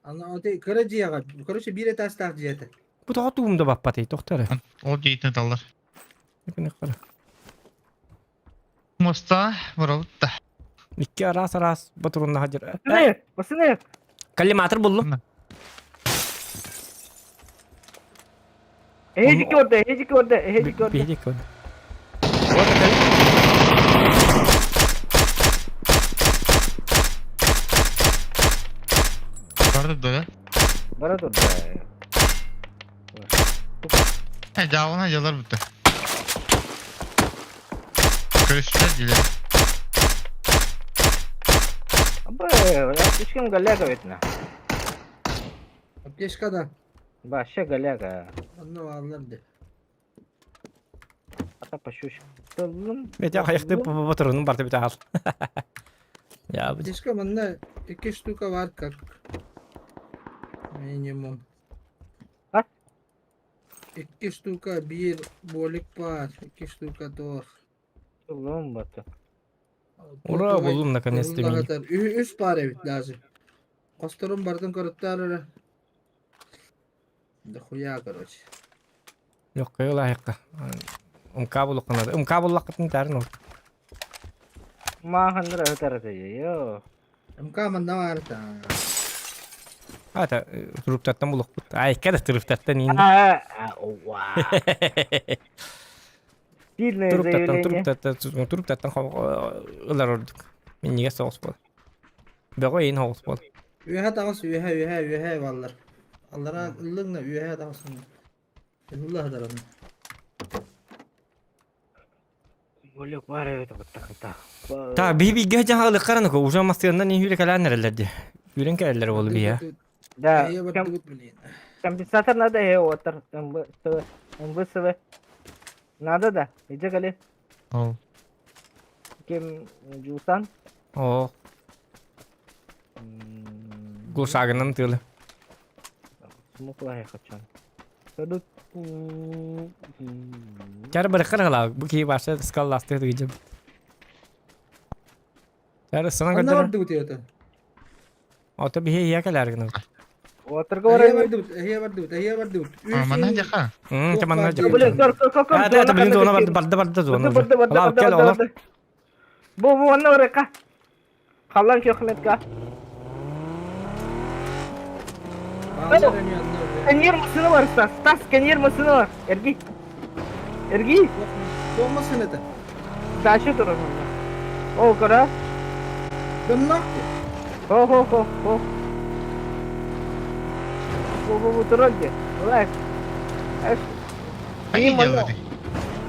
Ана оте кыра дьиэҕэ, короче, биир этажтаах дьиэтэ. Бу тоҕо тугум да баппатый, тохтор. Ол дьиэтин таллар. Моста барабыт да. Икки араас-араас батуруннаха дьир. Басыны, басыны. Коллиматор буллум. Эһэдики орда, эһэдики орда, эһэдики орда. Биһиги орда. Барды да. Бара турда. He cevabına yalar bitti. Görüşürüz dilerim. Абы, слишком голяга ведь Аптечка да. Вообще голяга. Онно бааллар де. Ата пощущ. Тылым. Бетя хайықты батырының барды бите ал. Я бу. Аптечка манна икки штука бар как минимум. А? Икки штука биир болик бар, икки штука тор. Тылым баты. Ура, булдум наконец-то мини. Үс бар эбит даже. Косторун бардын көрөттөр. Да хуя, короче. Yok кайыла айыққа. Умка булуққанады. Умка буллаққытын тәрін ол. Махандра өтәрді, йо. МК манна бар та. Ата, туруптаттан булуқпут. Айыққа да туруптаттан енді. А, уа. Сильное Туруптаттан, заявление. туруптаттан, туруптаттан ылар ордук. Мен неге соғыс бол. Бөҕө иин соҕус бол. Үөһэ таҕыс, үөһэ, үөһэ, үөһэ баллар. Аллара ыллыҥна үөһэ таҕыс. Ылла хадаран. Болек бар эбит баттахта. Та би биге жаһалык караны уже мастыгынан не хүрэ калаан эрэллэр ди. Үрен кэлэллэр болу бия. Да, Я бардыбыт блин. компенсатор надо, отор, МВ, МВСВ. Надо да, иди кали. Ол. Кем Жусан? О, глушагынан тылы. Смукла я хочу. Садут. Кәр бір қырғыла, бу кии башы скалласты дыгыжым. Кәр сынан Анна көдөр. бардыбыт это. Ото бихе ия кэлэр гына. Отор Эһиэ говорю. бардыбыт, эһиэ бардыбыт, эһиэ бардыбыт. Манна жаха. Чаманна Туох Блин, көр, көр, көр, көр. А, это блин, зона барды барды барды зона. Барды, барды, Алау, барды, кел, олар. барды. Бу, бу, онна барыка. Халлан көхметка. Баалар эми анна. Сканер машина бар, Стас. Стас, сканер машина бар. Эрги. Эрги. Туомасын это. Дальше турар. О, кара. Доннах. Хо, хо, хо, хо. Бу, бу, бу, турар де. Лайк. Эш. Hangi Мини манна, geldi?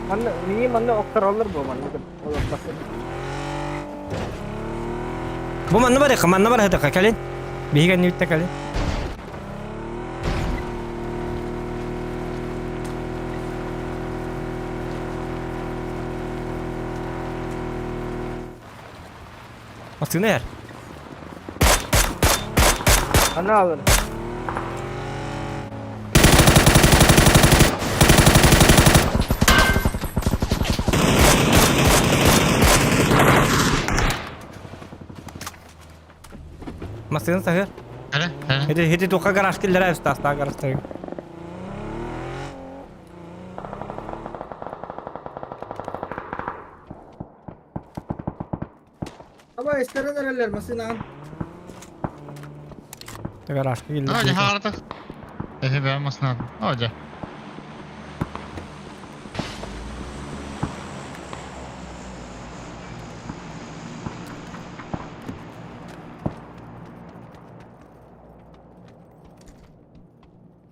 манна, мини манна окторалар бу, манна. Олар басыр. Бу манна бар, манна бар хата калин. Биһиге нүтте калин. Астына яр. Ана алыр. Масына сахыр. Hele, hele. Хеди хеди тоқа гараж келлер әбіс таста гараж. Аба эстерен эрелер масынан. Гараж келлер. Hadi artık. Ehe ben masına. Hadi.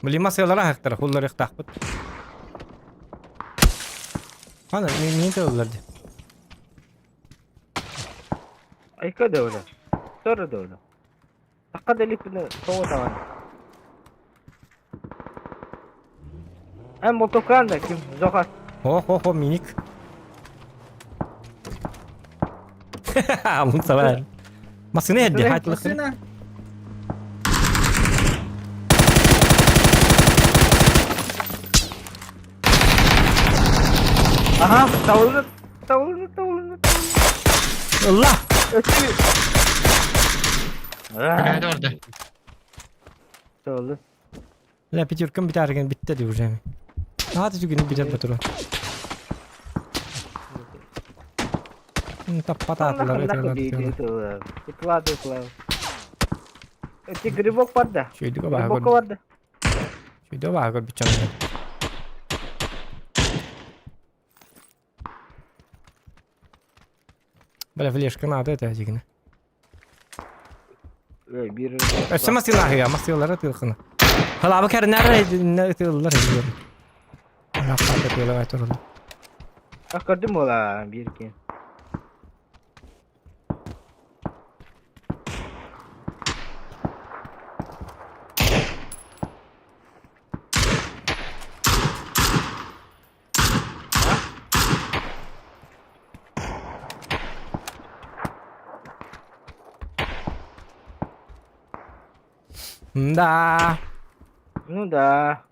Блин, масылара хактар, хуллар ихтахпыт. Ана, мен тыллар ди. Айка да öyle. Sonra da öyle. Тахха да иликпинэ тоҕо даҕаны. Эн мотокан да ким Зоха. Хо-хо-хо, миник. Мун сабар. Машина эрди, хайтылык. Машина. Аха, тавылны, тавылны, тавылны, тавылны. Ылла! Өтүү. Бля, орда. Тавылды. Ля пятеркам битарген битте ди уже. Ата түгүн битер батыру. Таппатаатылар өтөлөр. Ытлады, ытлады. Эти грибок бар да. Шүйдүгө баа Грибок көр. бар да. Шүйдүгө баа көр бичам. Бля, флешка надо это дигине. Эй, бир. Өссө масыла масылары тылхына. Халабы кәрнәр тыллар. Раппата тыллар турулу. А көрдүм ола бир кен. Да. Ну да.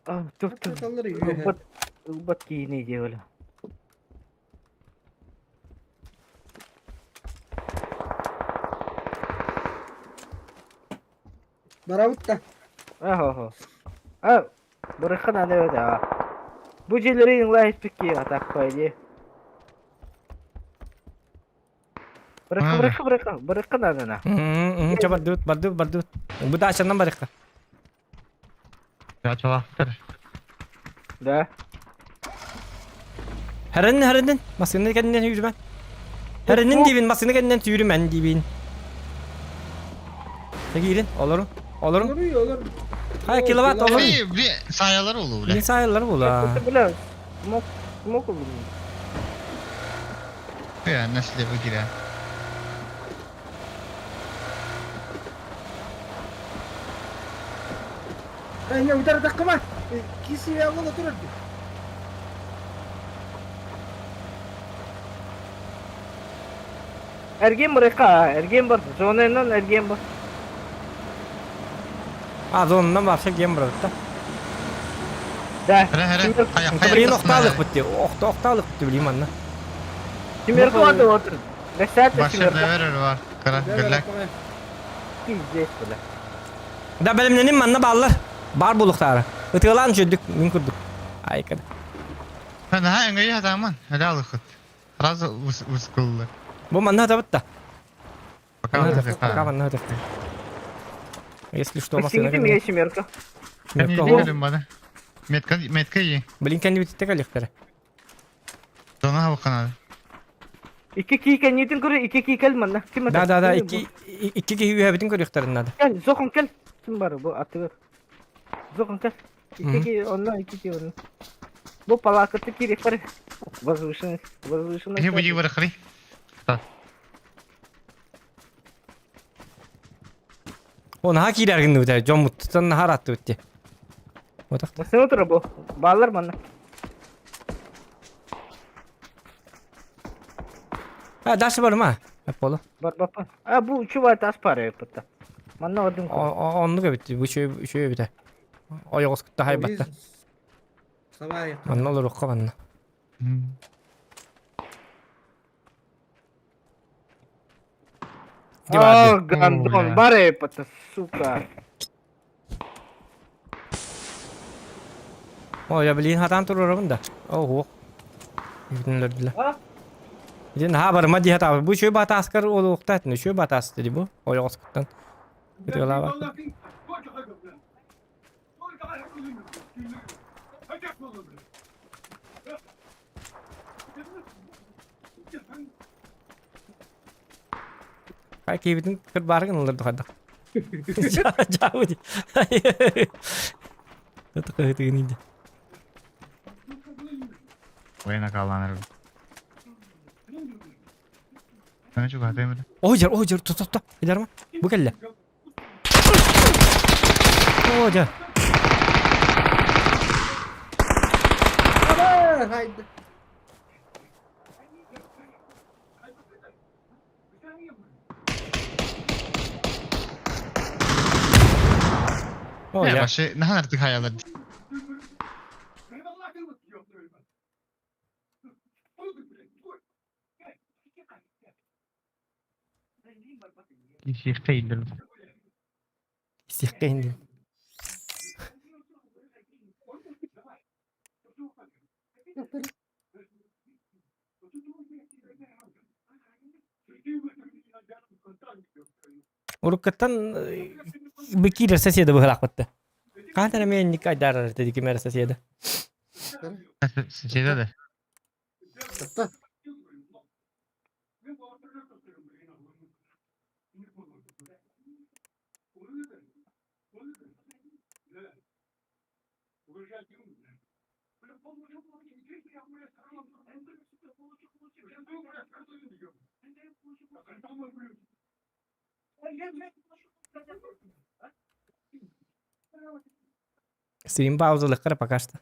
А, тух тух. Kalları yürü. Ылбат, ылбат кийини делали. Барабыт да. Ага. А, бырыхын аны да. Бу жерлери ыңлай испекки атак койди. Бырыхы, бырыхы, бырыхы, бырыхын аны на. Ча бардыбыт, бардыбыт, бардыбыт. Бу да ачаннан барыкка. Я чалактыр. Да. Хәреннен, хәреннен. Масыны кәннен yürümen. Хәреннен дибин, масыны кәннен yürümen дибин. Тегирин, олорун. Олорун. Olur olur. Хай киловатт олорун. Эй, бля, саялар oldu бля. Мин сайылар була. Бля, смок, смок oldu. Я нашли выгиря. Эй, удар такма. Киси яңы турар. Эрген бырыхка, эрген бар. Зонанан эрген бар. А, зонунан барша гем быракта. Да. Хара хара. Хая хая. Блин, оқталық бітті. Оқта, оқталық бітті, білейм анна. Семерка барды отыр. Бесәт Башы семерка. бәвер бар. Кара, гөрләк. Пиздец, бля. Да бәлемненим манна баллар. Бар булуқтары. Ытылан жүдік, мин күрдік. Айкада. Ха, эңгей хатаман. Хәлә алыхыт. Сразу ускулды. Бу манна да бітті. Пока Пока манна да. Если что, машина. Сиңити мия семерка. Метка, метка и. Блин, кәнді бітті кәліқтері. Зона хавыкана. Икки кийкен нитин көрө, икки кийкел манна. Ким Да, да, да, икки икки киһи үһәбитин көрүөхтэрин надо. Кел, зохон кел. Ким бар бу атыгыр. Зохон кел. Икки ки, онна икки ки онна. Бу палакаты кирек бар. Возвышенность, возвышенность. Не буди барахри. Оны ха киирэргин үтэ, дьон муттутан харатты үтте. Отақ. Машина отыр бу. Балар манна. А, дальше бар ма? Аполло. Бар бапа. А бу чува тас пары пытта. Манна одун. Онну кебитти, бу чөй чөй бите. Ойоғыз кытта хайбатта. Сабай. Манна олар оққа манна. А, гандон, бары пытта, сука. О, я блин, хатан турурабын да. Ого. Бүтүнлөрдүлөр. Дин ха бар ма ди хата. Бу чөй батаскар ол оқтат, не чөй батас диди бу. Ойоғыз кыттан. Битела бар. Кай кебитин кыр баргын олар духада. Жау ди. Это кыгытыгын инде. Воена каланыр. Аны чугаһатыам этэ. Ой, дьэр, ой, дьэр, тот, тот, Идарма. Бу кэллэ. О, дьэ. Haydi. О, Э, дьэ. вообще, наһаа артык хаялар. Киһиэххэ ииллэр. Сиэххэ иһин. Уруккаттан бикиирэр соседа быһылаахпытта. Хаһан эмиэ инник айдаарар этэ ким эрэ соседа. Соседа да. Тахта. Стрим паузалыххара пока что.